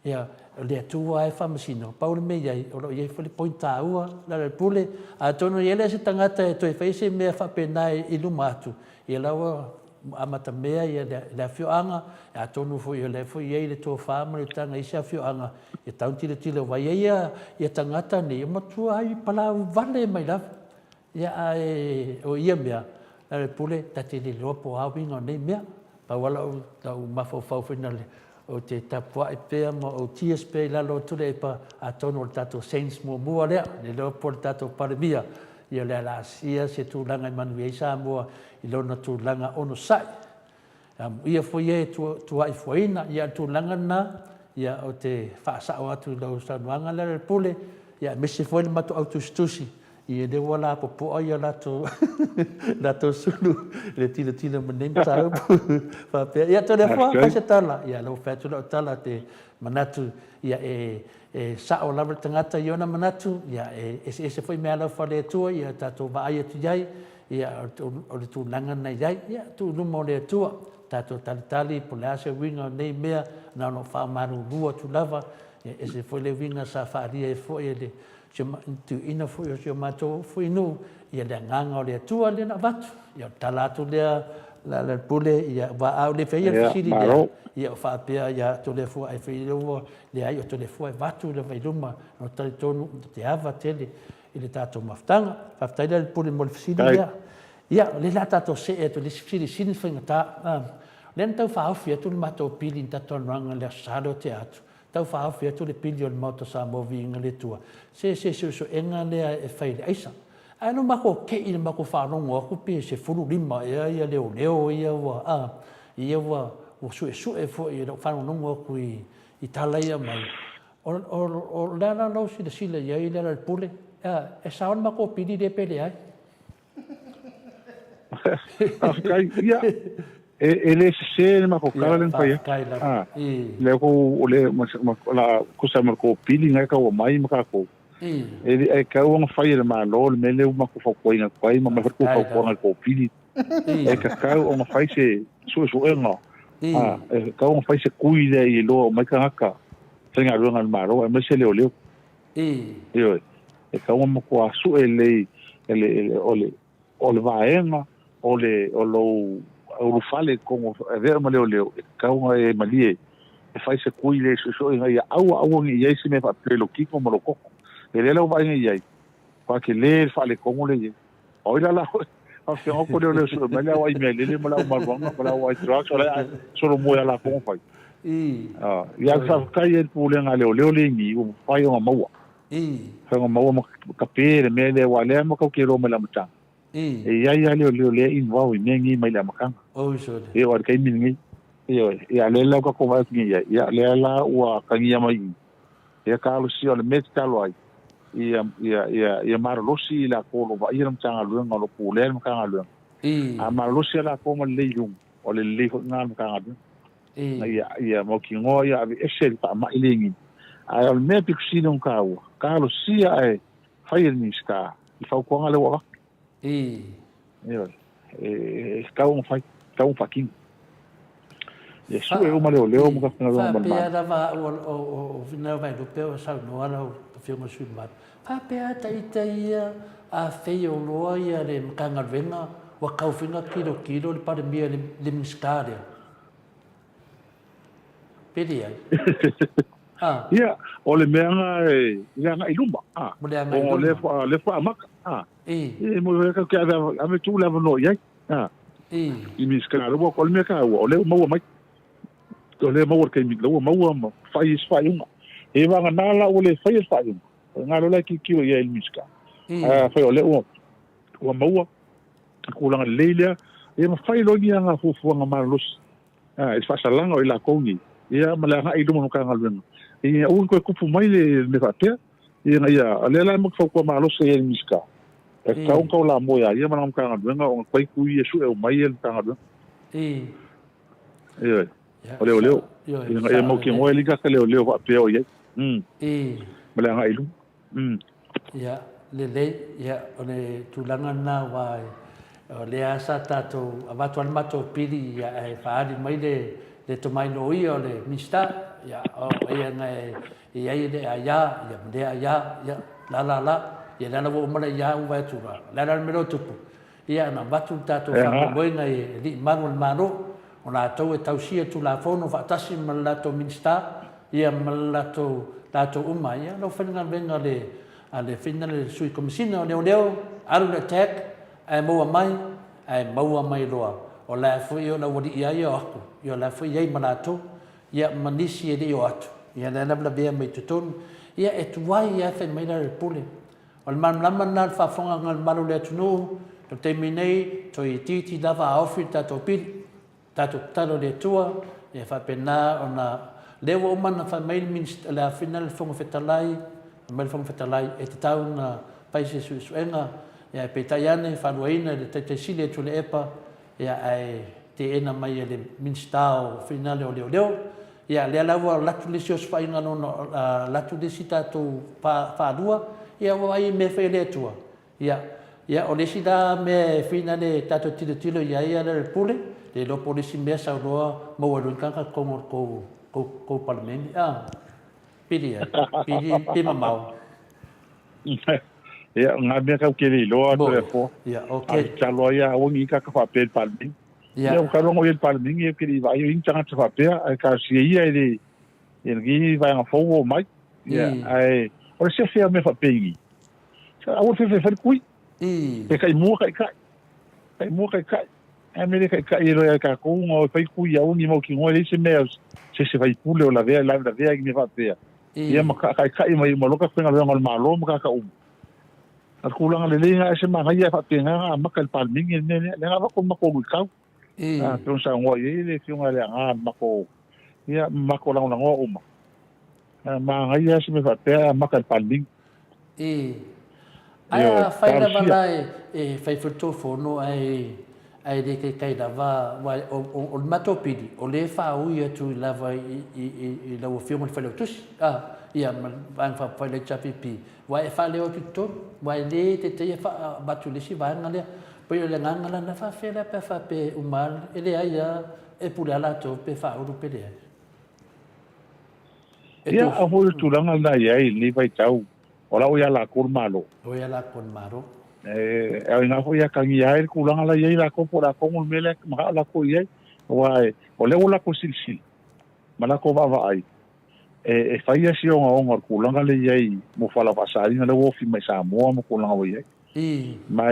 Ia, o le Atua lava e faamasino, pau le mea i ai, o lo o i ai foi le point taua i lalo o le pule. Atonu e le o se tagata e toe fai se mea faapena i luma atu, ia la ua amatamea ia le afioaga, atonu foi o lea foi e i ai le tofa ma le utaga i isi afioaga, e tatau ona tilotilo aua e i ai ia tagata nei e matua ai palau vale mai lava. Ia, ae o ia mea, na le pule, ta te le iloa po o a uiga o nei mea. Pau lava lau, lau mafaufau foi na le, ou te tapuai pea ma ou tears pea i lalo o Tuilaepa, atonu o le tatou saints muamua lea, le iloa po o le tatou Palemia, ia o le a laasia se tulaga e manuia ai Samoa i lona tulaga onosai. Amuia foi e tuaifuaina. Ia, o le tulaga lena, ia, ou te faasao atu i lau saunoaga lea le pule, ia, aemaise foi le matou au tusitusi, ia, lea ua lapopoa ia latou, latou sulu i le tilotilo mai nei mataupu. Faapea, ia, Toleafoa, fai se tala. Ia, lea ua fai atu lau tala, ou te manatu, ia, e, e sao lava le tagata i ona manatu, ia, e eseese foi meaalofa a le Atua, ia, tatou vaai atu i ai, Ia, o le tulaga na i ai, ia, tuu i luma o le Atua, tatou talitali po o le a se uiga o nei mea, na ona ou faamalulu atu lava, ia, ese foi le uiga sa faaalia ai foi e le tuuina foi o si o matou foi nuu, ia, le agaga o le Atua lea na avatu. Ia, o le tala atu lea Lealailepule, ia, aua a ou le faia le fesili lea, ia, o faapea ia Toleafoa ai foi ua leai o Toleafoa e avatu lava i luma, ou te talitonu ou te ava tele i le tatou mafutaga. Faafetai Lealailepule mo le fesili lea. Ia, o lea o le a tatou see atu i le isi fesili sili ona faigata. O lea na tau faaofi atu le matou pili i le tatou talanoaga i le Aso Sa lea o tea atu, tau faaofi atu le pili o le Maota o Samoa Viiga i le Atua, se se suesuega lea e fai i le aisa. Ae na matou te i le matou faalogo atu pe 15 ea ia leoleo ia ua, a, ia ua suesue foi i lau faalogologo atu i tala ia aumai. O le a la lou silasila i ai Lealailepule? E sao le matou pili lea pe leai? Faafetai. Ia, e le sese le matou tala lea na fai atu. Lea kou, o le, o la, tusa ma le kou pili na e tau aumai ma tatou. E le, e tatau ona fai e le Malo le mea lea ua matou fautuaina atu ai ma aumai foi le tou fautuaga i le kou pili. E tatau ona fai se suesuega, e tatau ona fai se kui lea i iloa uma ai tagata faigaluega a le Malo aemaise leoleo. Ioe, e tatau ona matua sue lelei o le o le vaega o le o lou ulufale i totonu e avea ma leoleo, e tatau ona e malie e fai se kui lea i suesue ina ia aua aua ne i i ai se mea faapea i lou tino ma lou toto. E lea la ua vaai nei i ai, ua tele le faaletonu lea e i ai. O ai la la faafefea ona leoleo sue mai le au ai mea lele ma le au marijuana ma le au ai drugs, o la e solomua ia latou ona fai. Ia faafetai ai le pulega a leoleo lea i ni, ua mafai ona maua. Mafai ona maua ma kape le mea lea, aua o lea matou te iloa mai le amataga. E i ai lava leoleo lea e involve i mea nei mai le amataga. E oo lava i le taimi lenei. Ioe, ia lea la ua tatou vaai atu nei i ai, ia lea la ua tagia mai i i. Ia talosia, o le mea e tatalo ai, ia, ia, ia, ia malolosi i latou o lo o vaaia le Matagaluega, o lo o pulea le Matagaluega. A malolosi lava latou ma lelei i luga, o le lelei foi lena o le Matagaluega. Ina ia, ia mautinoa ia aveese le faamai lenei. Ae o le mea pito sili ona taua, talosia ae fai e le Minisita le fautuaga lea ua avatu. Ioe. E tatau ona fai, tatau ona faatino. Ia sue uma leoleo ma tatou galuega ma le Malo. Faapea lava au o Finau Vaelupe o saunoa lau Afioga i le sui usufono mamalu, faapea a ita ia a fail loa ia le Matagaluega ua tau foi ona tilotilo le Palemia i le Minisita lea. Pe leai. A. Ia, o le mea lena i le agai i luma. A. Mo le agai i luma. O lea faatoa amata. A. E mo le ke ave ave tuu le avanoa i ai. A. I Minisita lea ua o le mea taua, o lea ua maua mai. O lea maua le taimi, lea ua maua ma fai isi faaiuga. E vagana la ua le faia le faaiuga. O lena loa la e tilotilo i ai le Minisita. Ae afai o lea ua ua maua le tulaga lelei lea, ia ma fai loa ni ana fuafuaga malolosi i le faasalaga o i latou nei, ia ma le agai i luma o le Matagaluega, ina ia aua ne i toe tupu mai le mea faapea, ina ia, o lea la e matou fautua malosi ai i le Minisita, e tatau ona taulamua ia ia ma lana Matagaluega ona fai tui ia sue uma ai le Matagaluega. Ioe, o leoleo, ina ia mautinoa e leai ni tagata leoleo faapea o i ai, ma le agai i luma. Ia, lelei, ia, o le tulaga lena aua o lea sa tatou avatu lava le matou pili ia ae faaali mai le le tomai loia o le Minisita, ia, o ia na e i ai le aia, ia ma lea aia, ia, la la la, ia lea la ua uma le aia ua vaai atu la, o le a la le mea lea ua tupu? Ia, na avatu le tatou faamoemoega i alii malu o le Malo, o latou e tausia Tulafono faatasi ma le latou Minisita, ia ma le latou, latou uma, ia lau faigaluega le, a le fina le Sui Komesina o Leoleo, alu le attack, ae maua mai, ae maua mai loa, o la foi o le aualii lava ia o atu, ia o la foi e i ai ma latou, ia ma nisi e le i o atu, ia la e lavelavea mai i totonu, ia e tuai lava fai mai la le pule. O le malamalama lena i le faafofoga a le malu o le atunuu, o le taimi nei, toeitiiti lava a ofi le tatou pili. Tatou tatalo i le Atua ia faapena ona lea ua uma ona fai mai le Minista, le afina le Fofoga Fetalai, fai mai le Fofoga Fetalai e tatau ona fai se suesuega, ia ae peitai ane faaluaina e le Taitai Sili e Tuilaepa, ia ae teena mai e le Minisita o Finale o Leoleo. Ia lea la ua alu atu le isi osofaiga lona, alu atu le isi tatou faalua, ia ua vaai i mea e fai e le Atua. Ia, ia o le isi la mea e fina le tatou tilotilo i ai le pule, le iloa po o le isi mea sau loa maua ai loa ni tagata i totonu o le tou, tou, tou Palemene. A, pili ai, pili, pili mamao. Ia, o ngā mea kau ke le iloa atu le afoa. Ia, ok. A tatalo ai aua ni tagata faapea i le Palemene. Ia. Ia, ua kau logo i le Palemene, ia ke le i vaai o i ni tagata faapea, ae talosia ia e le, i lenei vaega fou ua omai. Ia, ae o le sefe lava o mea faapea i. Aua le fefe e fai le kui. E kai mua kai kai. Kai mua kai kai. Ae mea le kai kai e loea e kākou nga o e fai kui aua ni mautinoa e leai se mea se se faipule o lavea e lavea i mea faapea. Ia ma kai kai mai uma loa ka faigaluega o le Malo ma kāka uma. A le tulaga lelei na e se manaia e faapena na amata i le Palemene le mea lea. Lea na avatu le matou luitau. A pei ona saunoa i ai le Afioga ia Leaga le matou ia ma matou lagolagoa uma. Manaia se mea faapea e amata i le Palemene. E. Ae a fai lava la e fai foi le tou fono ae ae le taitai lava aua o le matou pili o lea e faaui atu lava i lau Afioga i le Failautusi a ia ma le Vaega Faaupufai a le HRPP aua e faaleo atu i totonu aua e le taitai e avatu i le isi vaega lea. Pei o le agaga la lena faafefea la pe a faapea e uma lava e leai lava e pule lava latou pe faaulu pe leai. Ia, a foi o le tulaga lena e i ai i lenei vaitau, o la ua ia lakou le Malo. Ua ia lakou le Malo. E ao i ina foi e atagia ai le tulaga la e i ai lakou po o le a tonu le mea lea e manao lakou i ai. Aua o lea ua lakou silasila ma lakou vaavaai, e fai lava si ogaoga o le tulaga lea e i ai mo fualaau faasaina lea ua ofi mai i Samoa ma tulaga ua i ai. Ma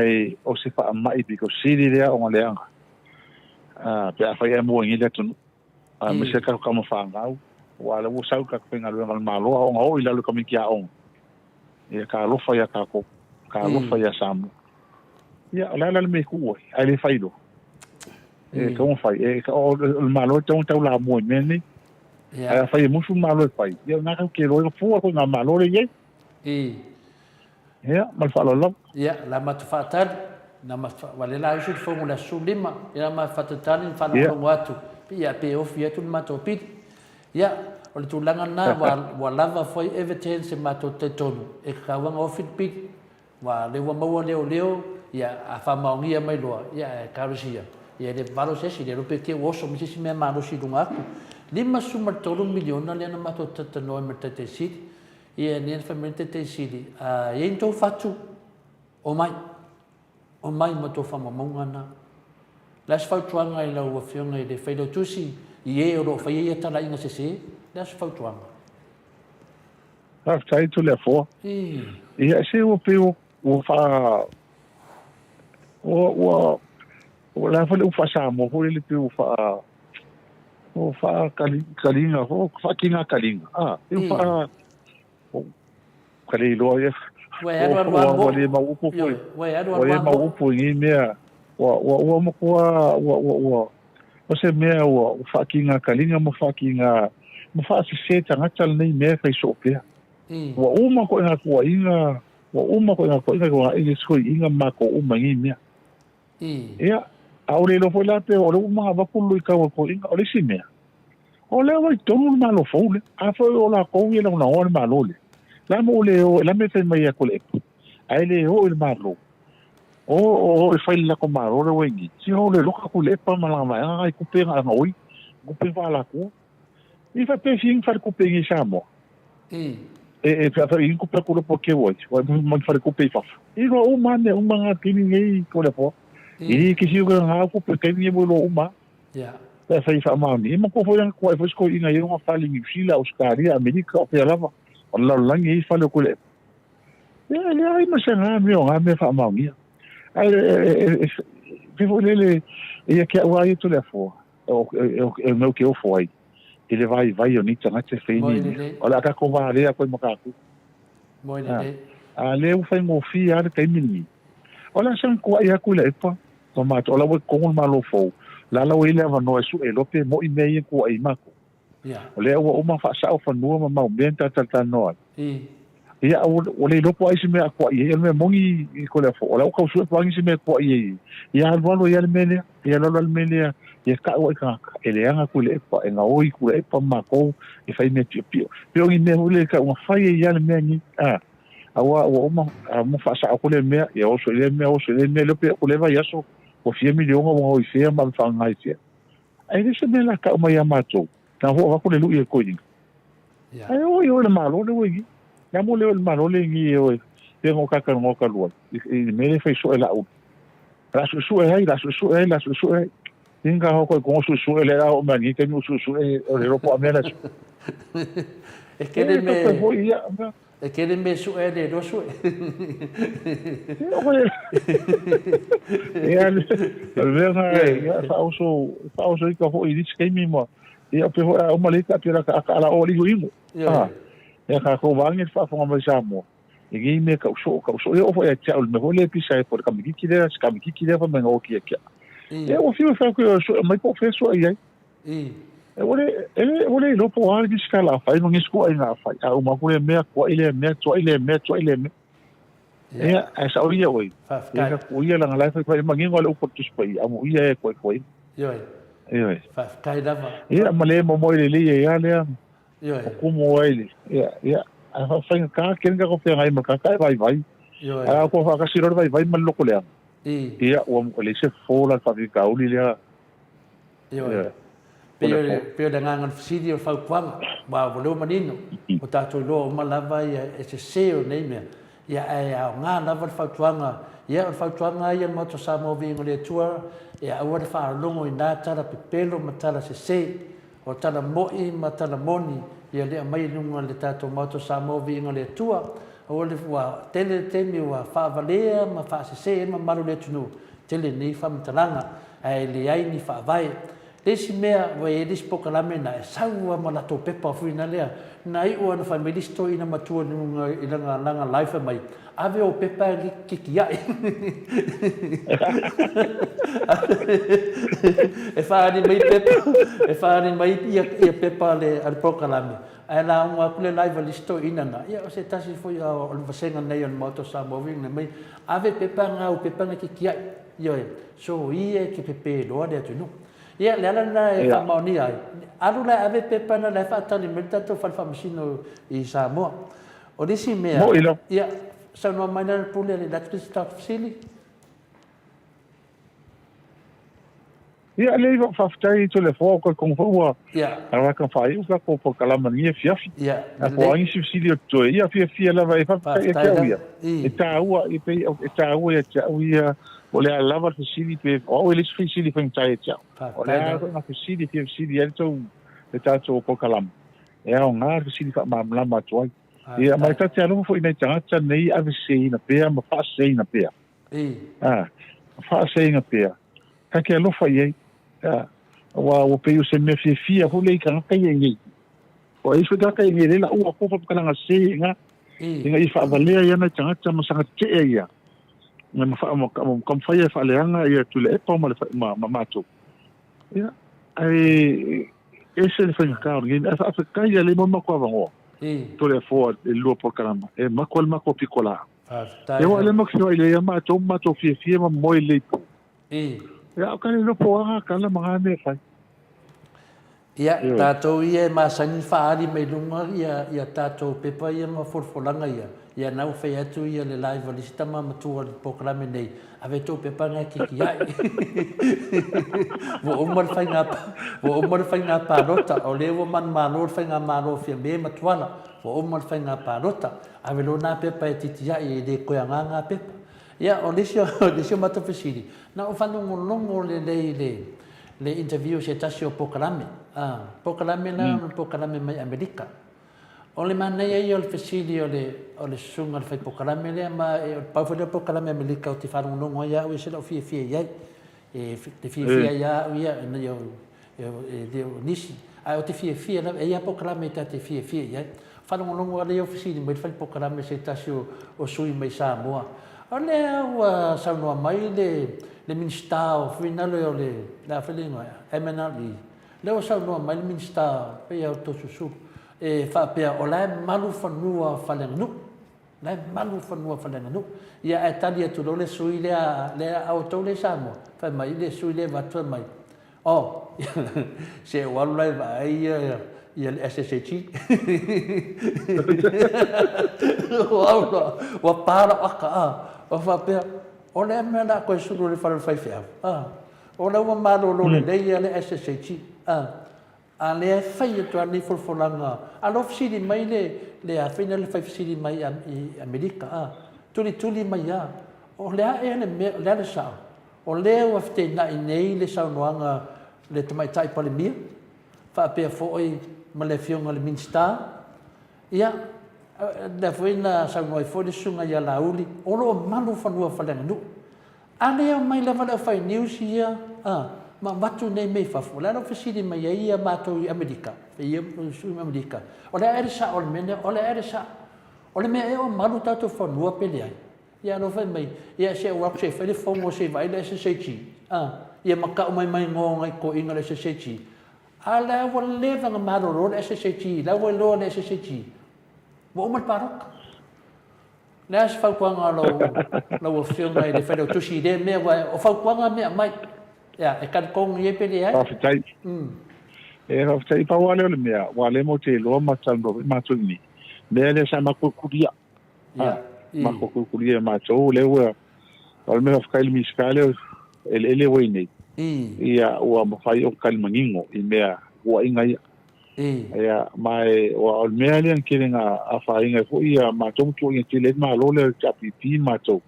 o se faamai pito sili lea ona leaga pe afai ae maua i nei le atunuu. Aemaise tatou tama fanau, aua o lea ua sau le tatou faigaluega a le Malo, aoga oo i lalo i tamaiti aoga. Ia talofa ia tatou, talofa ia Samoa. Ia, o le a la le mea e tuu ai, ae le fai loa. E tatau ona fai. E, o le Malo e tatau ona taulamua i mea nei. Ae afai e musu le Malo e fai, ia o lena tatou te iloa ai fua koe i ngā Malo lea e i ai. Ia, ma le faaaloalo lava. Ia, la matou faatali, na matou fa, ua le la usu le fono i le aso 15, ia la matou faatalitali ma faalogologo atu, ia pe ofi atu le matou pili. Ia, o le tulaga lena, ua, ua lava foi evidence e matou te talitonu, e tatau lava ona ofi le pili. Aua o lea ua maua leoleo, ia, a faamaonia mai loa, ia, ae talosia, ia e le valo se isi, le iloa pe te i ua oso mai se isi mea malosi i luga atu. $53 miliona lea na matou talatalanoa ai ma le Taitai Sili, Ia, lea na fai mai le Taitai Sili, A i ai ni tou fatu, omai. Omai ma tou faamaumauga na. O le a se fautuaga i lau Afioga i le Failautusi i e o lo o faia ia talaiga sese? O le a se fautuaga? Faafetai Toleafoa. Ia, se ua pei ua faa ua ua o le a foi le upu faa-Samoa foi lele pei ua faa ua faakaliga foi faakiga kaliga a pei ua faa ka le iloa ia Ua e alu alu lava ua le mau upu foi ua e alu alu ua le mau upu i nei mea ua ua ua matua ua ua ua o se mea ua faakiga kaliga ma faakiga ma faasese tagata lenei mea e fai soo pea. Ua uma koe ngā tuuaiga Ua uma koe ngā koiga ko ngā inga sui inga ma ko uma ngi mea. Ia, a o le iloa foi la pe o le uma ngā vaku lui kau o koiga, o le isi mea. O lea ua i tonu le Malo fou lea. A foi o lakou ia lagolagoa le Malo lea. La mo le o, la me fai mai ia Tuilaepa. Ae le o i le Malo. O o e fai le lako Malo le ua i ngi. Si o le loka Tuilaepa ma langa vaega ngai kupe nga nga oi. Kupe wha lakou. I fa pe fi fale kupe i Samoa. E e fa fa i kupe ku lopo ke wai. Wai mo fale kupe i fafo. I ro uma ne uma nga kini nei ko le po. I ki si ko nga kupe ke ni mo lo uma. Yeah. Pe fa i fa ma ni mo ko fo yang ko fo sko inga i nga fale New Zealand, Australia, Amerika o pea lava. O la langi i fale ko le. Ia le ai ma se nga me o nga me fa ma ni. Ai e e fo le le ia ke au ai to le fo. E mau ke ofo ai i le vaivai o nei tagata e fai nei mea. O le a tatou valea koe ma tatou. Moi lelei. A lea ua faigofie lava le taimi lenei. O le a saga tuuai atu i le epa ma matou, o la ua i totonu le Malo fou. La la ua i ai le avanoa e suʻe loa pe moʻi mea ia na kuaʻi ai makou. O lea ua uma faasao fanua ma mau mea na ta talatalanoa ai. Ia, a ua le iloa po o ai se mea a kuaʻi ai. O le mea moni i Toleafoa, o la ua tau sue po o a nisi mea e kuaʻi ai. Ia alualu ai lava le mea lea. Ia alualu ai le mea lea, ia kau ai tagata, e leaga Tuilaepa, e gaoi Tuilaepa ma matou e fai mea piopio. Pei o ni mea foi lea e tau na fai ai lava le mea lenei. A, aua ua uma, a uma faasao atu lea mea, ia oso i lea mea, oso i lea mea, le iloa pe oo i lea vaiaso, ua fia miliona ua gaoi fea ma ave faagaga i fea. Ae le o se mea la tau mai ia matou, na foi avatu le lui e le toeaina. Ae o i o i le Malo le ua i i. Le a mo le o i le Malo le i i e o e pei ona o talatalanoa talu ai, i le mea lea e fai soo e Laauli. O le a suesue ai, o le a suesue ai, o le a suesue ai. Inga ho koe kongo suesue le a oo mai nei taimi o suesue o le ropo a mea la sue. E kele me E kele me sue le lo sue. Ia le mea na ia faaoso faaoso i ka foi i nisi taimi ma ia pe foi a uma le ita pe la ka ala o li imo. Ah. Ia ka ko wangi faafonga mai Samoa. I nei mea kau soo, kau soo. Ia o foi ia te au le mea foi le pisa e po le kamikiki lea, se kamikiki lea fa mai ngā oki e kia. Ia ua fiu e whai koe o soo, mai po whea soo i ai. E ua le, e le, ua le iloa po o a nisi kala a whai, ma nisi kua i ngā whai. A uma aku lea mea, kua i lea mea, tua i lea mea, tua i lea mea. Ia, ae sao ia oi. Ia ka ku ia langa lai whai whai mangingo ale upo tusi pa ia, amu ia e koe koe. Ioe. Ioe. Whawhetai lava. Ia, ma le momoe le le ia ia lea. Ioe. O kumu ai le. Ia, ia. Ae whafaigata kene ka ko whengai ma ka e vaivai. Ioe. Ae ko whakasi rore vaivai ma le loko leaga. I. Ia, ua le se fofo la le faafitauli lea. Ioe. Pei o le, pei o le agaga o le fesili o le fautuaga, aua ua leo manino, ua tatou iloa uma lava ia e sese o nei mea, ia ae aoga lava le fautuaga, ia o le fautuaga lava ia a le Maota o Samoa Viiga o le Atua, ia aua le faalogologo i na tala pepelo ma tala sese, O tala moʻi ma tala moni ia le aumai i luga o le tatou Maota o Samoa Viiga o le Atua, aua le ua tele le taimi ua faavalea ma faasese ai le mamalu o le atunuu, tele nei faamatalaga ae leai ni faavae. Le isi mea ua i ai le isi polokalame na e sau lava ma latou pepa foi na lea, na iu lava na fai mai le isi toeaina matua i luga i lana lana live fai mai, Ave ou pepa e kikiaʻi. E faaali mai pepa, e faaali mai ia, ia pepa a le, a le polokalame, ae lauga atu le live a le isi toeaina na, ia o se tasi foi o le vasega nei o le Maota o Samoa uiga mai, ave pepa nga au pepa na kikiaʻi. Ioe, soia e ke pepe loa le atunuu. Ia, le ala lena e faamaonia ai, alu la e ave pepa na la e faatali mai le tatou fale faamasino i Samoa. O le isi mea, Moʻi lava. ia, saunoa mai la le Pule a le atu le isi tatou fesili. Ia, lei faafetai i Toleafoa o Koekogo foi ua Ia. araka faaiu tatou polokalama i lenei afiafi. Ia, A po o ai nisi fesili o totoe, ia fiafia lava e faafetai ia te Faafetai au ia. lava. I. E taua, e pei e taua ia te au ia, o le a lava le fesili pe, o au e le isi fesili faigata ia te au. O le Faafetai a lava. foi na fesili e fia fesili ai le tou, le tatou polokalama. E aoga le fesili faamalamalama atu ai. Ia, ma e ta te alofa foi i nai tagata nei ave seseina pea ma faaseseina pea. A, faaseseina pea. Ta te alofa i ai. A, aua ua pei o se mea fiafia foi lea i tagata ia i nei. O ai foi tagata ia i nei le laua ko fapakalaga sese ina, ina ia faavalea ia nai tagata ma saga tetee ia. Ma ma ma taumafai e faaleaga ia Tuilaepa ma le ma, ma matou. Ia, ae ese le faigata o lenei mea. Ae faafetai ia lea mo le matou avanoa. Toleafoa i le lua polokalama. E matua le matou pitolaau. Faafetai. E oo lea matou feoai lelei lava matou ma matou fiafia ma moe lelei po. Ia, o ka le iloa po o a tala ma ga mea e fai. Ia, tatou ia e masani faaali mai luga ia ia tatou pepa ia ma folafolaga ia, ia na ua fai atu ia le live a le isi tama matua o le polokalame nei, ave tou pepa na e kikiaʻi. Ua uma le faiga ua uma le faiga palota, o lea ua manumalo le faigamalo o Fiame ma Tuala, ua uma le faiga palota, ave loa na pepa e titiaʻi e le koe agaga pepa. Ia, o le isi o le isi o matou fesili, na ou faalogologo lelei i le le interview se tasi o polokalame, a, polokalame la o le polokalame mai Amerika. O le manaia ia o le fesili o le, o le susuga i le fai polokalame lea, ma e, o le pau foi lea o polokalame Amerika ou te faalogologo ai au, e ese lou fiafia i ai. E, te fiafia ai lava au ia, ina ia, e le o nisi, ae ou te fiafia lava, e i ai lava polokalame ta te fiafia i ai. Faalogologo lava lea o fesili mai le fai polokalame se tasi o, o sui mai Samoa. O lea ua saunoa mai le le Minisita o Finale o le le a foi le igoa ea? MNRE. Lea ua saunoa mai le Minisita pei lava o Toeolesulusulu e faapea o la e malu fanua faaleaganuu. La e malu fanua faaleaganuu. Ia ae tali atu loa le sui lea lea a outou lea i Samoa, fai mai le sui lea e avatu fai mai, Oh, se ou alu la e vaai ia le SSHE. Ua au loa, ua pa lau aka, a, ua faapea, o le a mea o le a toe sulu i le fale o le faifeau, a, o lea ua malolo lelei lava le SSHE, a, a lea e fai atu lava lenei folafolaga, a lea ua fesili mai le, le a foi le fai fesili mai i Amerika, a, tulituli mai lava, o le a ea le mea, o le a le sao? O lea ua feteenai nei le saunoaga a le Tamaitai Palemia faapea foi ma le Afioga i le Minisita. Ia, lea foi na saunoa ai foi le Susuga ia Laauli, o lo o malu fanua faaleaganuu. A le omai lava le aufai news ia a, ma avatu nei mea i fafo, o le a la ua fesili mai ai ia matou i Amerika, ia sui i Amerika, o le a ea le sao o le mea lea, o le a ea le sao? O le mea ea o malu tatou fanua pe leai? Ia alo fai mai, ia se ou atu se i fai le fono se i vaai le SSHE, a, ia ma tau mai mai igoa o nai toeaiina o le SSHE. A o la ua leva ona malolo le SSHE, la ua iloa le SSHE, ua uma le palota. O le a se fautuaga a lau, lau Afioga i le Failautusi i lea mea, aua o fautuaga mea aumai. Ia, e talitonu i ai pe leai? Faafetai. E faafetai, pau lava lea o le mea, aua o lea matou te iloa ma talanoa foi matou i nei, mea lea sa matou kulia. Ia. Matou tulitulia e matou, lea ua, o le mea faafetai i le Minisita lea o eleele ua i nei, ia ua mafai ona tali manino i mea puaiga ia. Ia, ma e, o le mea lea na tele na afaina ai foi ia matou ma tuuaina tele ai le Malo lea o le HRPP matou,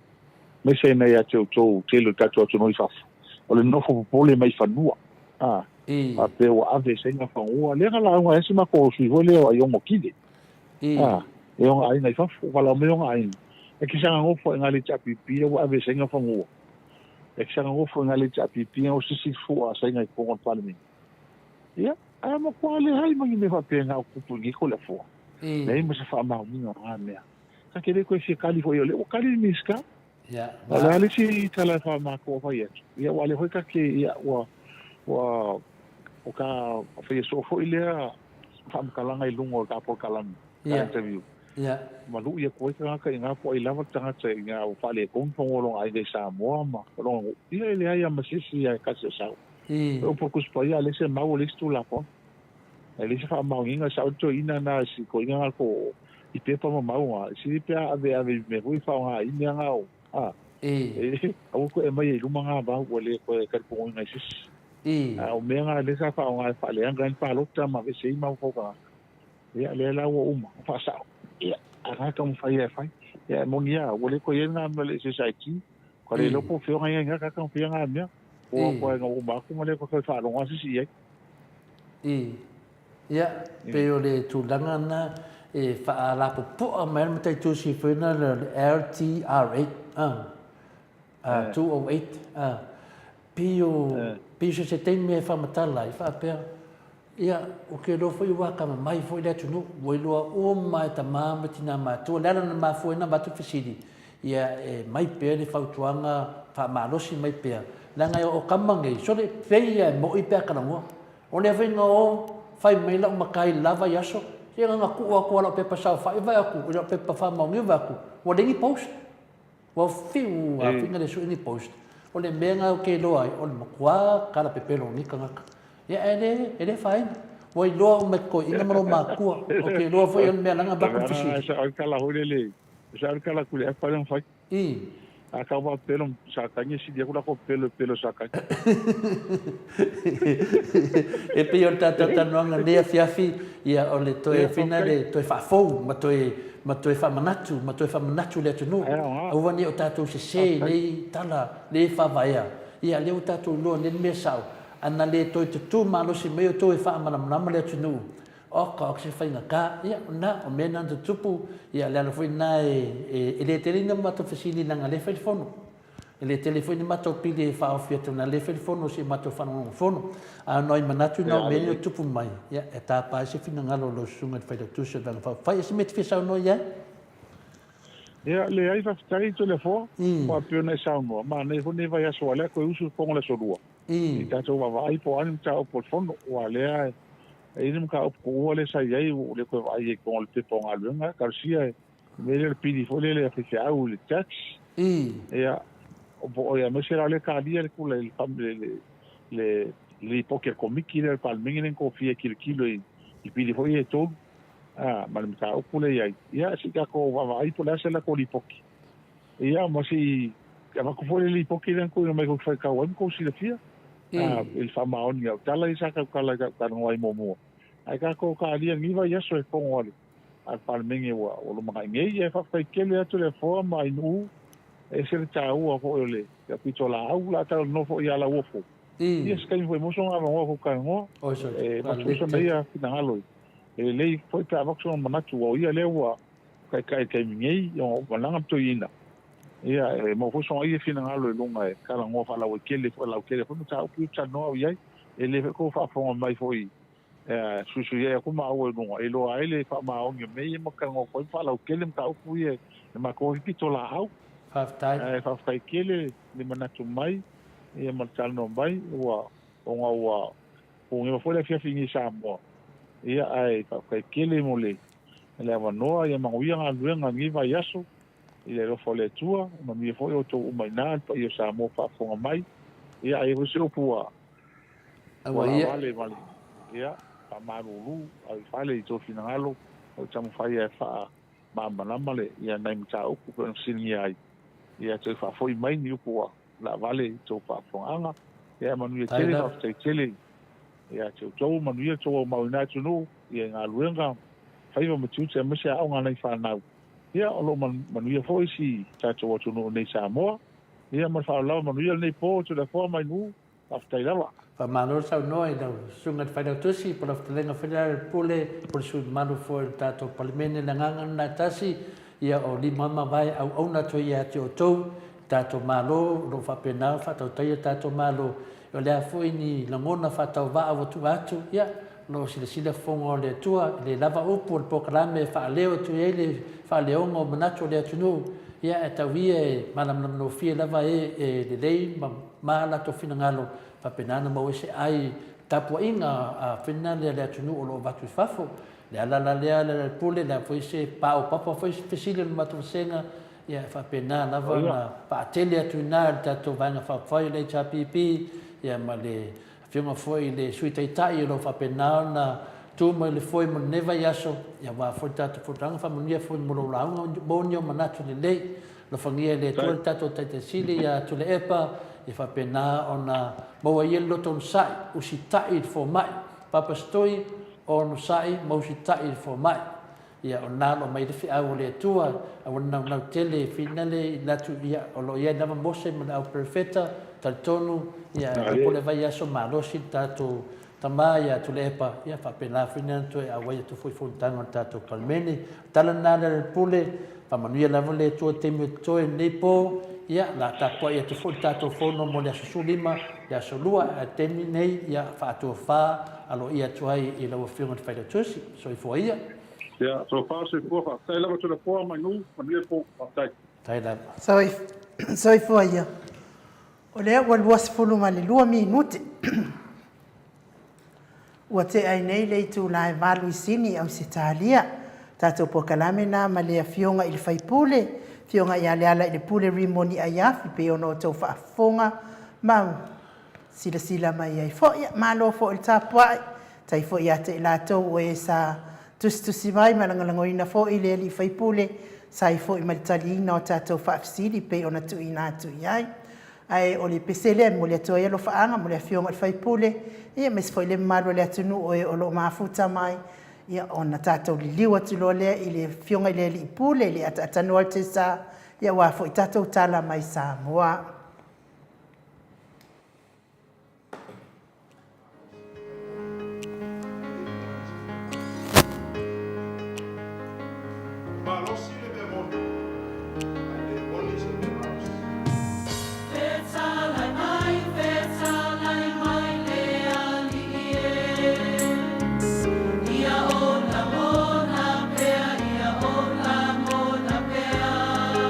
aemaise ai nai ia te outou tele o le tatou atunuu i fafo, o le nofo popole mai fanua, a, faapea ua ave e Saina fanua, lea na lauga ai si matou sui foi lea o Aiono Tile. A, e ona aiga i fafo, valaau mai ona aiga. E ke saga nofo ai nga le HRPP a ua ave e saina fanua. E ke saga nofo ai nga le HRPP a o sisi fua a saina i totonu o le Palemene. Ia, ae matua le hai ma ni mea faapena o tupu i nei Toleafoa. Leai ma se faamaoniga o nga mea. Sa ke le toe fia kali foi o lea ua kali le Minisita. O le a le isi tala e faamātoa fai atu, ia ua le foi ka ke, ia ua, ua, o ka faia soo foi lea faamatalaga i luga o le ta polokalame, ta interview. Ma lu'i atu ai tagata i ina po o ai lava le tagata i ina ua faaletonu fanua o lona aiga i Samoa ma lona nuu. Ia e leai lava ma se isi e tasi o sau. O upu a le Tusi Paia, a leai se mau, e leai se Tulafono. E leai se faamaoniga, e sao le toeaina na, si toeaina na ko i pepa ma mau na, e sili pe a ave ave i mea foi e faaaoga ai mea na o, a, e, aua toe aumai i luma na mau ua le toe taliponoina e se isi. A o mea na lea sa faaaoga e faaleaga ai le palota ma aveese ai mafaufau tagata, ia lea la ua uma, ua faasao. Ia, a na e taumafai lava e fai. Ia e moni lava, ua le toe i ai lena mea o le SSIT, ua le iloa po o fea ona i ai na tagata ma faia na mea. Ua toe na uma atu ma le toe faalogo lava se isi i ai. I. Ia, pei o le tulaga lena e faalapopoa mai ai le mataitusi foi lena o le LTRA, a, 208, a, pei o, pei o se se taimi e faamatala ai faapea, ia, ou te iloa foi ua atamamai foi le atunuu, ua iloa uma e tama ma tina matua. O le ala na mafua ai ona avatu le fesili, ia e mai pea le fautuaga faamalosi mai pea, leaga o tama nei, sole, pei lava e moi pe a talanoa. O lea foi na o fai mai lau matai i le la vaiaso, se na ona tuu atu lava o lau pepa saofai vaai atu, i lau pepa faamaonia vaai atu, ua leai ni post. Ua fiu lava foi na le sue ni post. O le mea lena ou te iloa ai, o le matua kalapepelo o nei tagata. Ia e le, e le afaina. Ua iloa uma e toeaiina ma lou matua. Ou te iloa foi o le mea leaga avatu le fesili. Sa au tala foi lele, sa au tala atu i le app lea na fai. A kau va pelo sa kanya si dia kula ko pelo pelo sa kanya. E pei o le tatou talanoaga nei afiafi, ia o le toe fina le toe faafou ma toe ma toe faamanatu ma toe faamanatu i le atunuu. Aua ne i o tatou sese i nei tala le faavaea. Ia lea ua tatou iloa nei le mea sao, ana le toe tutū malosi mai outou e faamalamalama le atunuu, Oka, o se faigata, ia, o lena, o mea na na tutupu, ia, o le ala foi lena e, e, e le tele ni matou fesili leaga o lea e fai le fono. E le tele foi ni matou pili e faaofi atu leaga o lea e fai le fono si o matou faalogologo fono. A o nai manatu na o mea nei o tupu mai, ia, e tapa ai se finagalo o lau susuga i le Failautusi o le Vaega Faaupufai. O se mea e te fia saunoa i ai? Ia, leai, faafetai Toleafoa, aua e pei ona e saunoa, manaia foi lenei vaiaso aua o lea toe usu le fono i le aso Lua, i tatou vaavaai po o a ni mataupu o le fono, aua o lea e i ai le mataupu tuua lea sa i ai ua ou le toe vaai ai i totonu o le pepa o galuega, talosia le mea lea o le pili foi lele a faifeau i le tax, ia, po o, aemaise la o lea e talia le le lipoti a le Komiti lea a le Palemene lea na tofia e tilotilo i pili foi ia e tolu. A, ma le mataupu lea i ai, ia, se i tatou vaavaai po o le a se latou lipoti. Ia, ma se i avatu foi le lipoti lea na tuuina mai tou te faitau ai ma tou silafia, a, i le faamaoniga o tala ia sa tautala i talanoa ai muamua. Ae tatou talia i lenei vaiaso e fono a le a le Palemene ua lumanai nei. Ae faafetai tele atu le Afoa ma Ainuu, e ese le taua foi o le pitolaau, o le a talanoa foi ia Lauofo. Ia, se taimi foi maua sona avanoa tou talanoa, e avatu foi sona ia finagalo i E lelei foi pe a avatu sona manatu aua o ia lea ua taitai i le taimi nei ona ua malaga le toeaina. Ia, e maua foi sona ia finagalo i luga e talanoa faalauaitele foi, lautele foi mataupu ia ou te talanoa au i ai. E lelei foi tou faafofoga mai foi e suisui ai atu maua i luga e iloa ai le faamaoni o mea ia ma talanoa atu ai ma faalautele mataupu ia e matou ai pitolaau. Faafetai. Ae faafetai tele le manatu mai ia ma le talanoa mai ua ona ua Pogema foi le afiafi i Samoa. Ia, ae faafetai tele mo le le avanoa, ia manuia galuega i lenei vaiaso i le alofa o le Atua, manuia foi outou uma i ina, le paia o Samoa faafofoga mai. Ia, a i ai foi se upu ua ua laavale ma le, ia, faamalulu, ave i fale i tou finagalo, o le taumafai e faamalamalama le, ia, nai mataupu pei ona fesiligia ai. Ia, toe faafoi mai ni upu ua laavale i tou faafofogaaga. Ia manuia tele, faafetai tele ia te outou, manuia tou aumau i na atunuu, ia i galuega, faiva ma tiute aemaise aoga a nai fanau. Ia o lo o manuia foi si tatou atunuu nei Samoa. Ia ma le faaaloalo lava, manuia lenei po, Toleafoa ma Ainuu, faafetai lava. Faamalo le saunoa i lau Susuga i le Failautusi po o lau Fetalaiga foi lea le Pule po o le sui mamalu foi o le tatou Palemene. Le agaga lena e tasi, ia o lima mavae auauna atu ai ia te outou, le tatou Malo o lo o faapena ona faatautaia le tatou Malo. O le a foi ni lagona faatauvaa ua tuu atu, ia, o lo o silasila fofoga o le Atua, e le lava upu o le polokalame e faaleo atu ai le faaleoga o manatu o le atunuu, ia, ae tau ia e malamalama lava e e lelei ma ma latou finagalo, faapena ona maua ai se ai tapuaiga a finale a le atunuu o lo o avatu i fafo. Le ala la lea Lealailepule, le a foi se paopapa foi se fesili o le matou vasega, ia e faapena lava ona faatele atu i ina i le tatou Vaega Faaupufai o le HRPP, ia ma le Afioga foi i le Sui Taitai o lo o faapena ona tu mai le foe mo lenei vaiaso, ia aua foi le tatou fonotaga, faamanuia foi mo lou lauga, maua ni ou manatu lelei. Alofagia e le Atua le tatou Taitai Sili ia Tuilaepa, ia faapena ona maua e ia le loto onosai, usitai i le fomai. Papasitoi, onosai ma usitai i le fomai. Ia, o lena o lo o aumai le feau a le Atua, aua le naunau tele e finale i le atu, ia, o lo o i ai lava Mose ma le au perofeta, talitonu, ia, e iloa po o le vaiaso malosi le tatou tama ia Tuilaepa, ia, faapena foi ona toe auai atu foi i fonotaga a le tatou Palemene. O le tala lena a Lealailepule, faamanuia lava le Atua i le taimi o totoe i lenei po, ia, o le a tapuai atu foi le tatou fono mo le aso 15, le aso Lua, ae o le taimi lenei, ia, faatofa aloaia atu ai i lau Afioga i le Failautusi. Soifua ia. Ia, tofa soifua, faafetai lava Toleafoa ma Inu, manuia le po, faafetai. Faafetai lava. Soifua ia. O lea ua 22 minute. Ua tea ai nei le itula e 8 i Sini i Ausetalia. Tatou polokalame na ma le Afioga i le Faipule, Afioga ia Lealailepule Rimoni Aiafi, pei ona outou faafofoga ma silasila mai ai foi. Ia, malo foi le tapuai. Tai foi ia te i latou o e sa tusitusi mai ma lagolagoina foi le alii faipule sa i foi ma le taliina o tatou faafesili pei ona tuuina atu i ai. Ae o le pese lea e momoli atu ai alofaaga mo le Afioga i le Faipule, ia aemaise foi le mamalu o le atunuu o e o lo o mafuta mai, ia ona tatou liliu atu loa lea i le Afioga i le Alii Pule, le Ataatanoa o le Tesa, ia aua foi tatou tala mai Samoa. Malosi le mea moni, ae le moni se mea malosi. Fetalai mai, fetalai mai le Alii e, Ia ou lagona pea, ia ou lagona pea.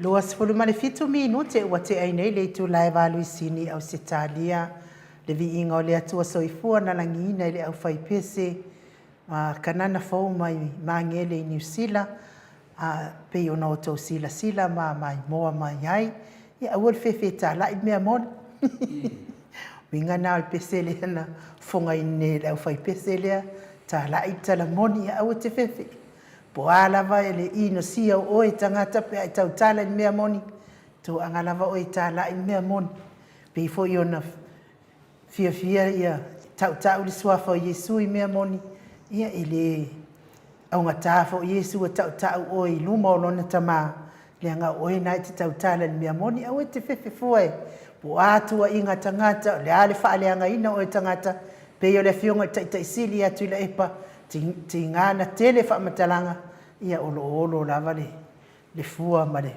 27 minute ua tea ai nei le itula e valu i Sini, Ausetalia. Le viiga o le Atua Soifua na lagiina i le aufaipese ma Kanana fou mai Magele i Niu Sila, a pei ona outou silasila ma maimoa mai ai, ia aua le fefe tala'i le mea moni. Uiga na o le pese lea na fogaina nei e le aufaipese lea, tala'i le tala moni, ia aua te fefe. Po o a lava le inosia o oe tagata pe a e tautala i le mea moni, toaga lava oe e tala'i le mea moni. Pei foi ona fiafia ia tautau le suafa o Iesu i mea moni, ia e le augata foi Iesu e tautau oe i luma o lona Tama, leaga o oe na e te tautala i le mea moni, aua e te fefe fua e po o a tuuaiga a tagata, o le a le faaleagaina o oe e tagata, pei o le Afioga i le Taitai Sili ia Tuilaepa, tiga na tele faamatalaga, ia o lo o olo lava le fua ma le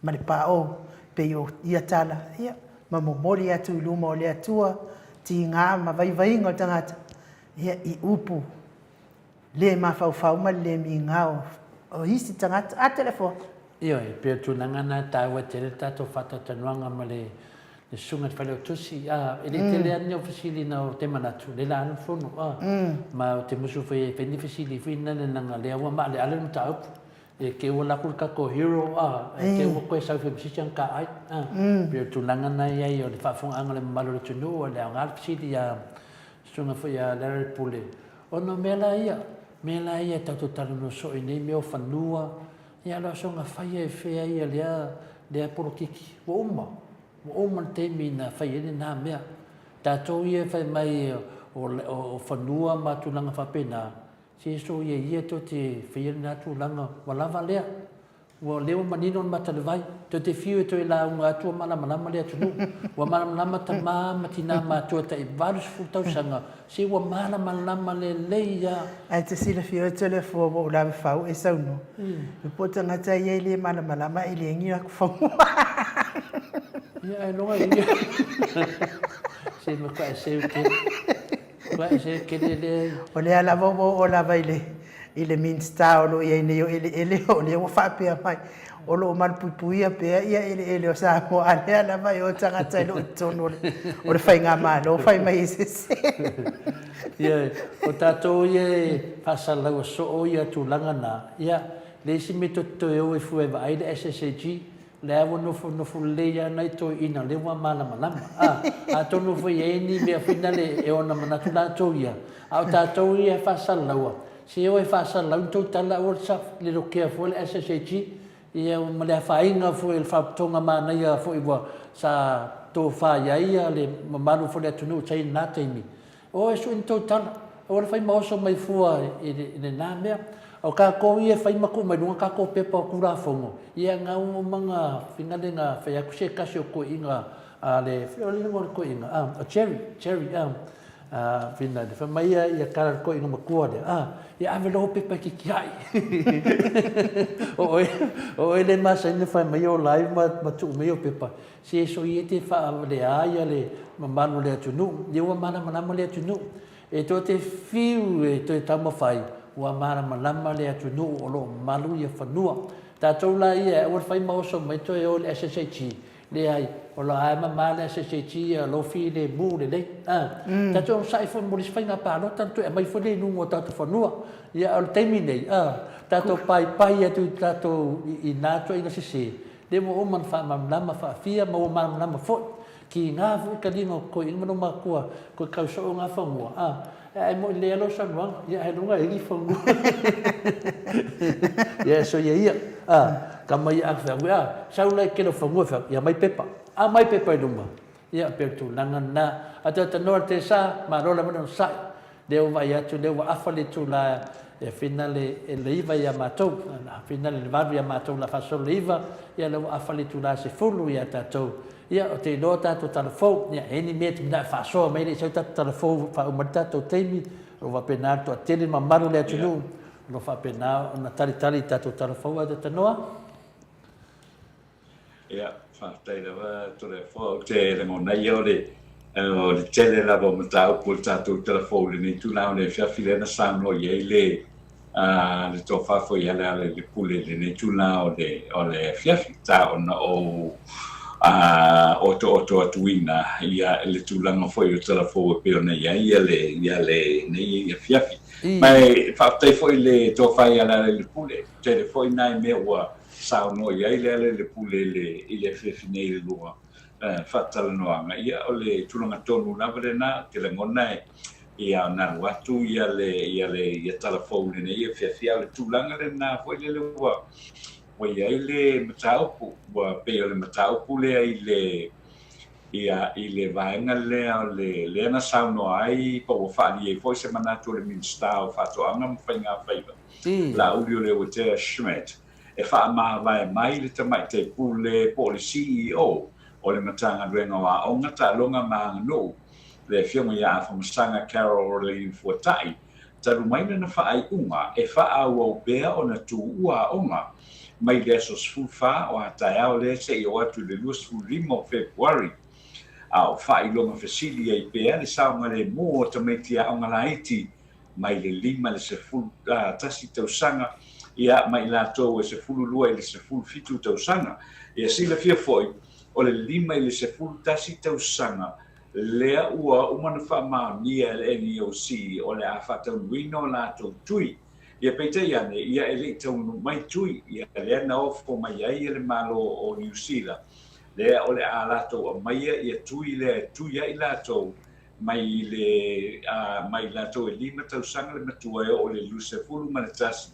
ma le paʻo, pei o ia tala, ia, ma momoli atu i luma o le Atua tiga ma vaivaiga o le tagata, ia, i upu le mafaufau ma le le miga o isi tagata. A telefoa. Ioe, e pei o le tulaga lena e taua tele le tatou faatalatalanoaga ma le Susuga i le Failautusi, a, e le i tele lava ni au fesili na ou te manatu, o lea la alu le fono, a, ma ou te musu foi e fai ni fesili foi na leaga o lea ua maaleale le mataupu. E keu ua laku le tatou hero a, e keu ua toe sau foi ma se isi ana taai a. Pei o le tulaga lena e i ai o le faafofogaaga a le mamalu o le atunuu, o le aoga le fesili ia Susuga foi ia Larry Pule, ona o mea la ia, mea la ia tatou te talanoa soo i nei mea o fanua, ia o le asoga faia e fea ia lea, lea polokiki, ua uma, ua uma le taimi na fai ai lena mea. Tatou ia e fai mai o fanua ma tulaga faapena, Se soia ia tou te faia lena tulaga, ua lava lea. Ua lea ua manino le mata o le vai. Tou te fiu e toe lauga atu ua malamalama le atunuu. Ua malamalama tama ma tina matua tai 80 tausaga, se ua malamalama lelei lava. Ae te silafia oe Toleafoa ua ou lava fau e saunoa. E po tagata ia e le malamalama e le gi laku fanua. Ia ae loa ia. Se matuai seu tele. O lea lava ua oo lava i le i le Minisita o lo o i ai nei o eleele, o lea ua faapea mai, o lo o malupuipuia pea ia eleele o Samoa, a lea lava e o tagata e le o i totonu o le faigamalo fai mai e sese. Ioe, o tatou ia e faasalaua soo ia tulaga na, ia, le isi mea tou te toe o ai fua e vaai le SSAG, Lea ua nofonofo lelei lava nai toeaiina o lea ua malamalama. A, atonu foi e i ai ni mea foi nale e ona manatu latou ia, a o tatou ia e faasalalaua, se o e faasalalau ni tou tala aua le lokea fua le SSAG, ia ma le afaina foi o le faalapotopotoga manaia foi ua sa tofa i ai le mamalu foi o le atunuu sa i ai i lena taimi. O e sui ni tou tala, aua le fai ma oso mai fua i lena mea. O tatou ia e fai ma tuu mai luga tatou pepa o Tulafono, ia na uma na finale na fai atu se tasi o toeaiina a le, o le igoa o le toeaina, a, o Jerry, Jerry, a, a, finale, fai mai ia, ia tala i le toeaina matua lea, a, ia ave loa ou pepa e te tiai. O oe, o oe le masani ona fai mai o live ma, ma tuu mai ou pepa. Se soia te faavaleā ia le mamalu o le atunuu, ia ua malamalama le atunuu. E toe te fiu e toe taumafai, ua malamalama le atunuu o lo o malu ia fanua. Tatou la ia e aua le fai ma oso mai toe o i le SSHG, leai, o la e mama le SSHG ia lou filemu lelei. A, tatou onosai foi mo le isi faiga palota ona toe aumai foi lea i luga o tatou fanua. Ia a o le taimi nei, a, tatou paipai atu i tatou i na ituaiga sese, Lea ua uma ona faamalamalama faafia ma ua malamalama foi. Kiga foi taliga o toeaiina ma lou matua toe tau soo nga fanua a ae moi lea lou saunoaga ia ae luga e li fanua. Ia so ia ia a tama ia a fai a sau la ke lo fanua fai ia mai pepa. A mai pepa i luma. Ia pe tulaga na a te tanoa te sa malo lava no sai. Lea ua vaai atu, lea ua afa le itula e finale e le iva ia matou, finale le valu ia matou la faasolo le iva, ia lea ua afa le itula 10 ia tatou. Ia, ou te iloa tatou tala fou, ia, e i ai ni mea e te manao e faasoa mai le i sau tatou tala fou faauma ai le tatou taimi, o lo o faapena le toatele mamalu o le atunuu, o lo o faapena ona talitali i tatou tala fou ae talanoa. Ia, faafetai lava Toleafoa. Ou te lagona ia o le, o le tele lava o mataupu o le tatou tala fou i lenei itula o le afiafi lea na saunoa i ai le, le tofa foi ia Lealailepule i lenei itula o le, o le afiafi, ta ona ou otooto atuina ia le tulaga foi o tala fou e pei ona i ai ia le, ia lenei afiafi. Ma e faafetai foi i le tofa ia Lealailepule, tele foi nai mea ua saunoa i ai Lealailepule i le, i le afiafi nei i le lua faatalanoaga. Ia o le tulaga tonu lava lena, ou te lagona e ia ona alu atu ia le ia le ia tala fou i lenei afiafi, a o le tulaga lena foi lele ua ua i ai le mataupu, ua pei o le mataupu lea i le ia i le vaega lea o le lea na saunoa ai po ua faaalia ai foi se manatu o le Minisita o Faatoaga ma Faiga Faiva, Laauli Leuatea Schmidt, e faamavae mai le Tamaitai Pule po o le CEO o le Matagaluega o Aoga, Taaloga ma Aganuu, le Afioga ia Afamasaga Carol Fuatai, talu mai lana faaiuga e faaauau pea ona tuua aoga mai le aso 14 o a taeao lea seia oo atu i le 25 o Fepuari, a o faailoga fesili ai pea le saogalemu o tamaiti aoga laiti mai le 5 i le 11 tausaga, ia, ma i latou e 12 i le 17 tausaga. Ia silafia foi, o le 5 i le 11 tausaga lea ua uma ona faamaonia e le NEOC o le a faataunuuina o latou tui. Ia peitai ane, ia e le i taunuu mai tui, ia lea na ofo mai ai le Malo o Niu Sila, lea o le a latou aumaia ia tui lea e tui ai latou mai le mai latou e 5 tausaga le matua e oo i le 21,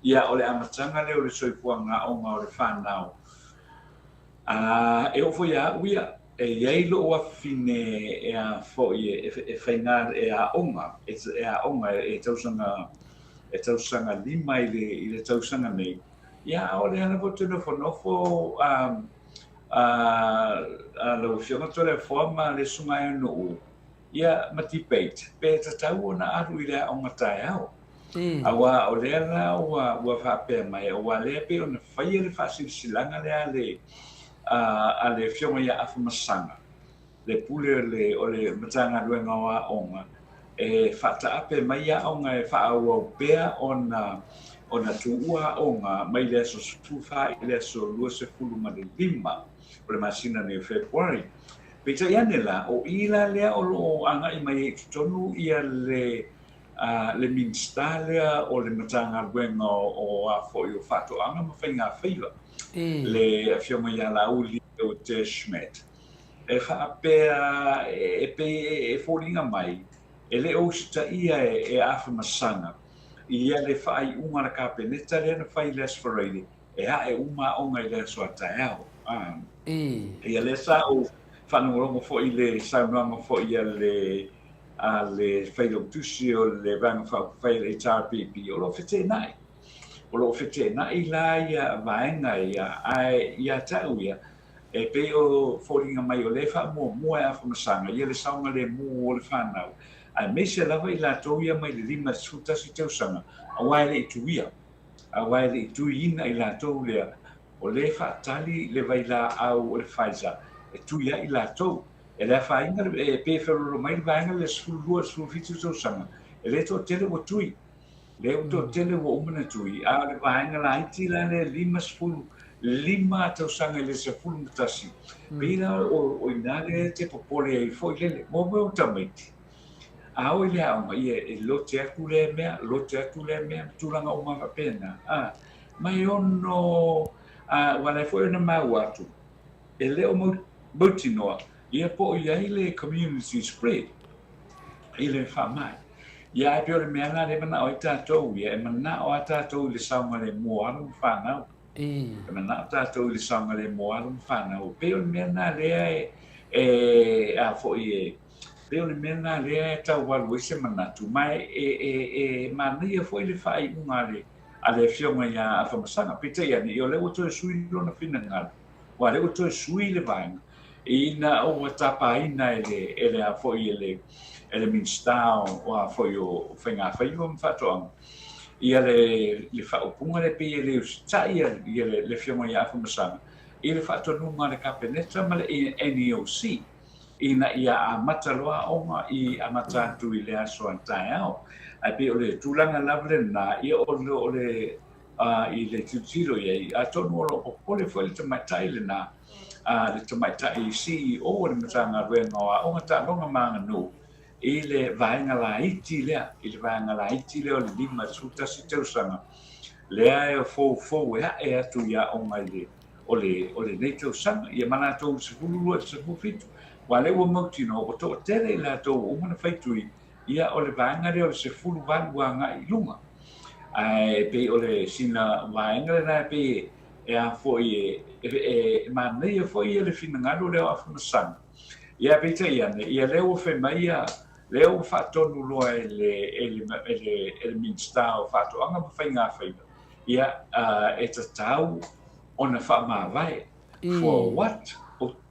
ia o le amataga lea o le soifuaga aoga o le fanau. A e oo foi ia au ia, e i ai lou afafine e a foi e faiga e aoga, e aoga e tausaga e tausaga 5 i le i le tausaga nei, ia a o lea lava ou te nofonofo a a lau Afioga Toleafoa ma le Susuga i Nuu, ia ma debate pe tatau ona alu i le aoga taeao. Aua o lea la ua ua faapea mai, aua lea pei ona faia le faasilasilaga lea a le a le Afioga ia Afamasaga, le pule o le o le Matagaluega o Aoga, e faataape mai aoga e faaauau pea ona ona tuua aoga mai le aso 14 i le aso 25 o le masina nei o Fepuari. Peitai ane la, o i la lea o lo o agai mai ai i totonu ia le le Minisita lea o le Matagaluega o a foi o Faatoaga ma Faiga Faiva, le Afioga ia Laauli Leuatea Schmidt. E faapea e pei e foliga mai e le o usitaia e Afamasaga ia le faaiuga a le Kapeneta lea na fai i le Aso Faraile e ae uma aoga i le aso a taeao. Ia lea sa ou faalogologo foi i le saunoaga foi a le a le Failautusi o le Vaega Faaupufai a le HRPP, o lo o feteenai. O lo o feteenai la ia vaega ia, ae ia te au ia, e pei o foliga mai o lea e faamuamua e Afamasaga ia le saogalemu o le fanau, aemaise lava i latou ia mai le 5 i le 11 tausaga, aua e le i tuia, aua e le i tuiina i latou lea, o lea e faatali le vailaau o le Pfizer e tui ai i latou. E le afaina e pei e feoloolo mai le vaega lea 12 i le 17 tausaga, e le toatele ua tui. Lea ua toatele ua uma ona tui, a o le vaega laiti la lea 55 tausaga i le 11, pei la o i ina lea e te popole ai foi lele. Mo mea o tamaiti, a oo i le aoga, ia e lote atu lea mea, lote atu lea mea, ma tulaga uma faapena. A, ma e ono, a, ua ala ai foi ona maua atu, e le o mautinoa ia po o i ai le community spread i le faamai. Ia ae pei o le mea lena lea e manao ai tatou ia, e manao lava tatou i le saogalemu o alo ma fanau. E manao tatou i le saogalemu o alo ma fanau. E pei o le mea lena lea e, e a foi e, pei o le mea lena lea e tau alu ai se manatu, ma e, e, e, e manaia foi le faaiuga a le, a le Afioga ia Afamasaga. Peitai ane, ia o lea ua toe sui lona finagalo, aua o lea ua toe sui le vaega ina ua tapaina e le, e le a foi e le, e le Minisita o a foi o Faiga Faiva ma Faatoaga, ia le, le faaupuga lea pei e le usitai ia le, le Afioga ia Afamasaga i le faatonuga a le Kapeneta ma le NEOC. ina ia amata loa aoga i amata atu i le aso a taeao. Ae pei o le tulaga lava lena, ia o le, o le i le tilotilo i ai, atonu o lo o popole foi le tamaitai lena, le tamaitai CEO o le Matagaluega o Aoga, Taaloga ma Aganuu, i le vaega laiti lea, i le vaega laiti lea o le 51 tausaga, lea e foufou e ae atu i aoga i le, o le, o lenei tausaga, ia ma latou 12 i le 17, aua o lea ua mautinoa ua toatele i latou ua uma ona fai tui, ia o le vaega lea o le 18 agai i luga. Ae pei o le sina vaega lena e pei e a foi e, e, e manaia foi le finagalo lea o Afamasaga. Ia peitai ane, ia lea ua fai mai ia, lea ua faatonu loa e le, e le, e le, e le Minisita o Faatoaga ma Faigafaiva, ia e tatau ona faamavae. For what?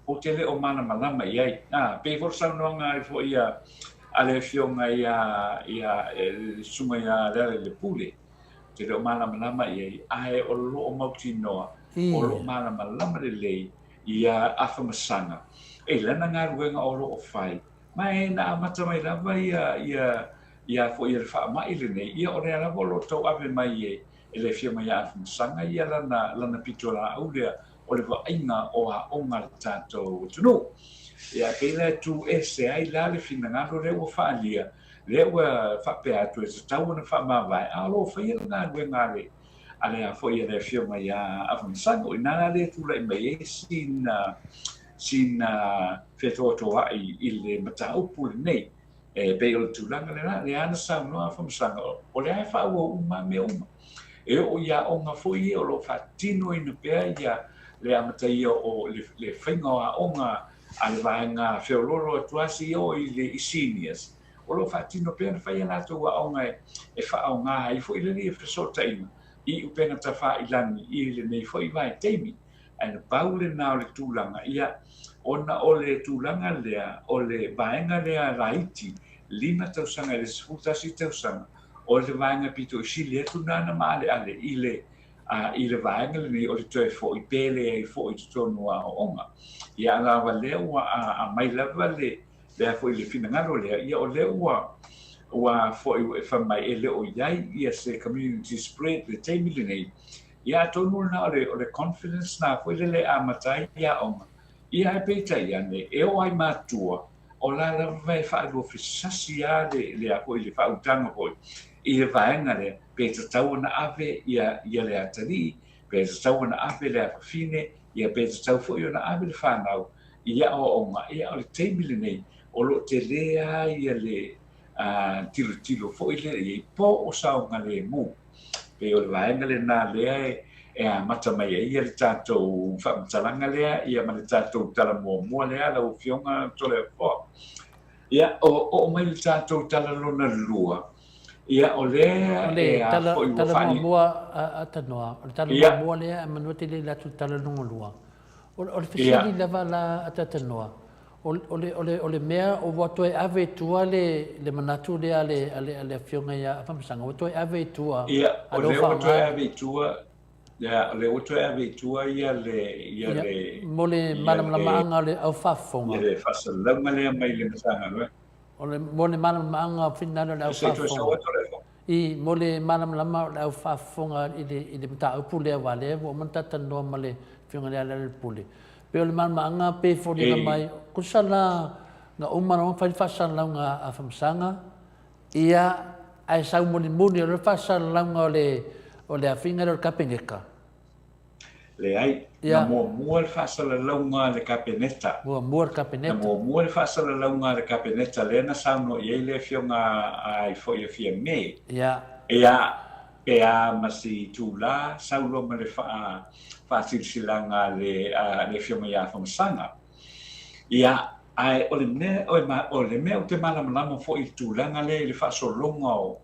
Ou te le o malamalama i ai. A, pei foi o le saunoaga ai foi a, a le Afioga ia, ia, le Susuga ia Lealailepule, ou te le o malamalama i ai, ae o lo o mautinoa, o lo o malamalama lelei ia Afamasaga i lana galuega o lo o fai, ma e na amata mai lava ia, ia, ia foi le faamai lenei, ia o lea lava o lo o tauave mai e, e le Afioga ia Afamasaga ia lana, lana pitolaau lea o le vaaiga o aoga a le tatou atunuu. Ia, pei la e tu ese ai la le finagalo lea ua faaalia, lea ua faapea atu e tatau ona faamavae, a o lo o faia le galuega a le, a le a foi a le Afioga ia Afamasaga. O i ina la lea e tulai mai ai sina, sina fetoatoai i le mataupu lenei. E pei o le tulaga lena, lea na saunoa Afamasaga, o lea e faaauau uma mea uma. E oo i aoga foi ia o lo o faatinoina pea ia le amataia o le, le faiga o aoga a le vaega feoloolo atu lava seia oo i le i seniors, o lo o faatino pea ona fai a latou aoga e, e faaaoga ai foi lea ia fesootaiga i upega tafailagi i lenei foi vaitaimi. Ae na pau lena o le tulaga, ia, ona o le tulaga lea, o le vaega lea laiti, 5 tausaga i le 11 tausaga, o le vaega pito i sili atu lena na maaleale i le, a, i le vaega lenei o le toe foi pe leai foi i totonu o aoaoga. Ia, a lava lea ua aumai lava le, lea foi le finagalo lea, ia o lea ua, ua foi ua e fai mai e le o i ai ia se community spread i le taimi lenei, Ia atonu lena o le, o le confidence na foi lele e amata ai i aoga. Ia ae peitai ane, e oo ai matua, o la lava e faaluafesasi lava le, le a foi le faautaga foi i le vaega lea, pe tatau ona ave ia, ia le atalii, pe tatau ona ave le afafine, ia pe tatau foi ona ave le fanau i aoaoga. Ia o le taimi lenei, o lo o tele lava ia le tilotilo foi lea i ai po o saogalemu. Pei o le vaega lena lea e amata mai ai le tatou faamatalaga lea ia ma le tatou tala muamua lea lau Afioga Toleafoa. Ia, o oo mai le tatou tala lona lua, ia o lea O le e a tala, foi ua tala faali... muamua a, a Tanoa, o le tala Ia, muamua lea e manu te le atu tala lona lua. O, o le ia, fesili lava la a Tanoa, O, o, le, o, le, o le mea ua toe ave i tua le, le manatu lea a le, a le, a le afioga ia Afamasaga, ua toe ave i tua Ia, a o lea ua lea ua toe faaaoga ave i tua, ia, o lea ua toe ave i tua ia le, ia ia, le, mo le ia le, malamalamaaga o le ia aufaafofoga. le faasalalauga lea mai le Matagaluega. O le, mo le malamalamaaga finagalo o le Se i toe sau aufaafofoga. atu le fofoga. I, mo le malamalama o le au faafofoga i le, i le mataupu lea aua lea ua uma ona talatalanoa ma le Afioga i le Alealepule. Pei o le malamalamaaga pe foliga Ei. mai, tusa la na uma loa ona fai le faasalalauga a Famasaga, ia, ae sau mulimuli loa le faasalalauga o le, o le afiga lea o le Kapeneta. Leai, na muamua le faasalalauga a le Kapeneta. Muamua le Na Kapeneta. muamua le faasalalauga a le Kapeneta lea na saunoa i ai le Afioga a Ifoia Fiame. Ia, pe a ma se itulā, sau loa ma le faasilasilaga a le Afioga ia Afamasaga. Ia, ae o le mea, o le mea ou te malamalama foi i le tulaga lea i le faasologa o,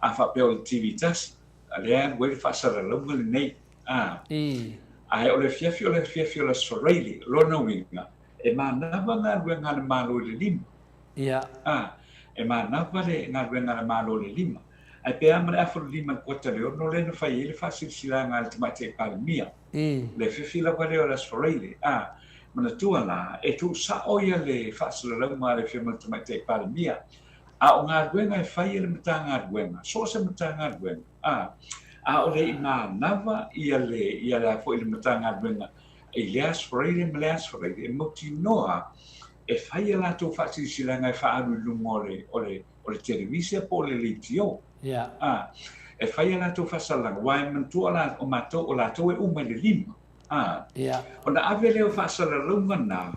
a faapea o le TV tasi, lea e alu ai le faasalalauga lenei. A. Ae o le afiafi o le afiafi o le Aso Faraile, lona uiga, e manava galuega a le Malo i le 5. A. E manava le galuega a le Malo i le 5. Ae pe a ma le afa o le 5 i le kuata i le 6 lea na fai ai le faasilasilaga a le Tamaitai Palemia. Le afiafi lava lea o le Aso Faraile. A. Manatua la, e tuusao ia le faasalalauga a le Afioga i le Tamaitai Palemia, a o galuega e fai e le Matagaluega, so o se Matagaluega, a, a o le i manava ia le, ia le a foi le Matagaluega i le Aso Faraile ma le Aso Faraile, e mautinoa e fai a latou faasilasilaga e faaalu i luga o le, o le, o le televise po o le leitio. Yeah. A, e fai a latou faasalalauga, aua e manatua la, o matou, o latou e uma i le lima. A, yeah. Ona ave lea o faasalalauga na,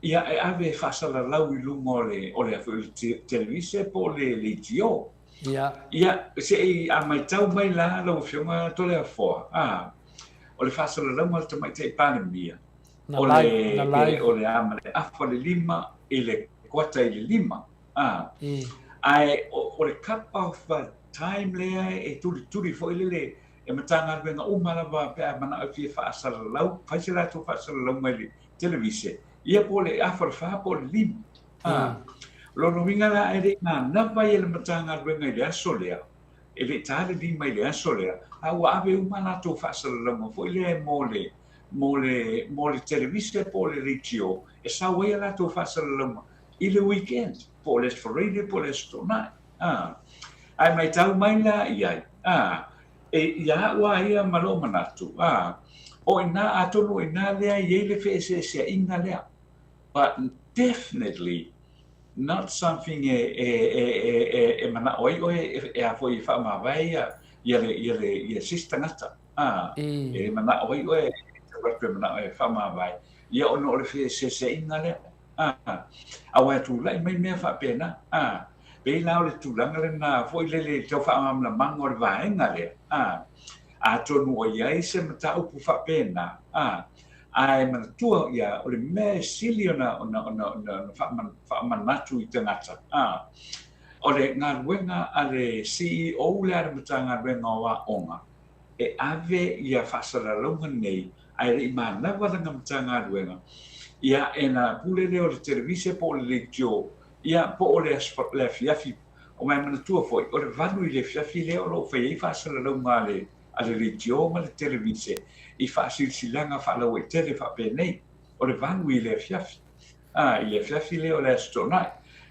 ia e ave e faasalalau i luga o le, o le, o le televise po o le leitio. Yeah. Ia, se i a matau mai la lau Afioga Toleafoa, a, o le faasalalauga a le Tamaitai Palemia, Na o live, le, na pe live. o le a ma le afa le lima i le kuata i le lima, a, I. ae o, o le cut off time lea e tulituli foi lele e Matagaluega uma lava pe a manao e fia faasalalau, fai se latou faasalalauga i le televise, ia po o le afa le fa po o le lima. A, o lona uiga la e le i manava ia le Matagaluega i le aso lea, e le i ta le lima i le aso lea, a ua ave uma a latou faasalalauga foi lea mo le, mo le, mo le televise po o le leitio e sau ai a latou faasalalauga i le weekend, po o le Aso Faraile po o le Aso Toonai. A, ae matau mai la i ai, a, e, ia a'u a ia ma lou manatu, a, o i ina, atonu o i ina lea e i ai le feeseeseaiga lea, but definitely not something e, e, e, e, e, e manao ai oe e, e a foi e faamavae ia, ia le, ia le, ia se isi tagata, a, e manao ai oe, e tau atu e manao e faamavae, ia ona o le feeseeseaiga lea. A, aua e tulai mai mea faapena. A, pei la o le tulaga lena foi lele i tau faamalamalamaga o le vaega lea. A, atonu o i ai se mataupu faapena. A, ae manatua ia, o le mea e sili ona, ona, ona, ona, ona faamanatu i tagata, a, o le galuega a le CEO lea a le Matagaluega o Aoga, e ave ia faasalalauga nei ae le i manava lana Matagaluega, ia, e na pule lea o le televise po o le leitio, ia, po o le aso, le afiafi. Aua e manatua foi, o le valu i le afiafi lea o lo o fai ai faasalalauga a le, a le leitio ma le televise i faasilasilaga faalauaitele faapenei, o le valu i le afiafi. A, i le afiafi lea o le Aso Toonai.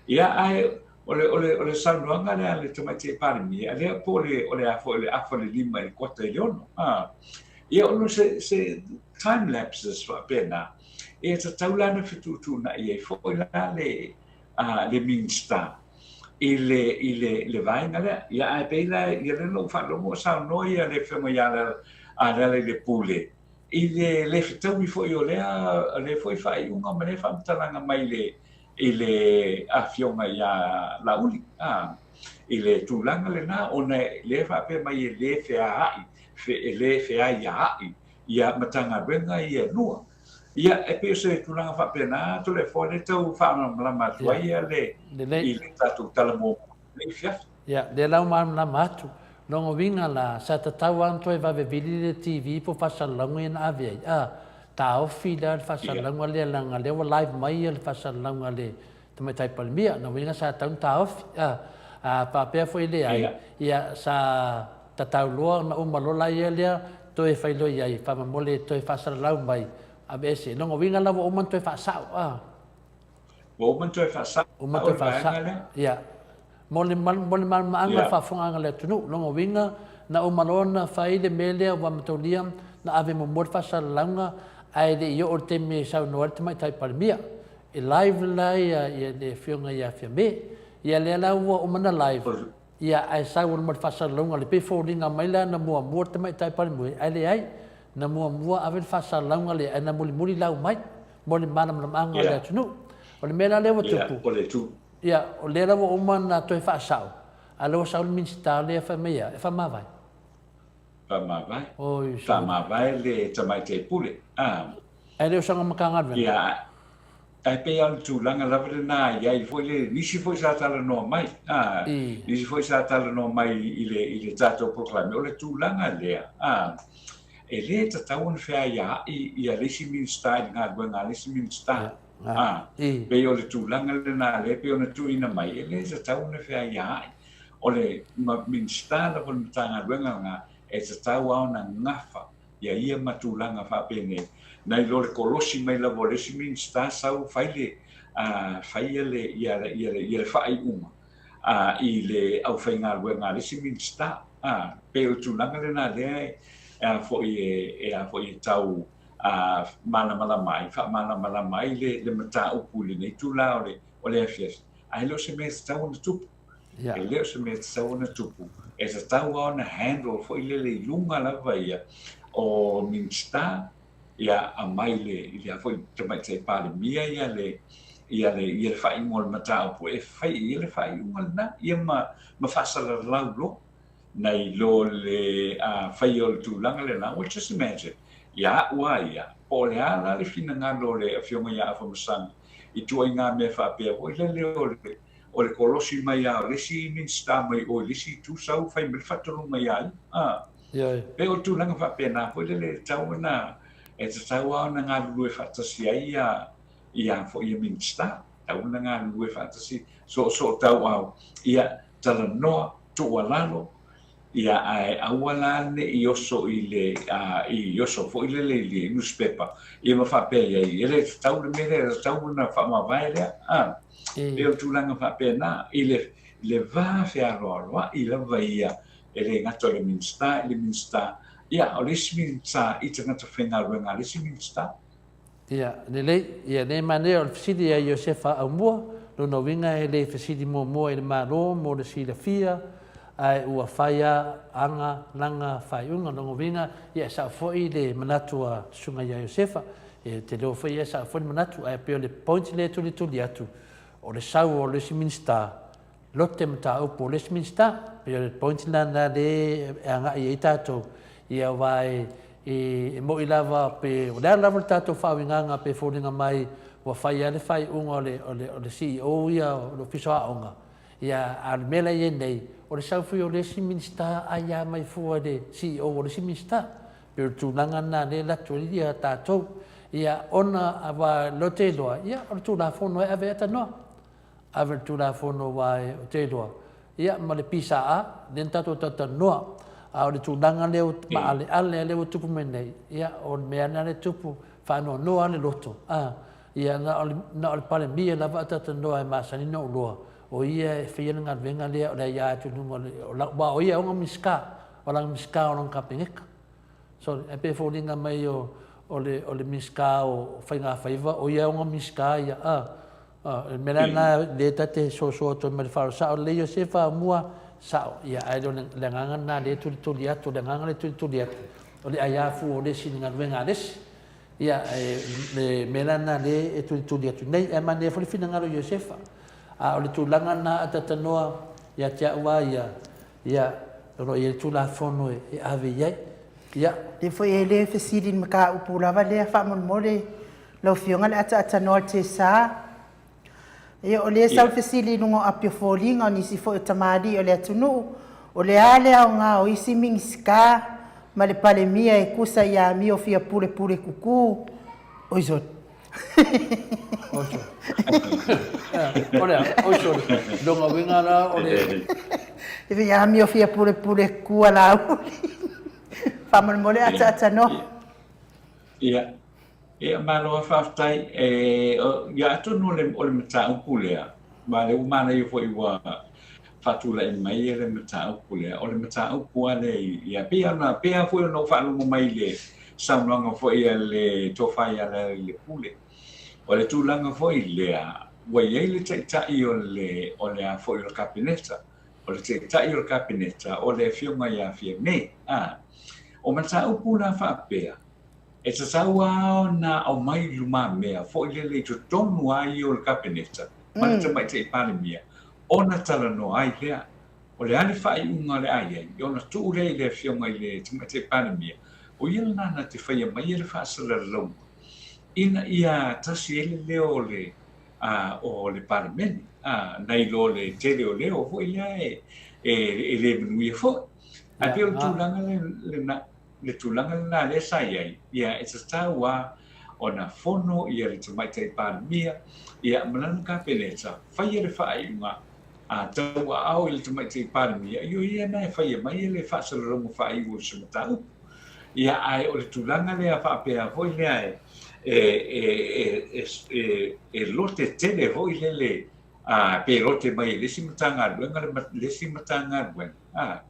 Ia, ae o le, o le, o le saunoaga lea a le Tamaitai Palemia, lea po o le, o le a foi, o le afa le lima i le kuata i le ono. A, ia ona se, se time lapses faapena, e tatau la ona fetuutuunai ai foi la le, a, le Minisita i le, i le, le vaega lea. Ia, ae pei la, ia lea na ou faalogo o saunoa ia le Afioga ia Lealailepule, i le le fetaui foi o lea lea foi faaiuga ma lea faamatalaga mai le i le afioga ia Laauli, a, i le tulaga lena ona lea faapea mai e le feaai, fe, e le feaiaai ia Matagaluega ia e lua. Ia, e pei o se tulaga faapena, Toleafoa, lea tau faamalamalama atu ai ia le, i le tatou tala muamua i lenei afiafi. Ia, lea la ua malamalama atu. Lona uiga la, sa tatau lava ona toe vave vili le TV po o faasalalauga ia na ave ai, a, taofi la le faasalalauga lea leaga lea ua live mai ia le faasalalauga a le Tamaitai Palemia. Lona uiga sa tatau ona taofi, a. A faapea foi e leai, ia, sa tatau loa ona uma loa la ia lea toe fai loa i ai, faamolemole toe faasalalau mai, aveese. Lona uiga la ua uma ona toe faasao, a. Ua uma ona toe faasao Uma toe le vaega faasao. lea? Ia. Mo le, mo le malamalamaaga o le Ia. faafofogaaga a le atunuu. Lona uiga, na uma loa ona fai le mea lea ua mataulia na ave muamua le faasalalauga ae le i oo i le taimi e saunoa ai le Tamaitai Palemia. E live la ia, ia le Afioga ia Fiame. Ia lea la ua uma ona live, ia ae sau mo le faasalalauga le pei foliga mai la na muamua le Tamaitai Palemia, ae leai. Na muamua ave le faasalalauga lea ae na mulimuli lau mai. mo le malamalamaaga o le atunuu. O le mea la lea ua tupu, ia, o lea la ua uma ona toe faasao, a o lea ua sau le Minisita lea fai mai ia, e faamavae. Faamavae. Oi, Faamavae le Tamaitai Pule. A. Ae le o sana Matagaluega. Ia, ae pei lava o le tulaga lava lena e i ai foi le, nisi foi sa talanoa mai, a, nisi foi sa talanoa mai i le, i le tatou polokalame, o le tulaga lea, a, E le tatau ona feaiaai ia le isi Minisita i le galuega a le isi Minisita. A, pei o le tulaga lena lea pei ona tuuina mai, e le tatau ona feaiaai. O le Minisita lava o le Matagaluega lena e tatau lava ona gafa ia ia ma tulaga faapenei. Nai lo le kolosi mai lava o le isi Minisita sau fai le, faia le, ia, ia, ia le faaiuga i le aufaigaluega a le isi Minisita. Pei o le tulaga lena lea e, a foi e, e, a foi e tau malamalama ai, faamalamalama ai le, le mataupu i lenei itula o le, o le afiafi. Ae le o se mea e tatau ona tupu. E le o se mea e tatau ona tupu. E tatau lava ona handle foi lele i luga lava ia o Minisita, ia aumai le, i le a foi Tamaitai Palemia ia le, ia le, ia le faaiuga o le mataupu e fai i ai le faaiuga lena, ia ma, ma faasalalau loa nai lo le faia o le tulaga lena. Well, just imagine, ia au lava ia, po o le a la le finagalo o le Afioga ia Afamasaga i ituaiga mea faapea foi lele o le, o le kolosi mai lava o le isi Minisita mai o i le isi itu sau fai mai le faatonuga ia ia. A. Ioe. Pei o le tulaga faapena foi lele e tatau ona, e tatau lava ona galulue faatasi ai ia, ia foi ia Minisita. Tatau ona galulue faatasi, soosoo tauau, ia talanoa, tuualalo, ia ae aua la ne i oso i le, i oso foi lele i le nusipepa, ia ma faapea i ai, e le tatau le mea lea, e tatau ona faamavae lea, a. Pei o le tulaga faapena, i le, le va fealoaloai lava ia, e le gata o le Minisita i le Minisita, ia o le isi Minisita i tagata faigaluega a le isi Minisita. Ia, lelei, ia nei manaia o le fesili ia Iosefa Aumua, lona uiga e le fesili muamua i le Malo mo le silafia, ae ua fai a aga lana faaiuga. Lona uiga, ia e sao foi le manatu a Susuga ia Iosefa, e te leo foi ia e sao foi le manatu, ae pei o le point lea e tulituli atu, o le sau o le isi Minisita, Lote mataupu o le isi Minisita. Pei o le point lena lea e agai i ai tatou, ia aua e, e moni lava pe o le a lava le tatou faauigaga pe foliga mai ua fai lava le faaiuga o le, o le, o le CEO ia o le Ofisa o Aoga, ia a o le mea la e i ai nei, o le sau foi o le isi Minisita ai lava mai fua i le CEO o le isi Minisita. Pei o le tulaga lena lea e alu atu ai ia tatou. Ia ona aua lote loa, ia o le Tulafono e ave ai tanoa. Ave le Tulafono aua e o te iloa, ia, ma le PSA, lea na tatou talatalanoa. A o le tulaga lea ua maaleale lea ua tupu mai nei, ia, o le mea lena lea e tupu, faanoanoa lava le loto, a, ia, na o le, na o le Palemia lava a talatalanoa e masani ona ou iloa, o ia e faia le galuega lea o le aia atu i luga o le, aua o ia e ona Minisita, o lana Minisita o lana Kapeneta. Sorry, ae pei e foliga mai o, o le, o le Minisita o Faigafaiva, o ia e ona Minisita ia, a. O le mea la lena lea ta te soso atu ai ma le faaaloalo, sao lelei Iosefa mua, sao, ia ae le o le agaga lena lea e tulituli atu, o le agaga lea e tulituli atu, o le aia fua o le isi i le galuega a le isi. Ia, e, le mea la lena lea e tulituli atu nei, ae manaia foi le finagalo o Iosefa. A o le tulaga lena a talatalanoa ia te au lava ia, ia, o lo o i ai le Tulafono e ave i ai. Ia. Lea foi e le fesili i le mataupu lava lea faamolemole Lau Afioga le ataatanoa o le TSA. Ia, o lea e sau le fesili i luga o api o foliga o nisi foi o tamalii o le atunuu, o le a le aoga o isi Minisita ma le Palemia e tusa i amio fia pulepule kuku? Oi sole. Oi sole. O le a? Oi sole. Lona uiga la o le... E amio fia pulepule kuku a Laauli. Faamolemole ataatanoa. Ia, Ia, malo lava faafetai. E, ia atonu o le, o le mataupu lea, ma lea ua manaia foi ua faatulai mai le mataupu lea, o le mataupu lava lea, ia, pei ona, pei lava foi ona ou faalogo mai i le saunoaga foi a le Tofa ia Lealailepule, o le tulaga foi lea, ua i ai le Taitai o le, o le a foi o le Kapeneta, o le Taitai o le Kapeneta, o le Afioga ia Fiame, a. O mataupu la faapea, E tatau lava ona aumai i lumamea foi lele i totonu lava ia o le Kapeneta ma le Tamaitai Palemia ona talanoa ai lea. O le a le faaiuga o le a i ai, ona tuu lea i le Afioga i le Tamaitai Palemia, o ia lena na te faia maia le faasalalauga ina ia tasi ai le leo o le o le Palemene, nai lo le tele o leo foi lea e le manuia foi. Ae pei o le tulaga lena. le tulaga lena lea sa i ai, ia e tatau lava ona fono ia le Tamaitai Palemia ia ma lana Kapeneta, faia le faaiuga a tauaao i le Tamaitai Palemia, ia o ia lena e faia mai le faasalalauga faaiu o se mataupu. Ia, ae o le tulaga lea faapea foi lea e, e, e, e, e, e lote tele foi lele, a, pe lote mai e le isi Matagaluega le, le isi Matagaluega, a,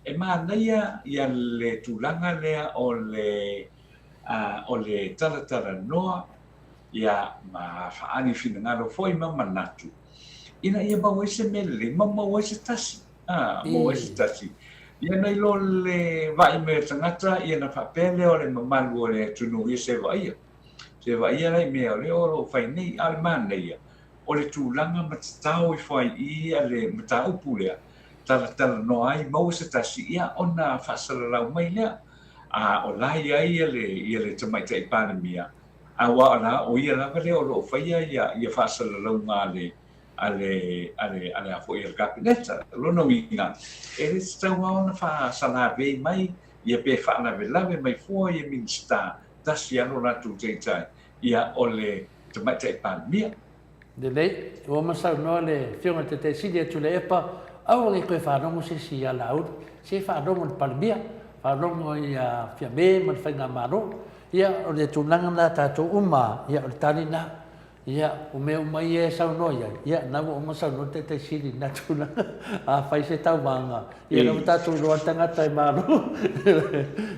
e manaia ia le tulaga lea o le, a, o le talatalanoa, ia, ma faaali finagalo foi ma manatu, ina ia maua ai se mea lelei ma maua ai se tasi. A, maua ai se tasi. Ia nai lo le vaai mai o le tagata, ia na faapea lea o le mamalu o le atunuu, ia se vaaia. Se vaaia la i mea o lea o lo o fai nei, a o le manaia, o le tulaga ma tatao ifo ai i i le mataupu lea, talatalanoa ai, maua se tasi, ia ona faasalalau mai lea. A o la e i ai ia le, ia le Tamaitai Palemia, aua o la, o ia lava lea o lo o faia ia, ia faasalalauga a le, a le, a le, a le a foi a le Kapeneta. O lona uiga, e le tatau lava ona faasalavei mai ia pe faalavelave mai fua ia Minisita, tasi lava lo latou taitai, ia o le Tamaitai Palemia. Lelei, ua uma saunoa le Afioga i le Taitai Sili ia Tuilaepa, aua ne i toe faalogo se isi ia Laauli, se faalogo i le Palemia, faalogo ia Fiame ma le Faigamalo. Ia, o le tulaga lena a tatou uma, ia o le tali lena. Ia, o mea uma ia e saunoa i ai, ia, na ua uma saunoa le Taitai Sili i lena tulaga. A fai se tauvaga, ia na ua tatou iloa le tagata e malo.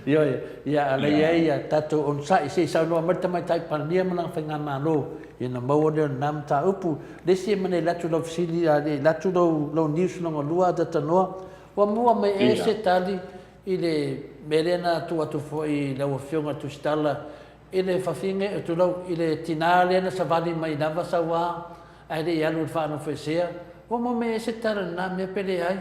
Ioe, ia, a la i ai ia tatou onosai, se i saunoa mai le Tamaitai Palemia ma lana Faigamalo, ia ona maua lea o lena mataupu. Le isi e manaia i atu lau fesili, a i atu lou, lou news lona lua Adatanoa, ua maua mai ea se tali i le mea lea na tuu atu foi i lau Afioga Tusitala I le fafine, tulou, i le tinā lea na savali mai lava sau ā, ae le i alu i le faanofoesea, ua maua mai ai se tala i lena mea pe leai?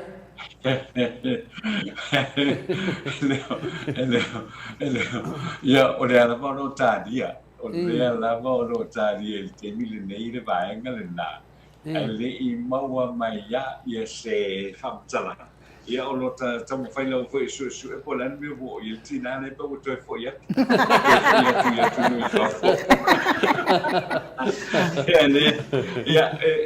Ia, o lea lava o lo o talia, o lea lava o lo o talia i le taimi lenei le vaega lena. Ae le i maua mai ia se faamatalaga. Ia, o lo o taumafai lava foi e suesue po o le a le mea ua oo i ai le tinā lea pe ua toe foi atu, toe foi atu i atunuu i fafo. Ia, le, ia,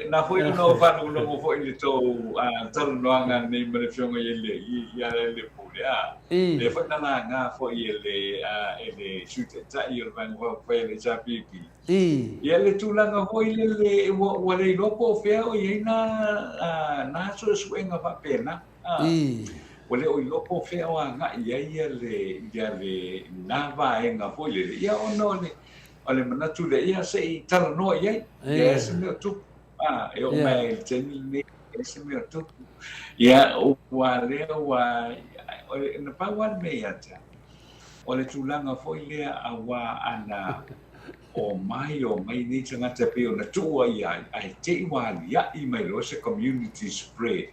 na foi ona ou faalogologo foi i le tou talanoaga nei ma le Afioga ia le, ia le Pule, a, lea foi na laga foi e le, e le Sui Taitai o le Vaega Faaupufai a le HRPP. Ia le tulaga foi lele ua, ua le iloa po o fea o i ai nā, nā suesuega faapena. Ua le o iloa po o fea o agai i ai ia le, ia le, nā vaega foi lele. Ia ona o le, o le manatu lea, ia se i talanoa i ai. Ia e se mea o tupu. E oo mai i le taimi lenei, e se mea o tupu. Ia, ua lea ua, na pau lava le mea ia te au, o le tulaga foi lea auā ana omai, omai nei tagata e pei ona tuua i ai, ae te i ua aliaʻi mai loa se community spread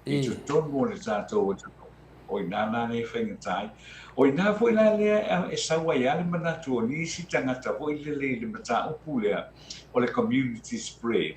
i totonu o le tatou atunuu. O i ina la lea e faigata ai. O i ina foi la lea e sau ai lava le manatu o nisi tagata foi lele i le mataupu lea o le community spread.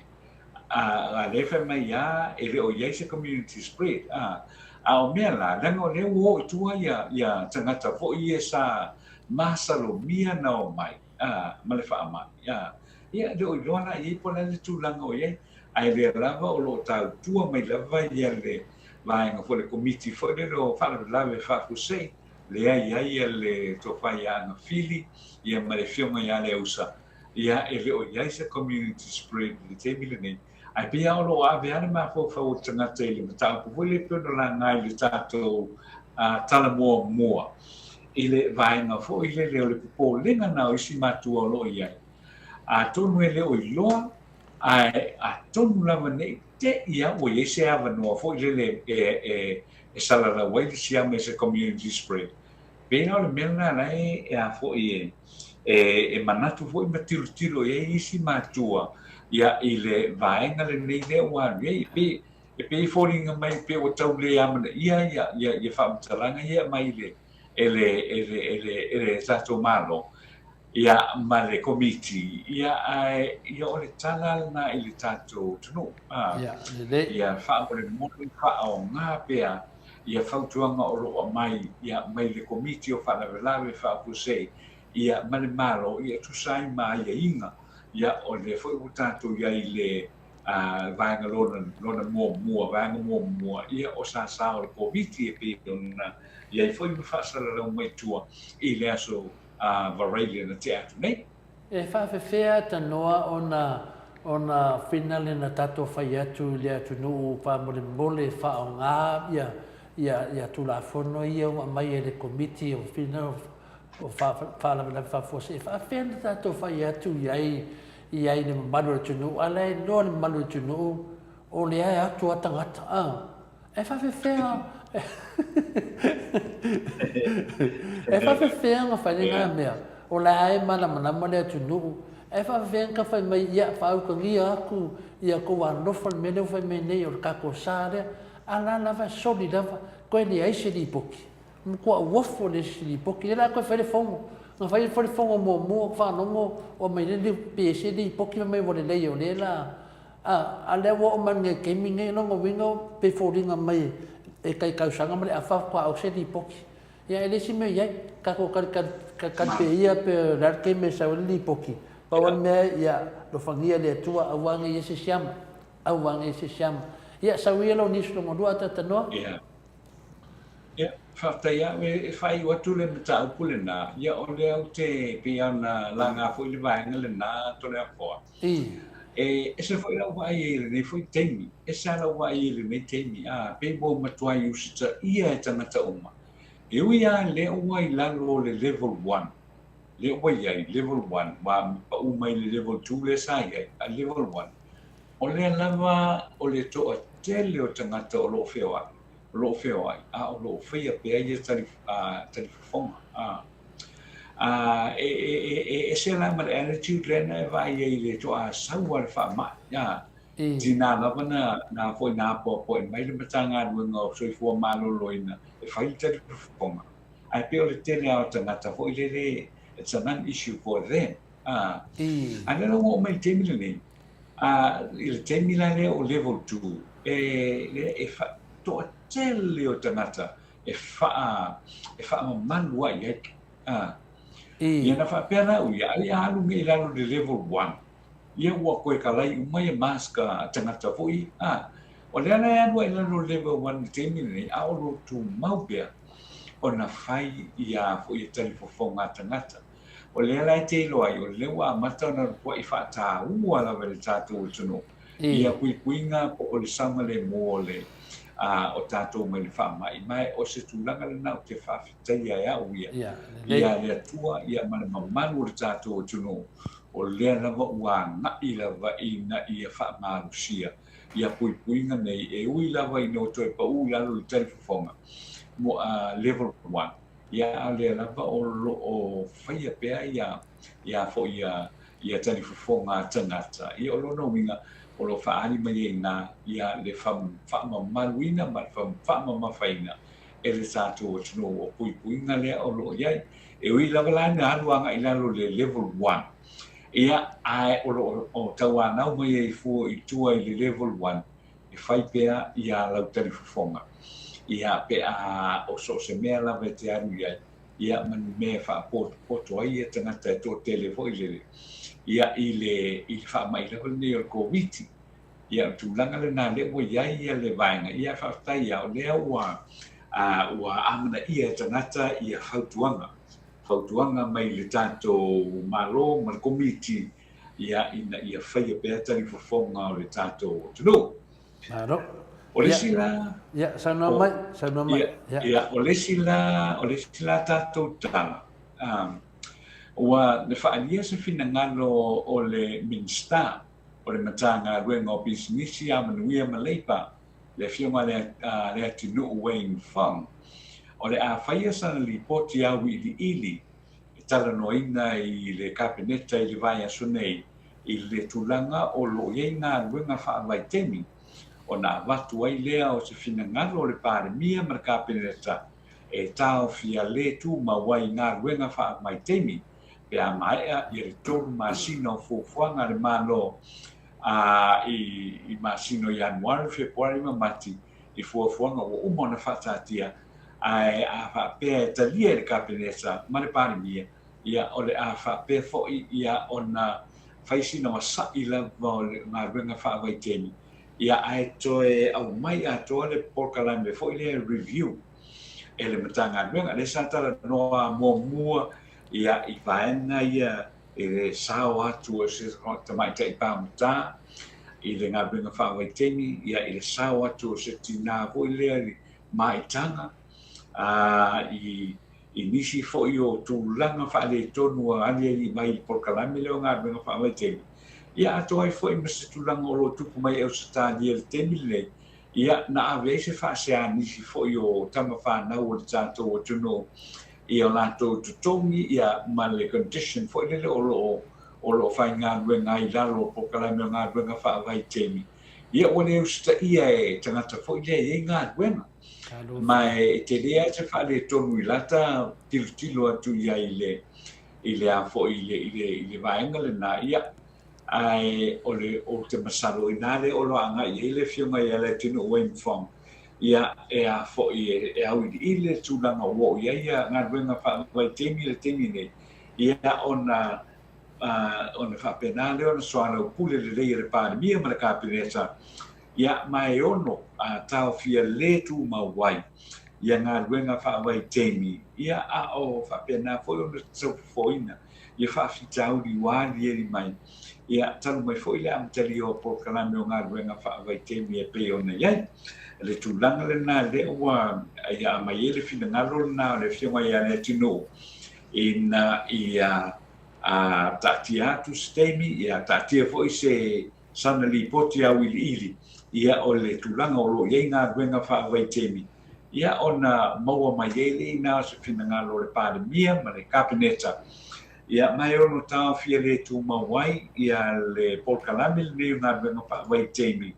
A, a lea e fai mai lava e le o i ai se community spread. A, a o mea la, leaga o lea ua o i tua ia, ia tagata foi ia sa masalomia na omai, a, ma le faamai. A, ia, e le o iloa la i ai po o le a le tulaga o i ai, ae lea lava o lo o tautua mai lava ia le vaega foi le Komiti foi lele o Faalavelave Faafuasei, lea e i ai ia le Tofa ia Agafili, ia ma le Afioga ia Leausa, ia e le o i ai se community spread i le taimi lenei, ae pei lava o lo o ave lava le mafaufau o le tagata i le mataupu foi lea pei ona laga i le tatou tala muamua i le vaega foi lele o le popolega na o isi matua o lo o i ai. Atonu e le o iloa, ae atonu lava ne i te i lava ua i ai se avanoa foi lele e salalau ai le siama i se community spread. Pei la o le mea lena la e a foi e manatu foi ma tilotilo i ai isi matua ia i le vaega lenei lea ua alu i ai. E e pei e foliga mai pei ua tau le amanaia ia ia ia faamatalaga ia e aumai i le e le e le e le e le tatou Malo ia ma le Komiti ia ae ia o le tala lena i le tatou atunuu a Ia, lelei. Ia faamolemole faaaoga pea ia fautuaga o lo o aumai ia mai le Komiti o Faalavelave Faafuasei ia ma le Malo ia tusa ai ma aiaiga ia o lea foi ua tatou i ai i le Vaega lona, lona muamua, vaega muamua, ia o sasa o le Koviti e pei ona i ai foi ma faasalalau mai tua i le aso Varaile na tea atu nei. E faafefea tanoa ona ona finale na tatou fai atu i le atunuu faamolemole e faaaoga ia ia ia Tulafono ia ua aumai e le Komiti o Finale o Faalavelave Faafuasei. E faafefea na tatou fai atu i ai i ai le mamalu o le atunuu, a o la e iloa le mamalu o le atunuu o lea e atu a tagata, a. E faafefea E faafefea ona fai lena mea? O la e malamalama le atunuu. E faafefea ona fai mai, ia, faautagia atu ia tou alofa i le mea lea ua fai mai nei o le tatou sa lea. A la lava e soli lava, toe leai se lipoti. Matua uofu le isi lipoti. Lea la toe fai le fono. Na fai foi le fono muamua ou faalogo ua aumai nei pe ese le lipoti fai mai ua lelei o lea la a a lea ua oo mai lenei taimi nei o lona uiga pei foliga mai e tai tausaga ma le afa faatoa au se lipoti. Ia e leai se mea o i ai. Tatou talitali talitali pea ia pe o le a le taimi e sau ai le lipoti. Pau lava le mea ia alofagia e le Atua aua ne i i ai se siama. Aua ne i i ai se siama. Ia sau ia lau news lona lua Atatanoa. Ia. Ia, faafetai lava. E faaiu atu le mataupu lena, ia o lea ou te, pei lava ona laga foi le vaega lena Toleafoa. E ese foi lau vaai i ai i lenei foi taimi, ese lava lau vaai i ai i lenei taimi, a, pei ua matuai usitaia e tagata uma. E ui lava lea ua i lalo o le level one, lea ua i ai, level one, ua pau mai le level 2 lea sa i ai, a level 1, o lea lava o le toatele o tagata o lo o feoai, o lo o feoai, a o lo o faia pea ia tali, talifofoga. A, a, e, e, e, e ese la ma le attitude lea na e vaai ai i le toasau a le faamai. A, tina lava na, na foi na apoapoai mai le Matagaluega o Soifua Maloloina e fai le talifofoga. Ae pei o le tele lava o tagata foi lele, it's a non-issue for them. A, a lea la ua oo mai i le taimi lenei, A i le taimi la lea o level 2, e, lea e fa, toatele o tagata e faa, e faamamalu ai i ai. A, ia na faapea la au ia, ai a alu nei i lalo i le level 1, ia ua toe kalai uma ia mask a tagata foi, a, o lea la e alu ai i lalo i le level 1 i le taimi lenei, a o lo o tumau pea ona fai ia foi e talifofoga a tagata. O lea la e te iloa ai, o lea ua amata ona lukuai faataua lava e le tatou atunuu ia puipuiga po o le saogalemu o le o tatou mai le faamai. Ma o se tulaga lena ou te faafetaia e au ia ia le Atua ia ma le mamalu o le tatou atunuu, o lea lava ua agai lava ina ia faamalosia ia puipuiga nei, e ui lava ina ua toe pau i lalo i le talifofoga mo level 1. Ia, a o lea lava o lo o faia pea ia, ia foi ia, ia talifofoga a tagata. Ia, o lona uiga, o lo o faaali mai ai i ina ia le faamamaluina ma le faamamafaina e le tatou atunuu o puipuiga lea o lo o i ai. E ui lava la ina alu agai i lalo i le level 1, ia, ae o lo o tauanau mai ai fua i tua i le level 1, e fai pea ia lau talifofoga, ia, pe a o so o se mea lava e te alu i ai, ia, ma ni mea e faapotopoto ai ia tagata e toatele foi lele, ia, i le, i le faamai lava lenei o le Koviti. Ia, o le tulaga lena lea ua i ai ia le vaega, ia, faafetai ia, o lea ua, a, ua amanaia e tagata ia fautuaga, fautuaga mai le tatou Malo ma le Komiti, ia, ina ia faia pea talifofoga o le tatou atunuu. Malo. O le isi la... Ia, saunoa mai, saunoa mai. Ia, ia, o le isi la, o le isi la tatou tala, um, ua faaalia se finagalo o le Minisita o le Matagaluega o Pisinisi, Alamanuia ma Leipa, le Afioga ia Leatinuu Wayne Fong, o le a faia sana lipoti auiliili e talanoaina i le Kapeneta i le vaiaso nei i le tulaga o lo o i ai galuega faavaitaimi ona avatu ai lea o se finagalo o le Palemia ma le Kapeneta e taofia le tumau ai galuega faavaitaimi pe a maea ia le 3 masina o fuafuaga a le Malo a i masina o Ianuari, Fepuari ma Mati i fuafuaga ua uma ona faataatia Ae a faapea e talia e le Kapeneta ma le Palemia, ia, o le a faapea foi ia ona fai sina masa'i lava o le galuega faavaitaimi, ia ae toe aumai atoa le polokalame foi lea review e le Matagaluega. Lea sa talanoa muamua ia i vaega ia i le sao atu o se tamaitai pagota i le galuega faavaitaimi, ia i le sao atu o se tinā foi lea i maitaga, i i nisi foi o tulaga faaletonu ua aliali mai i le polokalame lea o galuega faavaitaimi, ia atoa ai foi ma se tulaga o lo o tupu mai i Ausetalia i le taimi lenei, ia na ave ai se faasea a nisi foi o tama fanau o le tatou atunuu i o latou totogi ia ma le condition foi lele o lo o o lo o faigaluega ai i lalo o polokalame o galuega faavaitaimi, ia ua le usitaia e tagata foi lea e i ai galuega. Ma e tele lava se faaletonu i lata tilotilo atu i ai i le i le a foi i le i le i le vaega lena, ia, ae o le ou te masalo o i ina lea o lo o agai i ai le Afioga ia Leatinuu Wayne Fong, ia, e a foi e e auiliili le tulaga ua oo i ai ia galuega faavaitaimi i le taimi nei, ia, ona ona faapena lea ona soalaupule lelei e le Palemia ma le Kapeneta, Ia, ma e ono taofia le tumau ai ia galuega faavaitaimi, ia, a o faapena foi ona taufofoina ia faafitauli ua aliali mai, ia, talu mai foi le amatalia o polokalame o galuega faavaitaimi e pei ona i ai. Le tulaga lena lea ua ia aumai ai le finagalo lena o le Afioga ia Leatinuu ina ia taatia atu se taimi, ia taatia foi se sana lipoti auiliili, ia o le tulaga o lo o i ai galuega faavaitaimi, ia ona maua mai ai lea i ina o se finagalo o le Palemia ma le Kapeneta, ia ma e ono taofia le tumau ai ia le polokalame lenei o galuega faavaitaimi,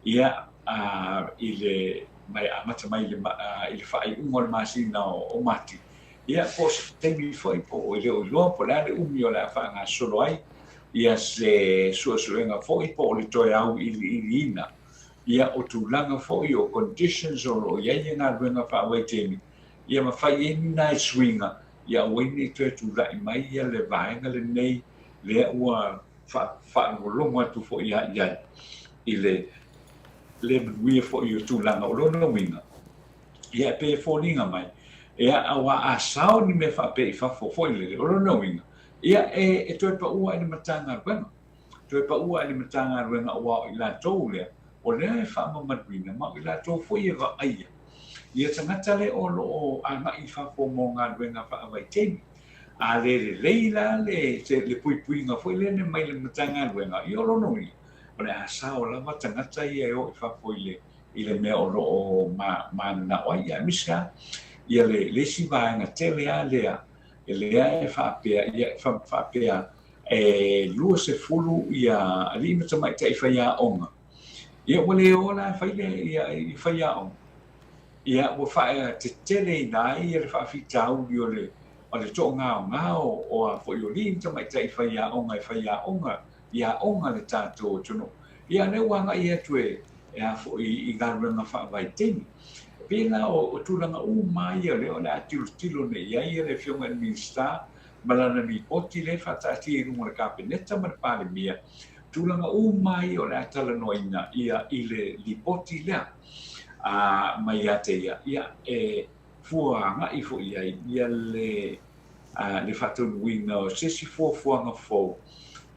ia a, i le, mai amata mai i le, i le faaiuga o le masina o Mati, ia po o se taimi foi po o e le o iloa po o le a le umi o le a faagasolo ai ia se suesuega foi po o le toe auiliiliina ia o tulaga foi o conditions o lo o i ai galuega faavaitaimi, ia ma fai ai ni nai suiga ia aua ai ne i toe tulai mai ia le vaega lenei lea ua faalogologo atu foi lava i ai i le le manuia foi o tulaga o lona uiga. Ia e pei e foliga mai, ia aua a sao ni mea faapea i fafo foi lele, o lona uiga, Ia, e, e toe paua i le Matagaluega. Toe paua i le Matagaluega aua o i latou lea, o lea e faamamaluina, ma o i latou foi e vaaia ia tagata lea o lo o agai i fafo mo galuega faavaitaimi. A le lelei la le, le puipuiga foi lea mai le Matagaluega, ia o lona uiga, o le a sao lava tagata ia e o i fafo i le, i le mea o lo o mananao ai. Ia, aemaise lava ia le, le isi vaega tele lava lea, lea e faapea, ia, faapea e 20 ia alii ma tamaitai faiaoga, ia ua le o la e fai le, ia, i faiaoga. Ia ua faateteleina ai ia le faafitauli o le, o le toagaogao o a foi o alii ma tamaitai faiaoga e faiaoga i aoga a le tatou atunuu. Ia lea ua agai atu e, e a foi i galuega faavaitaimi. E pei la o, o tulaga uma ia lea o le a tilotilo nei i ai le Afioga i le Minisita ma lana lipoti lea e faataatia i luga o le Kapeneta ma le Palemia, tulaga uma ia o le a talanoaina ia i le lipoti lea. A, ma ia te ia, ia e fua agai foi i ai ia le le faataunuuina o se isi fuafuaga fou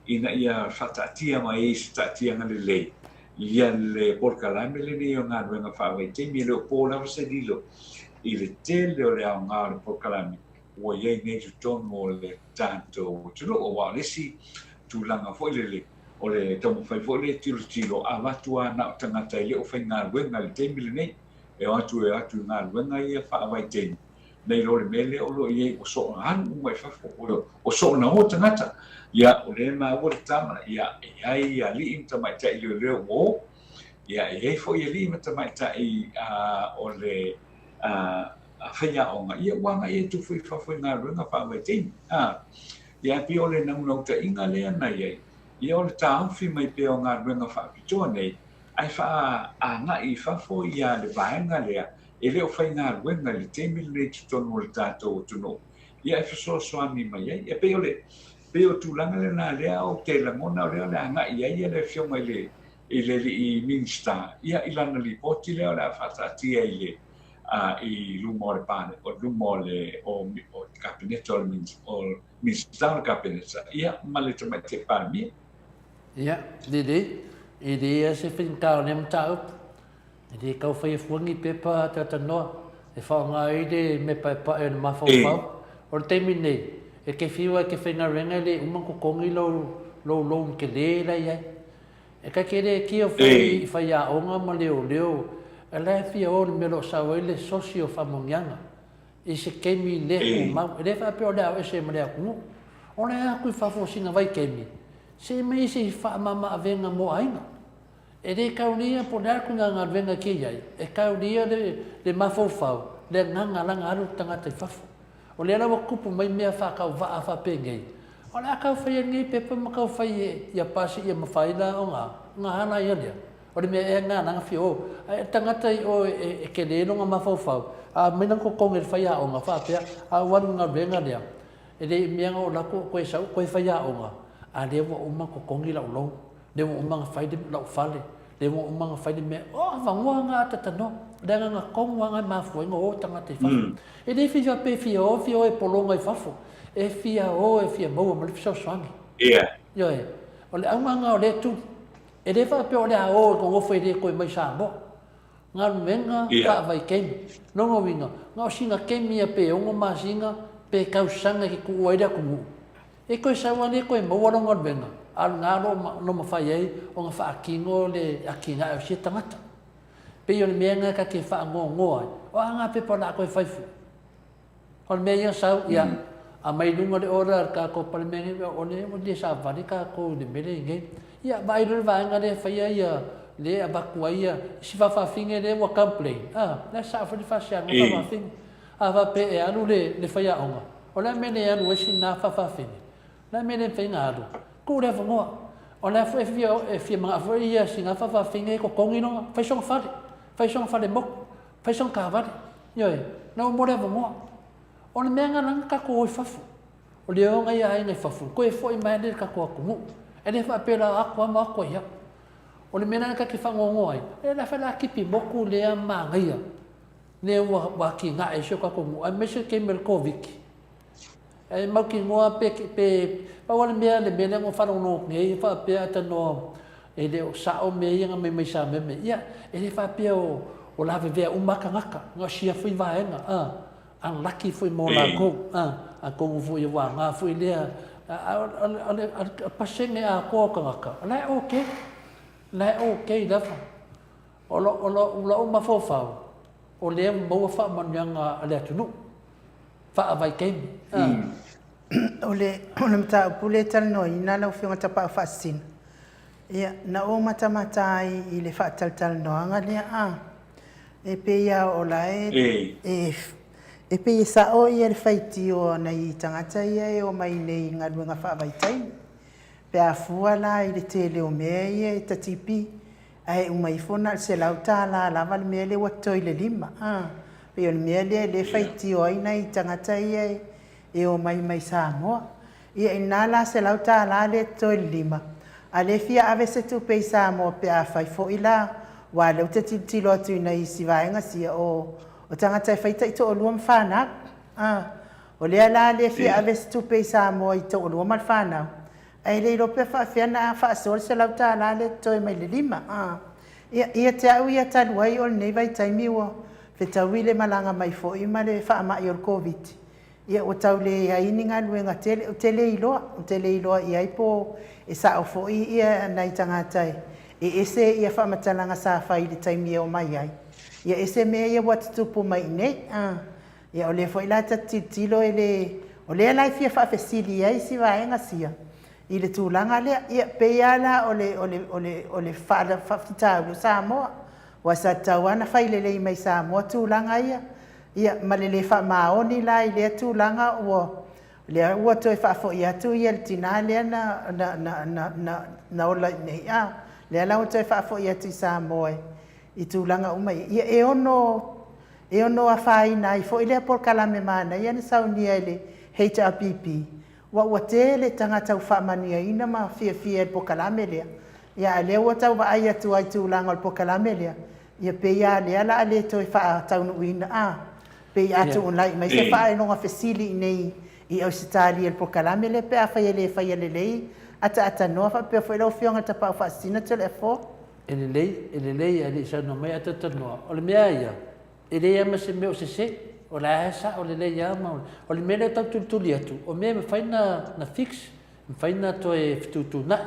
ina ia faataatia mai ai se taatiaga lelei ia le polokalame lenei o galuega faavaitaimi. E le o po lava se lilo i le tele o le aoga o le polokalame ua i ai nei i totonu o le tatou atunuu, aua o le isi tulaga foi lele o le taumafai foi lea e tilotilo, avatu lava na o tagata e le o faigaluega i le taimi lenei e o atu e o atu i galuega ia faavaitaimi, nei lo le mea lea o lo o i ai ua soona alu uma i fafo, ua soona o tagata. Ia, o lea e maua le tala, ia, e i ai alii ma tamaitai leoleo ua o, ia, e i ai foi alii ma tamaitai o le faiaoga, ia, ua agai atu foi i fafo i galuega faavaitaimi. Ia, e pei o le naunautaiga lea na i ai, ia, o le taofi mai pea o galuega faapitoa nei, ae faaagai i fafo ia le vaega lea e le o faigaluega i le taimi lenei i totonu o le tatou atunuu, ia e fesoasoani mai ai. E pei o le, Pei o tulaga lena lea ou te lagona o lea o le a agai i ai le Afioga i le i le alii Minisita, ia, i lana lipoti lea o le a faataatia i le i luma o le pale, o luma o le o, o Kapeneta o le o Minisita o le Kapeneta, ia, ma le Tamaitai Palemia. Ia, lelei, e leai lava se faigata o lea mataupu. E le tau faia fua ni pepa talatalanoa e faaaoga ai le mea paepae o le mafaufau. O le taimi nei, e te fiu lava e te faigaluega e le uma ona totogi lou lou loan tele la e i ai. E ta te le tio foi i faiaoga ma leoleo, o la e fia o i le mea o lo o sau ai le sosi o faamanuiaga i se taimi le tumau. E le faapea o le a o ese ma le atunuu. O le a atu i fafo o sina vaitaimi, se i aumai se faamama-avega mo aiga. E le taulia po o le a le ituaiga galuega e te i ai, e taulia le mafaufau, le agaga la na alu le tagata i fafo. O lea la ua tupu mai mea faatauvaa faapenei, o le a tau fai ai lenei pepa ma tau fai ia pasi ia mafai la ona ona ala ia lea. O le mea ea lena na fia o. Ae o le tagata i o e tele lona mafaufau, a aumai lana totogi e le faiaoga faapea, a ou alu i le galuega lea, e le i mea na ou alu atu o toe sau toe faiaoga, a lea ua uma ona totogi lau loan. Lea ua uma ona fai lou fale, lea ua uma ona fai le mea, o avanoa na atatanoa. O le agaga tonu lava na e mafua ai ona o tagata i fafo. E le fia faapea e fia o, fia o e pologa i fafo. E fia o e fia maua mai le fesoasoani. Ioe. O le auga lena o lea tuli. E le faapea o le a o e nonofo e le toe mai Samoa. Galuega faavaitaimi. Lona uiga, na o sina taimi ia pe ono masina pe tausaga e te tuua ai le atunuu. E toe sau lava le toe maua lau galuega, a o lena o lo o mafai ai ona faatino le atinae o sia tagata. Pei o le mea lena ta te faanoanoa ai, o a na pepa o le a toe fai fua? O le mea ia sau, ia, aumai i luga le order a le tatou Palemene, o lea ua le savali tatou i le mea lea e i ai nei. Ia, vaai loa le vaega lea e faia ia, lea e avatu ai ia, si faafafine lea ua complain, a, la e sao foi le faasiaga faafafine. A faapea e alu le faiaoga, o le a le mea e le alu ai sina faafafine? O le a le mea e le mafai ona alu? Tuu le avanoa. O le a foi e fia manao foi ia sina faafafine e totogi lona, fai sona fale, fai sona fale motu, fai sona taavale. Ioe, na ua mo le avanoa. O le mea lena la na tatou o i fafo. O le o nai aiga i fafo, toe foi mai lea i le tatou atunuu. E le faapea la o atu lava ma o atu ai lava. O le mea lena ta te faanoanoa ai, e le fai la tipi motu lea manaia. Lea ua atinae ai si o tatou nuu aemaise le taimi o le Koviti. E mautinoa pe, pe, pau lava le mea, le mea lea na ou faalogologo atu nei faapea a talanoa e le o sao mea ia na aumai mai Sameme. Ia, e le faapea o, o lavevea uma lava tagata, na o sia foi vaega, a, unlucky foi mo latou, a, atonu foi ua aga foi lea, a o le, o le, o le pasene atoa o tagata, o la e okay, o la e okay lava. O lou mafaufau, o lea ua maua faamanuiaga a le atunuu, faavaitaimi. O le mataupu lea e talanoaina lau Afioga Tapaau Faasisina, ia, na ou matamata ai i le faatalatalanoaga lea, a, e pei lava o la e, e pei e sao le faitio a nai tagata ia e omai nei i galuega faavaitaimi, pe a fua la i le tele o mea ia e tatipi Ae uma ifo na o le $100 lava le mea lea ua totoe i le lima. A, pei o le mea lea lea e faitio ai nai tagata ia e omai mai Samoa. Ia ina la $100 lea e totoe i le lima, a o lea e fia ave se tupe i Samoa pe afai foi la, aua o lea ou te tilotilo atu i nai isi vaega sia, o tagata e fai taitoalua ma fanau. A, o lea la lea e fia ave se tupe i Samoa i toalua ma le fanau, Ae le iloa pe faafefea ona faasoa le $100 lea e totoe mai le lima. Ia, ia te au ia talu ai o lenei vaitaimi ua fetaui le malaga mai foi ma le faamai o le Koviti, ia ua tau leai ni galuega tele. Ou te le iloa, ou te le iloa i ai po e sao foi ia nai tagata e ese ia faamatalaga sa fai i le taimi e omai ai, ia ese mea ia ua tutupu mai i inei. Ia o lea foi la ta te tilotilo e le, o lea la e fia faafesili ai si vaega sia i le tulaga lea. Ia pei lava la o le, o le, o le, o le faafitauli o Samoa, aua sa tatau lava ona fai lelei mai Samoa tulaga ia, ia ma le le faamaoni la i lea tulaga ua, lea ua toe faafoi atu ia le tina lea na, na, na, na, na, na ola i inei, a, lea la ua toe faafoi atu i Samoa i tulaga uma ia. Ia e ono E ono afaina ai foi lea polokalame manaia na saunia e le HRPP. Ua ua tele tagata ua faamanuiaina ma fiafia i le polokalame lea, ia a lea ua tau vaai atu ai i tulaga o le polokalame lea, ia pei a lea la a le toe faataunuuina a? Pei a tuunai mai se faailoga fesili i inei i Ausetalia i le polokalame lea pe afai e le faia lelei ataatanoa faapea foi lau Afioga i le Tapaau Faasisina Toleafoa. E lelei, e lelei ae le i saunoa mai ataatanoa. O le mea ia, E leai lava ma se mea o sese, o la e sao lelei lava ma o le mea lea e tau tulituli atu, o mea e mafai ona fix, e mafai ona toe fetuutuunai.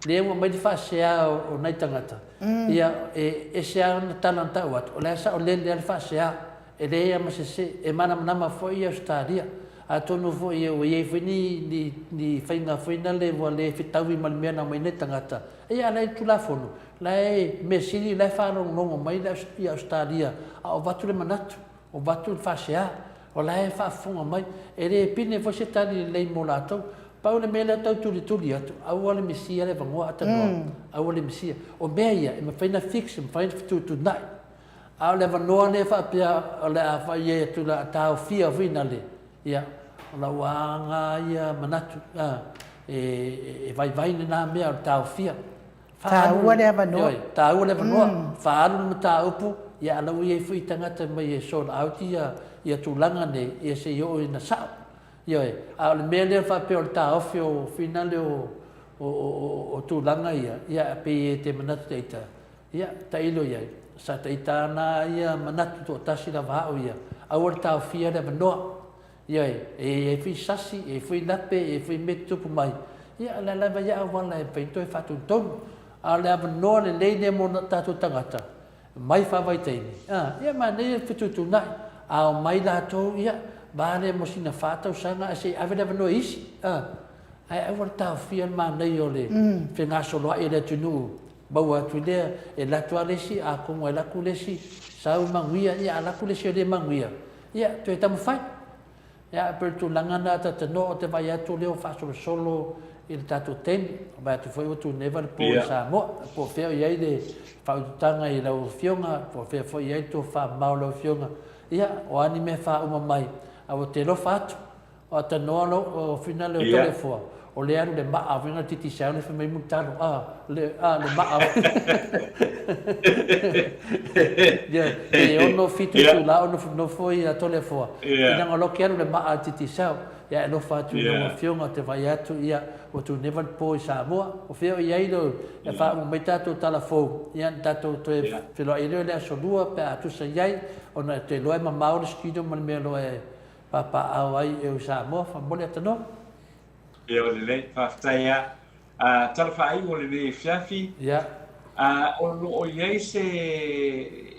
Lea ua aumai le faasea o nai tagata, ia e ese lava ona tala na tau atu, o la e saolele lava le faasea, e leai lava ma sese. E malamalama foi Ausetalia, atonu foi ua i ai foi ni ni faiga foi nale ua le fetaui ma le mea na aumai nei tagata, ia a o la e i le Tulafono, La e mea sili la e faalogologo mai le i Ausetalia a o avatu le manatu, o avatu le faasea, o la e faafofoga mai. E le pine foi se tali lelei mo latou. Pau le mea lea tau tulituli atu, aua le misia le avanoa atanoa, aua le misia. O mea ia e mafai ona fix, e mafai ona fetuutuunai. A o le avanoa lea faapea o le a fai ai atu o le a taofia foi na le, ia, o lau lava ia manatu, e vaivai lena mea o le taofia. Taua le avanoa. Ioe, taua le avanoa. Faaalu le mataupu, ia a la ua i ai foi tagata mai e sort out ia ia tulaga nei, ia se i oo ina sao. Ioe, a o le mea lea faapea o le taofi o finale o o o o tulaga ia, ia pei e te manatu te ita, ia tailo i ai, sa ta ita ana ia manatu toatasi lava au ia, aua le taofia le avanoa. Ioe, e i ai foi sasi, e i ai foi lape, e i ai foi mea tutupu mai, ia o le a lava ia auala e mafai ona toe faatonutonu. A o le avanoa lelei lea mo tatou tagata, mai faavaitaimi, a, ia manaia le fetuutuunai, a omai latou, ia, va lea mo sina fa tausaga ae se i ave le avanoa i isi, a, ae aua le taofia le manaia o le fegasoloai o le atunuu, maua atu lea, e alu atu lava le isi, atonu e alu atu le isi, sau manuia, ia alu atu le isi e le manuia, Ia, toe taumafai. Ia, e pei o le tulaga lena Tatanoa, ou te vaai atu o lea ua faasolosolo i le tatou taimi. Vaai atu foi ua tuneva le po i Samoa. Po o fea o i ai le faaututaga i lau Afioga, po o fea foi o i ai le tofa mamao i lau Afioga. Ia, o a ni mea e faauma mai, ae ua te alofa atu. O Atanoa lo o finale o Toleafoa, o lea alu le maa foi na Digicel le fai mai Mulitalo a le a le maa yeah pe ono fitu itula o nofonofo ia Toleafoa ina nga loke alu le maa a Digicel ia e alofa atu i lau afioga ou te vaai atu ia ua tuneva le po i Samoa o fea o i ai lo e faauma mai tatou tala fou ia na tatou toe feiloai ai lea i le aso lua pe a tusa i ai ona e te iloa e mamao le studio ma le mea loa e Papaaao ai e o Samoa faamolemole atanoa. Ia ua lelei, faafetai a. A tala faaiu o lenei afiafi. Ia. A o lo o i ai se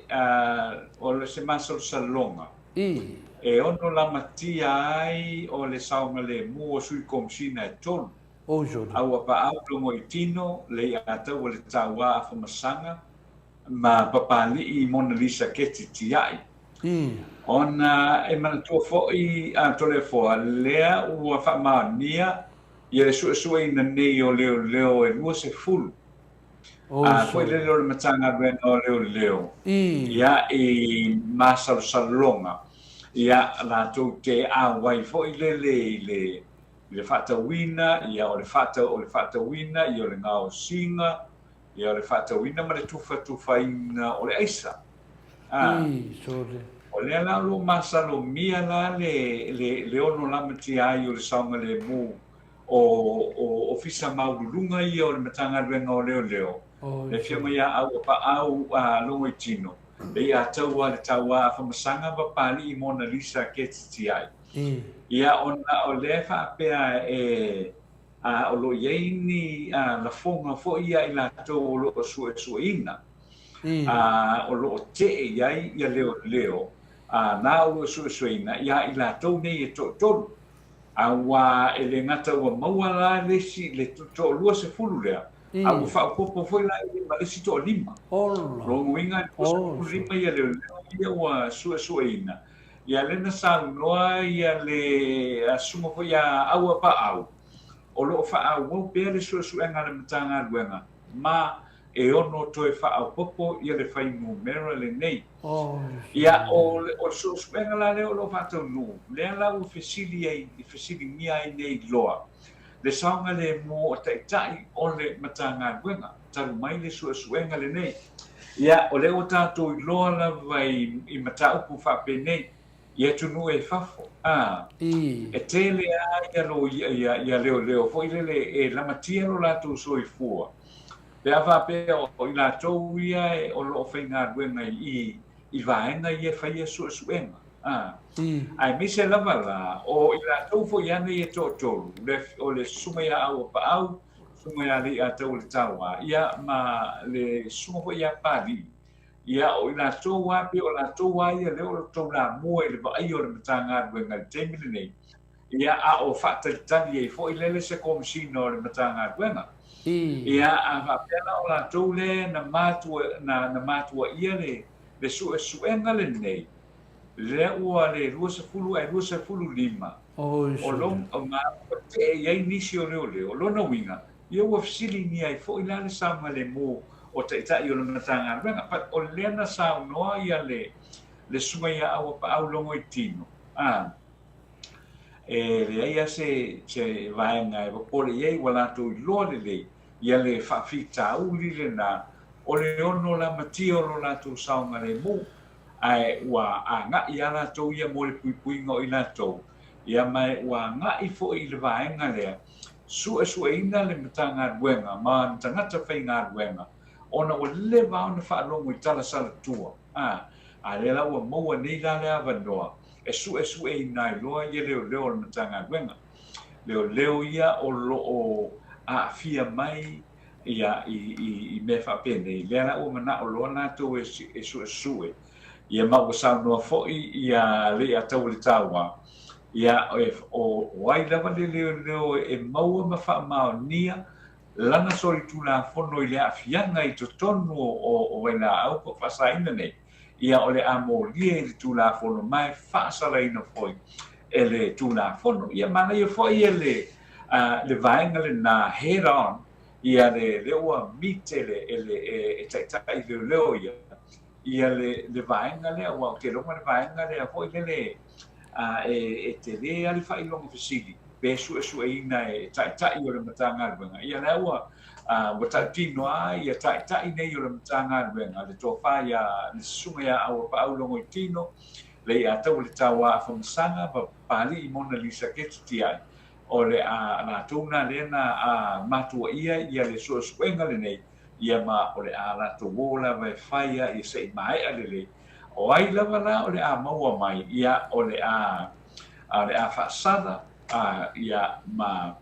a o se masalosaloga. I. E ono lamatia ai o le saogalemu o Sui Komisina e tolu. O Jona. A ua paau Logoitino, Leiataua le Tauā Afamasaga ma Papalii Monalisa Keti Tiai. Ona e manatua foi a Toleafoa, lea ua faamaonia ia le suesueina nei o leoleo e 20, a foi lele o le Matagaluega o Leoleo, ia i masalosaloga, ia latou te auai foi lele i le i le faatauina, ia o le faatau o le faatauina, ia o le gaosiga, Ia o le faatauina ma le tufatufaina o le aisa. A. O lea la o lo o masalomia la le, le, le ono lamatia ai o le saogalemu o, o Ofisa Maualuluga ia o le Matagaluega o Leoleo, le Afioga ia Auapaau a Logoitino, le ia taua le tauā Afamasaga ma Papalii Monalisa Ketitiai. Ia ona o lea e faapea e A o lo o i ai ni lafoga foi ia i latou o lo o suesueina, a o lo o tee i ai ia leoleo na o lo o suesueina ia i latou nei e toatolu. Aua e le gata ua maua la le isi, le toalua sefulu lea, a ua faaopoopo foi la i ai ma le isi toalima. O lona uiga e 25 ia leoleo ia ua suesueina. Ia lea na saunoa ia le susuga foi ia Auapaau, o lo o faaauau pea le suesuega a le Matagaluega ma e ono toe faaopoopo ia le fuainumera lenei. Ia, o le suesuega la lea o lo o faataunuu, lea la ua fesili ai, fesiligia ai nei loa le saogalemu o Taitai o le Matagaluega talu mai le suesuega lenei. Ia, o lea ua tatou iloa lava i mataupu faapenei i atunuu i fafo, a, e tele lava ia loia, ia leoleo foi lele e lamatia lo latou soifua pe a faapea o i latou ia o lo o faigaluega i i vaega ia e faia suesuega, a, aemaise lava la o i latou foi ia nei e toatolu, o le Susuga ia Auapaau, Susuga ia Leiataualetaua, ia ma le Susuga foi ia Papalii, ia o i latou lava, pei o latou lava ia lea o lo o taulamua i le vaaia o le Matagaluega i le taimi lenei, ia a o faatalitali ai foi lele se Komesina o le Matagaluega. Ia a faapea la o latou lea na matua, na, na matuaia le, le suesuega lenei, lea ua le 20 ae 25, o lo, ma ua tee i ai nisi o leoleo, o lona uiga, ia ua fesiligia ai foi la le saogalemu o Taitai o le Matagaluega. But o lea na saunoa ia le, le Susuga ia Auapaau Logoitino, a, e leai lava se, se vaega e popole i ai, ua latou iloa lelei ia le faafitauli lena o le ono lamatia o lo latou saogalemu, ae ua agai lava latou ia mo le puipuiga o i latou, ia ma ua agai foi i le vaega lea, suesueina le Matagaluega ma ana tagata faigaluega, ona ua leva lava ona faalogo i tala salatua, a, a lea la ua maua nei la le avanoa e suesueina ai loa ia leoleo o le Matagaluega. Leoleo ia o lo o aafia mai ia i, i, i mea faapenei, lea la ua manao loa latou e, e suesue. Ia ma ua saunoa foi ia Leiataualetaua, ia e, o, o ai lava le leoleo e maua ma faamaonia lana solitulafono i le aafiaga i totonu o, o, o vailaau po o faasaina nei, ia o le a molia i le Tulafono ma e faasalaina foi e le Tulafono. Ia manaia foi e le, uh, le vaega lena head on, ia le, le ua meet e le, e le, e, e taitai leoleo ia, ia le, le vaega lea, ua ou te iloa le vaega lea foi lele, uh, e, e tele lava le faailoga fesili pe suesueina e taitai o le Matagaluega. Ia lea ua, ua tautino lava ia taitai nei o le Matagaluega, le tofa ia le Susuga ia Auapaau Logoitino, Leiataualetaua Afamasaga ma Papalii Monalisa Keti Tiai, o le a latou na lea na matuaia ia le suesuega lenei, ia ma o le a latou o lava e fai a ia se i maea lelei. O ai lava la o le a maua mai, ia o le a, o le a faasala, ia ma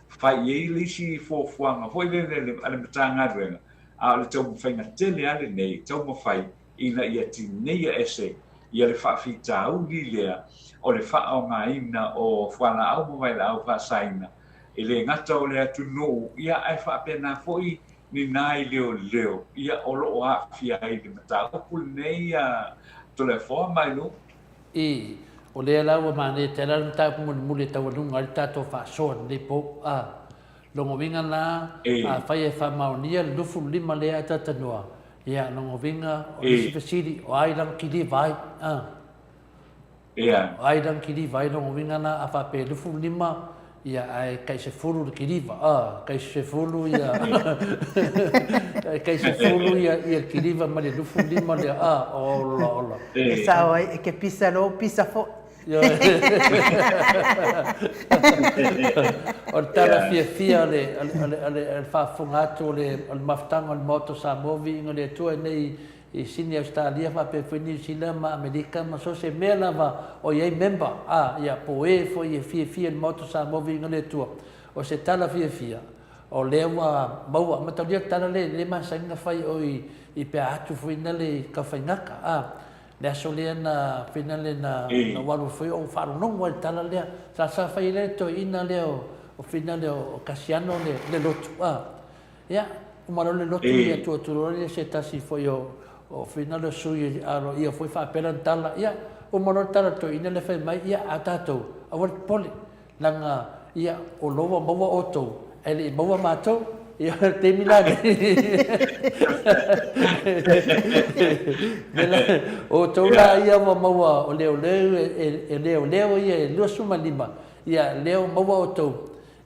fai i ai le isi fuafuaga foi lele a le Matagaluega, a o le taumafaiga tele lava lenei, taumafai ina ia tineia ese ia le faafitauli lea o le faaaogaina o fualaau ma vailaau faasaina, e le gata o le atunuu, ia ae faapena foi ni nai leoleo, ia o lo o aafia ai i le mataupu lenei a Toleafoa Mailou. I, o lea la ua manaia tele le mataupu mulimuli e taualuga ai le tatou faasoa i lenei po. A, lona uiga la, afai e faamaonia le 25 lea a talatalanoa, ia, lona uiga, o le isi fesili, o ai lana kiliva ai? A. Ia. O ai lana kiliva ai, lona uiga la, a faapea e 25, ia, ae tai 10 le kiliva, a, tai 10 ia, tai 10 ia, ia le kiliva ma le 25 lea, a, ola, ola. E sao ai, e ke pisa loa, pisa foi. O le tala fiafia o le, o le, o le, o le faafofoga atu o le, o le mafutaga o le Maota o Samoa, viiga o le Atua nei i Sini Ausetalia faapea foi Niu Sila ma Amerika ma so o se mea lava o i ai member, a, ia, po o e foi e fiafia i le Maota o Samoa Viiga le Atua. O se tala fiafia, o lea ua maua, mataulia le tala lea, le masani ona fai o i, i pe a atu foi na le i Tafaigata, a, le aso lea na, foi na le na, na ou alu foi ou faalogologo ai i le tala lea, sa, sa fai ai le toeaina lea o, o foi na le o Kasiano le, le lotu, a. Ia, uma loa le lotu ia tuu atu loa lea se tasi foi o o whina le sui aloaia foi faapea lana tala. Ia, uma loa le tala a le toeaina lea fai mai, ia, a tatou, aua le popole, leaga, ia, o lo ua maua outou, ae le i maua matou. Ia, o le taimi la lenei. Mea la, o outou la ia ua maua o leoleo e leoleo ia e 25, ia lea ua maua outou,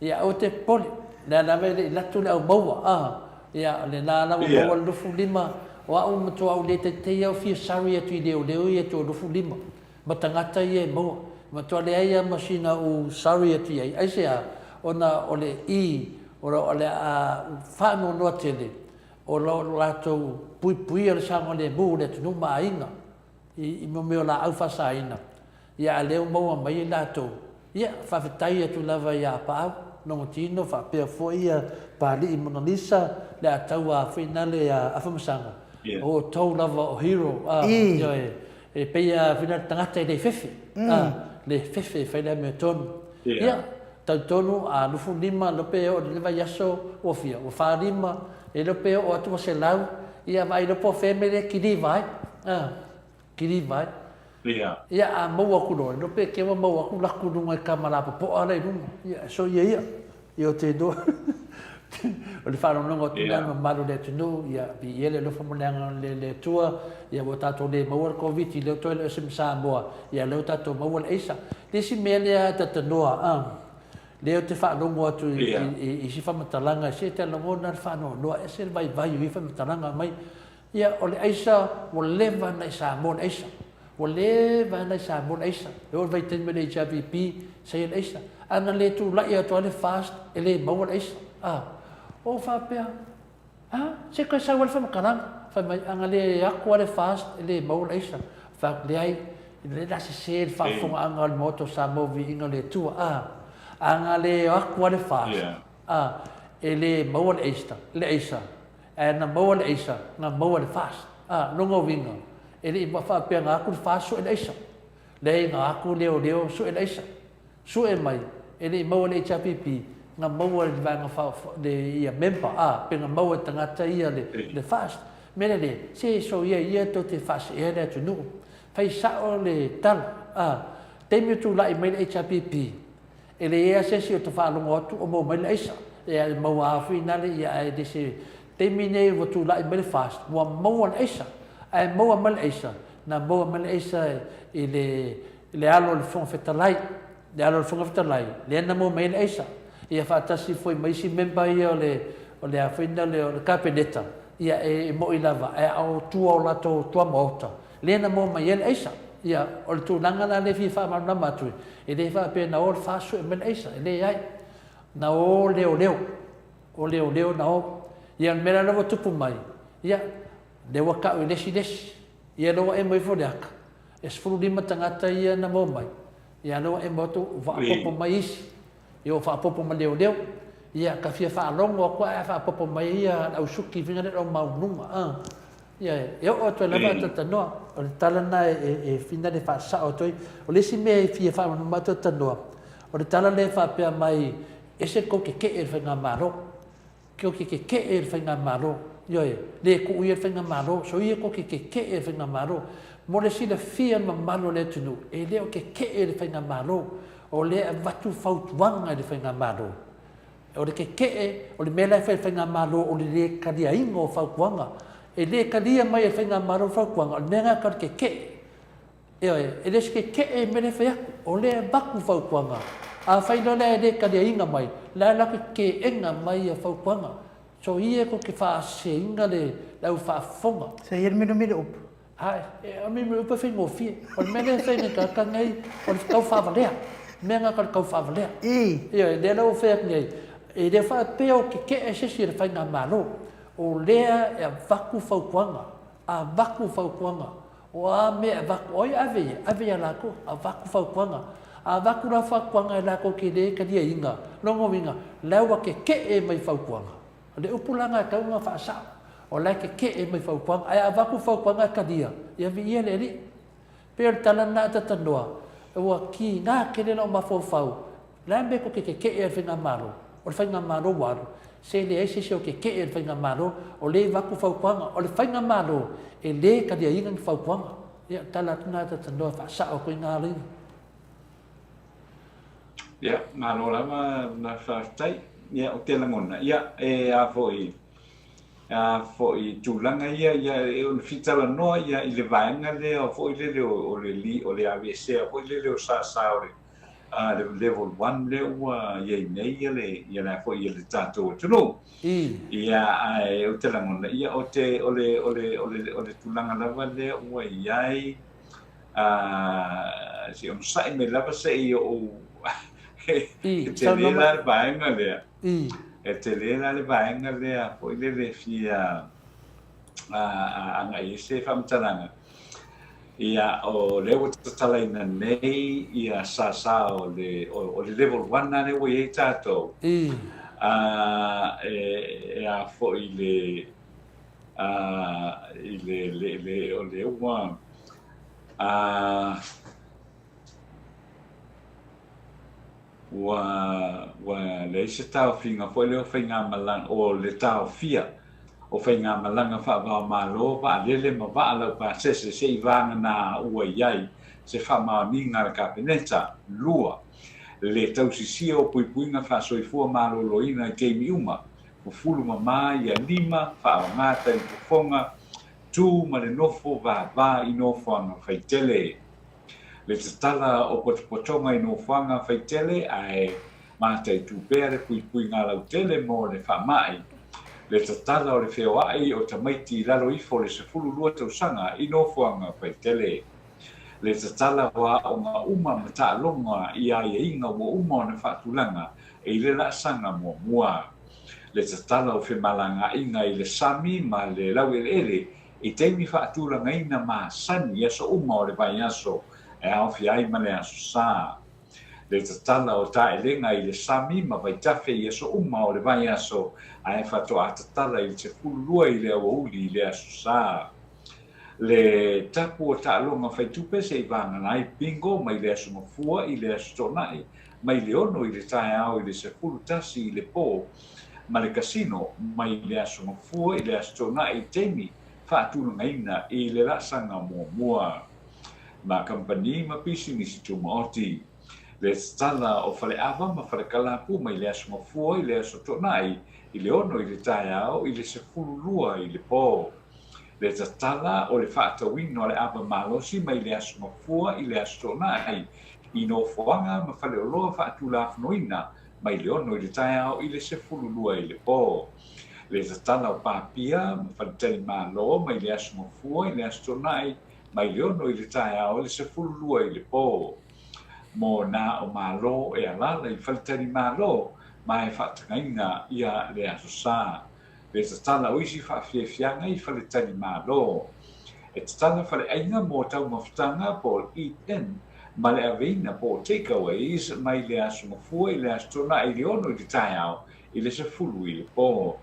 ia aua te popole, lea lava e le i latu le au maua, a, ia o lena lava ua maua le 25, o au matua ou le taitai lava ou fia sari atu i leoleo ia e tua 25. ma tagata ia e maua. E matua leai lava ma sina ou sorry atu i ai. Aisea? Ona o le i, o le a faanoanoa tele o lo latou puipuia le saogalemu o le atunuu ma aiga i mea o laau faasaina, ia a lea ua maua mai e latou, ia faafetai atu lava ia Apaau, Logotino faapea foi ia Papalii Monalisa, le Ataua foi nale ia Afamasaga, o outou lava o hero, ioe. E pei a fina le tagata e le fefe, a, le fefe e fai le amiotonu. Ia, talitonu a 25 lope e oo i le vaiaso ua fia, ua 45, e le pe oo atu ua 100, ia vaai loa po o fea le mea lea e kiliva ai, a, kiliva ai. Ia, a maua atu loa, e le pe te ua maua atu laku i luga i kama lapopoa la i luga. Ia, soia ia. Ia ou te iloa o le faalogologo atu lena i le mamalu o le atunuu, ia viia le alofa ma le agalelei o le Atua, ia ua tatou le maua le Koviti, lea ua toe ese ma Samoa, ia lea ua tatou maua le aisa. Le isi mea lea a Tatanoa, a, lea ou te faalogo atu i isi faamatalaga, se e lagona le faanoanoa, e ese le vaivai o ia faamatalaga mai. Ia, o le aisa, ua leva ona i Samoa le aisa. Ua leva ona i Samoa le aisa. E oo i le vaitaimi o le HRPP, sa i ai le aisa. A na le tulai atu lava le FAST, e le maua le aisa. A, ou faapea, A, se toe sau ai le faamatalaga. Fai mai, a na le atu lava le FAST, e le maua le aisa. Ou fai atu, leai, o lea o le a sese le faafofogaaga a le Maota o Samoa Viiga o le Atua. A, a na le atu lava le FAST, a, e le maua le aisa, le aisa. Ae na maua le aisa, na maua le FAST. A, lona uiga, e le i faapea na atu le FAST sue le aisa. Leai, na atu leoleo sue le aisa. Sue mai, e le i maua e le HRPP, na maua e le vaega fa, le, ia member, a, pe na maua e tagata ia le, le FAST. Mea la lea, se soia ia tou te faaseea le atunuu. Fai sao le tala, a, taimi o tulai mai le HRPP, E leai lava se isi o ta faalogo atu o maua mai le aisa. Ia e maua lava foi nale ia ae le se taimi nei ua tulai mai le FAST ua maua le aisa. Ae maua mai le aisa, na maua mai le aisa i le le alo o le Fofoga Fetalai, le alo o le Fofoga Fetalai lea na maua mai ai le aisa. Ia faatasi foi ma isi member ia o le o le a foi nale o le Kapeneta, ia e moi lava ae a o tua o latou tuamaota lea na maua mai ai le aisa. Ia, o le tulaga la lea e fia faamalamalama atu, e le faapea na o le FAST sue mai le aisa, e leai. Na o leoleo, o leoleo na o. Ia, o le mea la lea ua tupu mai, ia, lea ua tau e le isi le isi. Ia, lea ua emo ifo le aka, e 15 tagata ia na maua mai, ia, lea ua emo atu, ua faaopoopo mai isi. Ia ua faaopoopo ma leoleo. Ia, ka fia faalogo atu ae faaopoopo mai ia le au suki fina lea o maunuga. A. Ia, e oo atu ai lava a talanoa. O le tala lena e fina le faasao atu ai. O le isi mea e fia faamalamalama atu a talanoa, o le tala lea e faapea mai, ese tou tetee i le faigamalo. Tou te tetee i le faigamalo. Ioe, le tuu ia le faigamalo, soia tou te tetee i le faigamalo. Mo le silafia e le mamalu o le atunuu, e le o tetee le faigamalo, o lea e avatu fautuaga i le faigamalo. O le tetee, o le mea la e fai e le faigamalo o le le taliaina o fautuaga. E le talia mai e le faigamalo le fautuaga, o le mea lena e tau le tetee. Ioe, e le o se tetee le mea lea e fai atu, o lea e avatu fautuaga. Afai loa la e le taliaina mai, la e latou te teena mai ia fautuaga. So ia tou te faaseseina le au faafofoga. So ia le minomino upu. Ae, o le minomino upu e faigofie. O le mea lea e fai e nai tagata nei, o le tau faavalea. O le mea lena o le tau faavalea. Ioe, lea la ua fai atu nei, e le faapea o tetee se isi i le faigamalo. O lea e avatu fautuaga, avatu fautuaga. O a mea e avatu, o ai e ave ia? Ave ia latou, avatu fautuaga. A avatu la fautuaga e latou te le taliaina, lona uiga, la ua tetee mai fautuaga. O le upu la lena e tatau ona faasao, o la e tetee mai fautuaga. Ae a avatu fautuaga e talia, ia viia le Alii. Pei o le tala lena a Tatanoa, ua tiga tele lou mafaufau, o le a le mea tou te tetee ai i le Faigamalo? O le Faigamalo ua alu, se leai se isi o tetee i le Faigamalo, o lea e avatu fautuaga. O le Faigamalo e le taliaina ni fautuaga. Ia, o le tala atu lena a Tatanoa e faasao atu ai na alaiga. Ia, malo lava na faafetai. Ia, ou te lagona, ia, e a foi, a foi tulaga ia, ia, e ona fitalanoa ia i le vaega lea foi lele o, o le li, o le aveesea foi lele o sasa o le, a, le level 1 lea ua i ai nei ia le, ia le a foi ia le tatou atunuu. Ia, ae ou te lagona, ia, o te, o le, o le, o le, o le tulaga lava lea ua i ai, a, se i onosai mai lava se i ou, e tele la le vaega lea. E tele la le vaega lea foi lele e fia agai ai se faamatalaga. Ia, o lea ua tatalaina nei ia sasa o le, o le level 1 lea ua i ai tatou. E a foi le, i le, le, le, o lea ua, Ua, ua leai se taofiga foi lea o faigamalaga, o le taofia o faigamalaga faava-o-Malo, vaalele ma vaa laupasese se i vagana ua i ai se faamaoniga a le Kapeneta. 2. Le tausisia o puipuiga faasoifua maloloina i taimi uma, fufulu mama ia lima, faaaoga talifofoga, tu ma le nofo vava i nofoaga faitele. Le tatala o potopotoga i nofoaga faitele ae mataitu pea le puipuiga lautele mo le faamai. Le tatala o le feoai o tamaiti i lalo ifo o le 12 tausaga i nofoaga faitele. Le tatala o aoga uma ma taaloga i aiaiga ua uma ona faatulaga i le laasaga muamua. Le tatala o femalagaaiga i le sami ma le laueleele I taimi faatulagaina masani i aso uma o le vaiaso e aofia ai ma le Aso Sa. Le tatala o taelega i le sami ma vaitafe i aso uma o le vaiaso ae faatoa tatala i le 12 i le aoauli i le Aso Sa. Le tapu o taaloga faitupe se i vagana ai bingo mai le Aso Gafua i le Aso Toonai mai le 6 i le taeao i le 11 i le po ma le kasino mai le Aso Gafua i le Aso Toonai i taimi faatulagaina i le laasaga muamua ma kamupani ma pisinisi tumaoti. Le tatala o Faleava ma Falekalapu mai le Aso Gafua i le Aso Toonai i le 6 i le taeao i le 12 i le po. Le tatala o le faatauina o le ava malosi mai le Aso Gafua i le Aso Toonai i nofoaga ma faleoloa faatulafonoina mai le 6 i le taeao i le 12 i le po. Le tatala o Papia ma Faletalimalo mai le Aso Gafua i le Aso Toonai mai le 6 i le taeao i le 12 i le po. Mo nā o Malo e alaala i Faletalimalo ma e faatagaina ia le Aso Sa. Le tatala o isi faafiafiaga i faletalimalo. E tatala faleaiga mo taumafataga po o le eat-in ma le aveina po o takeaways mai le Aso Gafua i le Aso Toonai i le 6 i le taeao i le 10 i le po.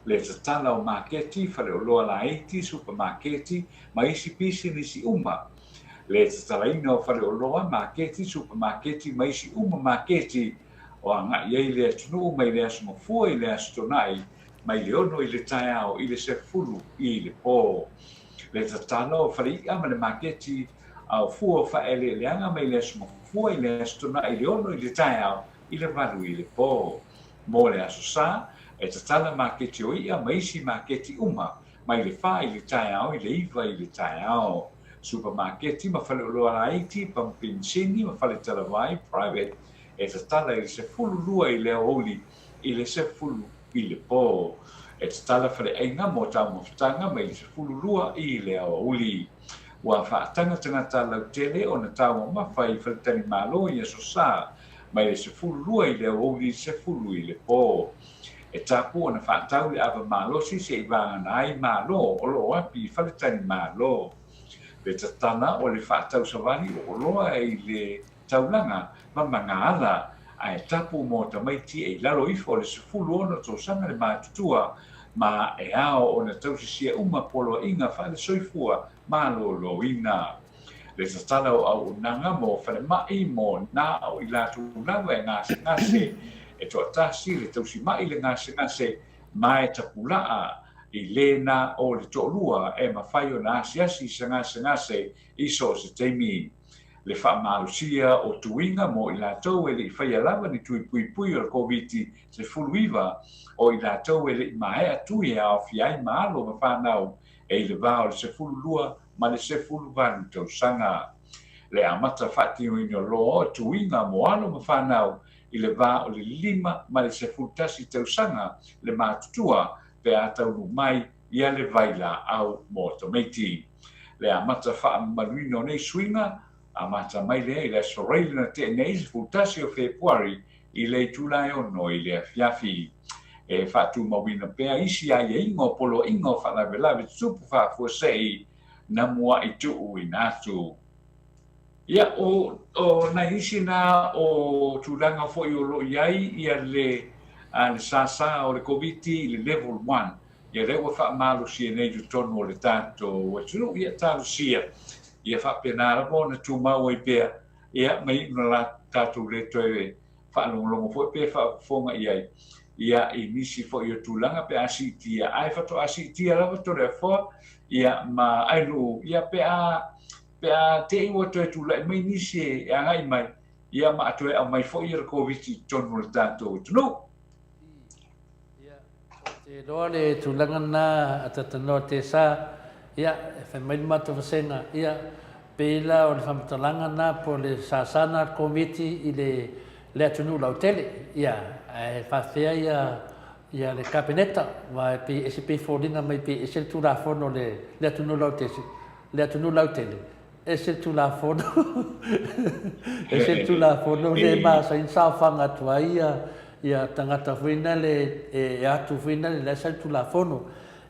Le tatala o maketi, faleoloa laiti, supamaketi ma isi pisinisi uma. Le tatalaina o faleoloa, maketi, supamaketi ma isi uma maketi o agai ai le atunuu mai le Aso Gafua i le Aso Toonai, mai le 6 i le taeao i le 10 i le po. Le tatalo o Falei'a ma le maketi a o fua o faaeleeleaga mai le Aso Gafua i le Aso Toonai i le 6 i le taeao i le 8 i le po. Mo le Aso Sa, e tatala maketi o i'a ma isi maketi uma mai le 4 i le taeao i le 9 i le taeao. Supamaketi ma faleoloa laiti, pamupenisini ma faletalavai, private, e tatala i le 12 i le aoauli i le 10 i le po. E tatala faleaiga mo taumafataga mai le 12 i le aoauli. Ua faataga tagata lautele ona taumamafa i faletalimalo i Aso Sa mai le 12 i le aoauli i le 10 i le po. E tapu ona faatau le ava malosi se i vagana ai malo o lo o api i faletalimalo. Le tatala o le faatausavali o oloa i le taulaga ma magaala, ae tapu mo tamaiti e i lalo ifo o le 16 tausaga le matutua, ma e ao ona tausisia uma poloaiga faale-soifua maloloina. Le tatala o auaunaga mo falemai mo na o i latou lava e gasegase, e toatasi le tausima'i le gasegase ma e tapula'a i lena o le toalua e mafai ona asiasi i se gasegase i so o se taimi. Le faamalosia o tuiga mo i latou e le i faia lava ni tui puipui o le Koviti-19, o i latou e le i maea tui e aofia ai ma alo ma fanau e i le va o le 12 ma le 18 tausaga. Le amata faatinoina loa o tuiga mo alo ma fanau i le va o le 5 ma le 11 tausaga le matutua pe a taunuu mai ia le vailaau mo tamaiti. Le amata faamamaluina o nei suiga, amata mai lea i le Aso Raila na tea nei, 11 o Fepuari, i le itula e 6 i le afiafi. E faatumauina pea isi aiaiga o poloaiga o faalavelave tutupu faafuasei na mua'i tuuina atu. Ia, o, o nai isi na o tulaga foi o lo o i ai ia le, a, le sāsā o le Koviti i le level one, ia lea ua faamalosia nei i totonu o le tatou atunuu, ia talosia ia faapena lava ona tumau ai pea, ia ma iu na tatou le toe faalogologo foi pe faafofoga i ai, ia i nisi foi o tulaga pe a siitia, ae faatoa siitia lava Toleafoa, ia ma Ainuu, ia pe a pe a te i ua toe tulai mai nisi e agai mai, ia ma toe aumai foi le Koviti i totonu o le tatou atunuu. Ia, ou te iloa le tulaga lena a Tatanoa Tesa, ia, e fai mai le matou vasega, ia, pei la o le faamatalaga lena po o le sasa lena a le Komiti i le, le atunuu lautele, ia, ae faafefea ia, ia le Kapeneta, aua e pei e ese pei e foliga mai pei e ese le Tulafono o le, le atunuu lautele, le atunuu lautele, ese le Tulafono, ese le Tulafono lea e masani ona saofaga atu ai ia, ia tagata foi na le e atu foi na le la e sau le Tulafono.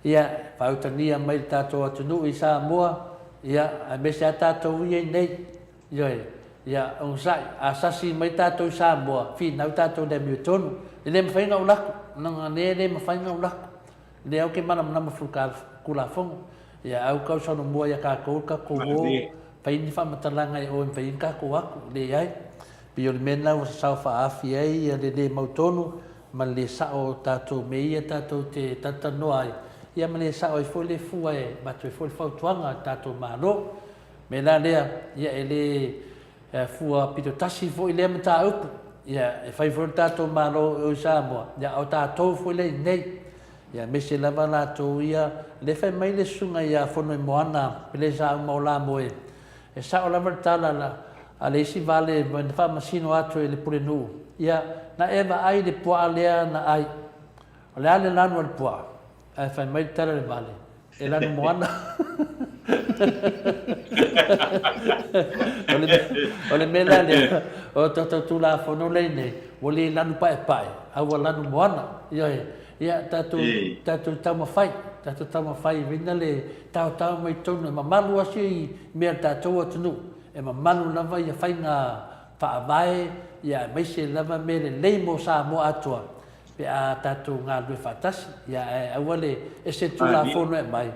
Ia, faautagia mai le tatou atunuu i Samoa, ia, aemaise lava tatou ia i inei. Ioe, ia, onosai, a sasi mai tatou i Samoa, finau tatou i le amiotonu. E le mafai ona ou lako, leaga lea e le mafai ona ou lako. Lea ou te malamalama full Tulafono. Ia au tau solomua ia tatou le tatou o fai ni faamatalaga e o e mafai ai ona tatou atu. Leai. Pei o le mea lena ua sasao faaafi ai ia le le mautonu ma le le sao o tatou mea ia tatou te talatalanoa ai, ia ma le sao ai foi le fua e avatu ai foi le fautuaga a le tatou Malo. O le mea la lea, ia e le E fua pito tasi foi lea mataupu, ia, e fai foi le tatou Malo i o i Samoa, ia, a o tatou foi lea i inei, ia, aemaise lava latou ia, lea e fai mai le susuga ia Fonoimoana Pelesauma o Lamoe, e sao lava le tala a le isi vale na faamasino atu e le Pulenuu, ia, na e vaai i le puaa lea na ai, o le a le lanu a le puaa? Ae fai mai le tala i le vale, E lanu moana. O le mea la lea, o tatou Tulafono lea nei, ua le lanu paepae, a ua lanu moana. Ioe. Ia, tatou, tatou taumafai, tatou taumafai vina le taotao mai totonu e mamalu lava si mea o le tatou atunuu, e mamalu lava ia faiga faavae, ia aemaise lava mea lelei mo Samoa atoa. Pe a tatou galulue faatasi, ia ae aua le ese le Tulafono e aumai,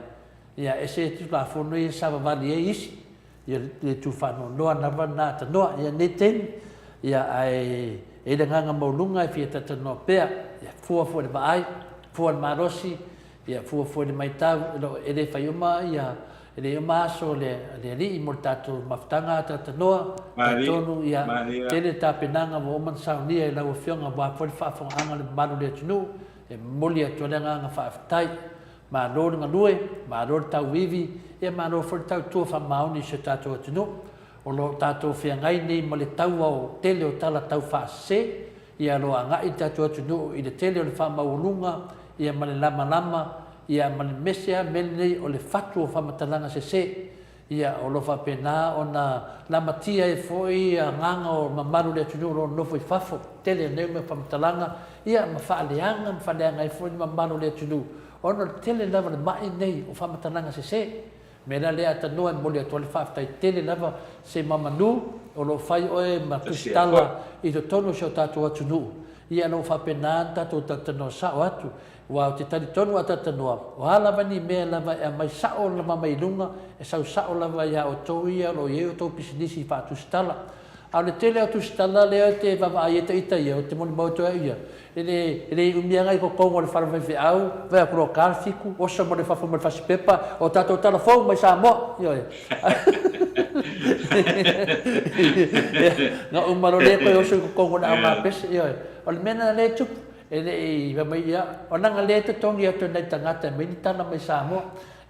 ia ese le Tulafono ia e savavali ai isi, ia le tu faanoanoa lava lena atanoa. Ia lenei taimi, ia ae e i ai le agaga maualuga e fia talatalanoa pea, ia fua foi i le vaai, fua i le malosi, Ia fua foi le maitau, e le, e le fai uma ia, e le uma aso o le, le Alii mo le tatou mafutaga a Talanoa, talitonu ia, tele le tapenaga ua uma ona saunia e lau Afioga aua foi le faafofogaaga a le mamalu o le atunuu, e momoli atu ai le agaga faafetai. Malo le galue, malo le tauivi, ia malo foi le tautua faamaoni i si o tatou atunuu. O lo o tatou feagai nei ma le taua o tele o tala taufaasese, ia lo agai le tatou atunuu i le tele o le faamaualuga, ia ma le lamalama, ia ma le mese a mea lenei o le fatu o faamatalaga sese, ia o lo faapena ona lamatia ai foi agaga o mamalu o le atunuu o lo o nonofo i fafo, tele o nei mea faamatalaga, ia ma faaleaga ma faaleaga ai foi le mamalu o le atunuu, ona o le tele lava o le mai nei o faamatalaga sese. Mea la lea Atanoa e momoli atu ai le faafetai tele lava se mamanu o lo o fai oe ma tusitala i totonu o si o tatou atunuu. Ia o lo o faapena ona tatou talatalanoa sao atu aua ou te talitonu a talatalanoa o a lava ni mea lava e aumai sao lava mai luga e sau sao lava ia outou ia o lo o i ai outou pisinisi faatusitala. A o le tele o tusitala lea ou te vaavaai ai ita ia ou te molimau atu ai au ia E le, e le umi lava i totonu o le fale faifeau, vaai atu loa ta le fitu, oso mai fafo ma le fasipepa, o tatou tala fou mai Samoa. Ioe. Na uma loa lea toe oso i totonu o le aogapese, ioe. O le mea lena lea e tupu, e le i fai mai, ia, o leaga lea e totogi atu e nai tagata e aumai ni tala mai Samoa.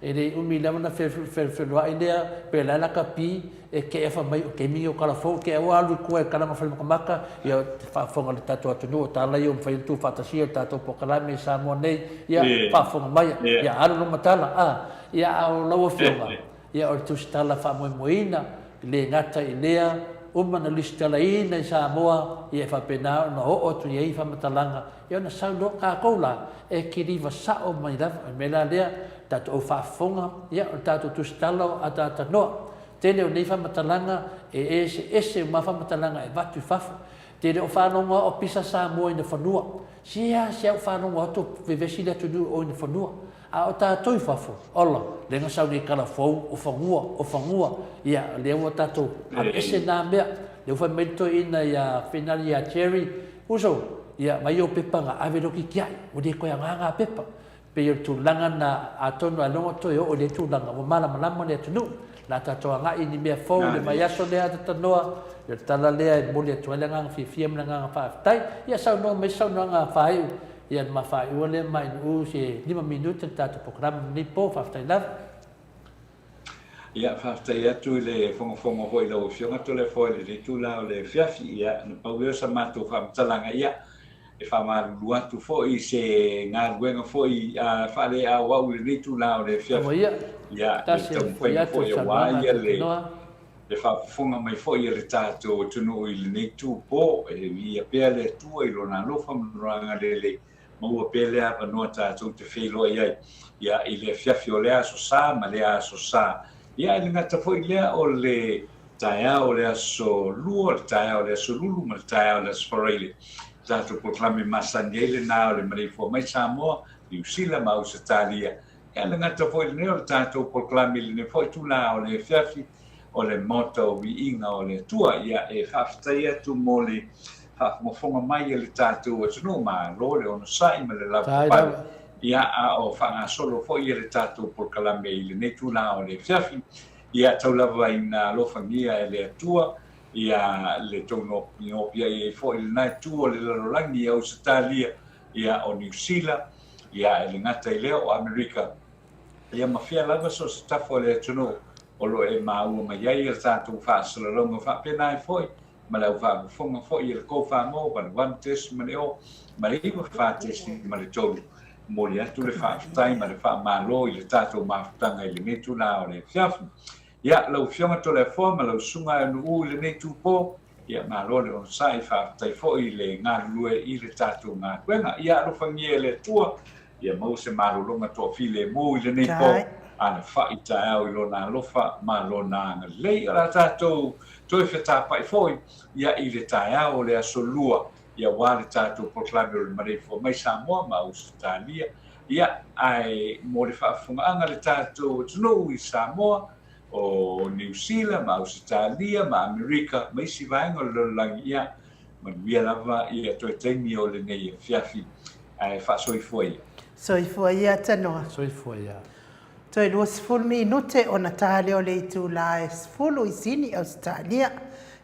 E le i umi lava ona feluai lea, pe la e laka pi, e tea fai mai o taimi nei o tala fou, tea ua alu i tua e tala ma fale makamaka, ia te faafofoga le tatou atunuu o tala ia ua mafai ona tuufaatasia i le tatou polokalame i Samoa nei, ia faafofoga mai, ia alu loma tala, a, ia a o lau afioga, ia o le tusitala faamoemoeina, e le gata i lea, uma na lusitalaina i Samoa, ia e faapena ona oo atu i ai faamatalaga, ia ona sau loa tatou la, e kiliva sao mai lava, o le mea la lea, tatou au faafofoga, ia o le tatou tusitala o ataatanoa. Tele o nei faamatalaga e eseese uma faamatalaga e avatu i fafo. Tele o faalogo a o pisa Samoa i na fanua. Seasea o faalogo atu o vevesi le atunuu o i na fanua. A o tatou i fafo, ola, lea na sau nei tala fou, o fanua, o fanua. Ia, lea ua tatou aveese na mea. Lea ua fai mai le toeaina ia Finali ia Jerry, Uso, ia, mai ou pepa na ave loa kitiai, ua le toe aoga na pepa. Pei o le tulaga lena, atonu ailoga toe oo i lea tulaga, ua malamalama le atunuu. O le a tatou agai i ni mea fou i le vaiaso lea a Tatanoa, ia o le tala lea e momoli atu ai le agaga fiafia ma le agaga faafetai. Ia saunoa mai se saunoaga faaiu, ia ona ma faaiua lea ma Inu'u se lima minute le tatou polokalame i lenei po. Faafetai lava. Ia, faafetai atu i le fogafoga foi i lau Afioga Toleafoa i lenei itula o le afiafi. Ia, na pau lea o sa matou faamatalaga, ia, e faamalulu atu foi i se galuega foi faale-auau i lenei itula o le afiafi. Ia, Ia, le tasi e foi taumafaiga atu foi le aua saunoaga a ia le Totanoa. le faafofoga mai foi a le tatou atunuu i lenei itupo. E viia pea le Atua i Lona alofa ma Lona agalelei Maua pea lea avanoa tatou te feiloai ai ia i le afiafi o lea Aso Sa ma lea Aso Sa. Ia e le gata foi lea o le taeao o le Aso Lua, o le taeao o le Aso Lulu ma le taeao o le Aso Faraile. Tatou polokalame masani ai lena o le maleifua mai Samoa, Niu Sila ma Ausetalia. Ia e le gata foi lenei o le tatou polokalame i lenei foi itula o le afiafi o le Maota o Viiga o le Atua. Ia e faafetai atu mo le faafogafoga mai a le tatou atunuu, malo le onosai ma le lavapapale, ia a o faagasolo foi le tatou polokalame i lenei itula o le afiafi. Ia tau lava ina alofagia e le Atua ia le tou nopiai ai foi i lena itu o le lalolagi i Ausetalia, ia o Niu Sila, ia e le gata i lea o Amerika, ia ma fea lava so o se tafa o le atunuu o lo o e maua mai ai a tatou faasalalauga faapena ai foi ma le au faafofoga foi e le Kofamo 81.0 ma le 94.3. Momoli atu le faafetai ma le faamalo i le tatou mafutaga i lenei itula o le afiafi. Ia, lau Afioga Toleafoa ma lau Susuga Aenu'u i lenei itupo, ia malo le onosai, faafetai foi i le galulue i le tatou galuega. Ia alofagia e le Atua Ia maua se malologa toafilemu i lenei po, a na fa'i taeao i Lona alofa ma Lona agalelei. O le a tatou toe fetapa'i foi ia i le taeao o le Aso Lua, ia aua le tatou polokalame o le Maleifua Mai Samoa ma Ausetalia. Ia, ae mo le faafofogaaga a le tatou atunuu i Samoa, o Niu Sila ma Ausetalia ma Amerika ma isi vaega o le lalolagi, ia, manuia lava ia toe taimi o lenei afiafi. Ae faasoifua ia. Soifua ia Tanoa. Soifua ia. Toe 20 minute ona ta lea o le itula e 10 i Sini, Ausetalia.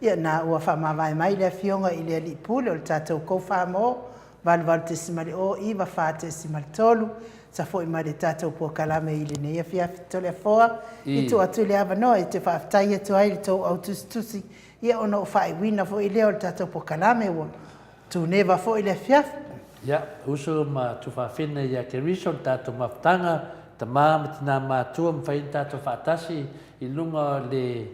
Ia na ua faamavae mai le Afioga i le Alii Pule o le tatou Koufa-mo 88.0 94.3 sa foi mai le tatou polokalame i lenei afiafi Toleafoa i tuu atu le avanoa e te faafetai atu ai i le tou au tusitusi ia ona o faaiuina foi lea o le tatou polokalame ua Tuneva foi le afiafi. Ia, uso ma tufafine ia Keriso le tatou mafutaga, tama ma tina matua mafai ona tatou faatasi i luga o le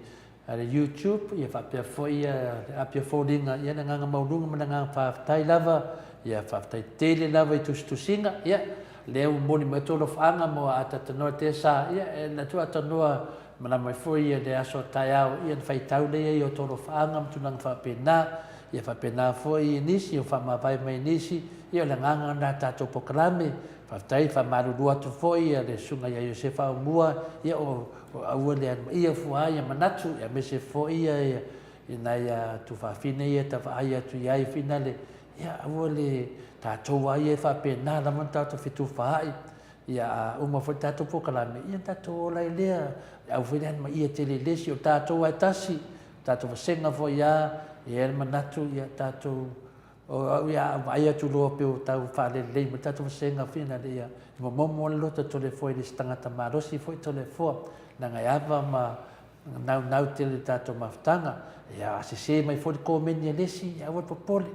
le YouTube ia faapea foi ia le Apia Foliga, ia le agaga maualuga ma le agaga faafetai lava, ia faafetai tele lava i tusitusiga, ia lea ua momoli mai tou alofaaga mo a tatanoa te sa, ia e na atu atanoa malama mai foi ia le aso taeao, ia na faitau lea i o tou alofaaga ma tulaga faapena. Ia faapena foi i nisi o faamavae mai nisi, ia o le agaga lena tatou polokalame, faafetai faamalulu atu foi ia le Susuga ia Iosefa Aumua, ia o aua le alumaia fua ia manatu, ia aemaise foi ia i nai tuafafine ia ta vaai atu i ai finale, ia aua le tatou a ia e faapena lava ona tatou fetufaai, ia a uma foi le tatou polokalame, ia tatou ola ai lea, aua foi le alumaia tele i le isi, o tatou a e tasi. Tatou vasega foi a, e i ai le manatu ia tatou, o au ia a ou vaai atu loa pei ua tau faalelelei mai le tatou vasega finale ia, e momomo lava le loto Toleafoa e le o se tagata malosi foi Toleafoa, leaga e ava ma naunau tele i le tatou mafutaga. Ia a sese mai foi le komeni a le isi, ia aua le popole,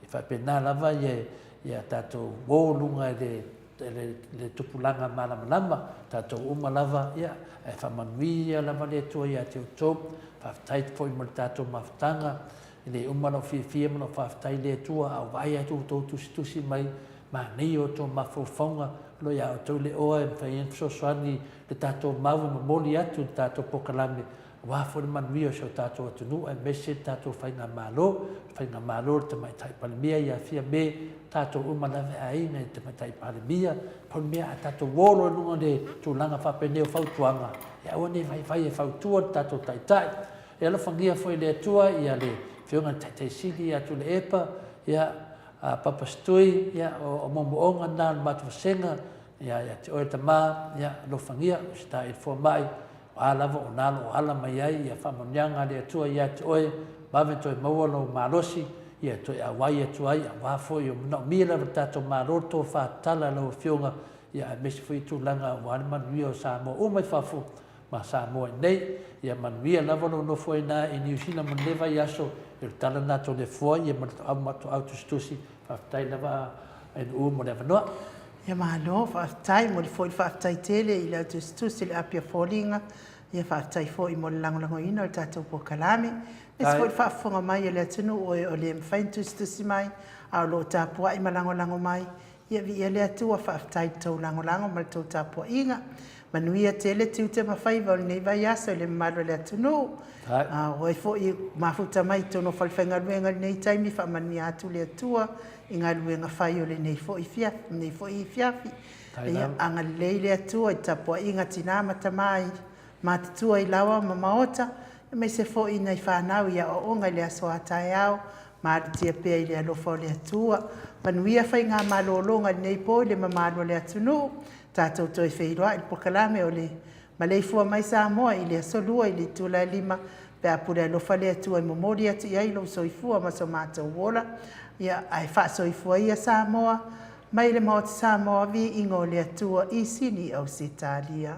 e faapena lava ia tatou o luga i le le tupulaga malamalama, tatou uma lava, ia, ae faamanuia lava le Atua ia te outou. Faafetai foi mo le tatou mafutaga, e le uma lou fiafia ma lou faafetai i le Atua, a ou vaai atu ua outou tusitusi mai, manaia outou mafaufauga, o lo o ia outou le oa e mafai ai ona fesoasoani le tatou mau e momoli atu i le tatou polokalame Aua foi le manuia o si o tatou atunuu aemaise le tatou Faigamalo, le Faigamalo a le Tamaitai Palemia ia Fiame, tatou uma lava e aiga i le Tamaitai Palemia. Pau le mea a tatou o loa i luga o le tulaga faapenei o fautuaga, ia aua ne i vaivai e fautua le tatou Taitai. E alofagia foi e le Atua ia le Afioga i le Taitai Sili ia Tuilaepa, ia a Papa Setui, ia o moomooga na o le matou vasega, ia ia te oe tama, ia alofagia, usitai i le foamai, O a lava o na lo o ala mai ai ia faamanuiaga a le Atua ia te oe, vave toe maua lou malosi, ia toe auai atu ai, aua foi o manaomia lava e le tatou Malo le tofa tatala a lau Afioga, ia aemaise foi tulaga aua le manuia o Samoa uma i fafo ma Samoa i nei. Ia manuia lava lou nofo ai na i Niu Sila mo lenei vaiaso, ia o le tala lena Toleafoa ia ma le toau ma toau tusitusi, faafetai lava Ainuu mo le avanoa. Ia malo, faafetai, momoli foi le faafetai tele i le au tusitusi i le api a foliga, ia faafetai foi mo le lagolagoina o le tatou polokalame, aemaise foi le faafofoga mai a le atunuu o e o le mafai ona tusitusi mai a o lo o tapuai ma lagolago mai, ia viia le Atua, faafetai i le tou lagolago ma le tou tapuaiga. Manuia tele tiute ma faiva o lenei vaiaso i le mamalu o le atunuu. A o oe foi e mafuta mai i totonu o falefaigaluega i lenei taimi, faamanuia atu le Atua i galuega fai o lenei foi afiafi. Ia agalelei le Atua i le tapuaiga a tina ma tama i matutua i laoa ma maota, aemaise foi nai fanau i aoaoga i le aso a taeao, malutia pea i le alofa o le Atua. Manuia faiga malologa i lenei po i le mamalu o le atunuu. Tatou toe feiloai i le polokalame o le Maleifua mai Samoa i le Aso Lua i le itula e 5 pe a pule alofa le Atua e momoli atu i ai lou soifua ma so matou ola. Ia, ae faasoifua ia Samoa mai le Maota Samoa, viiga o le Atua i Sini Ausetalia.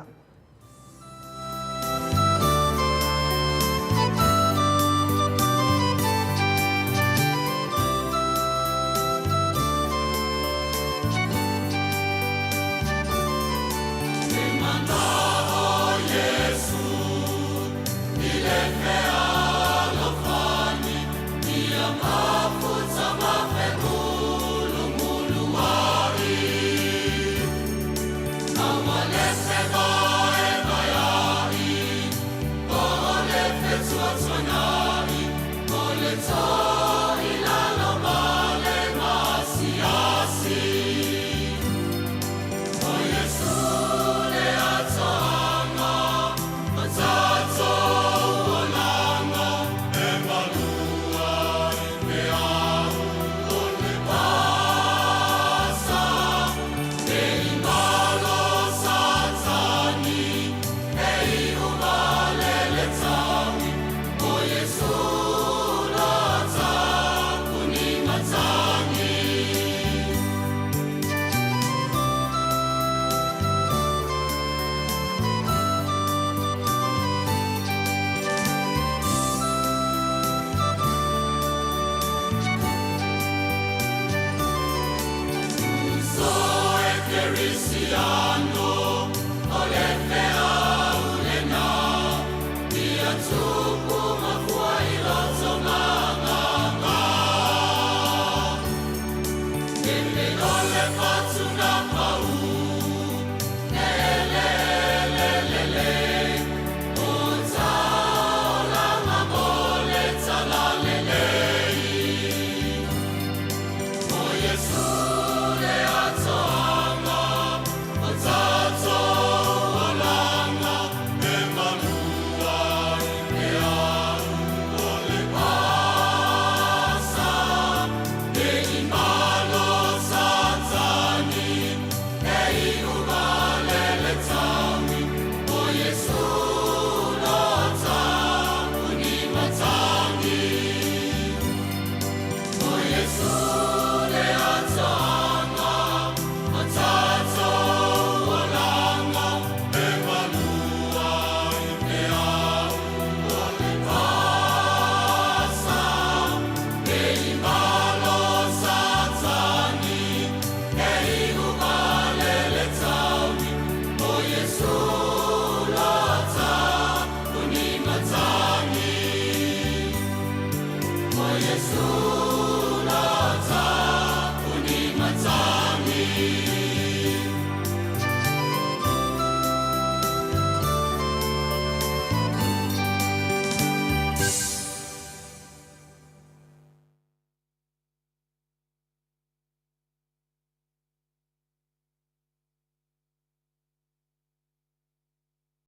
Alii.